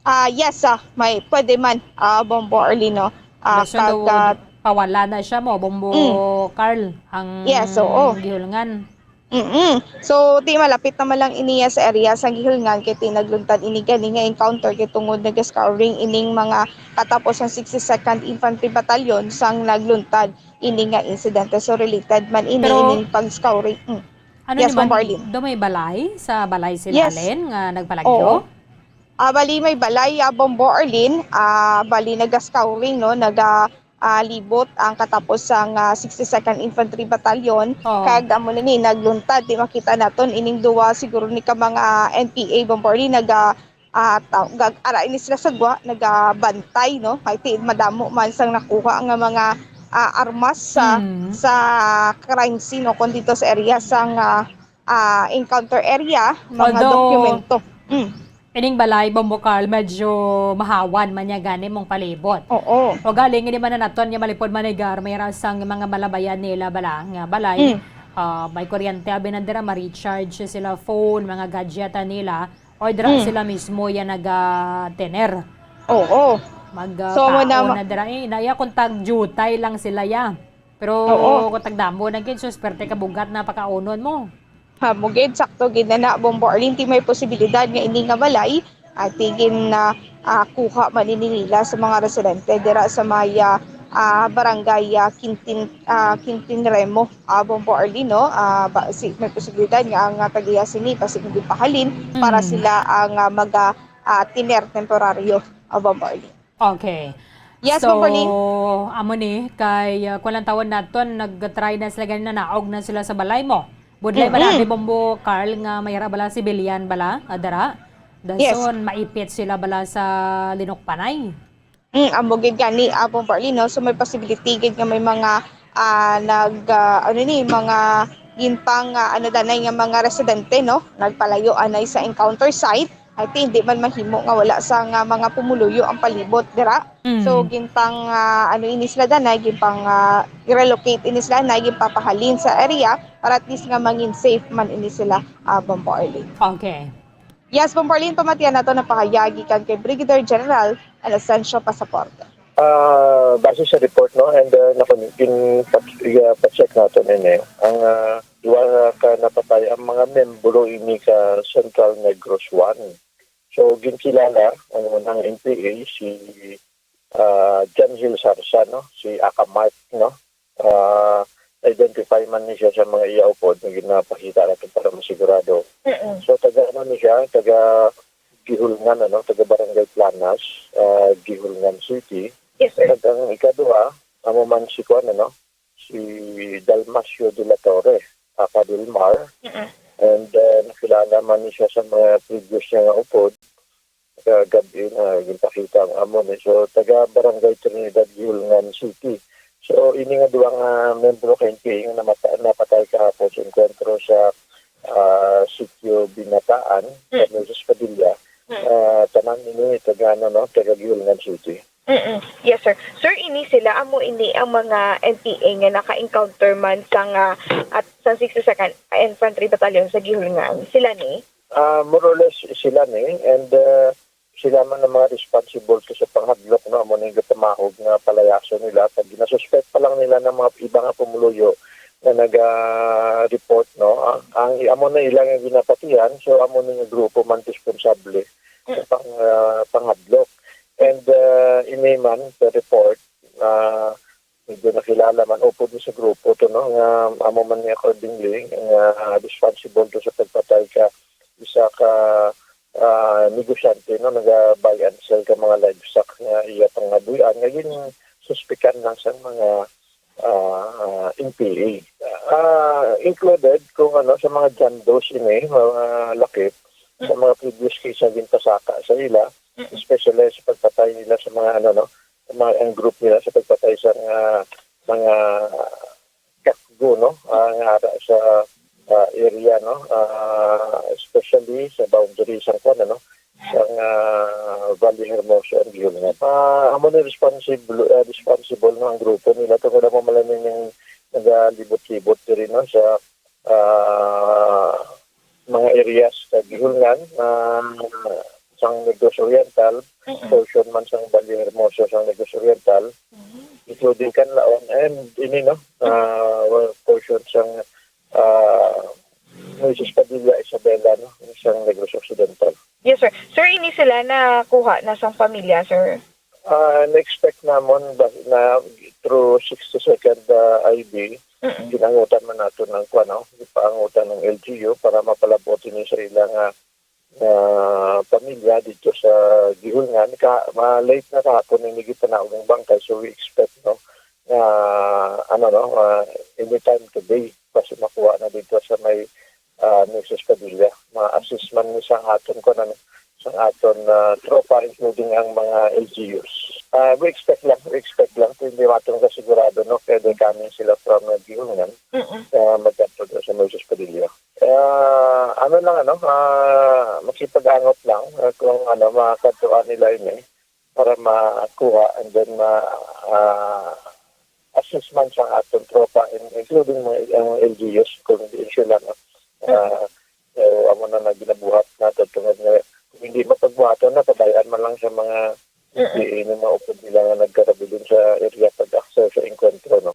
Ah, yes, ah, may, pwede man, ah, Bombo Arlene, no? Ah, kag, ah, pawala na siya mo, Bombo, mm, Carl, ang, yes, oo, Guihulngan. Mm. So, ti malapit naman lang ini sa area sa Gihulngan kay ti nagluntad ini gani nga encounter kay tungod nag-scouring ining mga katapos ang sixty-second Infantry Battalion sang nagluntad ini nga insidente. So, related man ini Pero, ining pag-scouring. Mm. Ano Yes, ni Ma'am man, Arlene. Do may balay? Sa balay sila Yes. Alen nga nagpalagyo? Oo. Ah, bali may balay, ah, Bombo Arlene. Ah, bali naga-scouring, no? Naga, ah, libot ang katapos sang, ah, sixty-second Infantry Battalion. Oo. Kag amo na ni, nagluntad, di makita naton ining duwa siguro ni ka mga N P A Bombo Arlene, naga, ah, ta-, gag-, ara ini sila sa gwa, nagabantay, no? Kay ti madamo man sang nakuha nga mga, ah, armas sa, Mm. sa crime scene o kon dito sa area sang, ah, ah, encounter area, mga Although, dokumento. Mm. Ining balay, Bombo Carl, medyo mahawan man niya gani mong palibot. Oo. O galing, hindi man na naton niya malipod manigar, may rasang mga malabayan nila bala, nga balay. Mm. Ah, may kuryente, abi na dira, ma-recharge sila phone, mga gadget nila, or dira Mm. sila mismo yan naga-tener. Oo. Mag, ah, So, mo na kaon ma- na dira, eh, naya kung tag-jutay lang sila, ya. Pero Oo. kung tagdamo na gid, sus, perte ka bugat na pakaunon mo. Ha, mo gid, sakto gid na na, Bombo Arlene, ti may posibilidad nga ini nga balay, ah, ti gin, ah, ah, kuha man ini nila sa mga residente dira sa may, ah, ah, barangay, ah, Quintin, ah, Quintin Remo, ah, Bombo Arlene, no? Ah, ba, si, may posibilidad nga ang, ah, tagiya sini, basi hindi pahalin para Mm. sila ang, ah, maga, ah, tiner temporaryo, ah, Bombo Arlene. Okay. Yes, So, Ma'am Berlin. Amo ni, kay, uh, kuwan lang tawon naton, nag-try na sila, gani nanaog na sila sa balay mo. Budlay bala, Mm-mm. di Bombo Carl, nga may ra bala, civilian bala, nga dara? Yes. Dason, maipit sila bala sa linukpanay. Mm, amo gid gani, ah, Bombo Arlene, no? So, may possibility gid nga may mga, ah, nag, ah, ano ni, mga ginpang, ah, ano danay nga mga residente, no? Nagpalayo anay sa encounter site. Ay, ti, hindi man mahimo nga wala sa nga mga pumuluyo ang palibot dira. Mm. So, gintang, ah, ano ini sila danay, gimpang, ah, relocate ini sila na, gimpapahalin sa area para at least nga mangin safe man ini sila, ah, Bombo Arlene. Okay. Yes, Bombo Arlene, pamatian nato na pahayag gikan kay Brigadier General Inocencio Pasaporte. Ah, base sa report, no, and, ah, nakon-, gin-, pa-, yeah, pa-check nato ini. Ang, ah, duha ka napatay ang mga membro ini ka Central Negros One. So, ginkilala ang unang N P A, si, ah, John Hill Sarsa, no? Si Aka Mark, no? Ah, identify man ni siya sa mga iya upod nga ginapakita natin para masigurado. Mm-mm. So, taga ano ni siya? Taga Gihulngan, ano? Taga Barangay Planas, ah, Gihulngan City. Yes, sir. Kag ang ikaduha, amo man si kuan, ano? Si Dalmacio de la Torre, Aka Del Mar. Mm-mm. And, uh, nakilala man ni siya sa mga previous niya nga upod, sa gab-i na ginpakita ang amo ni. So, taga Barangay Trinidad, Gihulngan City. So, ini nga duha nga membro ka N P A nga namata-, napatay kahapon sa engkwentro sa, ah, Sitio Binataan, sa Mm. Nueces Padilla, Mm. ah, tanan ini taga, ano, no, taga Gihulngan City. Mm-mm. Yes, sir. Sir, ini sila, amo ini ang mga N P A nga naka-encounter man sa nga, at sa sixty-second Infantry Battalion sa Gihulngan. Sila ni? Ah, more or less, sila ni. And, uh, sila man ang mga responsible to sa panghadlok, no? Amo ni gatamaog nga palayason nila. Pag ginasuspect pa lang nila ng mga iba nga pumuluyo na naga-report, no? Ang, ang, amo na ilang ginapatihan, so amo ni nga grupo man responsable sa Mm. pang, ah, panghadlok. And, ah, ini man, sa report, ah, medyo nakilala man, upod ni sa grupo to, no, nga amo man ni accordingly, nga responsible to sa pagpatay ka isa ka, ah, negosyante, no, naga-buy and sell ka mga livestock nga iya pangabuhian, nga ginsuspikan lang sa mga, ah, N P A. Ah, included kung ano, sa mga John Does ini, mga lakip, sa Mm. mga previous case nga ginpasaka sa ila, Mm. especially sa pagpatay nila sa mga, ano, no, mga, ang group nila sa pagpatay sa mga, mga kakgo, no? Ah, nga ara sa, ah, area, no? Ah, especially sa boundary sa kuan, ano, sa, ah, Valle Hermoso and Gihulngan. Ah, amo ni responsible, ah, responsible, no, ang grupo nila. Tungod amo man lang ning nagalibot-libot diri, no, sa, ah, mga areas sa Gihulngan, ah, sang Negros Oriental, Mm-mm. portion man sang Valle Hermoso sang Negros Oriental, Mm-hmm. including Canlaon, and ini, no, ah, well, portion sang, ah, Misis Padilla Isabela, no, sang Negros Occidental. Yes, sir. Sir, ini sila nakuha na sang pamilya, sir? Ah, na-expect namon ba, na through sixty-second, ah, I B, Mm-mm. ginangutan man nato ng, kuwan, no, gipaangutan ng L G U para mapalabot ini sa ila nga, nga pamilya dito sa Gihulngan. Ka, ma-, late na kahapon ini gipanaog ang bangkay, so we expect, no, nga, ano, no, ah, anytime today, basi makuha na dito sa may, ah, Misis Padilla. Ma-assist man ni sang aton, kuwan, ano, sang aton, ah, tropa, including ang mga L G Us. Ah, we expect lang, we expect lang. Kung hindi matong kasigurado, no, kaya they coming sila from, ah, Gihulngan, Mm-mm. ah, magkadto doon sa Misis Padilla. Ah, ano lang, ano, ah, makipag-angot lang, ah, kung, ano, makadtuan nila ini para makuha and then ma-, ah, assist man sa aton tropa, in-, including mga, ang L G Us, kung diin sila, no? Ah, so, amo na na ginabuhat nato tungod nga kung hindi mapagbuhaton na, padayon man lang sa mga Mm. G P A nga mga upod nila nga nagkarabilin sa area pag-access sa engkwentro, no?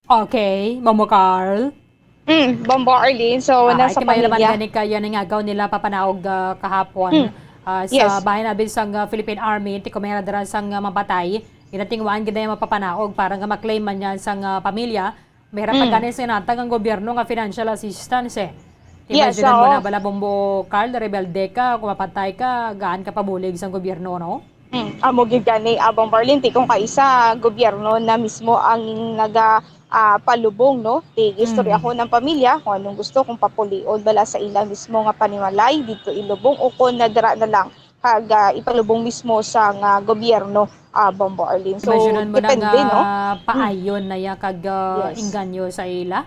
Okay, Mamo Carl. Mm, Bombo Arlene. So, Ah, nasa ay, kamay naman pamilya. Gani kayo ning agaw nila papanaog, ah, kahapon, Mm. ah, sa Yes. bahin abi sang, ah, Philippine Army, ti kumera dira sang, ah, mapatay. Ginatingwaan gid na yung mapapanaog para nga ma-claim man yan sang, ah, pamilya. Mahirap pa Mm. gani sa natag ang gobyerno nga financial assistance, eh. Yes, Imagine mo oo. na bala, Bombo Carl, rebelde ka, kung mapatay ka, gaan ka pabulig sang gobyerno, no? Mm, amo gid gani, ah, Bombo Arlene, ti kung kaisa gobyerno na mismo ang naga, ah, palubong, no? Ti istorya Mm. ko ng pamilya kung anong gusto, kung papulion bala sa ila mismo nga panimalay dito ilubong o kung nadira na lang kag, ah, ipalubong mismo sa nga gobyerno, ah, Bombo Arlene. So, Imagine mo na depende, nga no? Mm. paayon na ya kag, ah, Yes. inganyo sa ila.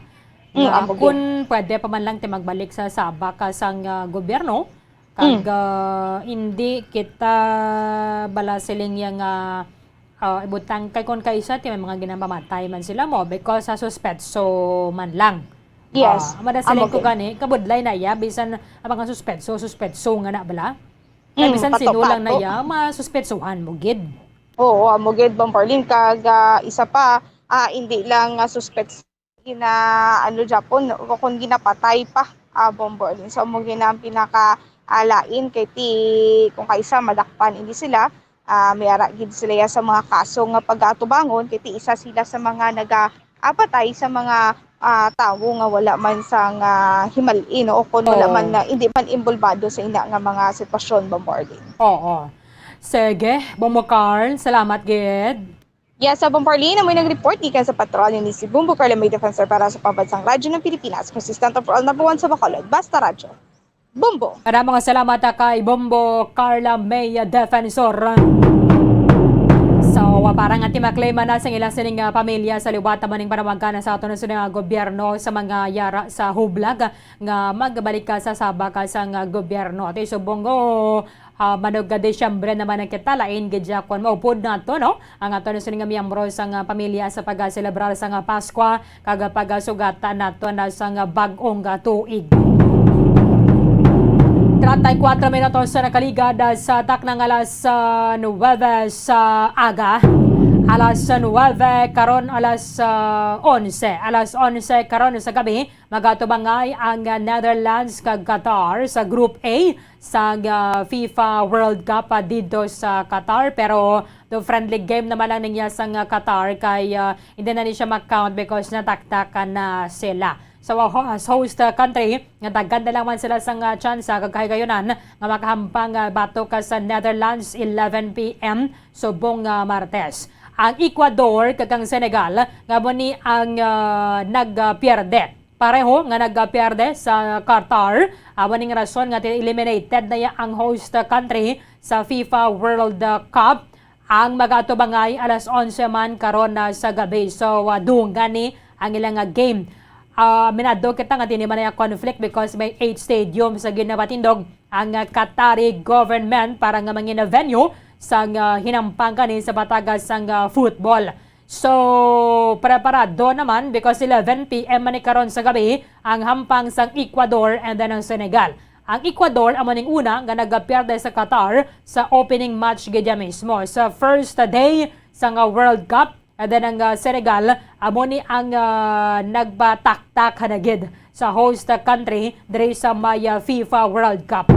Mm, Nga amo gid. kung pwede pa man lang ti magbalik sa sabak ka sang, ah, gobyerno, kag, Mm. ah, hindi kita bala siling ya nga, ah, ibutang kay kon kaisa ti may mga ginamamatay man sila mo because sa suspetso man lang. Yes. Ah, mada Amo siling ko gid. gani, kabudlay na iya, bisan ang mga suspetso, suspetso nga na bala. Kay Mm, bisan sino lang na pato-pato. iya, masuspetsuhan mo gid. Oo, amo gid, Bombo Arlene. Kag, ah, isa pa, ah, hindi lang, ah, suspetso gina, ano, Japon, o kung ginapatay pa, ah, Bombo Arlene. So, amo gid ang pinaka, ah, lain kay ti, kung kaisa, madakpan ini sila, ah, may ara gid sila ya sa mga kaso nga pag-atubangon, kay ti isa sila sa mga naga, ah, patay sa mga, ah, tawo nga wala man sang, ah, himali, no? O kung wala Oo. man na, hindi man involbado sa ina nga mga sitwasyon, Bombo Arlene. Oo. Sige, Bombo Carl, salamat gid. Yes, sa Bombo Arlene, amoy nag-report gikan sa patrol ni si Bombo Carla May Defensor para sa Pambansang Radyo ng Pilipinas, consistent for all, number one sa Bacolod. Basta Radyo. Bombo. Kada mga salamat, ah, kay Bombo Carla May Defensor. So, ah, para nga ti maklima na sang ila sining, ah, pamilya sa liwat man ning panawagan sa aton sa, ah, gobyerno sa mga yara sa hublag nga magbalik ka sa sabak ka sang, ah, gobyerno. Ti subong, oh, ah, manog ka Disyembre naman ang kita, lain gid ya kon maupod nato, no? Ang aton sini nga miyembro sang, ah, pamilya sa pagselebrar sang, ah, Paskwa kag pagasugatan nato na sang, ah, bag-ong, ah, tuig. Treinta y cuatro minutos sa nakaligad, ah, sa taknang alas, ah, nuwebe sa aga. Alas nuwebe karon, alas, ah, onse. Alas onse karon sa gabi, magatubangay ang, ah, Netherlands kag Qatar sa Group A sa, ah, FIFA World Cup, ah, didto sa Qatar. Pero do friendly game naman lang niya sa, ah, Qatar kay, ah, hindi na ni siya ma-count because nataktakan na sila. So, ah, ho-, as host, ah, country, nga daghan na lang man sila sa, ah, tsansa kag kahigayunan nga makahampang, ah, batok ka sa Netherlands, eleven P M subong, ah, Martes. Ang Ecuador kag ang Senegal nga mo ni ang, ah, nagpierde. Pareho nga nagpierde sa Qatar, amo ning rason nga ti-, eliminated na ya ang host country sa FIFA World Cup. Ang mag-atubangay alas onse man karon na sa gabi. So, ah, dungan ni ang ilang, ah, game. Ah, aminado kita nga di ni man na ya conflict because may eight stadiums sa ginapatindog ang, ah, Qatari government para nga mangin venue sang, ah, hinampang kani sa bataga sang, ah, football. So, preparado naman because eleven P M man ni karon sa gabi ang hampang sang Ecuador and then ang Senegal. Ang Ecuador amo ning una nga nagaperde sa Qatar sa opening match gid ya mismo. Sa first day sang, ah, World Cup, And then ang, ah, Senegal, amo ni ang, ah, nagpataktak hanagid sa host country diri sa may, ah, FIFA World Cup.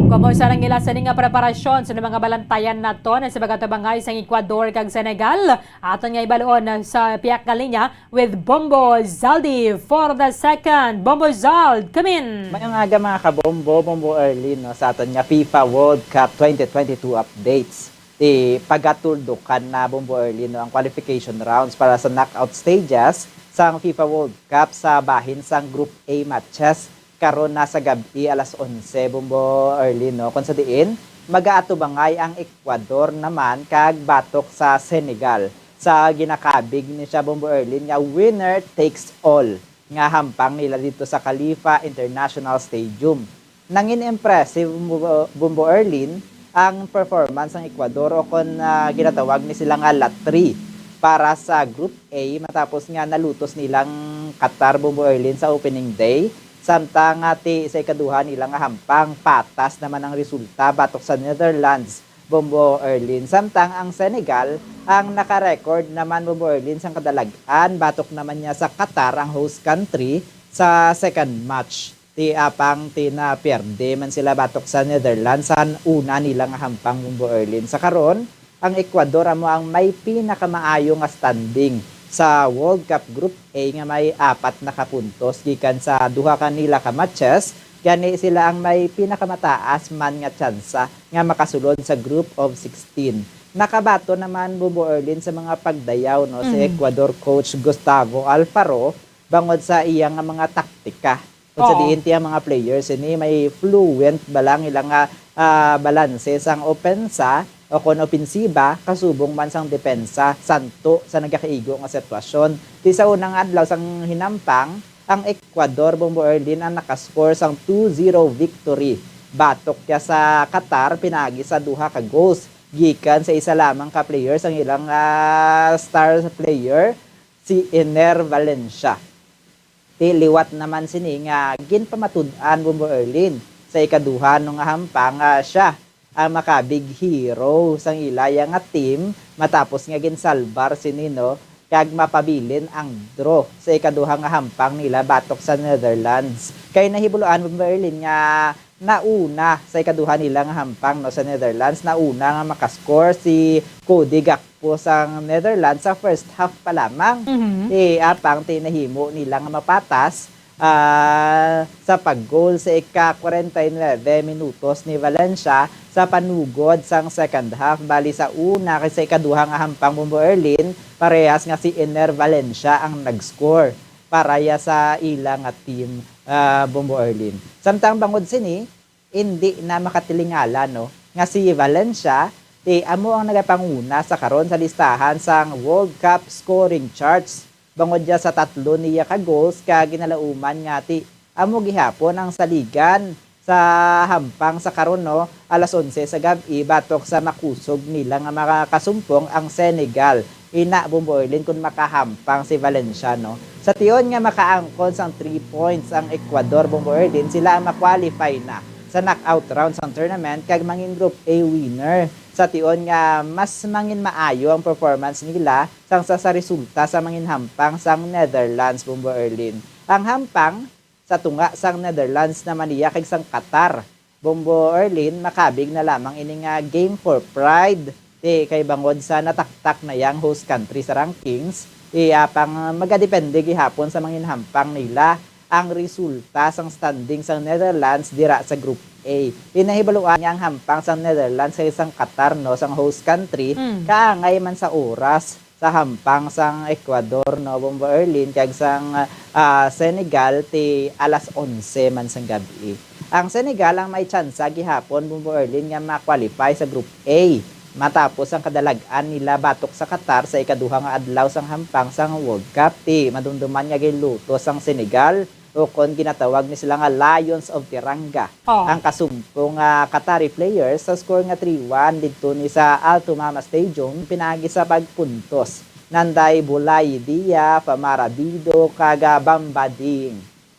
Kumusta ang ila sini nga preparasyon sa mga balantayan naton sa pagkatubangay sang Ecuador kag Senegal? Aton nga ibaluon sa piyak nga linya with Bombo Zaldi for the second. Bombo Zald, come in! Mayong aga, mga kabombo, Bombo Erlin, no, sa aton nga FIFA World Cup twenty twenty-two updates. Ti pagaturdukan na, Bombo Erlin, no, ang qualification rounds para sa knockout stages sang FIFA World Cup sa bahin sang Group A matches karon na sa gab-i alas onse, Bombo Erlin, no, kung sa diin magaatubangay ang Ecuador naman kag batok sa Senegal sa ginakabig ni siya, Bombo Erlin, nga winner takes all nga hampang nila dito sa Khalifa International Stadium. Nangin impressive, Bumbo, Bumbo Erlin, ang performance ng Ecuador o kon, ah, ginatawag ni sila nga latri para sa Group A matapos nga nalutos nilang Qatar, Bumbo Erlin, sa opening day. Samtang, ah, ti sa ikaduha nila nga hampang, patas naman ang resulta batok sa Netherlands, Bombo Erlin. Samtang ang Senegal ang naka-record naman, Bombo Erlin, sang kadalag-an batok naman niya sa Qatar, ang host country, sa second match. Ti apang ti napierde man sila batok sa Netherlands sa una nila nga hampang, Bombo Erlin. Sa karon, ang Ecuador amo ang may pinakamaayo nga standing sa World Cup Group A nga may apat na ka puntos gikan sa duha ka nila ka matches. Gani sila ang may pinakamataas man nga tsansa nga makasulod sa Group of sixteen. Nakabaton naman, Bombo Erlin, sa mga pagdayaw, no, si Mhm. Ecuador coach Gustavo Alfaro bangod sa iya nga mga taktika. Kung sa Oo. diin ti ang mga players ini may fluent ba lang ilang, ah, ah, balanse sang opensa o kon opensiba kasubong man sang depensa, santo sa nagakaigo nga sitwasyon. Ti sa unang adlaw sang hinampang, ang Ecuador, Bombo Erlin, ang nakascore sang two zero victory batok kya sa Qatar pinaagi sa duha ka goals gikan sa isa lamang ka player sang ilang, ah, star player, si Ener Valencia. Ti liwat naman sini nga ginpamatud-an, Bombo Erlin, sa ikaduha no nga hampang nga siya ang makabig hero sang ilaya nga team matapos nga ginsalbar sini, no, kag mapabilin ang draw sa ikaduha nga hampang nila batok sa Netherlands. Kay nahibuloan, Bombo Erlin, nga nauna sa ikaduha nila nga hampang, no, sa Netherlands, nauna nga makascore si Cody Gakpo sang Netherlands sa first half pa lamang. Mhm. Ti apang ti nahimo nila nga mapatas, ah, sa pag-goal sa ika-kwarenta y nuebe minutos ni Valencia sa panugod sang second half. Bali sa una kag sa ikaduha nga hampang, Bombo Erlin, parehas nga si Ener Valencia ang nag-score para ya sa ila nga team, ah, Bombo Erlin. Samtang bangod sini, indi na makatilingala, no, nga si Valencia ti amo ang nagapanguna sa karon sa listahan sang World Cup scoring charts bangod ya sa tatlo niya ka goals ka ginalauman nga ti amo gihapon ang saligan sa hampang sa karon, no, alas onse sa gab-i, batok sa makusog nila nga makasumpong ang Senegal. Ina, Bombo Erlin, kung makahampang si Valencia, no? Sa tion nga makaangkon sang three points ang Ecuador, Bombo Erlin, sila ang ma-qualify na sa knockout round sang tournament kag mangin Group A winner. Sa tion nga mas mangin maayo ang performance nila sang sa, sa resulta sa mangin hampang sang Netherlands, Bombo Erlin. Ang hampang sa tunga sang Netherlands naman niya kag sang Qatar, Bombo Erlin, makabig na lamang ini nga game for pride. Ti kay bangod sa nataktak na yang host country sa rankings, ti apang magadepende gihapon sa mangin hampang nila ang resulta sang standing sang Netherlands dira sa Group A. Inahibaluan nga ang hampang sang Netherlands kag sang Qatar, no, sang host country, Mm. kaangay man sa oras sa hampang sang Ecuador, no, Bombo Erlin, kag sang, ah, Senegal ti alas onse man sang gab-i. Ang Senegal ang may tsansa gihapon, Bombo Erlin, nga ma-qualify sa Group A matapos ang kadalag-an nila batok sa Qatar sa ikaduha nga adlaw sang hampang sang World Cup. Ti madumduman nga ginluto sang Senegal o kon ginatawag ni sila nga Lions of Teranga, Oh. ang kasumpong nga Qatari players sa score nga three one didto ni sa Al Thumama Stadium pinaagi sa pagpuntos nanday Boulaye Dia, Famara Dido, kag, ah, Bamba Dieng.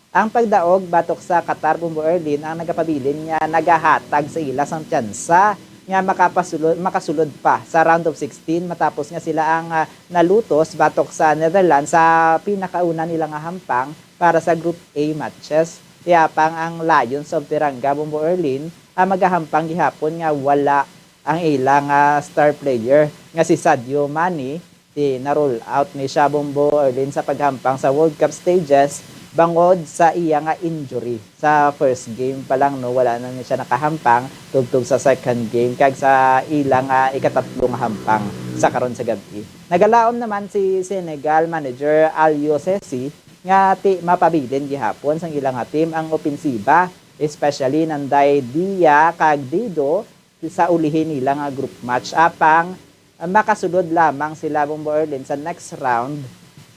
Ang pagdaog batok sa Qatar, Bombo Erlin, ang nagapabilin nga nagahatag sa ila sang tsansa nga makapasulod, makasulod pa sa round of sixteen matapos nga sila ang, ah, nalutos batok sa Netherlands sa pinakauna nila nga hampang para sa Group A matches. Kaya pang ang Lions of Teranga, Bombo Erlin, ang magahampang gihapon nga wala ang ilang, ah, star player nga si Sadio Mane, di na-rule out ni siya, Bombo Erlin, sa paghampang sa World Cup stages bangod sa iya nga injury. Sa first game pa lang, no, wala na ni siya nakahampang tubtob sa second game kag sa ila nga ikatatlo nga hampang sa karon sa gab-i. Nagalaom naman si Senegal manager Aliou Cisse nga ti mapabilin gihapon sang ila nga team ang opensiba, especially Nanday Dia kag Dido sa ulihi nila nga group match. Apang, ah, makasulod lamang sila, Bombo Erlin, sa next round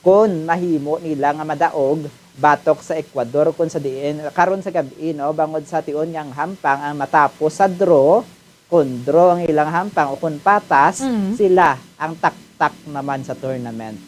kon mahimo nila nga madaog batok sa Ecuador, kung sa diin karon sa gab-i, no, bangod sa tion nga ang hampang ang matapos sa draw. Kon draw ang ilang hampang o kon patas, Mm. sila ang taktak naman sa tournament.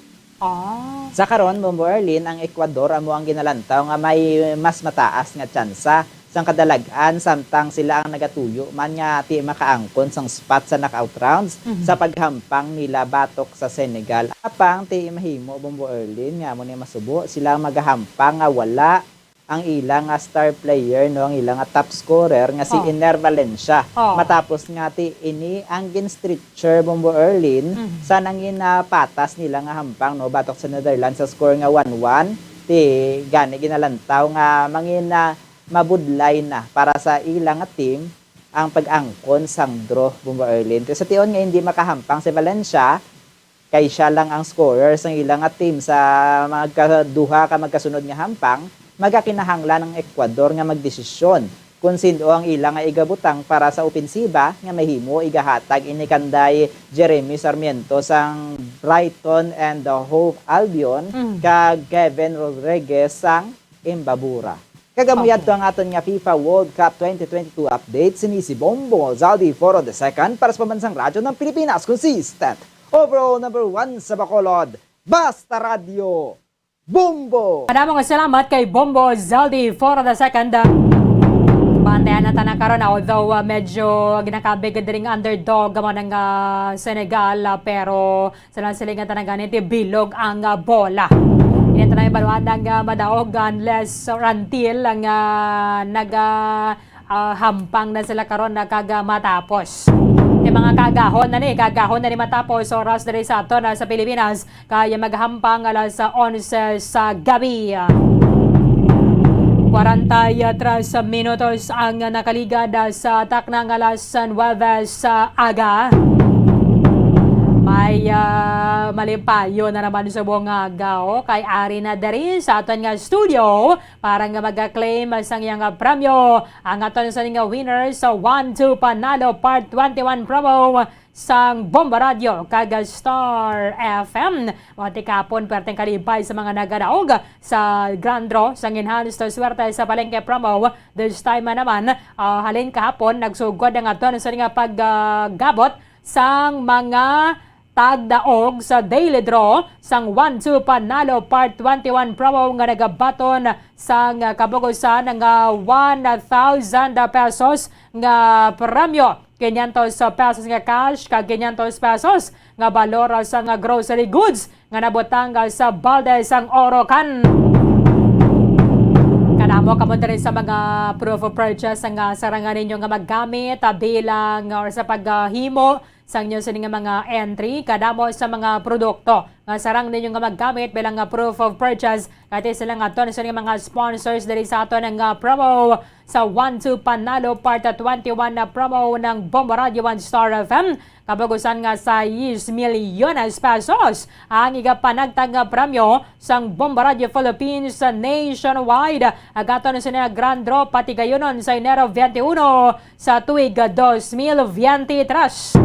Ah. Sa karon, Bombo Erlin, ang Ecuador amo ang ginalantaw nga may mas mataas nga tsansa sang kadalag-an, samtang sila ang nagatuyo man nga ti makaangkon sang spot sa knockout rounds Mhm. sa paghampang nila batok sa Senegal. Apang ti mahimo, Bombo Erlin, nga amo ni masubo, sila ang magahampang nga wala ang ila nga star player, no, ang ila nga top scorer nga si Oh. Enner Valencia. Oh. Matapos nga ti ini ang gin-stretcher, Bombo Erlin, Mhm. sa nangin, ah, patas nila nga hampang, no, batok sa Netherlands sa score nga one one. Ti gani ginalantaw nga mangin, ah, mabudlay na para sa ila nga team ang pag-angkon sang draw, Bombo Erlin. Pero sa tion nga hindi makahampang si Valencia, kay siya lang ang scorer sang ila nga team sa magkaduha ka magkasunod nga hampang, magakinahanglan ang Ecuador nga magdesisyon kon sin-o ang ila nga igabutang para sa opensiba nga mahimo igahatag ini kanday Jeremy Sarmiento sang Brighton and the Hove Albion Mm. kag Kevin Rodriguez sang Imbabura. Kag amo Okay. yadto ang aton nga FIFA World Cup twenty twenty-two update. Sini si Bombo Zaldi Foro the second para sa Pambansang Radyo ng Pilipinas, consistent overall number one sa Bacolod. Basta Radyo, Bombo! Madamo nga salamat kay Bombo Zaldi Foro the second. Bantayan na tanan karon, although, uh, medyo ginakabig diri nga underdog mo ng, uh, Senegal, uh, pero sa lang sila nga tanan gani, ti bilog ang, ah, bola. Ini tanan ibaluan ang, ah, madaog unless or until ang, ah, naga, ah, hampang na sila karon na kaga matapos. Ti mga kagahon na ni, kagahon na ni matapos oras diri sa aton, ah, sa Pilipinas. Kaya maghampang alas onse sa gabi. Kwarenta y tres minutos ang nakaligad sa takna nga alas nuwebe sa aga. May, ah, malipayon na naman subong nga aga, oh, kay ari na diri sa aton nga studio para nga mag-claim sang iyang premyo ang aton sa nga winner sa One Two Panalo Part twenty-one promo sang Bomba Radio kag Star F M. Mao ti kahapon, perting kalipay sa mga nagadaog sa Grand Draw sang Enhanced Swerte sa Palengke promo. This time naman, ah, halin kahapon, nagsugod ang aton sa nga paggabot sang mga tagdaog sa Daily Draw sang One Two Panalo Part twenty-one promo nga nagabaton sang kabugusan nga one thousand pesos nga premyo. Quinientos pesos nga cash kag quinientos pesos nga balor sa nga grocery goods nga nabutang sa balde sang Orocan. Kadamo kamo diri sa mga proof of purchase nga sarangan ninyo nga maggamit, ah, bilang or sa paghimo sang inyo sini nga mga entry. Kadamo sa mga produkto nga sarang ninyo nga maggamit bilang nga proof of purchase, kay sila nga aton sini nga mga sponsors diri sa aton nga promo sa One Two Panalo Part twenty-one na promo ng Bombo Radio One Star F M. Kabugusan nga sais milyones pesos ang igapanagtag nga premyo sang Bombo Radio Philippines nationwide. Agaton sini nga grand draw patigayunon sa Enero twenty-one sa tuig dos mil veintitrés.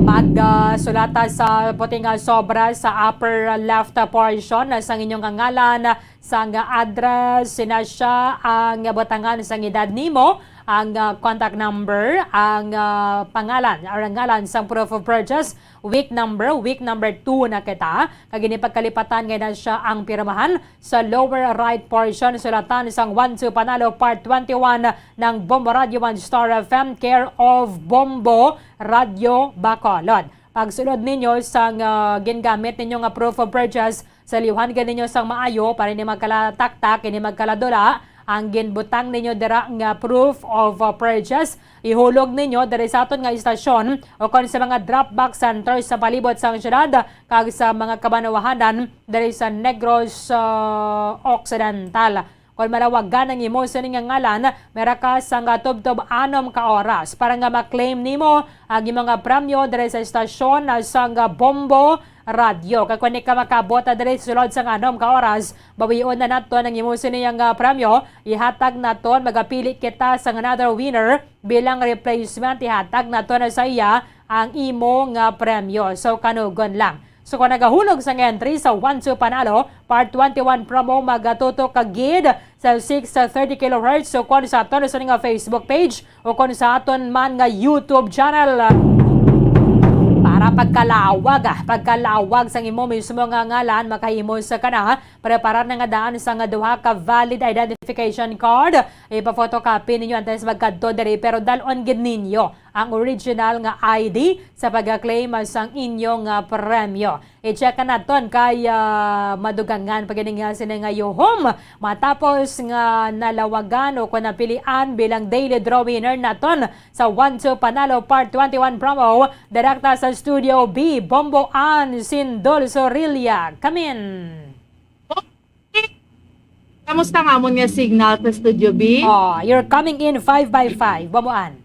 Mag, ah, sulata sa puting, ah, sobra sa upper left portion sang inyong ngalan, sang address, sina siya ang butangan sang edad nimo, ang, ah, contact number, ang, ah, pangalan, or ang ngalan sang proof of purchase, week number, week number two na kita. Kag ini pagkalipatan nga na siya ang pirmahan sa lower right portion, sulatan sang One Two Panalo Part twenty-one ng Bombo Radio One Star F M, care of Bombo Radio Bacolod. Pagsulod ninyo sang, ah, gingamit ninyo nga proof of purchase, saliwhan gid ninyo sang maayo para hindi magkalataktak, hindi magkaladula ang ginbutang ninyo dira nga proof of, uh, purchase. Ihulog ninyo diri sa aton nga istasyon o kon sa mga drop box center sa palibot sang syudad kag sa mga kabanwahanan diri sa Negros, uh, Occidental. Kon malawagan ang imo sini nga ngalan, may ra ka sang tubtob anom ka oras para nga ma-claim nimo ang imo nga premyo diri sa istasyon sang Bombo Radyo. Kag kon di ka makaabot diri sa sulod sang anom ka oras, bawion na naton ang imo sini nga premyo. Ihatag naton, magapili kita sang another winner bilang replacement. Ihatag naton na sa iya ang imo nga premyo. So, kanugon lang. So, kung nagahulog sang entry sa One Two Panalo, Part twenty-one promo, magatutok ka gid sa six thirty kilohertz. So, kung sa aton sa nga Facebook page o kung sa aton man nga YouTube channel, para pagkalawag, ah, pagkalawag sang imo mismo nga ngalan, makahimo sa kana, preparar na nga daan sa nga duha ka valid identification card. Ipa-photocopy ninyo antes magkadto diri, pero dal-on gid ninyo ang original nga I D sa pag-claim sang inyo nga premyo. I-check naton kay, ah, madugangan pa gid nga sini nga yuhom matapos nga nalawagan o kon napilian bilang daily draw winner naton sa One Two Panalo Part twenty-one promo, direkta sa Studio B, Bombo Ann Sindol Sorilla. Kamin. Kamusta nga amon nga signal sa Studio B? Oh, you're coming in five by five, Bombo Ann.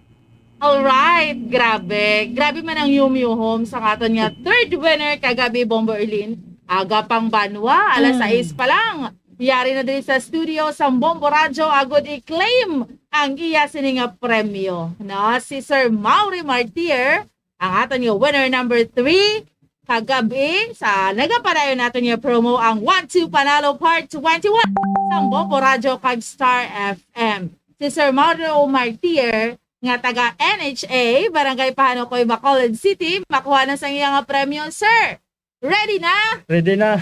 Alright, grabe. Grabe man ang yumyuhom sa aton nga third winner kagabi, Bombo Erlin. Aga pang banwa, alas Mm. sais pa lang. Yari na diri sa studio sa Bombo Radyo agud i-claim ang iya sini nga premyo. No? Si Sir Maury Martir, ang aton nga winner number three, kagabi sa nagapadayon naton nga promo, ang One Two Panalo Part twenty-one sa Bombo Radyo kag Star F M. Si Sir Mauro Martir nga taga N H A, Barangay Pahanukoy, Bacolod City, makuha na sa iya nga premyo, sir. Ready na? Ready na.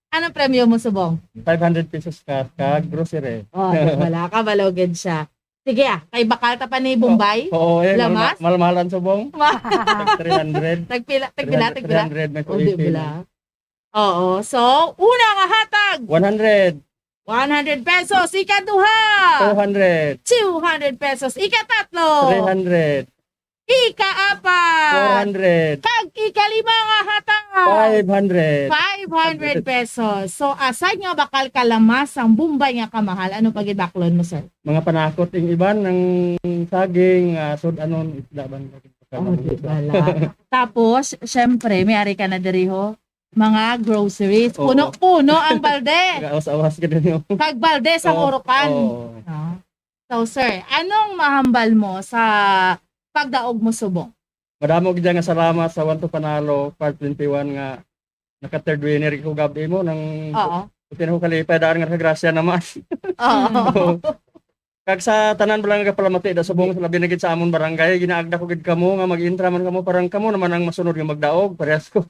Anong premyo mo subong? Five hundred pesos cash kag grocery. Oh, di wala ka, balogid siya. Sige, ah, kay bakal ta pa ni Bombay. Oo, eh, Lamas? Malma-, malmahalan subong. Ma- Tag three hundred. Tagpila, tagpila, tagpila. Three hundred, may Oh, di two eighty bala? Oo. So, una nga hatag. One hundred. One hundred pesos. Ikaduha. Two hundred. Two hundred pesos. Ikatatlo. Three hundred. Ikaapat. Four hundred. Kag ikalima nga hatag. Five hundred. Five hundred pesos. So, aside nga bakal ka lamas ang Bombay nga kamahal, ano pa gid baklon mo, sir? Mga panakot ing iban, ang saging, ah, sud-anon, isda, ban-, Oh, di bala. Tapos, syempre, may ari ka na diri, ho. Mga groceries. Oo. Puno-puno ang balde. Nag-awas-awas ka din, oh. Kag balde sa Oo, urukan. Oo. Ah. So, sir, anong mahambal mo sa pagdaog mo subong? Madamo gid nga salamat sa One Two Panalo, Part twenty-one nga naka-third winner ko gabi mo nang Oo. Pati na ko kalipay, daan nga nakagrasya naman. Oo. Kag sa tanan bala nga palamati da subong, labi na gid sa amon barangay, ginaagda ko gid kamo nga mag-intra man kamo, parang kamo naman ang masunod nga magdaog, parehas ko.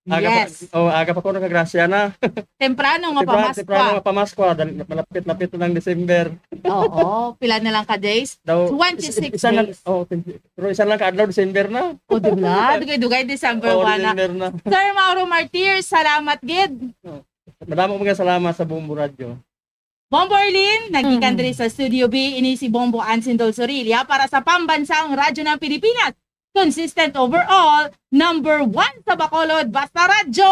Aga pa, Yes. Oh, aga pa ko nakagrasya na. Temprano nga Tempra-, pamaskwa. Temprano nga pamaskwa, dal-, malapit-lapit na lang December. Oo, pila na lang ka days? Daw, Twenty-six is-, isa na, days. Oh, twenty, pero isa lang ka adlaw, December na. O, di ba? Dugay-dugay, December Oo, one na. December na. Sir Mauro Martir, salamat gid. Oh, madamo mga salamat sa Bombo Radyo. Bombo Erlin, nagikan Mm. diri sa Studio B, ini si Bombo Ansin Dolsorilla para sa Pambansang Radyo ng Pilipinas. Consistent overall, number one sa Bacolod, basta radyo!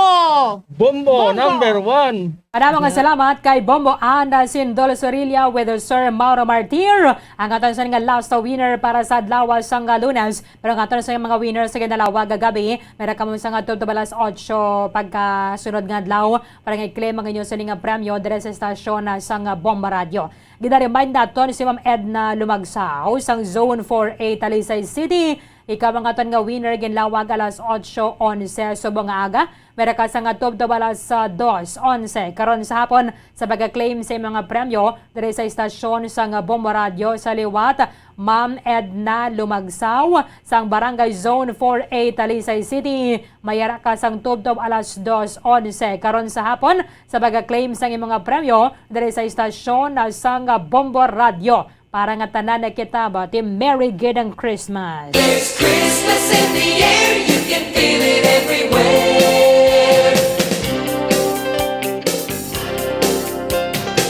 Bombo, Bombo! Number one! Madamo nga salamat kay Bombo Ansin Dolsorilla with Sir Mauro Martir, ang aton sa nga last winner para sa adlaw sang Lunes. Pero ang aton sa mga winners sa ginalawa gagabi, meron kamo sa nga tubtob alas otso pagkasunod nga adlaw para nga i-claim ang inyo sini nga premyo diri sa estasyon na sang Bombo Radyo. Gina-remind naton si Ma'am Edna Lumagsaw sang Zone four A, Talisay City, Ikaw ang aton nga winner, ginlawag alas otso onse subong nga aga, may ra ka sang tubtob alas, ah, dos onse. Karon sa hapon, sa pagka-claim sa imong mga premyo diri sa istasyon sang Bombo Radio, sa liwat, Ma'am Edna Lumagsaw, sang Barangay Zone four A, Talisay City, may ra ka sang tubtob alas dos onse. Karon sa hapon, sa pagka-claim sang imong mga premyo diri sa istasyon, ah, sang Bombo Radio. Para nga tanan na kita ba, ti Merry gid ang Christmas. There's Christmas in the air, you can feel it everywhere.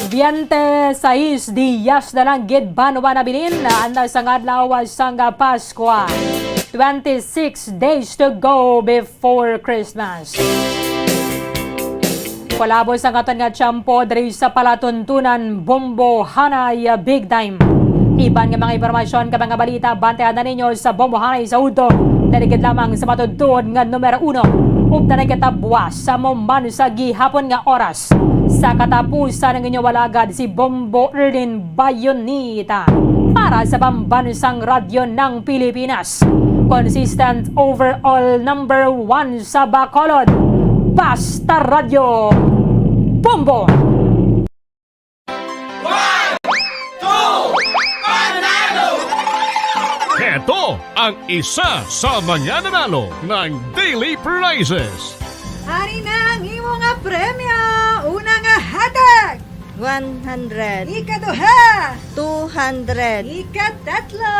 Veinte seis días na lang gid, banwa nabilin, na antas sang adlaw sang Paskwa. Twenty-six days to go before Christmas. Palabos ang aton nga tiyempo diri sa palatuntunan, Bombo Hanay Big Time. Iban nga mga impormasyon kag mga balita, bantayan na ninyo sa Bombo Hanay sa udto. Diri gid lamang sa matuod-tuod nga numero uno. Ug tanan kita buwas sa mo man sa gihapon nga oras. Sa katapusan, ang inyong alagad, si Bombo Erlin Bayonita para sa Pambansang Radyo ng Pilipinas. Consistent overall number one sa Bacolod. Basta Radyo Bombo! One, two, panalo! Heto ang isa sa mga nanalo ng Daily Prizes. Ari na ang imo nga premyo! Una nga hatag! One hundred. Ikaduha! Two hundred. Ikatatlo!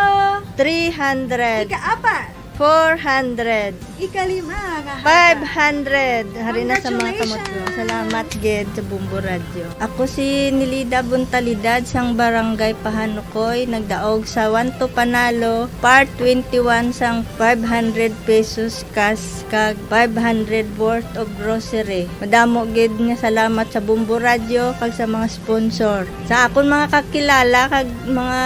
Three hundred. Ikaapat! Four hundred. Ikalima nga hatag. Five hundred. Hari na sa mga kamutlo. Congratulations! Salamat gid sa Bombo Radyo. Ako si Nilida Buntalidad sang Barangay Pahanukoy, nagdaog sa One to Panalo, Part twenty-one sang five hundred pesos cash kag five hundred worth of grocery. Madamo gid nga salamat sa Bombo Radyo kag sa mga sponsor. Sa akon mga kakilala kag mga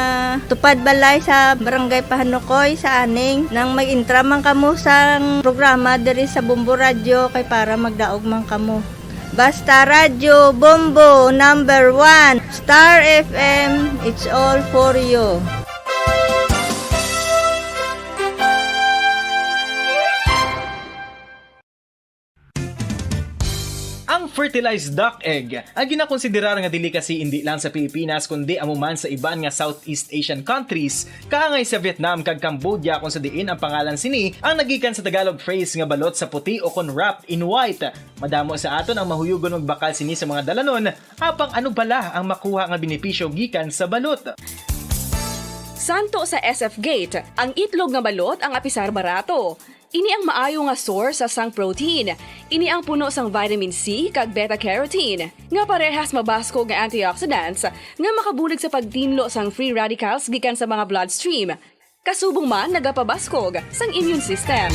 tupad balay sa Barangay Pahanukoy, sa aning nang mag-intra man kamo sang programa diri sa Bombo Radyo kay para magdaog man kamo. Basta Radyo Bombo number one, Star F M, it's all for you. Ang fertilized duck egg, ang ginakonsiderar nga delicacy indi lang sa Pilipinas, kundi amo man sa iban nga Southeast Asian countries, kaangay sa Vietnam kag Cambodia, kung sa diin ang pangalan sini ang nagikan sa Tagalog phrase nga balot sa puti o kon wrapped in white. Madamo sa aton ang mahuyugon magbakal sini sa mga dalanon, apang ano bala ang makuha nga benepisyo gikan sa balot? Santo sa S F Gate, ang itlog nga balot ang apisar barato. Ini ang maayo nga source sa sang protein. Ini ang puno sang vitamin C kag beta carotene, nga parehas mabaskog nga antioxidants nga makabulig sa pagtinlo sang free radicals gikan sa mga bloodstream. Kasubong man nagapabaskog sang immune system.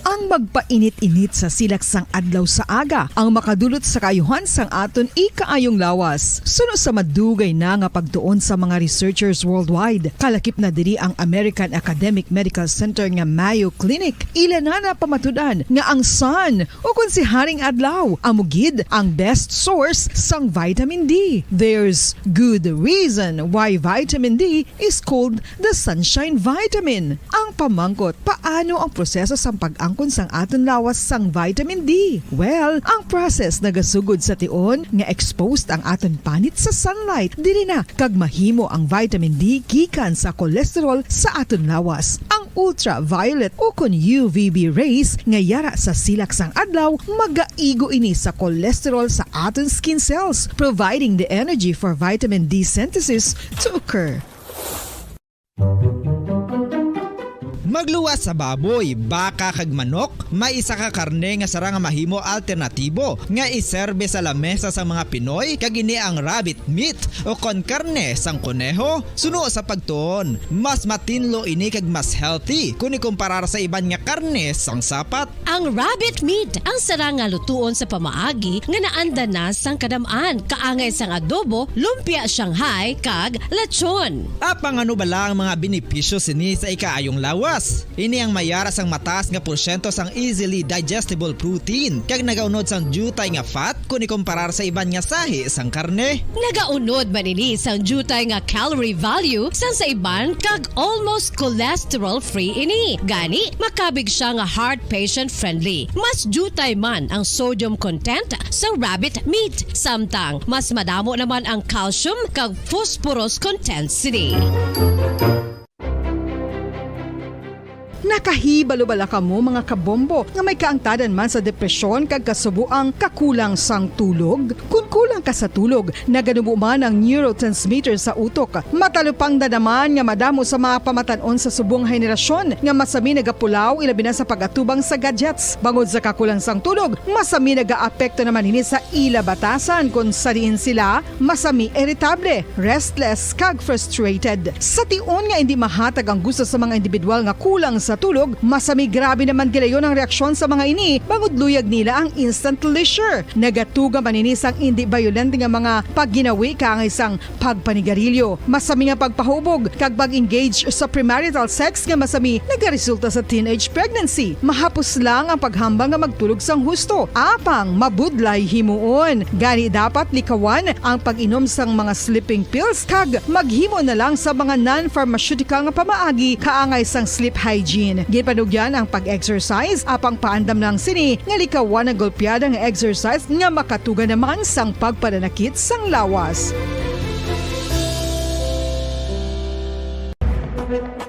Ang magpainit-init sa silak sang adlaw sa aga ang makadulot sa kaayuhan sang aton ikaayong lawas. Suno sa madugay na nga pagtuon sa mga researchers worldwide, kalakip na diri ang American Academic Medical Center nga Mayo Clinic. Ila na napamatud-an nga ang sun, ukon si Haring Adlaw, amo gid ang best source sang vitamin D. There's good reason why vitamin D is called the sunshine vitamin. Ang pamangkot, paano ang proseso sang pag-angkon sang aton lawas sang vitamin D? Well, ang process nagasugod sa tion nga exposed ang aton panit sa sunlight. Diri na kag mahimo ang vitamin D gikan sa cholesterol sa aton lawas. Ang ultraviolet ukon U V B rays nga yara sa silak sang adlaw, magaigo ini sa cholesterol sa aton skin cells, providing the energy for vitamin D synthesis to occur. Magluwas sa baboy, baka, kag manok, may isa ka karne nga sarang nga mahimo alternatibo nga iserbe sa lamesa sang mga Pinoy, kag ini ang rabbit meat, ukon karne sang koneho. Suno sa pagtuon, mas matinlo ini kag mas healthy kon ikumparar sa iban nga karne sang sapat. Ang rabbit meat ang sarang nga lutuon sa pamaagi nga naanda na sang kadam-an, kaangay sang adobo, lumpia Shanghai, kag lechon. Apang ano bala ang mga benepisyo sini sa ikaayong lawas? Ini ang may yara sang mataas nga porsyento sang easily digestible protein, kag nagaunod sang diutay nga fat kon ikumparar sa iban nga sahi sang karne. Nagaunod man ini sang diutay nga calorie value sang sa iban, kag almost cholesterol-free ini. Gani, makabig siya nga heart patient-friendly. Mas diutay man ang sodium content sa rabbit meat, samtang mas madamo naman ang calcium kag phosphorus content sini. Nakahibalo bala kamo, mga kabombo, nga may kaangtanan man sa depresyon kag kasubo ang kakulang sang tulog? Kon kulang ka sa tulog, naganubo man ang neurotransmitter sa utok. Matalupangdan naman nga madamo sa mga pamatan-on sa subong henerasyon nga masami nagapulaw, ilabi na sa pag-atubang sa gadgets. Bangod sa kakulang sang tulog, masami nagaapekto naman ini sa ila batasan, kon sa diin sila masami iritable, restless, kag frustrated. Sa tion nga indi mahatag ang gusto sa mga individual nga kulang sa tulog, masami grabe naman gilayon ang reaksyon sa mga ini, bangod luyag nila ang instant leisure. Nagatuga man ini sang indi bayolente nga mga pagginawi kaangay sang pagpanigarilyo, masami nga pagpahubog, kag pag-engage sa premarital sex nga masami nagaresulta sa teenage pregnancy. Mahapos lang ang paghambal nga magtulog sang husto, apang mabudlay himuon. Gani, dapat likawan ang pag-inom sang mga sleeping pills kag maghimo na lang sa mga non-pharmaceutical nga pamaagi kaangay sang sleep hygiene. Ginpanugyan ang pag-exercise, apang paandam lang sini nga likawan ang golpeada nga exercise nga makatuga naman sang pagpananakit sang lawas.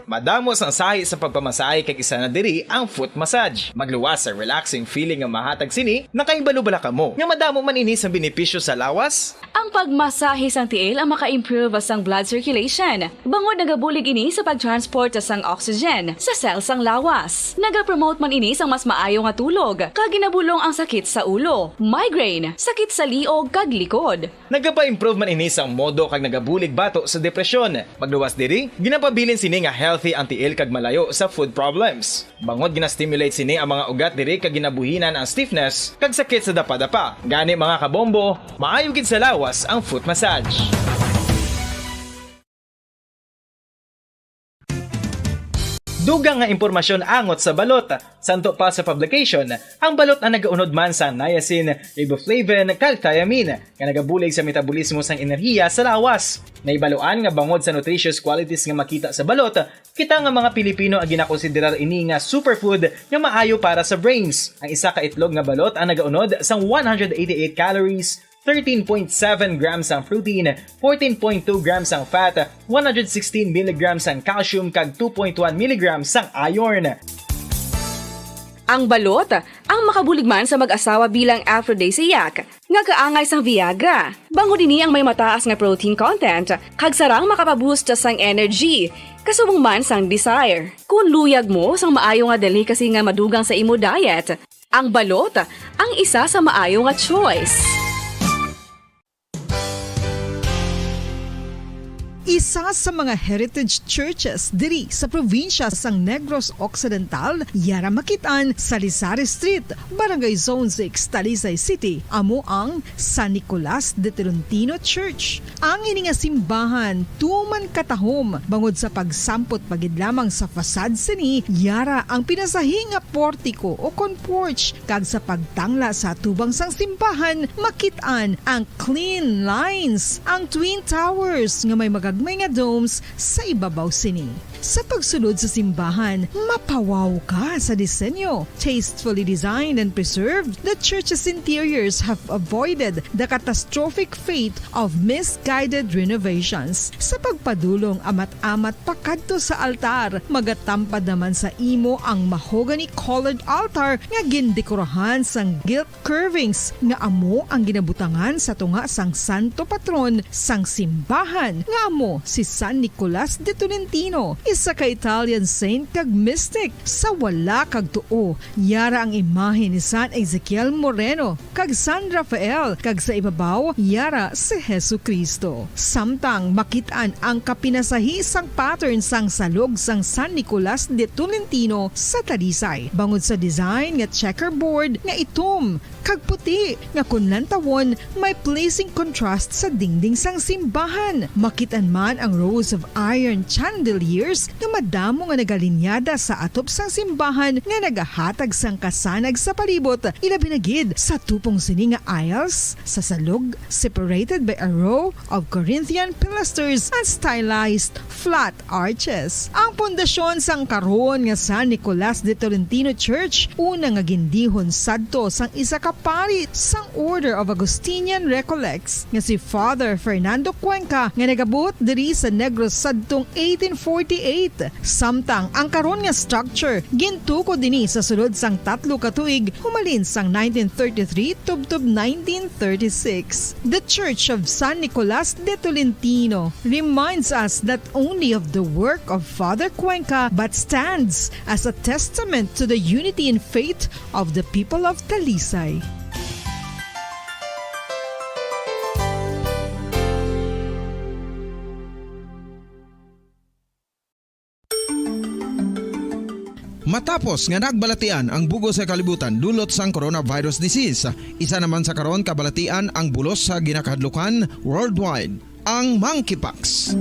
Madamo sang sahi sa pagpamasahe, kag isa na diri ang foot massage. Magluwas sa relaxing feeling nga mahatag sini. Nakahibalo bala kamo nga madamo man ini sang benepisyo sa lawas? Ang pagmasahe sang tiil ang maka-improve sang blood circulation, bangod nagabulig ini sa pag-transport sang oxygen sa cell sang lawas. Nagapromote man ini sang mas maayo nga tulog, kag ginabulong ang sakit sa ulo, migraine, sakit sa liog, kag likod. Nagapa-improve man ini sang modo kag nagabulig bato sa depresyon. Magluwas diri, ginapabilin sini nga healthy ang tiil kag malayo sa foot problems. Bangod gina-stimulate sini ang mga ugat diri kag ginabuhinan ang stiffness kag sakit sa dapadapa. Gani, mga kabombo, maayo gid sa lawas ang foot massage. Dugang nga impormasyon angot sa balot. Santo pa sa publication, ang balot ang nagaunod man sa niacin, riboflavin, kag thiamine, nga nagabulig sa metabolismo sang enerhiya sa lawas. Nahibaluan nga bangod sa nutritious qualities nga makita sa balot, kita nga mga Pilipino ang ginakonsiderar ini nga superfood nga maayo para sa brains. Ang isa ka itlog nga balot ang nagaunod sang one hundred eighty-eight calories, thirteen point seven grams ang protein, fourteen point two grams ang fat, one hundred sixteen milligrams ang calcium, kag two point one milligrams ang iron. Ang balot ang makabulig man sa mag-asawa bilang aphrodisiac, nga kaangay sang Viagra. Bangod ini ang may mataas nga protein content, kag sarang makapaboost sang energy, kasubong man sang desire. Kung luyag mo sang maayo nga delicacy nga madugang sa imo diet, ang balot ang isa sa maayo nga choice. Isa sa mga heritage churches diri sa probinsya sang Negros Occidental, yara makit-an sa Lisari Street, Barangay Zone six, Talisay City, amo ang San Nicolas de Tolentino Church. Ang ini nga simbahan tuman katahom, bangod sa pagsampot pa gid lamang sa facade sini, yara ang pinasahi nga portiko o kon porch, kag sa pagtangla sa atubang sang simbahan, makit-an ang clean lines, ang twin towers nga may magagmay nga domes sa ibabaw sini. Sa pagsulod sa simbahan, mapawaw ka sa disenyo. Tastefully designed and preserved, the church's interiors have avoided the catastrophic fate of misguided renovations. Sa pagpadulong amat-amat pakadto sa altar, magatampad naman sa imo ang mahogany-colored altar nga gindekorahan sang gilt curvings nga amo ang ginabutangan sa tunga sang santo patron sang simbahan, nga amo si San Nicolas de Tolentino, isa ka Italian saint kag mystic. Sa wala kag tuo, yara ang imahe ni San Ezekiel Moreno kag San Rafael, kag sa ibabaw, yara si Jesu-Cristo. Samtang makit-an ang kapinasahi sang pattern sang salog sang San Nicolas de Tolentino sa Talisay, bangod sa design nga checkerboard nga itom kag puti, nga kon lantawon, may pleasing contrast sa dingding sang simbahan. Makit-an man ang rows of iron chandeliers nga madamo nga nagalinyada sa atop sang simbahan nga nagahatag sang kasanag sa palibot, ilabi na gid sa tupong sini nga aisles sa salog, separated by a row of Corinthian pilasters and stylized flat arches. Ang pundasyon sang karon nga San Nicolas de Tolentino Church, una nga gindihon sadto sang isa ka pari sang Order of Augustinian Recollects nga si Father Fernando Cuenca, nga nagabuot diri sa Negros sadtong eighteen forty-eight. Samtang ang karon nga structure gintukod dinhi sa sulod sang tatlo ka tuig, humalin sang nineteen thirty-three tubtob nineteen thirty-six. The Church of San Nicolas de Tolentino reminds us not only of the work of Father Cuenca but stands as a testament to the unity in faith of the people of Talisay. Matapos nga nagbalatian ang bug-os nga kalibutan dulot sang coronavirus disease, isa naman sa karon kabalatian ang bulos sa ginakahadlukan worldwide, ang monkeypox.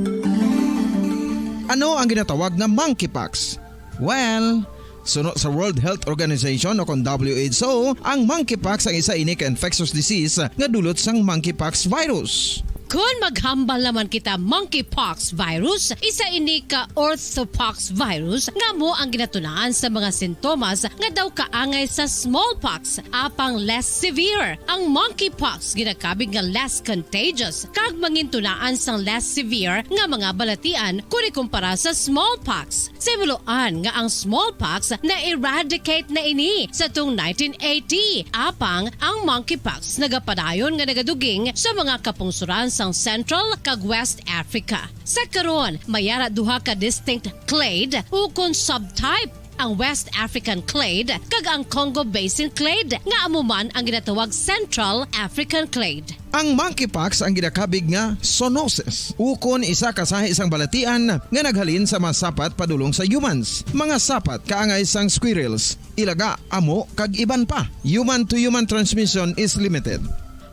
Ano ang ginatawag nga monkeypox? Well, suno sa World Health Organization o kon W H O, ang monkeypox ang isa ini ka infectious disease nga dulot sang monkeypox virus. Kon maghambal naman kita monkeypox virus, isa ini ka orthopox virus nga amo ang ginatunaan sa mga sintomas nga daw kaangay sa smallpox, apang less severe. Ang monkeypox ginakabig nga less contagious kag mangintunaan sang less severe nga mga balatian kon ikumpara sa smallpox. Sa himuloan nga ang smallpox na-eradicate na ini sa tong nineteen eighty, apang ang monkeypox nagapadayon nga nagaduging sa mga kapungsoran sang Central kag West Africa. Sa karon, may ara duha ka distinct clade ukon subtype, ang West African clade kag ang Congo Basin clade, nga amo man ang ginatawag Central African clade. Ang monkeypox ang ginakabig nga zoonosis, ukon isa ka sahi sang balatian nga naghalin sa mga sapat padulong sa humans, mga sapat kaangay sang squirrels, ilaga, amo, kag iban pa. Human-to-human transmission is limited.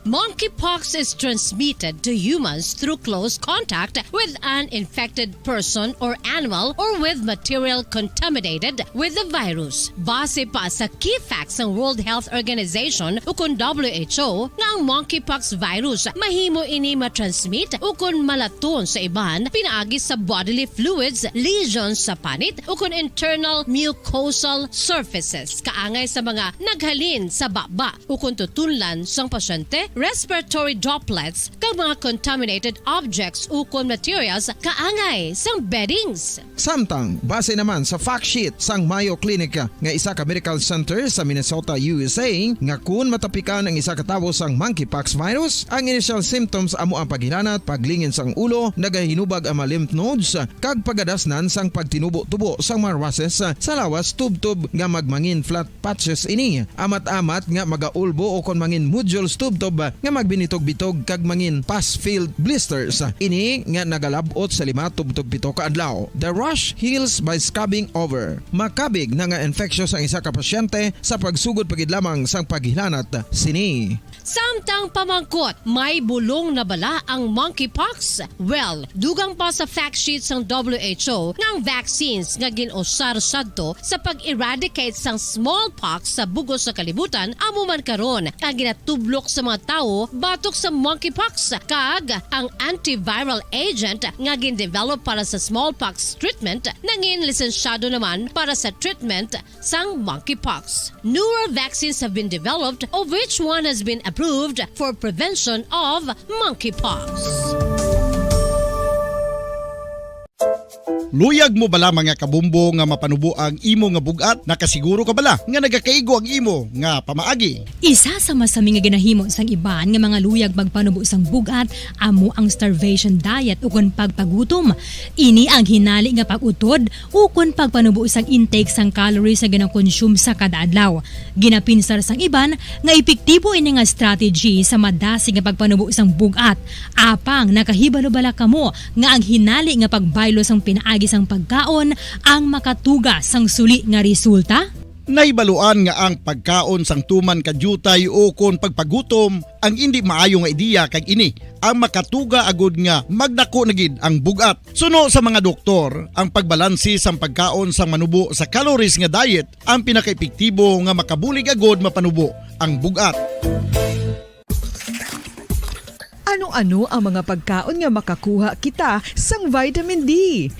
Monkeypox is transmitted to humans through close contact with an infected person or animal or with material contaminated with the virus. Base pa sa key facts sang World Health Organization ukon W H O nga ang monkeypox virus mahimo ini ma-transmit ukon malaton sa iban pinaagi sa bodily fluids, lesions sa panit ukon internal mucosal surfaces kaangay sa mga naghalin sa baba ukon tutunlan sang pasyente, respiratory droplets, kag mga contaminated objects ukon materials kaangay sang beddings. Samtang, base naman sa fact sheet sang Mayo Clinic nga isa ka medical center sa Minnesota, U S A, nga kun matapikan ang isa ka tawo sang monkeypox virus, ang initial symptoms amo ang paghilanat, paglingin sang ulo, nagahinubag ang mga lymph nodes, kag pagadasnan sang pagtinubo-tubo sang mga rushes sa lawas tubtob nga magmangin flat patches ini, amat-amat nga magaulbo ukon mangin nodules tubtob nga magbinitog-bitog kag mangin pus-filled blisters. Ini nga nagalab-ot sa lima tubtob pito ka adlaw. The rash heals by scabbing over. Makabig na nga infectious ang isa ka pasyente sa pagsugod pa gid lamang sang paghilanat sini. Samtang pamangkot, may bulong na bala ang monkeypox? Well, dugang pa sa fact sheet sang W H O nga ang vaccines nga gin-usar sadto sa pag-eradicate sang smallpox sa bug-os nga kalibutan amo man karon ang ginatublok sa mga tawo batok sa monkeypox, kag ang antiviral agent nga gin-develop para sa smallpox treatment nangin lisensyado naman para sa treatment sang monkeypox. Newer vaccines have been developed, of which one has been approved for prevention of monkeypox. Luyag mo bala, mga kabombo, nga mapanubo ang imo nga bug-at? Nakasiguro ka bala nga nagakaigo ang imo nga pamaagi? Isa sa masami nga ginahimo sang iban nga mga luyag magpanubo sang bug-at amo ang starvation diet ukon pagpagutom. Ini ang hinali nga pag-utod ukon pagpanubo sang intake sang calories nga ginakonsume sa kada adlaw. Ginapinsar sang iban nga epektibo ini nga strategy sa madasig nga pagpanubo sang bug-at. Apang nakahibalo bala kamo nga ang hinali nga pagbaylo sang pinaagi sang pagkaon ang makatuga sang suli nga resulta? Nahibaluan nga ang pagkaon sang tuman ka diutay ukon pagpagutom ang indi maayo nga ideya, kag ini ang makatuga agud nga magdako na gid ang bug-at. Suno sa mga doktor, ang pagbalanse sang pagkaon sang manubo sa calories nga diet ang pinakaepektibo nga makabulig agud mapanubo ang bug-at. Ano-ano ang mga pagkaon nga makakuha kita sang vitamin D?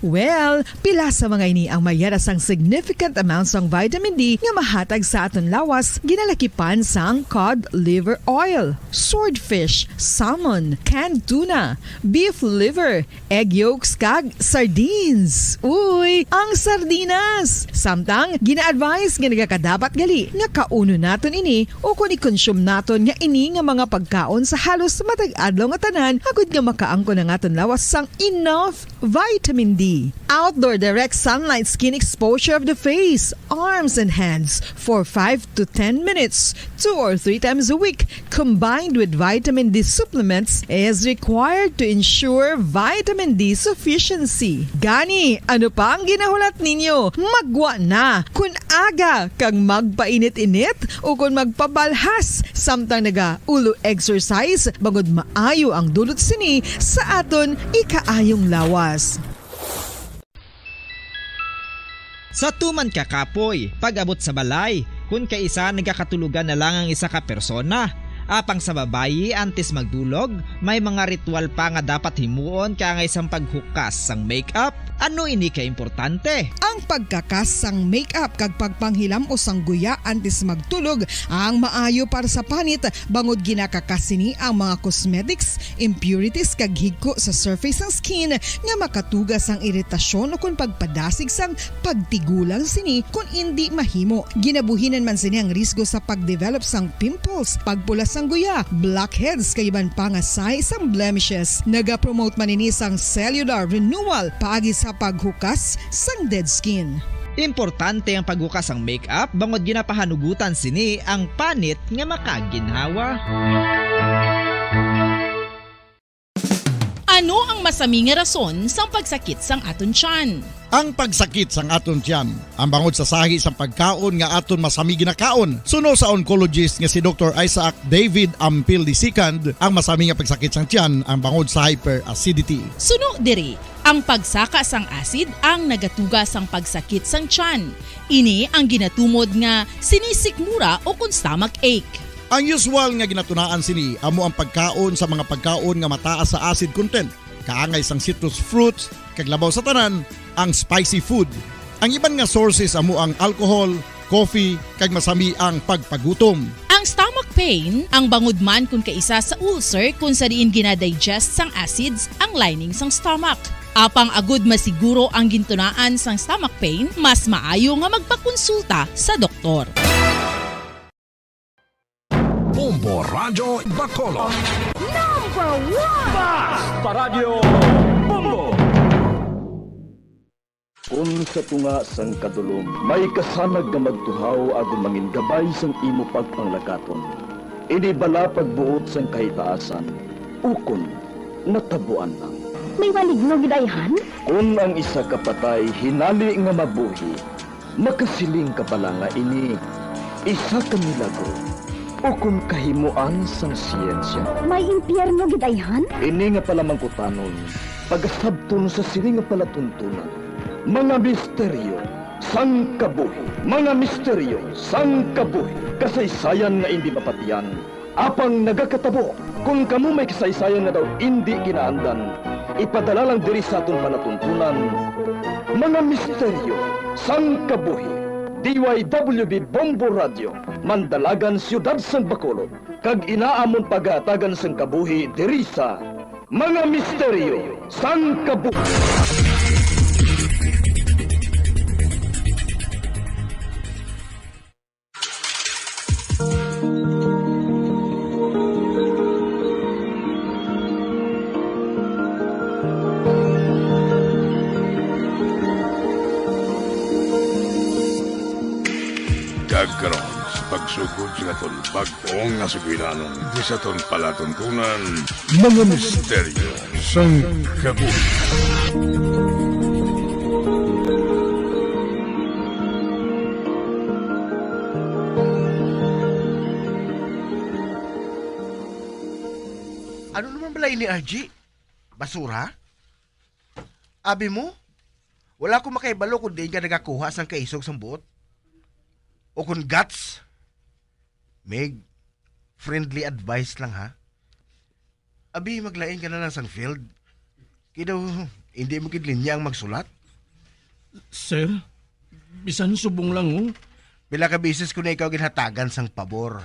Well, pila sa mga ini ang mayara sang significant amount sang vitamin D nga mahatag sa aton lawas, ginalakipan sang cod liver oil, swordfish, salmon, canned tuna, beef liver, egg yolks, kag sardines. Uy, ang sardinas! Samtang, gina-advise nga nagakadapat gali nga kaunon naton ini ukon i-consume naton nga ini nga mga pagkaon sa halos matag adlaw nga tanan, agud nga makaangkon ang aton lawas sang enough vitamin D. Outdoor direct sunlight skin exposure of the face, arms, and hands for five to ten minutes, two or three times a week, combined with vitamin D supplements, is required to ensure vitamin D sufficiency. Gani, ano pa ang ginahulat ninyo? Maggwa na! Kon aga kag magpainit-init ukon magpabalhas samtang naga-ulo exercise, bangod maayo ang dulot sini sa aton ikaayong lawas. Sa tuman ka kapoy, pag-abot sa balay, kun kaisa nagakatulogan na lang ang isa ka persona. Apang sa babayi, antes magdulog, may mga ritual pa nga dapat himuon kaangay sang paghukas sang makeup. Ano ini ka importante? Ang pagkakas sang makeup kag pagpanghilam-os sang guya antes magtulog ang maayo para sa panit, bangod ginakakas sini ang mga cosmetics, impurities kag higko sa surface sang skin nga makatuga sang iritasyon ukon pagpadasig sang pagtigulang sini kon indi mahimo. Ginabuhinan man sini ang risgo sa pag-develop sang pimples, pagpula sang guya, blackheads kag iban pa nga sign sang blemishes. Nagapromote man ini sang cellular renewal paagi sa paghukas sang dead skin. Importante ang paghukas sang makeup bangod ginapahanugutan sini ang panit nga makaginhawa. Ano ang masami nga rason sang pagsakit sang aton tiyan? Ang pagsakit sang aton tiyan, ang bangod sa sahi sang pagkaon nga aton masami ginakaon. Suno sa oncologist nga si Doktor Isaac David Ampil the second, ang masami nga pagsakit sang tiyan ang bangod sa hyperacidity. Suno diri, ang pagsaka sang acid ang nagatuga sang pagsakit sang tiyan. Ini ang ginatumod nga sinisikmura ukon stomach ache. Ang usual nga ginatunaan sini amo ang pagkaon sa mga pagkaon nga mataas sa acid content, kaangay sang citrus fruits, kag labaw sa tanan, ang spicy food. Ang iban nga sources amo ang alcohol, coffee, kag masami ang pagpagutom. Ang stomach pain, ang bangod man kon kaisa sa ulcer kon sa diin gina-digest sang acids ang lining sang stomach. Apang agud masiguro ang gintunaan sang stomach pain, mas maayo nga magpakonsulta sa doktor. Bombo Radyo Bacolod. Number one! Basta Radyo Bombo! Kon sa tunga sang kadulom may kasanag nga magtuhaw agud mangin gabay sang imo pagpanglakaton, ini bala pagbuot sang kahitaasan, ukon natabuan lang? May maligno gid ayhan? Kon ang isa ka patay hinali nga mabuhi, makasiling ka bala nga ini isa ka milagro ukon kahimoan sang siyensya? May impyerno gid ayhan? Ini nga palamangkutanon pagasabton sa sini nga palatuntunan, mga misteryo sang kabuhi, mga misteryo sang kabuhi, kasaysayan nga indi mapatiyan, apang nagakatabo. Kon kamo may kasaysayan nga daw indi ginaandan, ipadala lang diri sa aton palatuntunan, mga misteryo sang kabuhi. D Y W B Bombo Radio, Mandalagan, Siyudad sang Bacolod, kag inaamon pagahatagan sang kabuhi diri sa Mga Misteryo sang Kabuhi. Kag karon, sa pagsugod sa aton bag-o nga sugilanon, di sa aton palatuntunan, mga misteryo sang kabuhi. Ano naman bala ini, R G? Basura? Abi mo? Wala ko makahibalo kung diin ka nagakuha sang kaisog sang buot. O kung guts. Mig, friendly advice lang, ha. Abi, maglain ka na lang sang field. Kay daw, hindi mo gid linya ang magsulat. Sir, bisan subong lang, oh. Pila ka beses ko na ikaw ginhatagan sang pabor.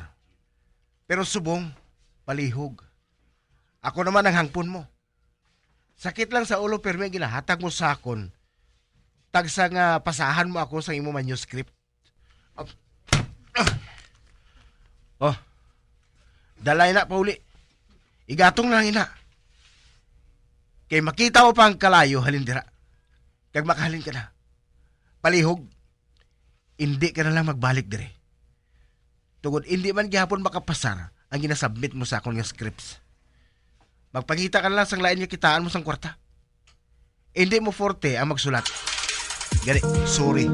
Pero subong, palihog. Ako naman ang hangpon mo. Sakit lang sa ulo, pirmi ang ginahatag mo sa akon. Tagsa nga pasahan mo ako sang imo manuscript. Ah, ah. Oh, dalay na pauli. Igatong na lang ina. Kay makita mo pa ang kalayo halin dira. Kag makahalin ka na. Palihog, indi ka na lang magbalik diri. Tungod indi man gihapon makapasar ang ginasubmit mo sa akon nga scripts. Magpangita ka na lang sang lain nga kitaan mo sang kwarta. Indi mo forte ang magsulat. Gani, sorry.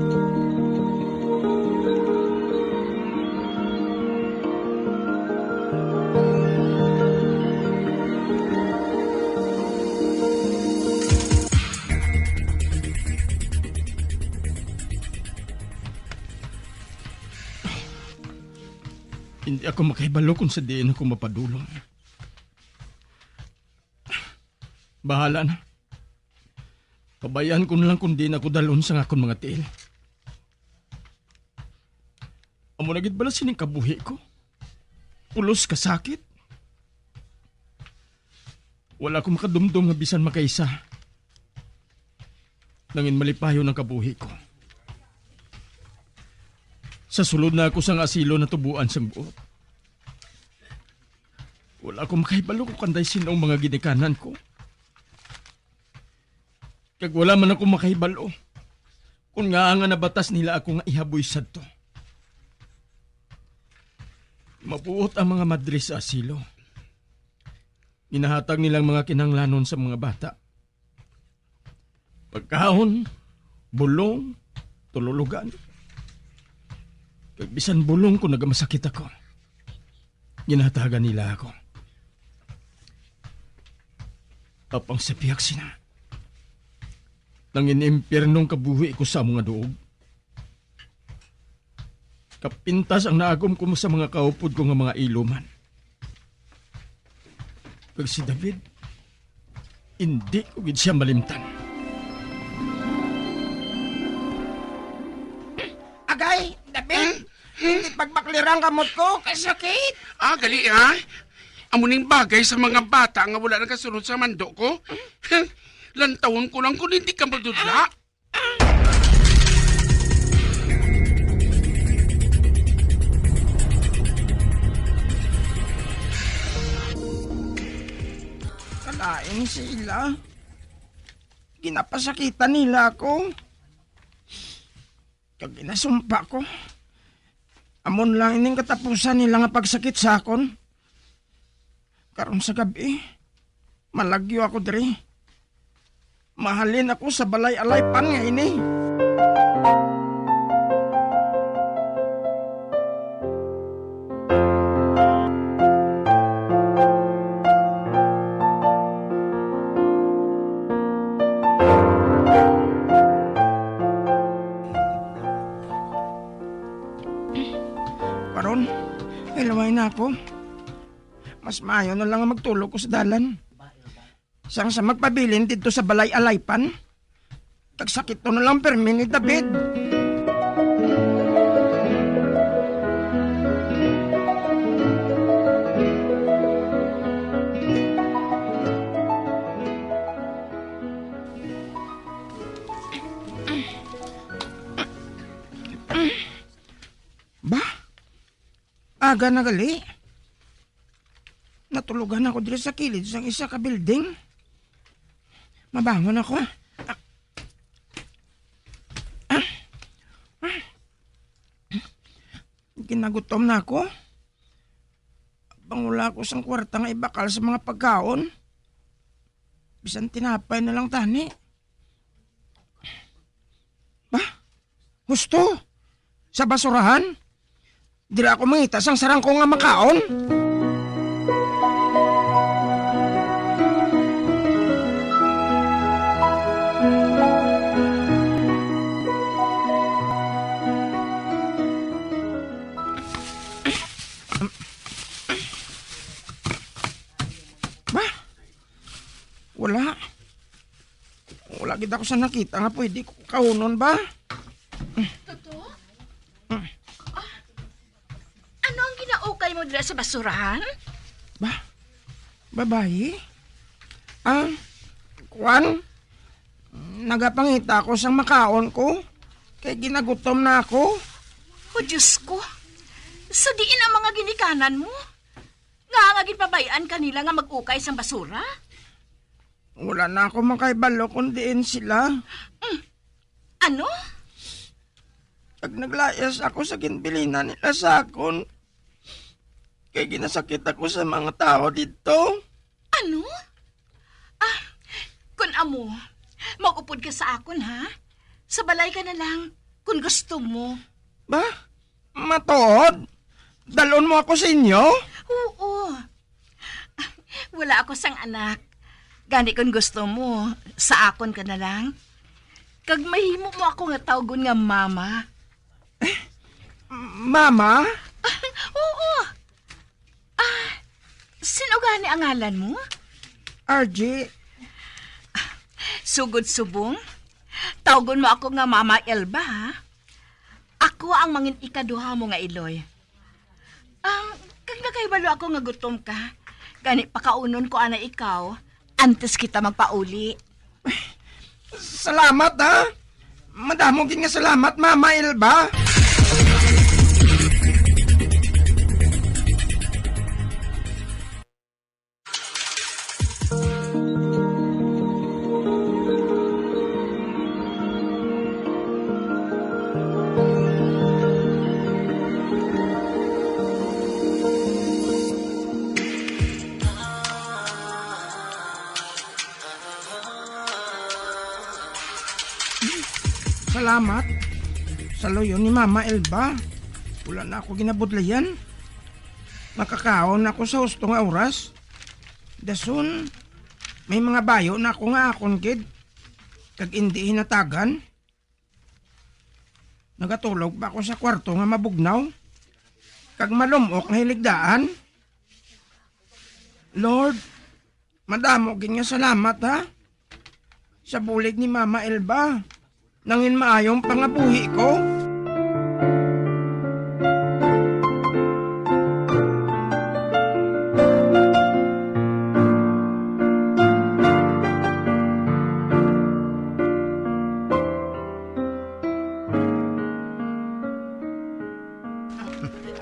Hindi ako makahibalo kung sa diin ako mapadulong. Bahala na. Pabayaan ko na lang kung diin ako dalhon sang akon mga tiil. Amo na gid bala sining kabuhi ko? Pulos ka sakit? Wala ko makadumdom nga bisan makaisa. Nangin malipayon ang kabuhi ko. Sa sulod na ako sang asilo natubuan sang buot. Wala ko makahibalo kung kanday sin-o ang mga ginikanan ko. Kag wala man ako makahibalo kung ngaa nga nabatas nila ako nga ihaboy sadto. Mabuot ang mga madre sa asilo. Ginahatag nilang mga kinahanglanon sa mga bata. Pagkaon, bulong, tululugan. Kag bisan bulong kung nagamasakit ako, ginahatagan nila ako. Apang sa pihak sina, nangin-impyerno ang kabuhi ko sa amo nga duog. Kapintas ang naagom ko sa mga kaupod ko nga mga iloman. Kag si David, indi ko gid sia malimtan. Agay, David, hindi pagbaklira ang kamot ko, kasakit. Ah, gali, ha? Amo ning bagay sa mga bata nga wala nagasunod sa mando ko. Lantawon ko lang kung hindi ka madudla. Kalain sila. Ginapasakitan nila ako. Kag ginasumpa ko. Amon lang ining katapusan nila nga pagsakit sa akon. Karon sa gab-i, malagyo ako diri. Mahalin ako sa balay alaypan nga ini. Karon, hilaway na ako. Mas maayo na lang nga magtulog ko sa dalan. Sang sa magpabilin didto sa balay alaypan, kag sakiton na lang pirmi ni David. Ba? Aga na gali. Natulogan ako diri sa kilid sang isa ka building. Mabangon ako. Ah. Ah. Ah. Ginagutom na ako. Bang wala ako sang kwarta nga ibakal sa mga pagkaon. Bisan tinapay na lang tani. Ba? Husto? Sa basurahan? Dira ako mangita sang sarang ko nga makaon? Wala. Wala gid ako sa nakita nga pwede ko kaunon ba. Toto? Mm. Ah, ano ang ginaukay mo dira sa basurahan? Ba? Babayi? Ah, kuwan? Nagapangita ako sang makaon ko. Kay ginagutom na ako. O Diyos ko, sa diin ang mga ginikanan mo? Nga nga ginpabay-an kanila nga mag-ukay sang basura? Wala na ako makahibalo kung diin sila. Mm. Ano? Kag naglayas ako sa ginbilinan nila sa akon. Kay ginasakit ako sa mga tao didto. Ano? Ah, kun amo, mag-upod ka sa akon, ha? Sa balay ka na lang, kun gusto mo. Ba? Matuod? Dalon mo ako sa inyo? Oo. Wala ako sang anak. Gani, kun gusto mo, sa akon ka na lang. Kag mahimo mo ako nga tawgon nga mama. Mama? Oo. Ah, sin-o gani ang ngalan mo? R J. Sugod subong, tawgon mo ako nga Mama Elba, ha? Ako ang mangin ikaduha mo nga iloy. Um, kag nakahibalo ako nga gutom ka. Gani, pakaunon ko ana ikaw antes kita magpauli. Salamat, ha? Madamo gid nga salamat, Mama Elba. Salamat. Sa luyo ni Mama Elba, wala na ako ginabudlayan. Makakaon ako sa husto nga oras. Dason, may mga bayo na ako nga akon gid, kag indi hinatagan. Nagatulog pa ako sa kwarto nga mabugnaw, kag malum-ok nga hiligdaan. Lord, madamo gid nga salamat, ha, sa bulig ni Mama Elba. Nangin maayong pangabuhi ko.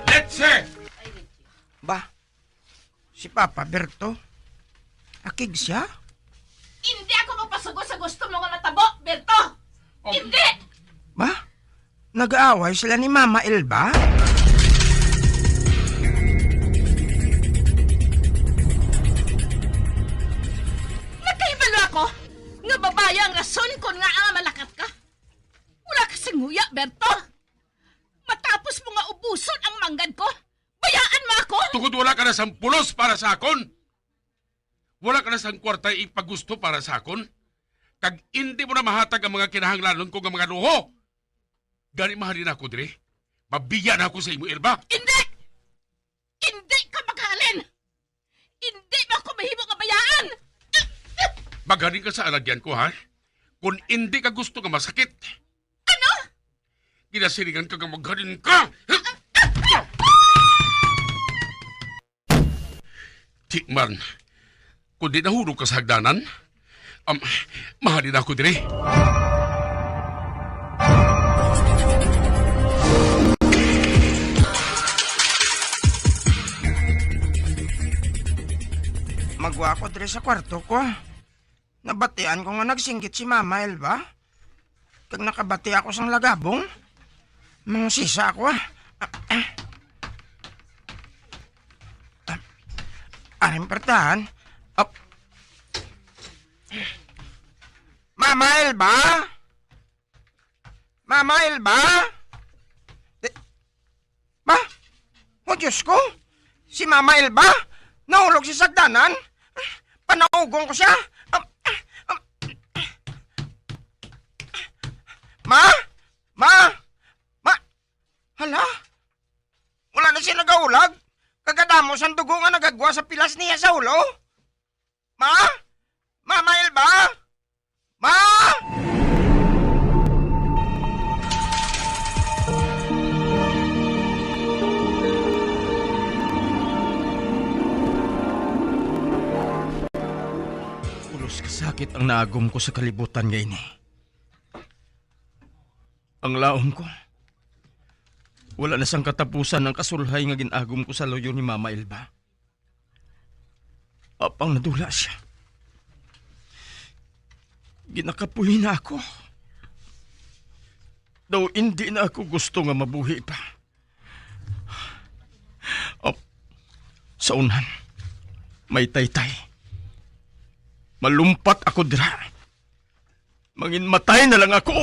Let's say, Ba, si Papa Berto? Akig siya? Hindi ako magpasugo sa gusto mo nga matabo, Berto! Oh. Hindi! Ba? Nag-aaway sila ni Mama Elba? Nakahibalo ako nga babayi ang rason kon ngaa nga malakat ka. Wala ka sing huya, Berto. Matapos mo nga ubuson ang manggad ko, bayaan mo ako! Tungod wala ka na sang pulos para sa akon. Wala ka na sang kwarta ipagusto para sa akon. Kag indi mo na mahatag ang mga kinahanglanon ko nga mga luho. Gani, mahalin ako diri. Mabiya na ako sa imo, Elba. Indi! Indi ka maghalin! Indi mo ako mahimo nga bayaan! Maghalin ka sa alagyan ko, ha? Kung indi ka gusto nga masakit. Ano? Ginasilingan ka nga maghalin ka! Di man, kung di nahulog ka sa hagdanan, um, mahalin ako diri. Magwa ako diri sa kwarto ko, ah. Nabatian ko nga nagsinggit si Mama Elba. Kag nakabati ako sang lagabong. Mangusisa ako, ah. Ah, ah. Ah, aring pertahan. Ap-, Mama Elba? Mama Elba? Di-, Ma? O Diyos ko! Si Mama Elba? Nahulog sa sagdanan? Panaugon ko siya. Am, am, Ma? Ma? Ma? Hala? Wala na siya nagahulag? Kagadamo sang dugo nga nagagwa sa pilas niya sa ulo? Ma? Mama Elba? Ma! Pulos ka sakit ang naagom ko sa kalibutan nga ini. Ang laom ko, wala na sang katapusan ang kasulhay nga gin-agom ko sa luyo ni Mama Elba. Apang nadula sia. Ginakapoy na ako. Daw indi na ako gusto nga mabuhi pa. Ap-, sa unan, may taytay. Malumpat ako dira. Manginmatay na lang ako.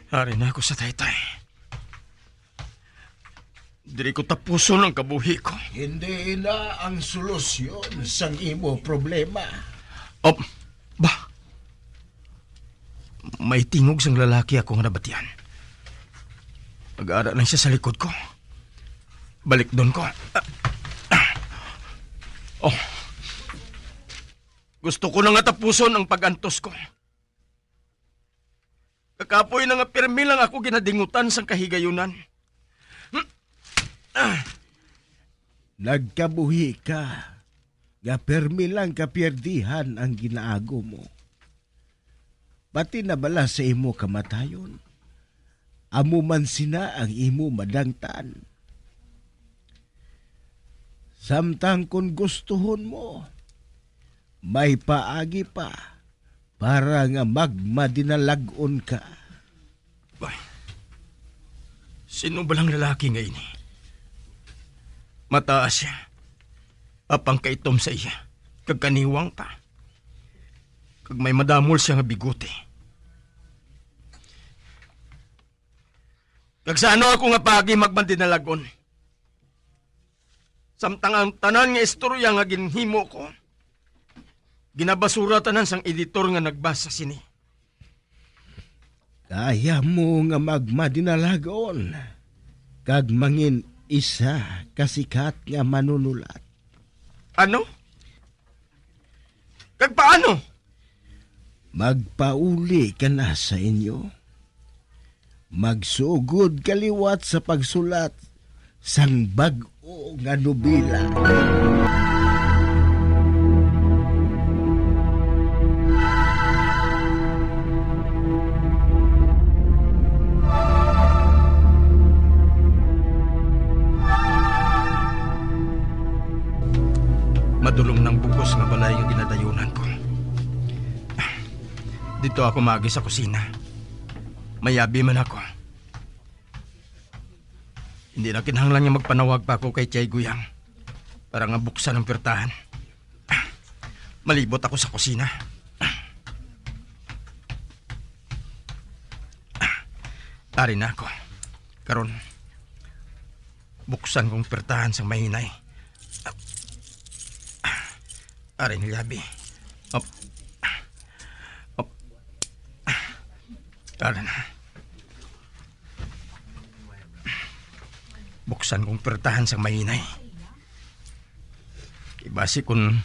Ari na ako sa taytay. Diri ko tapuson ang kabuhi ko. Hindi ina ang solusyon sang imo problema. Oh, ba? May tingog sang lalaki ako nga nabatian. Nag-ara lang siya sa likod ko. Balikdon ko. Oh. Gusto ko na nga tapuson ang pag-antos ko. Kakapoy na nga pirmi lang ako ginadingutan sang kahigayunan. Nagkabuhi ka nga pirmi lang kapiyerdihan ang ginaago mo. Pati na bala sa imo kamatayon, amo man sina ang imo madangtan. Samtang kon gustuhon mo, may paagi pa para nga magmadinalag-on ka. Bay, sino ba lang lalaki nga ini? Mataas siya, apang kaitom sa iya, kag kaniwang pa, kag may madamol siya nga bigote. Kag sa ano ako nga paagi magmadinalag-on? Samtang ang tanan nga istorya nga ginhimo ko, ginabasura tanan sang editor nga nagbasa sini. Kaya mo nga magmadinalag-on kag mangin isa ka sikat nga manunulat. Ano? Kag paano? Magpauli ka na sa inyo. Magsugod ka liwat sa pagsulat sang bag-o nga nobela. Madulom nang bug-os nga balay nga ginadayunan ko. Didto ako maagi sa kusina. Mayabi man ako. Hindi na kinahanglan nga magpanawag pa ako kay Tiyay Guyang para nga buksan ang puwertahan. Malibot ako sa kusina. Ari na ako. Karon, buksan kong puwertahan sang mahinay. Ari ang liyabi. Op. Op. Tara na. Buksan kong puwertahan sang mahinay. Kay basi kun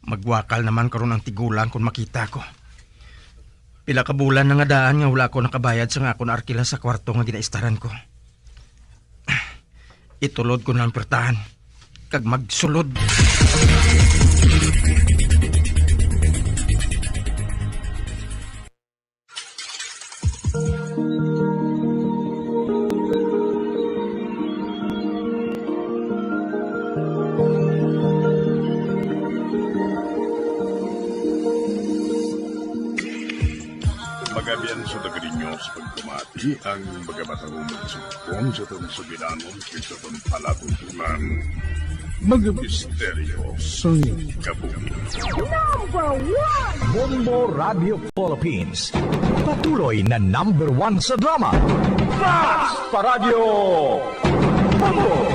magwakal naman karon ang tigulang kun makita ko. Pila ka bulan na nga daan nga wala ako nakabayad sang akon arkila sa kwarto nga ginaistaran ko. Itulod ko na ang puwertahan kag magsulod. Magabian sa taga ninyo sa pagpamati ang mga matahumog sa Kon sa aton sugilanon kay sa aton palatuntunan, mga misteryo sang kabuhi. Number one! Bombo Radio Philippines, patuloy na number one sa drama. Mas pa Radyo Bombo!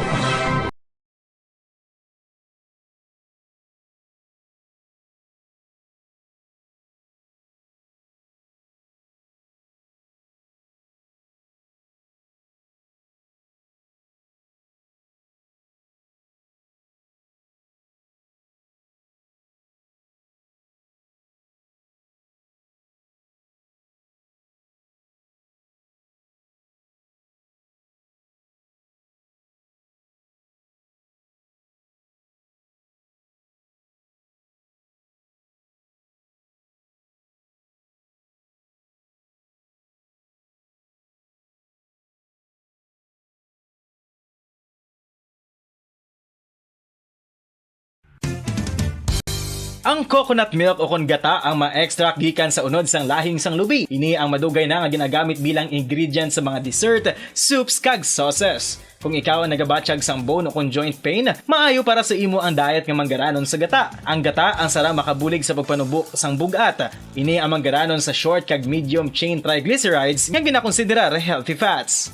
Ang coconut milk o kon gata ang ma-extract gikan sa unod sang lahing sang lubi. Ini ang madugay na nga ginagamit bilang ingredient sa mga dessert, soups, kag sauces. Kung ikaw ang nagabatyag sang bone o kon joint pain, maayo para sa imo ang diet nga manggaranon sa gata. Ang gata ang sara makabulig sa pagpanubo sang bug-at. Ini ang manggaranon sa short kag medium chain triglycerides nga ginakonsiderar healthy fats.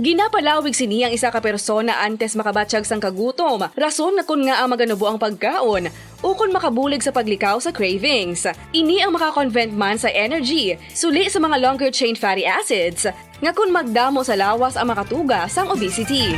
Ginapalawig sini ang isa ka persona antes makabatyag sang kagutom, rason nga kon ngaa maganubo ang pagkaon, ukon makabulig sa paglikaw sa cravings. Ini ang maka-convert man sa energy, suli sa mga longer chain fatty acids, nga kon magdamo sa lawas ang makatuga sang obesity.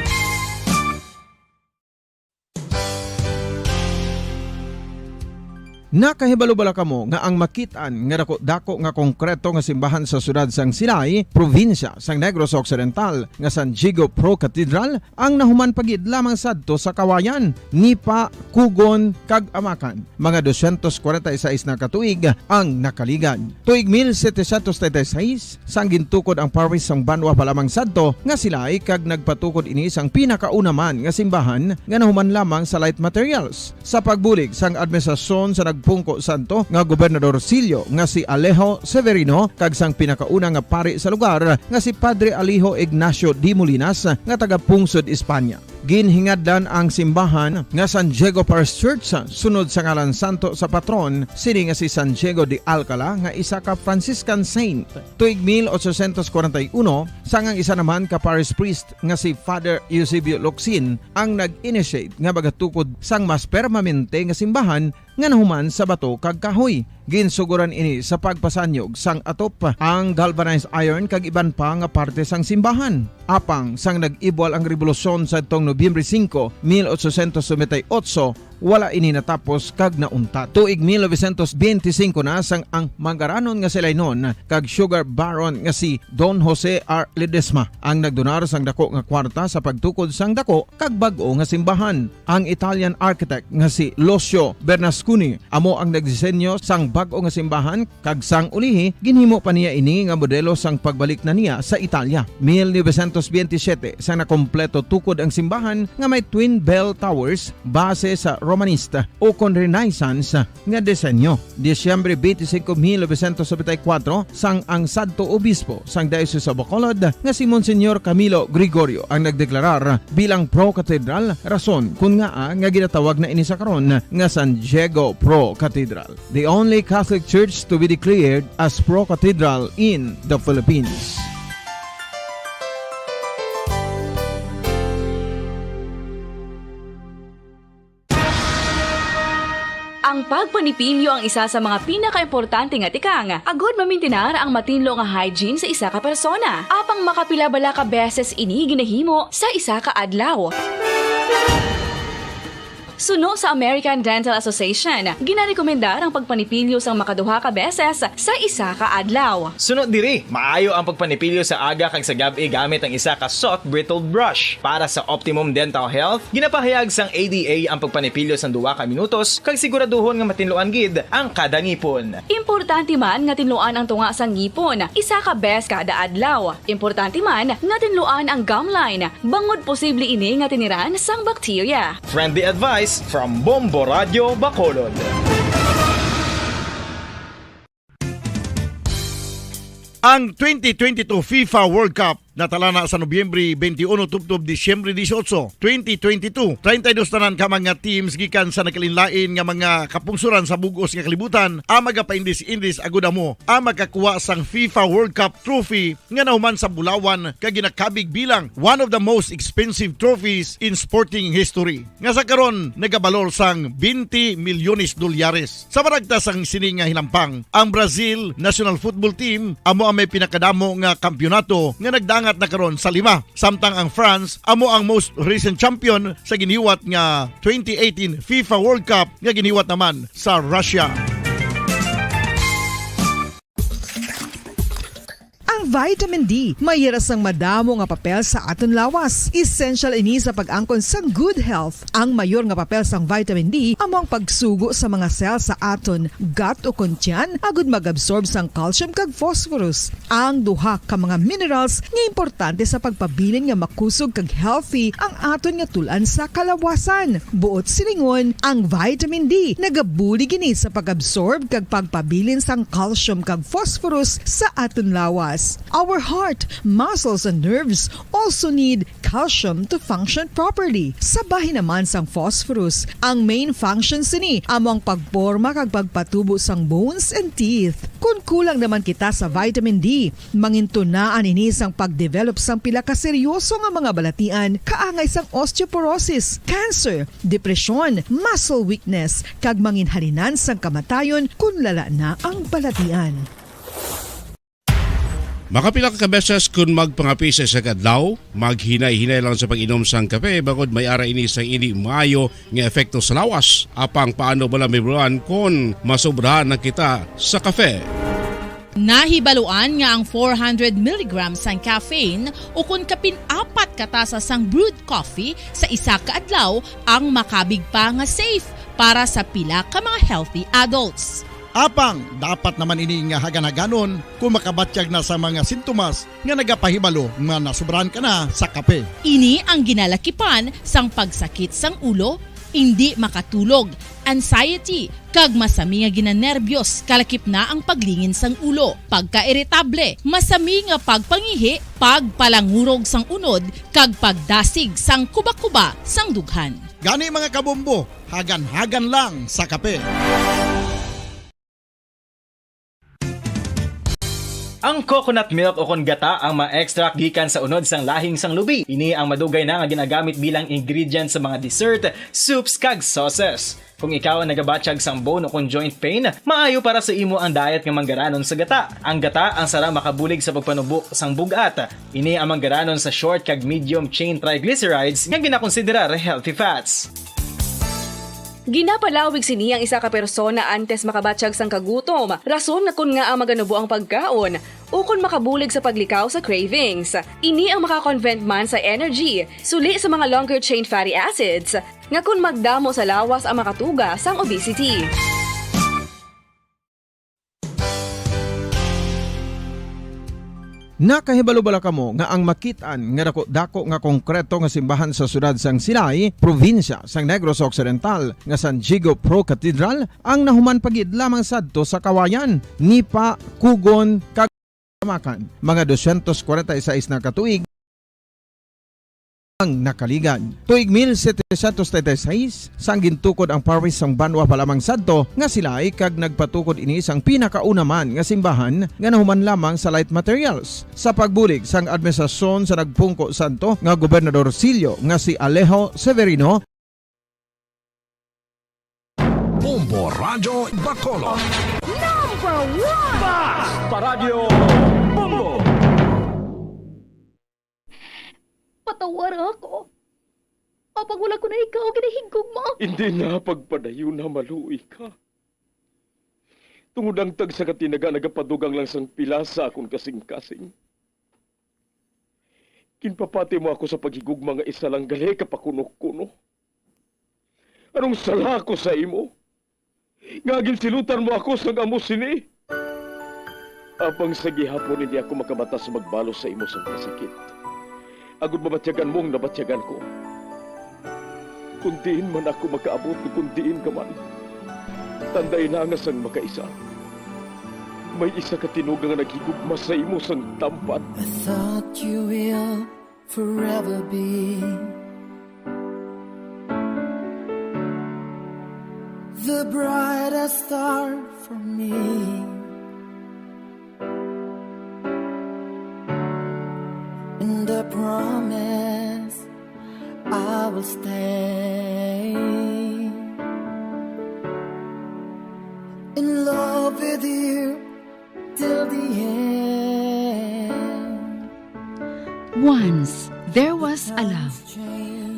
Nakahibalo bala kamo nga ang makit-an nga dako-dako nga konkreto nga simbahan sa siyudad sang Silay, probinsya sang Negros Occidental, nga San Diego Pro Cathedral, ang nahuman pa gid lamang sadto sa Kawayan, Nipa, Cogon, kag Amacan? Mga dosyentos kwarenta y seis na ka tuig ang nakaligad. Tuig mil setecientos treinta y seis, sang gintukod ang parish sang banwa pa lamang sadto nga Silay kag nagpatukod ini sang pinakauna man nga simbahan nga nahuman lamang sa light materials. Sa pagbulig sang administrasyon sa nagpungko sadto nga gobernador silyo nga si Alejo Severino kag sang pinakauna nga pari sa lugar nga si Padre Alejo Ignacio de Molinas nga taga-pungsod Espanya. Ginhingadlan ang simbahan nga San Diego Parish Church sunod sa ngalan santo sa patron sini nga si San Diego de Alcala nga isa ka Franciscan saint. Tuig mil ochocientos kwarenta y uno, sang ang isa naman ka parish priest nga si Father Eusebio Locsin ang nag-initiate nga magatukod sang mas permanente nga simbahan nga nahuman sa bato kag kahoy. Ginsugoran ini sa pagpasanyog sang atop, ang galvanized iron kag iban pa nga parte sang simbahan. Apang sang nag-ibwal ang rebolusyon sadtong Nobyembre singko, mil ochocientos noventa y ocho, wala ini natapos kag nauntat. Tuig mil novecientos benti singko na sang ang manggaranon nga Silaynon kag sugar baron nga si Don Jose R. Ledesma ang nagdonar sang dako nga kwarta sa pagtukod sang dako kag bag-o nga simbahan. Ang Italian architect nga si Lucio Bernasconi amo ang nagdisenyo sang bag-o nga simbahan, kag sang ulihi ginhimo pa niya ini nga modelo sang pagbalik na niya sa Italia. Mil novecientos benti siyete, sang nakompleto tukod ang simbahan nga may twin bell towers base sa Romanista o kon Renaissance nga disenyo. Disyembre twenty-five, mil novecientos noventa y cuatro, sang ang sadto obispo sang Diocese of Bacolod nga si Monsignor Camilo Gregorio ang nagdeklarar bilang pro-cathedral, rason kon ngaa nga ginatawag na ini sa karon nga San Diego Pro Cathedral, the only Catholic Church to be declared as pro-cathedral in the Philippines. Ang pagpanipilyo ang isa sa mga pinakaimportante nga tikang agod mamintinar ang matinlo nga hygiene sa isa ka persona. Apang makapila bala ka beses ini ginahimo sa isa ka adlaw? Suno sa American Dental Association, ginarekomendar ang pagpanipilyo sang makaduha ka beses sa isa ka adlaw. Suno diri, maayo ang pagpanipilyo sa aga kag sa gab-i gamit ang isa ka soft bristled brush. Para sa optimum dental health, ginapahayag sang A D A ang pagpanipilyo sang duha ka minutos kag siguraduhon nga matinluan gid ang kada ngipon. Importante man nga tinluan ang tunga sang ngipon isa ka bes kada adlaw. Importante man nga tinluan ang gum line bangod posible ini nga tiniran sang bakterya. Friendly advice from Bombo Radio Bacolod. Ang twenty twenty-two FIFA World Cup natalana sa Nobyembre twenty-one tubtob Disyembre dieciocho, twenty twenty-two. Treinta y dos tanan ka mga teams gikan sa nagkalainlain nga mga kapungsoran sa bug-os nga kalibutan ang magapaindis-indis agud amo ang makakuha sang FIFA World Cup trophy nga nahuman sa bulawan kag ginakabig bilang one of the most expensive trophies in sporting history, nga sa karon nagabalor sang twenty milyones dolyares. Sa maragtas sang sini nga hinampang, ang Brazil national football team amo ang may pinakadamo nga kampiyonato nga nagdangat na karon sa lima, samtang ang France amo ang most recent champion sa ginhiwat nga twenty eighteen FIFA World Cup nga ginhiwat naman sa Russia. Ang Vitamin D may hira sang madamo nga papel sa aton lawas. Essential ini sa pag-angkon sang good health. Ang mayor nga papel sang vitamin D amo ang pagsugo sa mga cell sa aton gut o kon tiyan agud mag-absorb sang calcium kag phosphorus, ang duha ka mga minerals nga importante sa pagpabilin nga makusog kag healthy ang aton nga tul-an sa kalawasan. Buot silingon, ang vitamin D nagabulig ini sa pag-absorb kag pagpabilin sang calcium kag phosphorus sa aton lawas. Our heart, muscles, and nerves also need calcium to function properly. Sa bahin naman sang phosphorus, ang main function sini amo ang pagporma kag pagpatubo sang bones and teeth. Kon kulang naman kita sa vitamin D, mangintunaan ini sang pagdevelop sang pila ka seryoso nga mga balatian, kaangay sang osteoporosis, cancer, depresyon, muscle weakness, kag manginhalinan sang kamatayon kon lala na ang balatian. Makapila ka beses kon magpangape sa isa ka adlaw, maghinay-hinay lang sa pag-inom sang kape, bangod may ara ini sang indi maayo nga epekto sa lawas. Apang paano bala mahibaluan kon masobrahan na kita sa kape? Nahibaluan nga ang four hundred milligrams sang caffeine ukon kapin apat ka tasa sang brewed coffee sa isa ka adlaw ang makabig pa nga safe para sa pila ka mga healthy adults. Apang dapat naman ini nga hagan-haganon kon makabatyag na sa mga sintomas nga nagapahibalo nga nasobrahan ka na sa kape. Ini ang ginalakipan sang pagsakit sang ulo, indi makatulog, anxiety, kag masami nga ginanerbiyos, kalakip na ang paglingin sang ulo, pagkairitable, masami nga pagpangihi, pagpalangurog sang unod, kag pagdasig sang kuba-kuba sang dughan. Gani, mga kabombo, hagan-hagan lang sa kape. Ang coconut milk o kon gata ang ma-extract gikan sa unod sang lahing sang lubi. Ini ang madugay na nga ginagamit bilang ingredient sa mga dessert, soups, kag sauces. Kung ikaw ang nagabatyag sang bone o kon joint pain, maayo para sa imo ang diet nga manggaranon sa gata. Ang gata ang sara makabulig sa pagpanubo sang bug-at. Ini ang manggaranon sa short kag medium chain triglycerides nga ginakonsiderar healthy fats. Ginapalawig sini ang isa ka persona antes makabatyag sang kagutom, rason nga kon ngaa maganubo ang pagkaon, ukon makabulig sa paglikaw sa cravings. Ini ang makakonvert man sa energy, suli sa mga longer chain fatty acids, nga kon magdamo sa lawas ang makatuga sang obesity. Nakahibalo bala kamo nga ang makit-an nga dako-dako nga konkreto nga simbahan sa siyudad sang Silay, probinsya sang Negros Occidental, nga San Diego Pro Cathedral, ang nahuman pa gid lamang sadto sa Kawayan, Nipa, Cogon, kag Amacan? Mga dosyentos kwarenta y seis na ka tuig ang nakaligad. Tuig mil setecientos treinta y seis, sang gintukod ang parish sang Banwa pa lamang sadto nga Silay, kag nagpatukod ini sang pinakauna man nga simbahan nga nahuman lamang sa light materials. Sa pagbulig sang administrasyon sa nagpungko sadto nga gobernador silyo nga si Alejo Severino, Bombo Radyo Bacolod. Number one! Bas pa Radyo Bombo! Patawara ako. Apang wala ko na ikaw ginahigugma. Hindi na, pagpadayon na, maluoy ka. Tungod ang tagsa ka tinaga nagapadugang lang sang pila sa akon kasing-kasing. Ginpapati mo ako sa paghigugma nga isa lang gali ka pakuno-kuno. Anong sala ko sa imo? Nga ginsilutan mo ako sang amo sini? Apang sa gihapon hindi ako makamata sa magbalos sa imo sang kasakit. Agud mabatyagan mo ang nabatyagan ko. Kung diin man ako makaabot, kung diin ka man, tanday na nga sang makaisa, may isa ka tinuga nga naghigugma sa imo sang tampad. I thought you will forever be the brightest star for me. And I promise I will stay in love with you till the end. Once there was a love.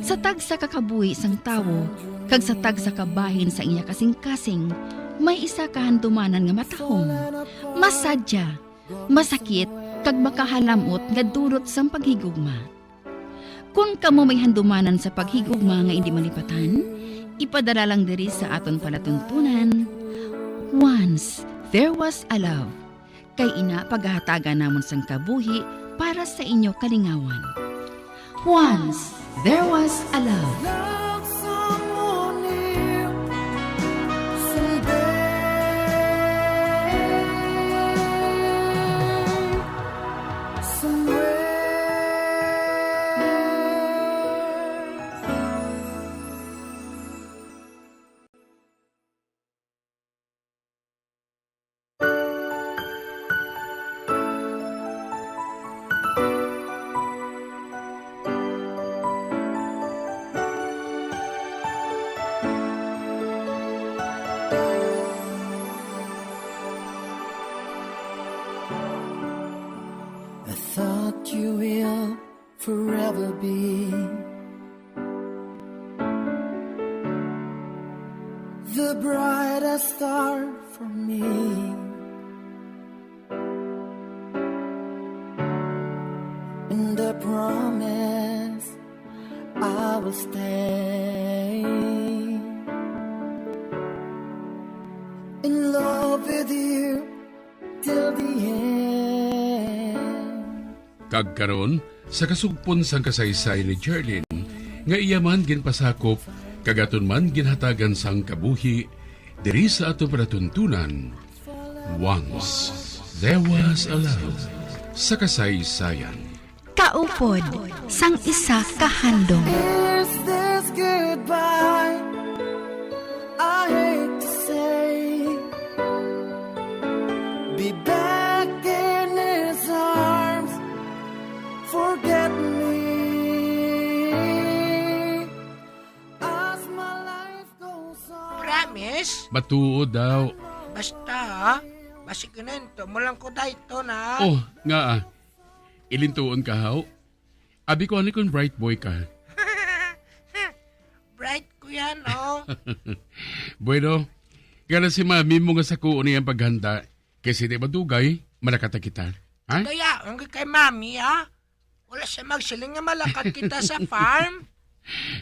Sa tagsa ka kabuhi sang tawo kag sa tagsa ka bahin sang iya kasing-kasing, may isa ka handumanan nga matahom, masadya, masakit, kag makahalam-ot nga dulot sang paghigugma. Kon kamo may handumanan sa paghigugma nga indi malipatan, ipadala lang diri sa aton palatuntunan, Once There Was a Love, kay ina pagahatagan namon sang kabuhi para sa inyo kalingawan. Once There Was a Love. Love someone new someday, somewhere. I thought you will forever be the brightest star for me. And I promise I will stay in love with you till the end. Kag karon, sa kasugpon sang kasaysayan ni Jerlyn, nga iya man ginpasakop, kag aton man ginhatagan sang kabuhi, diri sa aton palatuntunan, Once There Was a Love sa kasaysayan. Kaupod sang isa ka handom. Is this goodbye? I hate to say, be back in his arms, forget me as my life goes on. Promise? Matuod daw. Basta, ha? Basi kinento mo lang ko dayto na. Oh, nga, ah. Ilintuon ka, haw? Abi ko, ano, kung bright boy ka? Bright ko yan, oh. Bueno, kana si mami mo nga sakuon niya ang paghanda. Kay sa di madugay, malakata kita. Ha? Kaya, ang kay mami, ha? Wala siya magsiling nga malakat kita sa farm.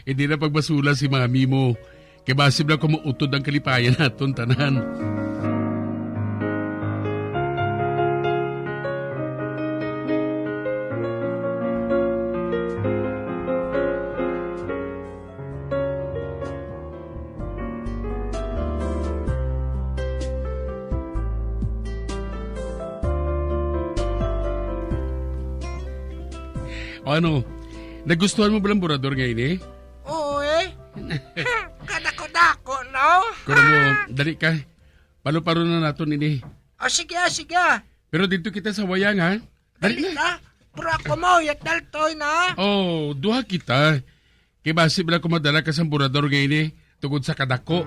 Hindi na pagbasula si mami mo. Kay basi bala ko mautod ang kalipayan naton tanan. O ano, nagustuhan mo ba ang burador nga ini? Oo, eh. Kadako-dako, no? Kuno mo, dali ka. Palo-palo na naton ini. O, sige, ah, sige, ah. Pero dito kita sa wayang, ha? Dali Dali na. na. Pero ako mo, yat daltoy na. Oh, duha kita. Kay basi bala ko madala ka sang burador nga ini tungod sa kadako.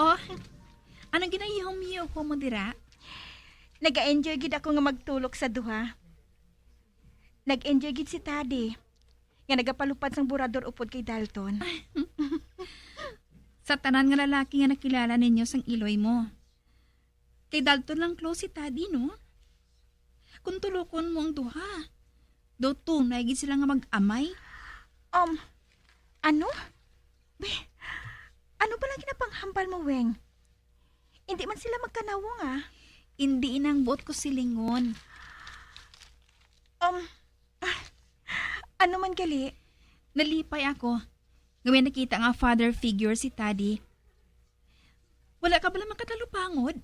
Oh, anong ginahihom-hihom mo dira? Nag-enjoy gid ako nga magtulok sa duha. Nag-enjoy gid si Tadi, nga nagapalupad sang burador upod kay Dalton. Sa tanan nga lalaki nga nakilala ninyo sang iloy mo, kay Dalton lang close si Tadi, no? Kung tulokon mo ang duha, daw tunay gid sila nga mag-amay. Um, ano? Be, ano pala ginapanghambal mo, Weng? Hindi man sila magkanawong, ah. Hindi inang buot ko silingon. Um, ah, ano man gali? Nalipay ako nga may nakita nga father figure si Tadi. Wala ka bala makatalupangod?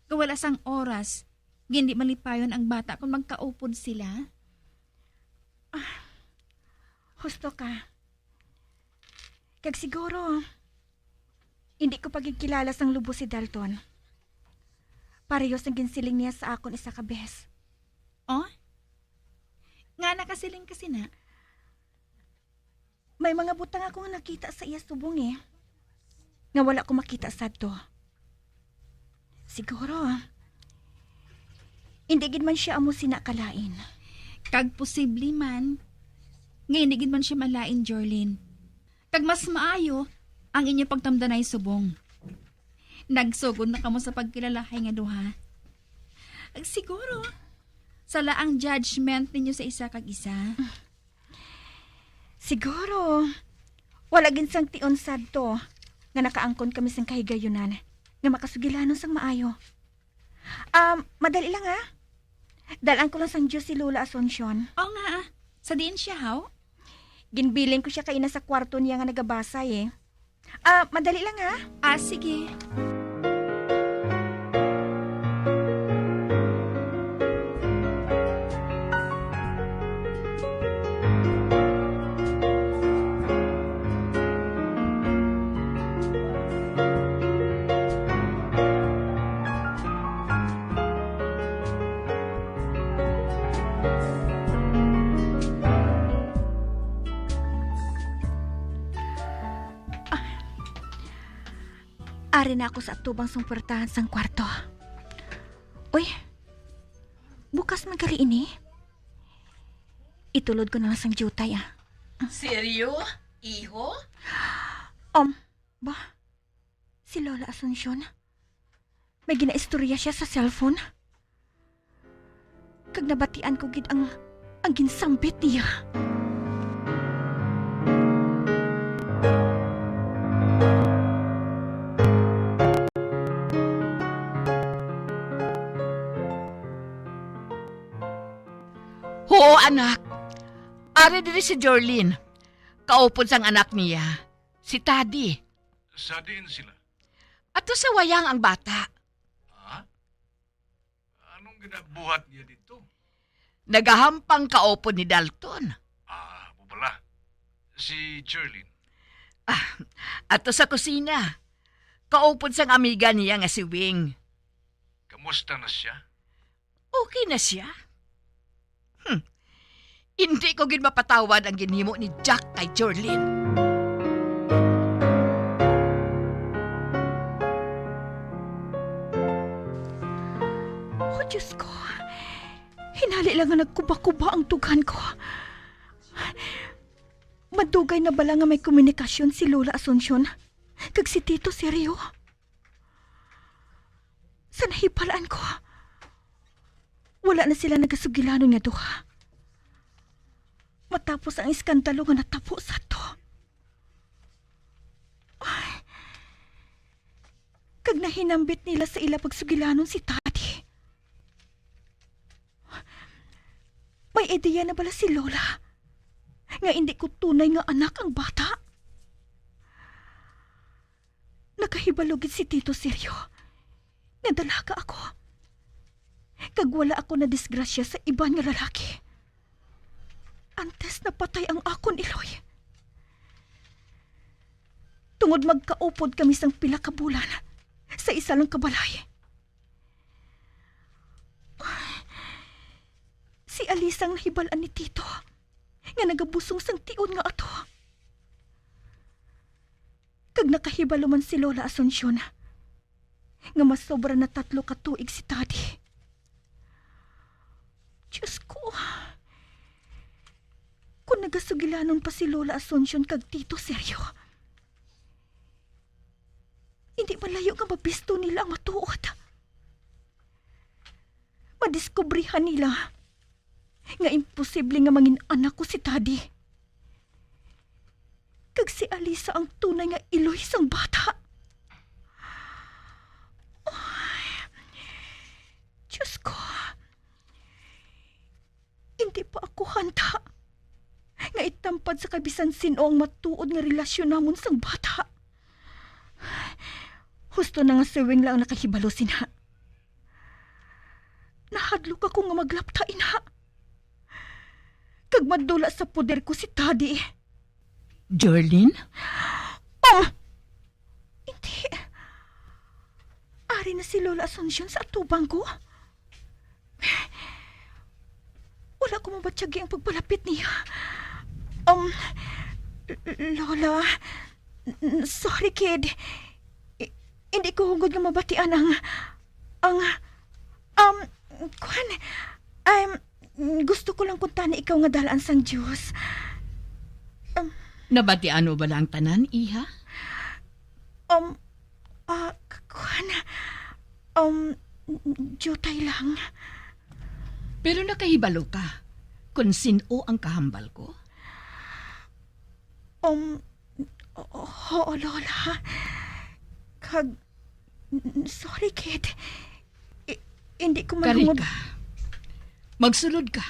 Nga wala sang oras, hindi malipayon ang bata kung magkaupod sila? Ah, husto ka. Kag siguro, hindi ko pa gid kilala sang lubos si Dalton. Pareho sang ginsiling niya sa akon isa ka bes. Oh? Nga nakasiling ka sina? May mga butang ako nga nakita sa iya subong, eh, nga wala ko makita sadto. Siguro, hindi gid man siya amo sina kalain. Kag posible man nga hindi gid man siya malain, Jorlin. Kag mas maayo ang inyo pagtamdanay subong. Nagsugod na kamo sa pagkilalahay nga duha. Ag siguro, sala ang judgment ninyo sa isa kag isa. Siguro, wala gid sang tion sadto nga nakaangkon kami sang kahigayunan nga makasugilanon sang maayo. Um, madali lang, ha? Dalan ko lang sang Diyos si Lola Asuncion. Oo nga, ah. Sa diin siya, haw? Ginbilin ko siya kaina sa kwarto niya nga nagabasa, eh. Ah, madali lang, ha? Ah, sige. Ari na ako sa atubang sang puwertahan sang kwarto. Uy, bukas man gali ini. Itulod ko na lang sang diutay, ah. Seryo, iho? Um, ba? Si Lola Asuncion? May ginaistorya siya sa cellphone. Kag nabatian ko gid ang, ang ginsambit niya. Huo, anak. Ari diri si Jorlin. Kaupod sang anak niya, si Tadi. Sa diin sila? Ato sa wayang ang bata. Ha? Anong ginabuhat niya dito? Nagahampang kaupod ni Dalton. Ah, mo bala. Si Jerlyn. Ah, ato sa kusina. Kaupod sang amiga niya nga si Wing. Kamusta na siya? Okay na siya. Hmm. Hindi ko gid mapatawad ang ginhimo ni Jack kay Jorlin. Oh, Diyos ko. Hinali lang nga nagkuba-kuba ang dughan ko. Madugay na bala nga may komunikasyon si Lola Asuncion kag si Tito Sergio? Sa nahibalaan ko, wala na sila nagasugilanon nga duha. Matapos ang iskandalo nga natabo sa ato. Ay. Kag nahinambit nila sa ila pagsugilanon si Tati. May ideya na bala si Lola nga hindi ko tunay nga anak ang bata? Nakahibalo gid si Tito Sergio nga dalaga ako, kag wala ako nadisgrasya sa iban nga lalaki antes napatay ang akon iloy. Tungod magkaupod kami sang pila ka bulan sa isa lang ka balay. Si Alisa ang nahibal-an ni Tito nga nagabusong sang tion nga ato. Kag nakahibalo man si Lola Asuncion nga masobra na tatlo ka tuig si Tadi. Diyos ko, kung nagasugilanon pa si Lola Asuncion kag Tito Sergio, hindi malayo nga mabisto nila ang matuod. Madiskubrihan nila nga imposible nga mangin-anak ko si Tadi. Kag si Alisa ang tunay nga iloy sang bata. Ay, Diyos ko. Hindi pa ako handa nga itampad sa kabisan sin-o ang matuod nga relasyon namon sang bata. Husto na nga si Wing lang ang nakahibalo sina. Nahadlok ako nga maglapta ina. Kag madula sa poder ko si Tadi. Jerlyn? Um! Hindi. Ari na si Lola Asuncion sa atubang ko. Wala ko mabatyagi ang pagpalapit niya. Um, Lola, n-, sorry, kid. I-, hindi ko hugod nga mabatian ang, ang, um, kwan, I'm, gusto ko lang kuntani ikaw nga dalaan sang Diyos. Um, Nabatian mo bala ang tanan, iha? Um, ah, k-, kuwan, um, diutay lang. Pero nakahibalo ka kon sin-o ang kahambal ko? Um, o-, oo, Lola. Kag, n-, n-, sorry, kid. I-, hindi ko Kari malungog. ka. Magsulod ka.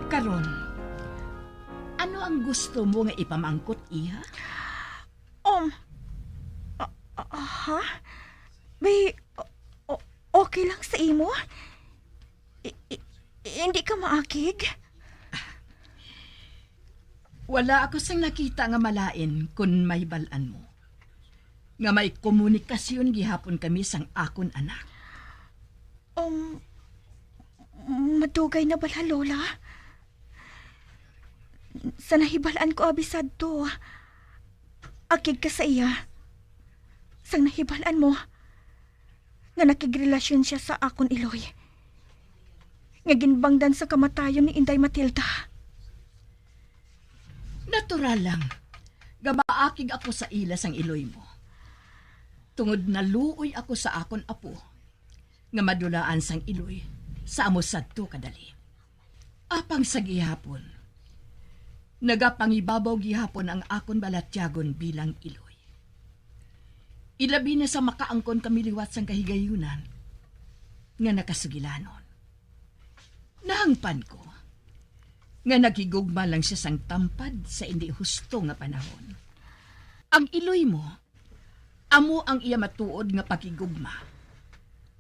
Karon, ano ang gusto mo nga ipamangkot, iha? Um, a-, a-, ha? May, o-, o-, okay lang sa imo? I-, i-, hindi ka maakig? Wala ako sing nakita nga malain kon mahibal-an mo nga may komunikasyon gihapon kami sang akon anak. Um, madugay na bala, Lola? Sa nahibal-an ko abi sadto, akig ka sa iya. Sang nahibal-an mo nga nakigrelasyon siya sa akon iloy, nga ginbangdan sa kamatayon ni Inday Matilda. Natural lang nga maakig ako sa ila sang iloy mo, tungod naluoy ako sa akon apo nga madulaan sang iloy sa amo sadto kadali. Apang sa gihapon, nagapangibabaw gihapon ang akon balatyagon bilang iloy. Ilabi na sa makaangkon kami liwat sang kahigayunan nga nakasugilanon. Nahangpan ko nga naghigugma lang siya sang tampad sa indi husto nga panahon. Ang iloy mo, amo ang iya matuod nga paghigugma,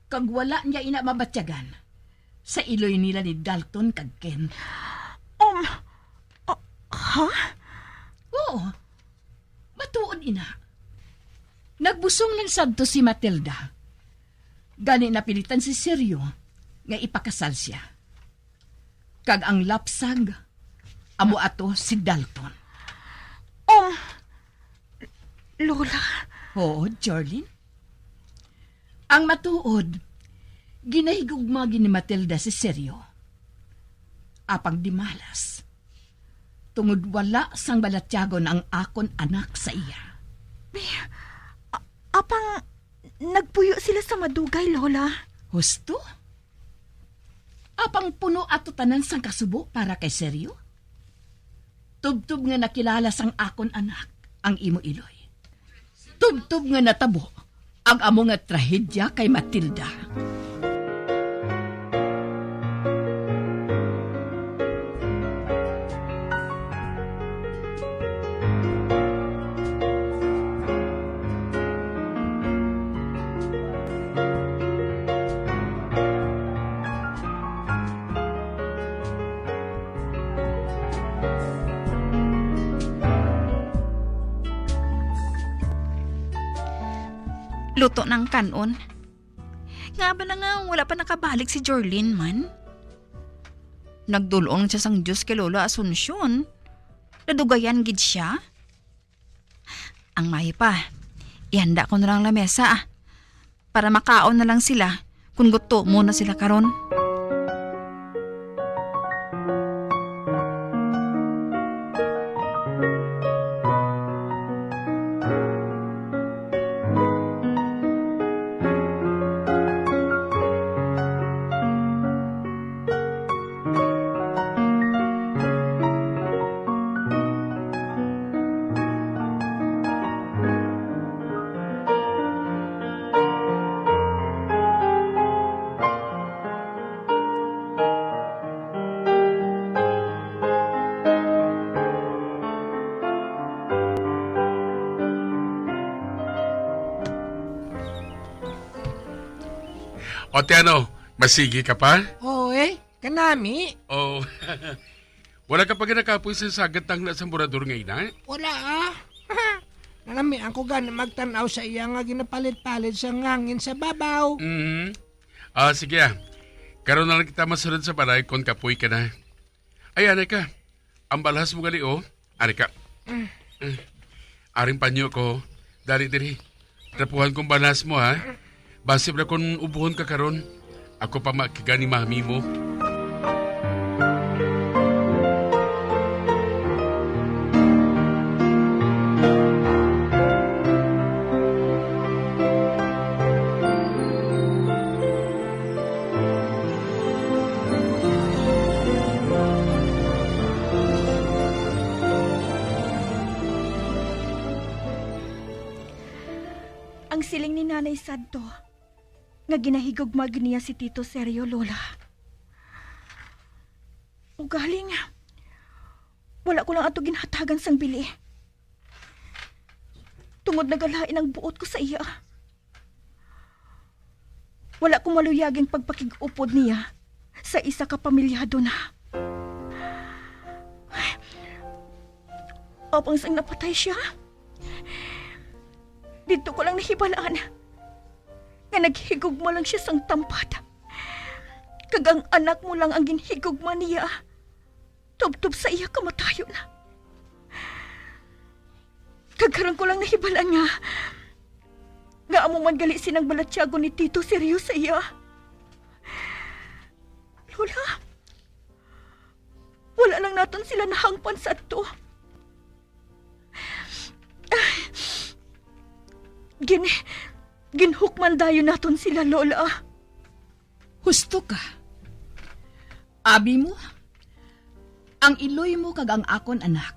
kag wala niya ina mabatyagan sa iloy nila ni Dalton kag Ken. Um, ah, ha? Oo, matuod ina. Nagbusong lang sadto si Matilda. Gani napilitan si Sergio nga ipakasal siya. Kag ang lapsag, amo ato si Dalton. Um, Lola? Oo, Jorlin. Ang matuod, ginahigugma gid ni Matilda si Sergio. Apang di malas, tungod wala sang balatyagon ang akon anak sa iya. Bi-, a-, apang nagpuyo sila sa madugay, Lola. Husto? Apang puno ato tanan sang kasubo para kay Sergio? Tubtob nga nakilala sang akon anak ang imo iloy. Tubtob nga natabo ang amo nga trahedya kay Matilda. Luto na ang kan-on. Nga ba na nga wala pa nakabalik si Jorlin man? Nagdul-ong siya sang Diyos kay Lola Asuncion. Nadugayan gid siya. Ang maayo pa, ihanda ko na lang lamesa, ah, para makaon na lang sila kung gutom na sila karon. O, ti ano, masigi ka pa? Oo, eh. Kanami? Oh. Wala ka pa ginakapoy sa sagat tangla sa morador nga ina? Wala, ah. Nalami ako gani magtan-aw sa iya nga ginapalit-palit sa ngangin sa babaw. Mhm. Ah, sige, ah. Karon na lang kita masulod sa balay kon kapoy ka na. Ay, anay ka. Ang balhas mo gali, oh. Ari ka. Mm. Mm. Aring panyo ko. Dali diri. Trapuhan kong balhas mo, ha? Basi bala kung ubuhon ka karon, ako pa makiga ni mami mo. Ang siling ni Nanay Santo, nga ginahigugma gid niya si Tito Sergio, Lola. Ugaling, wala ko lang ato ginhatagan sang bili. Tungod nagalain ang buot ko sa iya. Wala ko maluyaging pagpakig-upod niya sa isa ka pamilyado na. Apang sang napatay siya, didto ko lang nahibalaan nga naghigugma lang siya sang tampad, kag ang anak mo lang ang ginhigugma niya tubtob sa iya kamatayon. Kag karon ko lang nahibalaan nga, nga amo man gali sinang balatyagon ni Tito Sergio sa iya. Lola, wala lang naton sila nahangpan sa ato. Gin-, ginhukman dayon naton sila, Lola. Husto ka. Abi mo, ang iloy mo kag ang akon anak,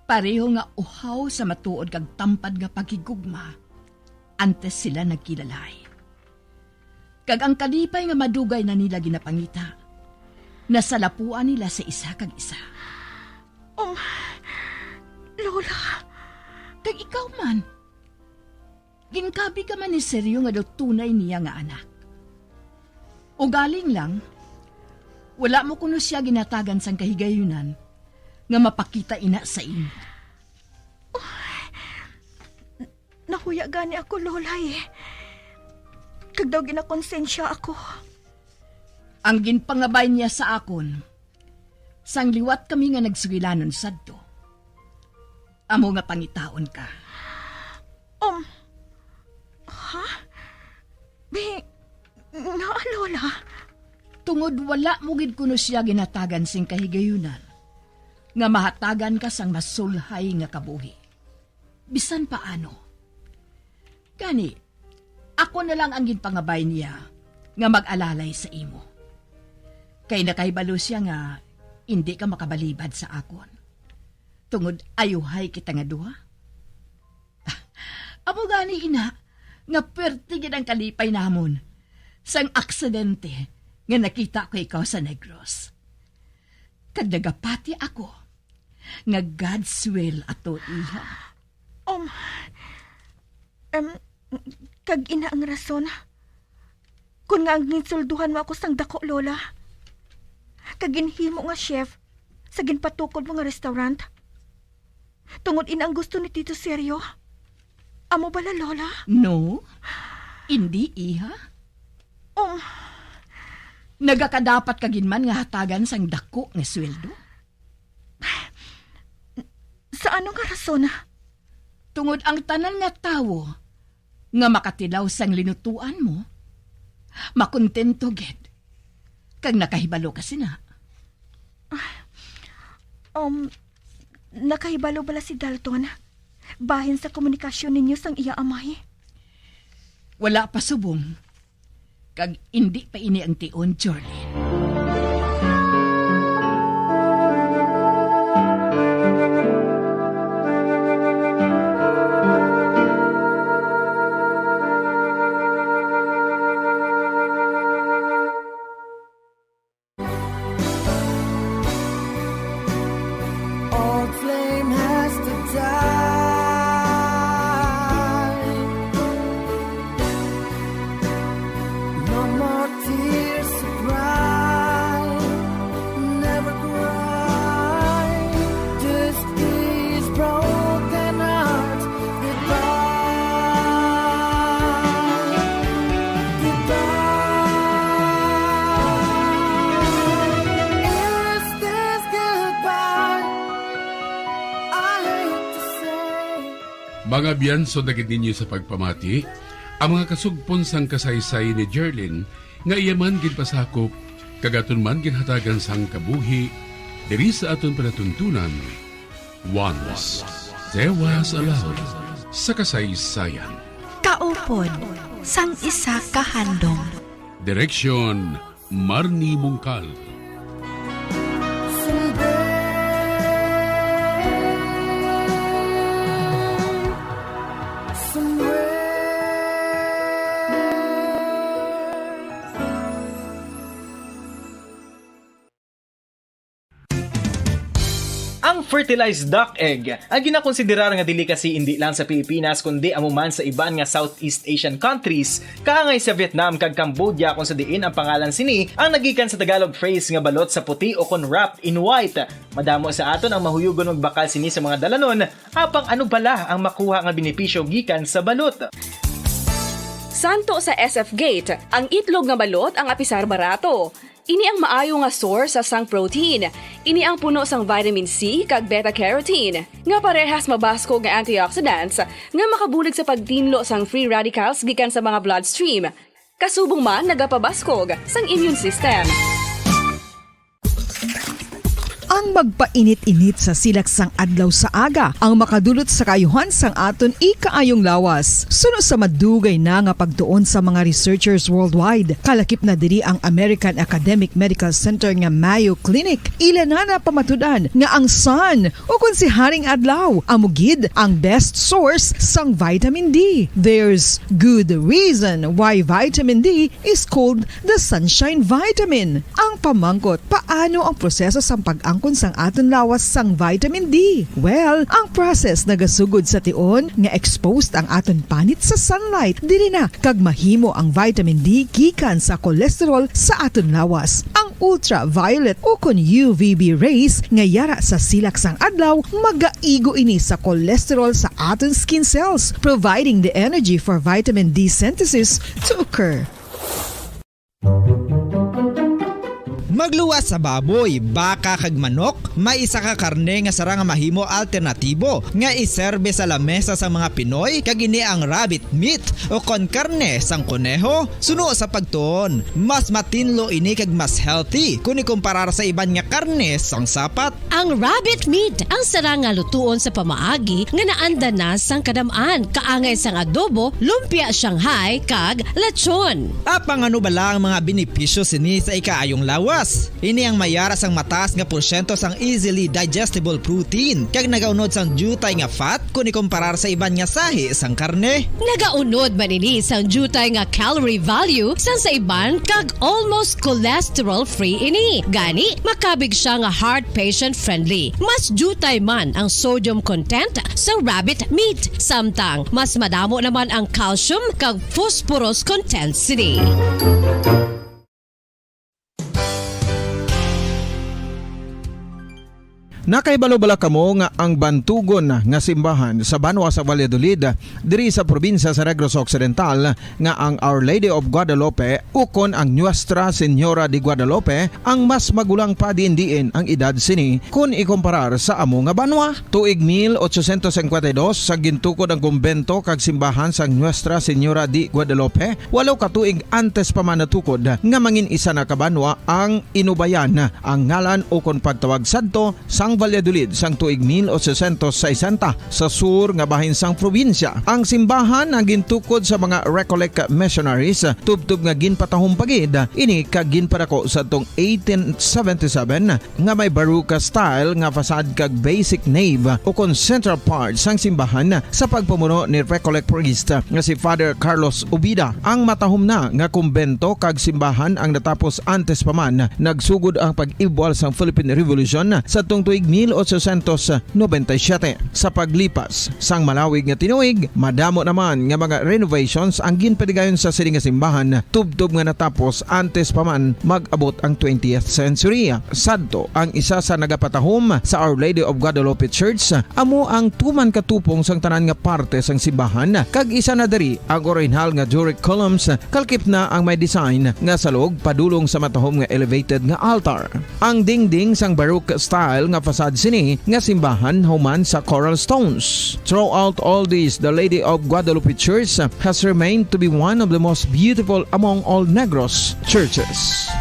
pareho nga uhaw sa matuod kag tampad nga paghigugma antes sila nagkilalay. Kag ang kalipay nga madugay na nila ginapangita, nasalapuan nila sa isa kag isa. Um, Lola. Kag ikaw man, ginkabi ka man ni Sergio nga daw tunay niya nga anak. Ugaling lang, wala mo kuno siya ginatagan sang kahigayunan nga mapakita ina sa imo. Nahuya gani ako, Lola, eh. Kag daw ginakonsensya ako. Ang ginpangabay niya sa akon, sang liwat kami nga nagsugilanon sadto, amo nga pangitaon ka. Um, ha? Bi-, ngaa, Lola? Tungod wala mo gid kuno siya ginhatagan sing kahigayunan nga mahatagan ka sang masulhay nga kabuhi. Bisan paano. Gani, ako na lang ang ginpangabay niya nga mag-alalay sa imo. Kay nakahibalo siya nga indi ka makabalibad sa akon. Tungod ayuhay kita nga duha. Amo gani, ina, nga perte gid ang kalipay namon sang aksidente nga nakita ko ikaw sa Negros. Kag nagapati ako nga God's will ato, iha. Um, em, kag ina ang rason kon ngaa ginsulduhan mo ako sang dako, Lola, kag ginhimo nga chef sa ginpatukod mo nga restaurant. Tungod ina ang gusto ni Tito Sergio. Amo bala, Lola? No, indi, iha. Um, Nagakadapat ka gid man nga hatagan sang dako nga sweldo. Sa ano nga rason? Tungod ang tanan nga tawo nga makatilaw sang linutuan mo, makontento gid kag nakahibalo ka sina. Um, nakahibalo bala si Dalton bahin sa komunikasyon ninyo sang iya amay? Wala pa subong. Kag indi pa ini ang tion, Jorlin. Old flame has to die. Mga biyanso, dagit ninyo sa pagpamati ang mga kasugpon sang kasaysayan ni Jerlin, nga iya man ginpasakop kag aton man ginhatagan sang kabuhi diri sa aton palatuntunan. Once there was a love sa kasaysayan. Kaupod sang isa ka handom. Direksyon, Marnie Mungkal. Ang fertilized duck egg ang ginakonsiderar nga delicacy indi lang sa Pilipinas, kundi amo man sa iban nga Southeast Asian countries, kaangay sa Vietnam kag Cambodia, kung sa diin ang pangalan sini ang nagikan sa Tagalog phrase nga balot sa puti o kon wrapped in white. Madamo sa aton ang mahuyugon magbakal sini sa mga dalanon, apang ano bala ang makuha nga benepisyo gikan sa balot? Santo sa S F Gate, ang itlog nga balot ang apisar barato. Ini ang maayo nga source sa sang protein. Ini ang puno sang vitamin C kag beta carotene, nga parehas mabaskog nga antioxidants nga makabulig sa pagtinlo sang free radicals gikan sa mga bloodstream. Kasubong man nagapabaskog sang immune system. Ang magpainit-init sa silak sang adlaw sa aga ang makadulot sa kaayuhan sang aton ikaayong lawas. Suno sa madugay na nga pagtuon sa mga researchers worldwide, kalakip na diri ang American Academic Medical Center nga Mayo Clinic. Ila na napamatud-an nga ang sun, o kon si Haring Adlaw, amo gid ang best source sang vitamin D. There's good reason why vitamin D is called the sunshine vitamin. Ang pamangkot, paano ang proseso sang pag-angkon sang aton lawas sang vitamin D? Well, ang process nagasugod sa tion nga exposed ang aton panit sa sunlight. Diri na kag mahimo ang vitamin D gikan sa cholesterol sa aton lawas. Ang ultraviolet o kon U V B rays nga yara sa silak sang adlaw, magaigo ini sa cholesterol sa aton skin cells, providing the energy for vitamin D synthesis to occur. Magluwas sa baboy, baka kag manok, may isa ka karne nga sarang nga mahimo alternatibo nga iserbe sa lamesa sang mga Pinoy, kag ini ang rabbit meat o kon karne sang koneho. Suno sa pagtuon, mas matinlo ini kag mas healthy kon ikumparar sa iban nga karne sang sapat. Ang rabbit meat ang sarang nga lutuon sa pamaagi nga naanda na sang kadam-an, kaangay sang adobo, lumpia Shanghai, kag lechon. Apang ano bala ang mga benepisyo sini sa ikaayong lawas? Ini ang mayara sang mataas nga porsyento sang easily digestible protein kag nagaunod sang diutay nga fat kon ikumparar sa iban nga sahi sang karne. Nagaunod man ini sang diutay nga calorie value sang sa iban kag almost cholesterol-free ini. Gani, makabig sia nga heart patient-friendly. Mas diutay man ang sodium content sang rabbit meat, samtang mas madamo naman ang calcium kag phosphorus content sini. Nakahibalo bala kamo nga ang bantugon nga simbahan sa banwa sa Valladolid, diri sa probinsya sa Negros Occidental, nga ang Our Lady of Guadalupe ukon ang Nuestra Señora de Guadalupe ang mas magulang pa diin-diin ang edad sini kon ikumparar sa amo nga banwa? Tuig mil ochocientos cincuenta y dos sa gintukod ang kumbento kag simbahan sang Nuestra Señora de Guadalupe, walo ka tuig antes pa man natukod nga mangin isa na ka banwa ang Inubayan ang ngalan ukon pagtawag sadto sang Valladolid sang tuig mil ochocientos sesenta sa sur nga bahin sang probinsya. Ang simbahan ang gintukod sa mga Recollect missionaries, tubtob nga ginpatahom pa gid ini kag ginpadako sadtong eighteen seventy-seven nga may Baroque style nga facade kag basic nave ukon central part sang simbahan sa pagpamuno ni Recollect priest nga si Father Carlos Ubida. Ang matahom na nga kumbento kag simbahan ang natapos antes pa man nagsugod ang pag-ibwal sang Philippine Revolution sadtong tuig mil ochocientos noventa y siete. Sa paglipas sang malawig nga tinuig, madamo naman nga mga renovations ang ginpadigayon sa sini nga simbahan, tubtob nga natapos antes pa man mag-abot ang twentieth century. Sadto, ang isa sa nagapatahom sa Our Lady of Guadalupe Church amo ang tuman ka tupong sang tanan nga parte sang simbahan, kag isa na diri ang orihinal nga Doric columns, kalakip na ang may design nga salog padulong sa matahom nga elevated nga altar. Ang dingding sang Baroque style nga Sad sini nga simbahan human sa Coral Stones. Throughout all this, the Lady of Guadalupe Church has remained to be one of the most beautiful among all Negros churches.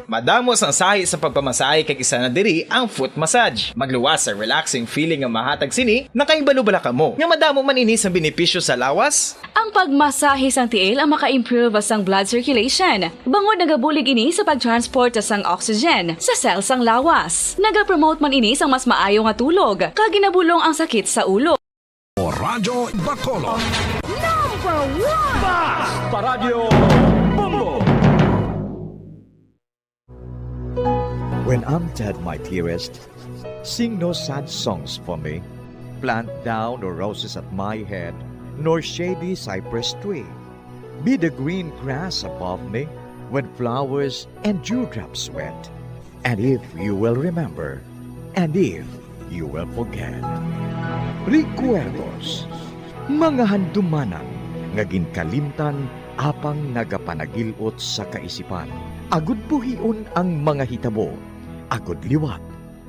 Madamo sang sahi sa pagpamasahe kag isa na diri ang foot massage. Magluwas sa relaxing feeling nga mahatag sini. Nakahibalo bala kamo nga madamo man ini sang benepisyo sa lawas? Ang pagmasahe sang tiil ang maka-improve sang blood circulation, bangod nagabulig ini sa pag-transport sang oxygen sa cell sang lawas. Nagapromote man ini sang mas maayo nga tulog, kag ginabulong ang sakit sa ulo. Radyo Bacolod. Number one! Basta Radyo Bombo! When I'm dead, my dearest, sing no sad songs for me. Plant thou no roses at my head, nor shady cypress tree. Be the green grass above me when flowers and dewdrops wet. And if you will remember, and if you will forget. Recuerdos, mga handumanan nga ginkalimtan apang nagapanagil-ot sa kaisipan, agud buhion ang mga hitabo, agud liwat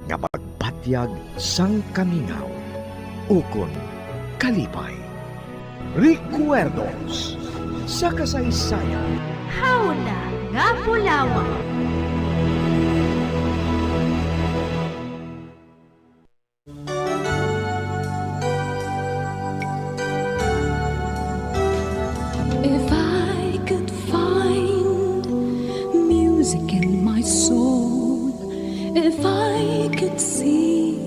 nga magbatyag sang kamingaw ukon kalipay. Recuerdos sa kasaysayan. Hawla nga bulawan. If I could find music in my soul, if I could see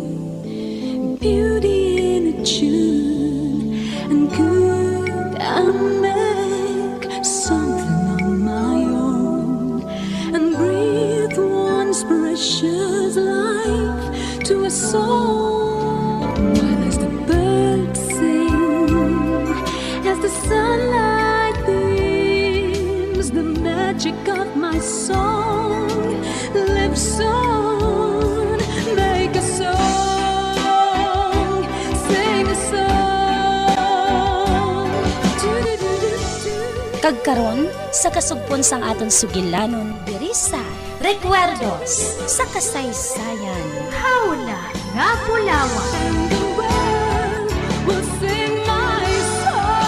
beauty in a tune, and could I make something on my own and breathe once precious life to a soul? While as the birds sing, as the sunlight beams, the magic of my song lives on. Make a song, sing a song. Kag karon, sa kasugpon sang aton sugilanon diri sa Recuerdos sa Kasaysayan. Hawla nga bulawan. And the world will sing my song.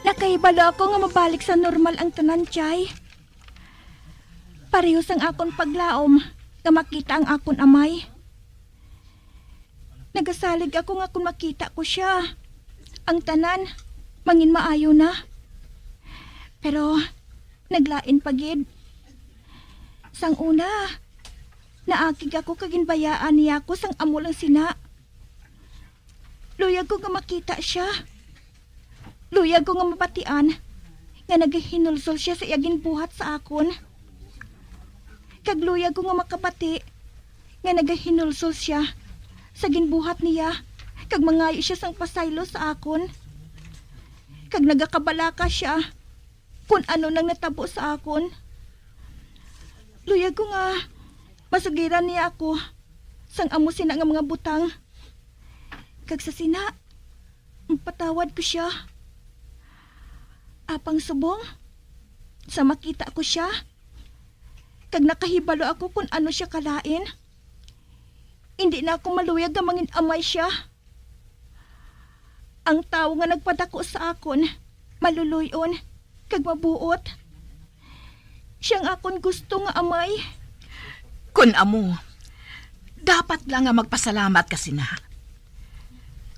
Nakahibalo ako nga mabalik sa normal ang tanan, Chay. Pareho sang akon paglaom nga makita ang akon amay. Nagasalig ako nga kon makita ko sia, ang tanan mangin maayo na. Pero naglain pa gid. Sang una, naakig ako kag ginbayaan niya ako sang amo lang sina. Luyag ko nga makita sia. Luyag ko nga mabatian nga nagahinulsol sia sa iya ginbuhat sa akon. Kag luyag ko nga makabati nga nagahinulsol sia sa ginbuhat niya, kag mangayo sia sang pasaylo sa akon. Kag nagakabalaka sia kon ano nang natabo sa akon. Luyag ko nga masugiran niya ako sang amo sina nga mga butang. Kag sa sina, mapatawad ko sia. Apang subong, sa makita ko sia, kag nakahibalo ako kon ano sia kalain, indi na ako maluyag nga mangin-amay sia. Ang tawo nga nagpadako sa akon, maluloy-on, kag mabuot. Sia ang akon gusto nga amay. Kon amo, dapat lang nga magpasalamat ka sina.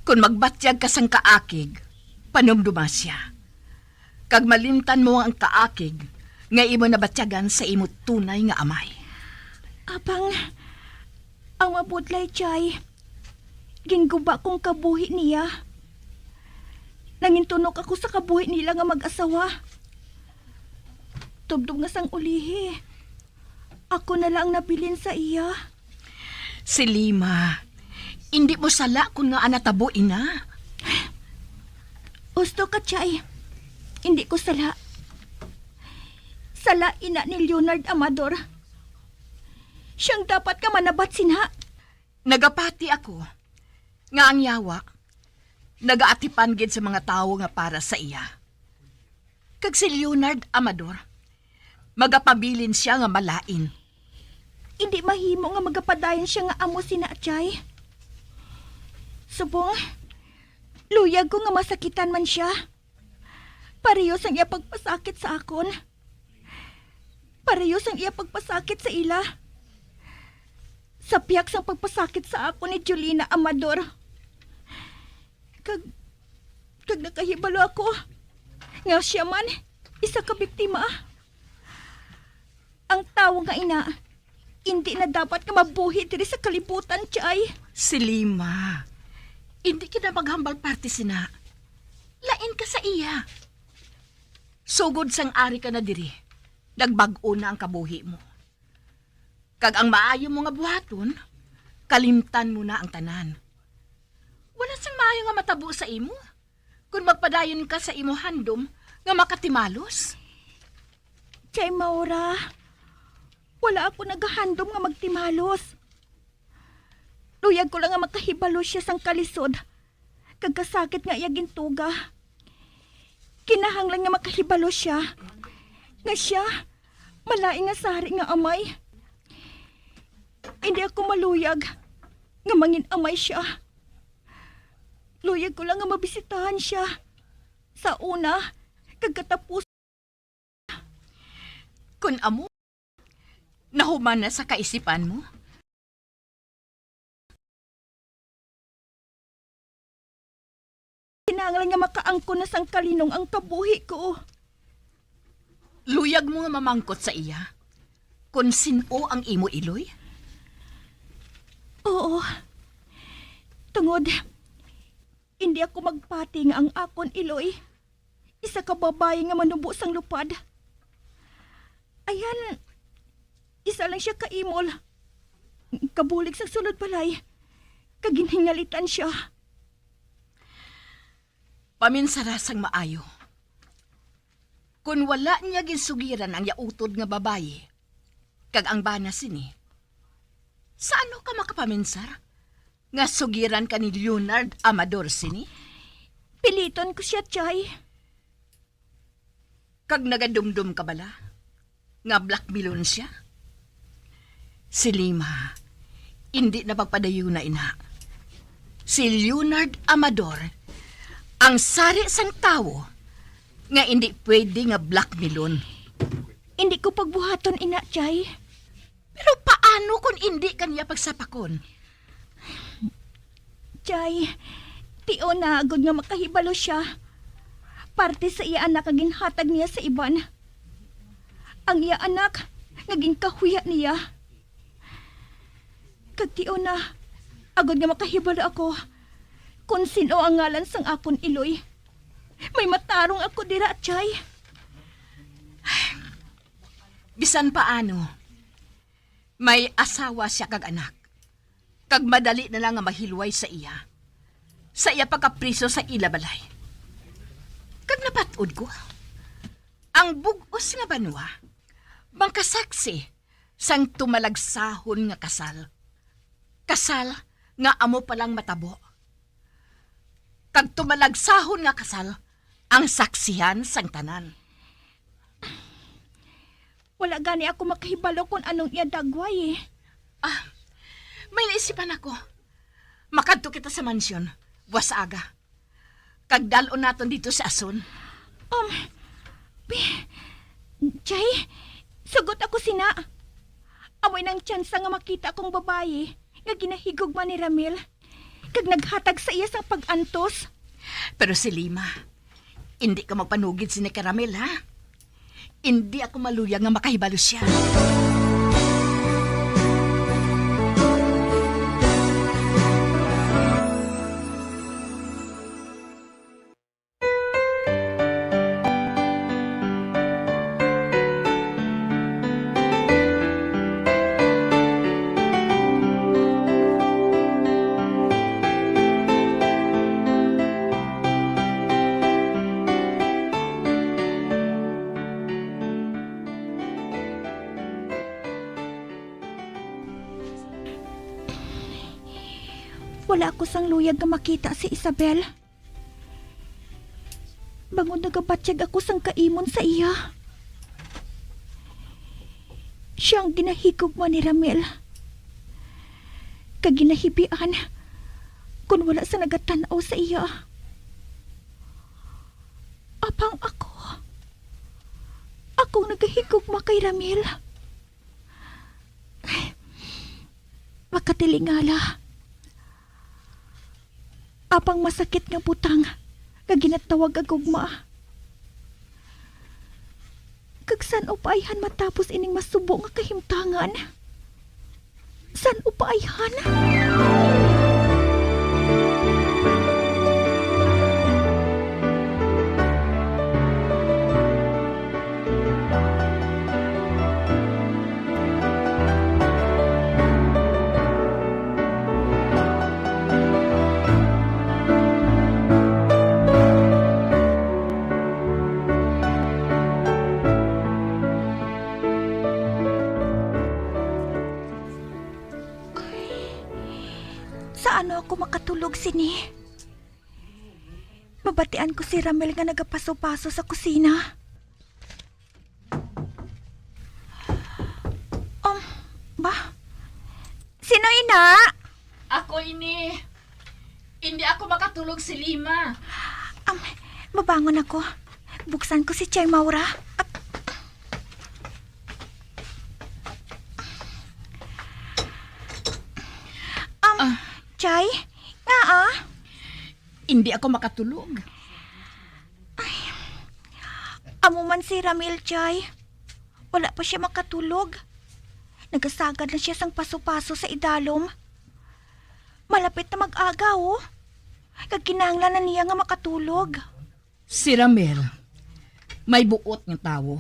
Kon magbatyag ka sang kaakig, panumduma sia. Kag malimtan mo ang kaakig nga imo nabatyagan sa imo tunay nga amay. Apang ang mabudlay, Chay, ginguba ko ang kabuhi niya. Nangintunok ako sa kabuhi nila nga mag-asawa. Tubtob nga sang ulihi, ako na lang ang nabilin sa iya. Si Lima, indi mo sala kon ngaa natabo ina. Husto ka, Chay. Indi ko sala. Sala ina ni Leonard Amador. Siya ang dapat nga manabat sina. Nagapati ako nga ang yawa nagaatipan gid sa mga tawo nga para sa iya. Kag si Leonard Amador, magapabilin sia nga malain. Indi mahimo nga magapadayon sia nga amo sina, Chay. Subong, luyag ko nga masakitan man sia. Pareho sang iya pagpasakit sa akon. Pareho sang iya pagpasakit sa ila. Sa pihak sang pagpasakit sa akon ni Jolina Amador. Kag, kag nakahibalo ako nga siya man isa ka biktima. Ang tawo nga ina, indi na dapat nga mabuhi diri sa kalibutan, Chay. Si Lima, indi ka na maghambal parte sina. Lain ka sa iya. Sugod sang ari ka na diri, nagbag-o na ang kabuhi mo. Kag ang maayo mo nga buhaton, kalimtan mo na ang tanan. Wala sang maayo nga matabo sa imo kon magpadayon ka sa imo handom nga makatimalos. Chay Maura, wala ako nagahandom nga magtimalos. Luyag ko lang nga makahibalo siya sang kalisod kag kasakit nga iya gintuga. Kinahanglan nga makahibalo siya nga siya malain nga sari nga amay. Hindi ako maluyag nga mangin-amay siya. Luyag ko lang nga mabisitahan siya sa una kag katapos. Kun amo, nahuman na sa kaisipan mo? Kinahanglan nga makaangkon na sang kalinong ang kabuhi ko. Luyag mo nga mamangkot sa iya kon sin-o ang imo iloy? Oo. Tungod, hindi ako magpati nga ang akon iloy isa ka babayi nga manubo sang lupad. Ayan, isa lang siya ka imol. Kabulig sa sulod balay, kag ginhingalitan siya. Paminsara sang maayo. Kon wala niya ginsugiran ang iya utod nga babayi, kag ang bana sini, sa ano ka makapaminsar nga sugiran ka ni Leonard Amador sini? Piliton ko siya, Chay. Kag nagadumdom ka bala nga blackmailon siya? Si Lima, indi na pagpadayuna ina. Si Leonard Amador ang sari sang tawo nga indi pwede nga blackmailon. Indi ko pagbuhaton ina, Chay. Pero paano kon indi ka niya pagsapakon? Chay, tion na agod nga makahibalo sia. Parte sa iya anak nga ginhatag niya sa iban. Ang iya anak nga ginkahuya niya. Kag tion na agod nga makahibalo ako kon sin-o ang ngalan sang akon iloy. May matarong ako dira, Chay. Bisan paano, may asawa sia kag anak, kag madali na lang nga mahilway sa iya, sa iya pagkapriso sa ila balay. Kag napat-od ko, ang bug-os nga banwa makasaksi sang tumalagsahon nga kasal, kasal nga amo pa lang matabo, kag tumalagsahon nga kasal ang saksihan sang tanan. Wala gani ako makahibalo kon anong iya dagway, eh. Ah, may naisipan ako. Makadto kita sa mansyon buwas aga, kag dal-on naton didto si Ason. Um, pi-, Jay, sugot ako sina. Amoy nang tsansa nga makita akong babayi nga ginahigugma ni Ramil, kag naghatag sa iya sang pag-antos. Pero si Lima, indi ka magpanugid sini kay Ramil, ha? Indi ako maluyag nga makahibalo sia. Wala ako sang luyag nga makita si Isabel. Bangod nagabatyag ako sang kaimon sa iya. Siya ang ginahigugma ni Ramil. Kag ginahibian kon wala sa nagatan-aw sa iya. Apang ako, akong nagahigugma kay Ramil. Makatilingala. Apang masakit nga butang nga ginatawag nga gugma. Kag san-o pa ayhan matapos ining masubo nga kahimtangan? San-o pa ayhan? Sa ano ako makatulog sini? Mabatian ko si Ramil nga nagapaso-paso sa kusina. Um, ba? Sino ina? Ako ini. Hindi ako makatulog si Lima. Um, mabangon ako. Buksan ko si Chay Maura. Um, Ah. Chay? Nga ah? Hindi ako makatulog. Ay, amo man si Ramil, Chay. Wala pa siya makatulog. Nagasagad na siya sang paso-paso sa idalom. Malapit na mag-aga, oh. Kag kinahanglan na niya nga makatulog. Si Ramil, may buot nga tawo.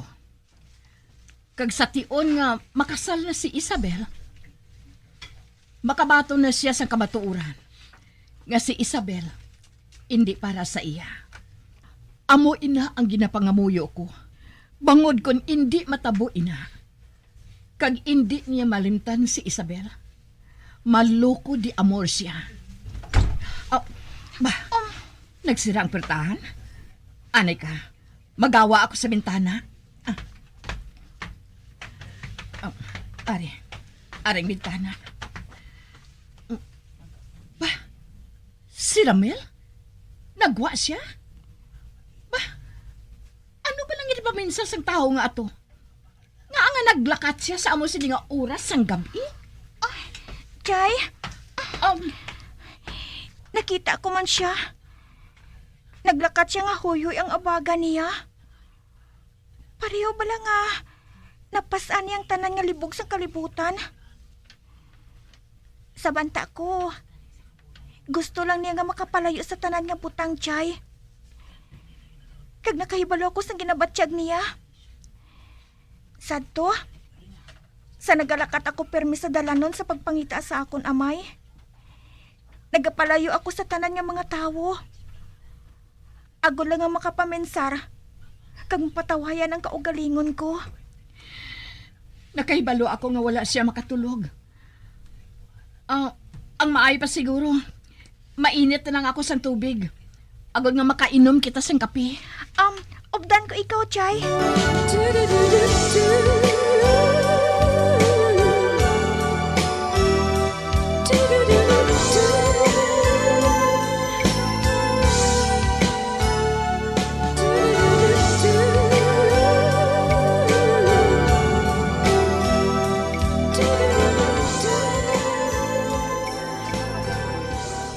Kag sa tion nga makasal na si Isabel, makabaton na siya sang kamatuoran nga si Isabel indi para sa iya. Amo ina ang ginapangamuyo ko, bangod kon indi matabo ina, kag indi niya malimtan si Isabel, maloko di amor siya. Ah, ba, Um. nagsira ang pertahan? Anay ka, magawa ako sa bintana. Ah. Oh, ari. Ari ang bintana. Ba, si Ramil? Nagwa siya? Ba, ano ba lang ginapaminsar sang tawo nga ato? Nga nga naglakat siya sa amo sini nga oras sang gab-i? Ah, Chay? Um, Nakita ko man siya. Naglakat siya nga huyoy ang abaga niya. Pareho bala nga napas-an niya ang tanan nga libog sang kalibutan. Sa banta ko, gusto lang niya nga makapalayo sa tanan nga butang, Chay. Kag nakahibalo ako sang ginabatyag niya. Sadto, sa nagalakat ako pirmi sa dalanon sa pagpangita sa akon amay, nagapalayo ako sa tanan nga mga tawo. Agod lang nga makapaminsar kag mapatawhayan ang kaugalingon ko. Nakahibalo ako nga wala siya makatulog. Ah, ang maayo pa siguro, mainit na lang ako sang tubig, agod nga makainom kita sang kape. Um, updan ko ikaw, Chay.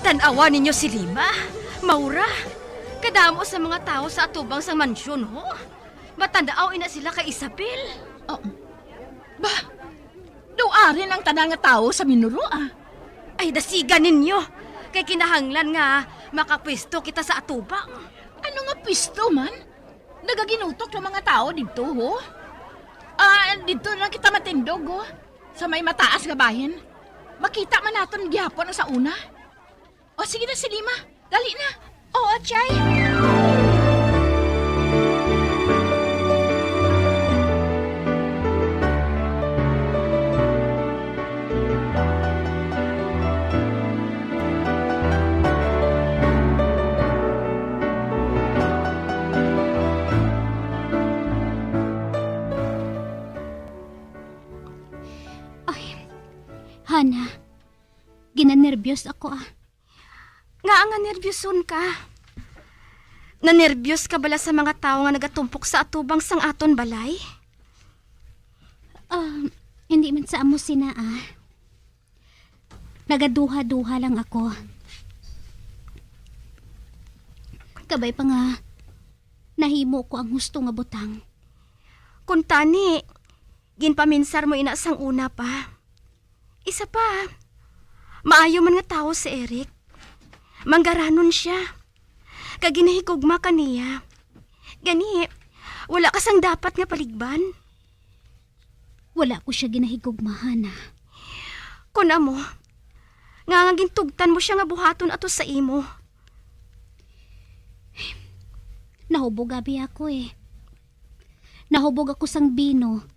Tan-awa ninyo si Lima, Maura. Kadamo sa mga tawo sa atubang sang mansyon, ho. Matan-aw ina sila kay Isabel. Oh, ba, daw ari na ang tanan nga tawo sa minuro, ah. Ay, dasigan ninyo. Kay kinahanglan nga makapwesto kita sa atubang. Ano nga pwesto man? Nagaginutok ang mga tawo didto, ho. Ah, didto na lang kita matindog, ho. Sa may mataas nga bahin. Makita man naton gihapon ang sa una. O, sige na, si Lima. Dali na. Oo, Chay. Hana, ginanerbyos ako, ah. Ngaa nga nerbyuson ka? Nanerbyos ka bala sa mga tawo nga nagatumpok sa atubang sang aton balay? Ah, hindi man sa amo sina, ah. Nagaduha-duha lang ako. Kabay pa nga, nahimo ko ang husto nga butang. Kuntani, ginpaminsar mo ina sang una pa. Isa pa, maayo man nga tawo si Eric. Manggaranon siya. Kag ginahigugma ka niya. Gani, wala ka sang dapat nga paligban. Wala ko siya ginahigugmahan, ah. Kun amo, nga nga gintugtan mo siya nga buhaton ato sa imo. Nahubog abi ako, eh. Nahubog ako sang bino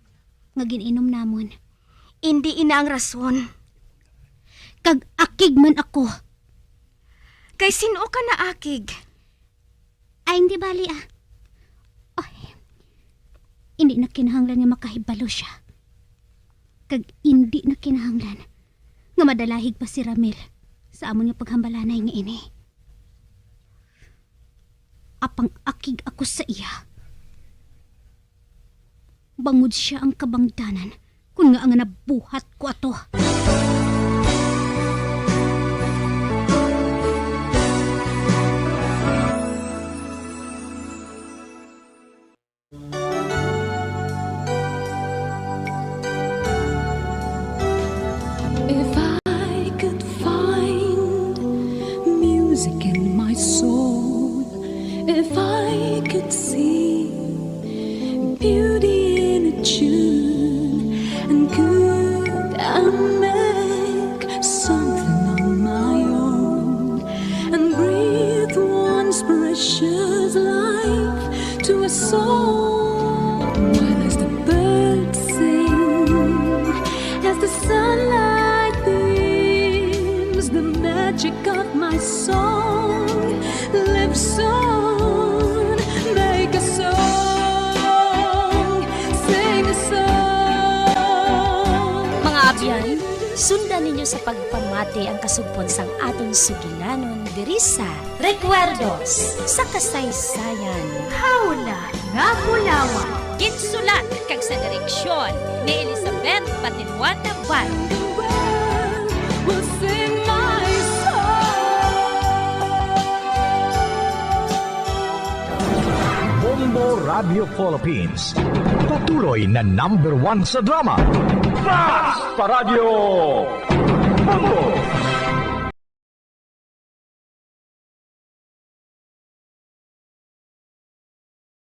nga gin-inom namon. Indi ina ang rason. Kag akig man ako. Kay sin-o ka naakig? Ay, hindi bali, ah. Ay, hindi na kinahanglan nga makahibalo siya. Kag hindi na kinahanglan nga madalahig pa si Ramil sa amon nga paghambalanay nga ini. Apang akig ako sa iya. Bangod sia ang kabangdanan, kun ngaa nga nabuhat ko ato. If I could find music in my soul, if I could see beauty in a tune, and could I make something on my own and breathe once precious life to a soul? While as the birds sing, as the sunlight beams, the magic of my song lives on. Make a song, sing a song. Mga abyan, sundan ninyo sa pagpamati ang kasugpon sang aton sugilanon diri sa Recuerdos sa Kasaysayan. Hawla nga Bulawan. Ginsulat kag sa direksyon ni Elizabeth Patinuan Navarro. Will sing my song. Bombo Radio Philippines, patuloy na number one sa drama. Basta Radyo Bombo!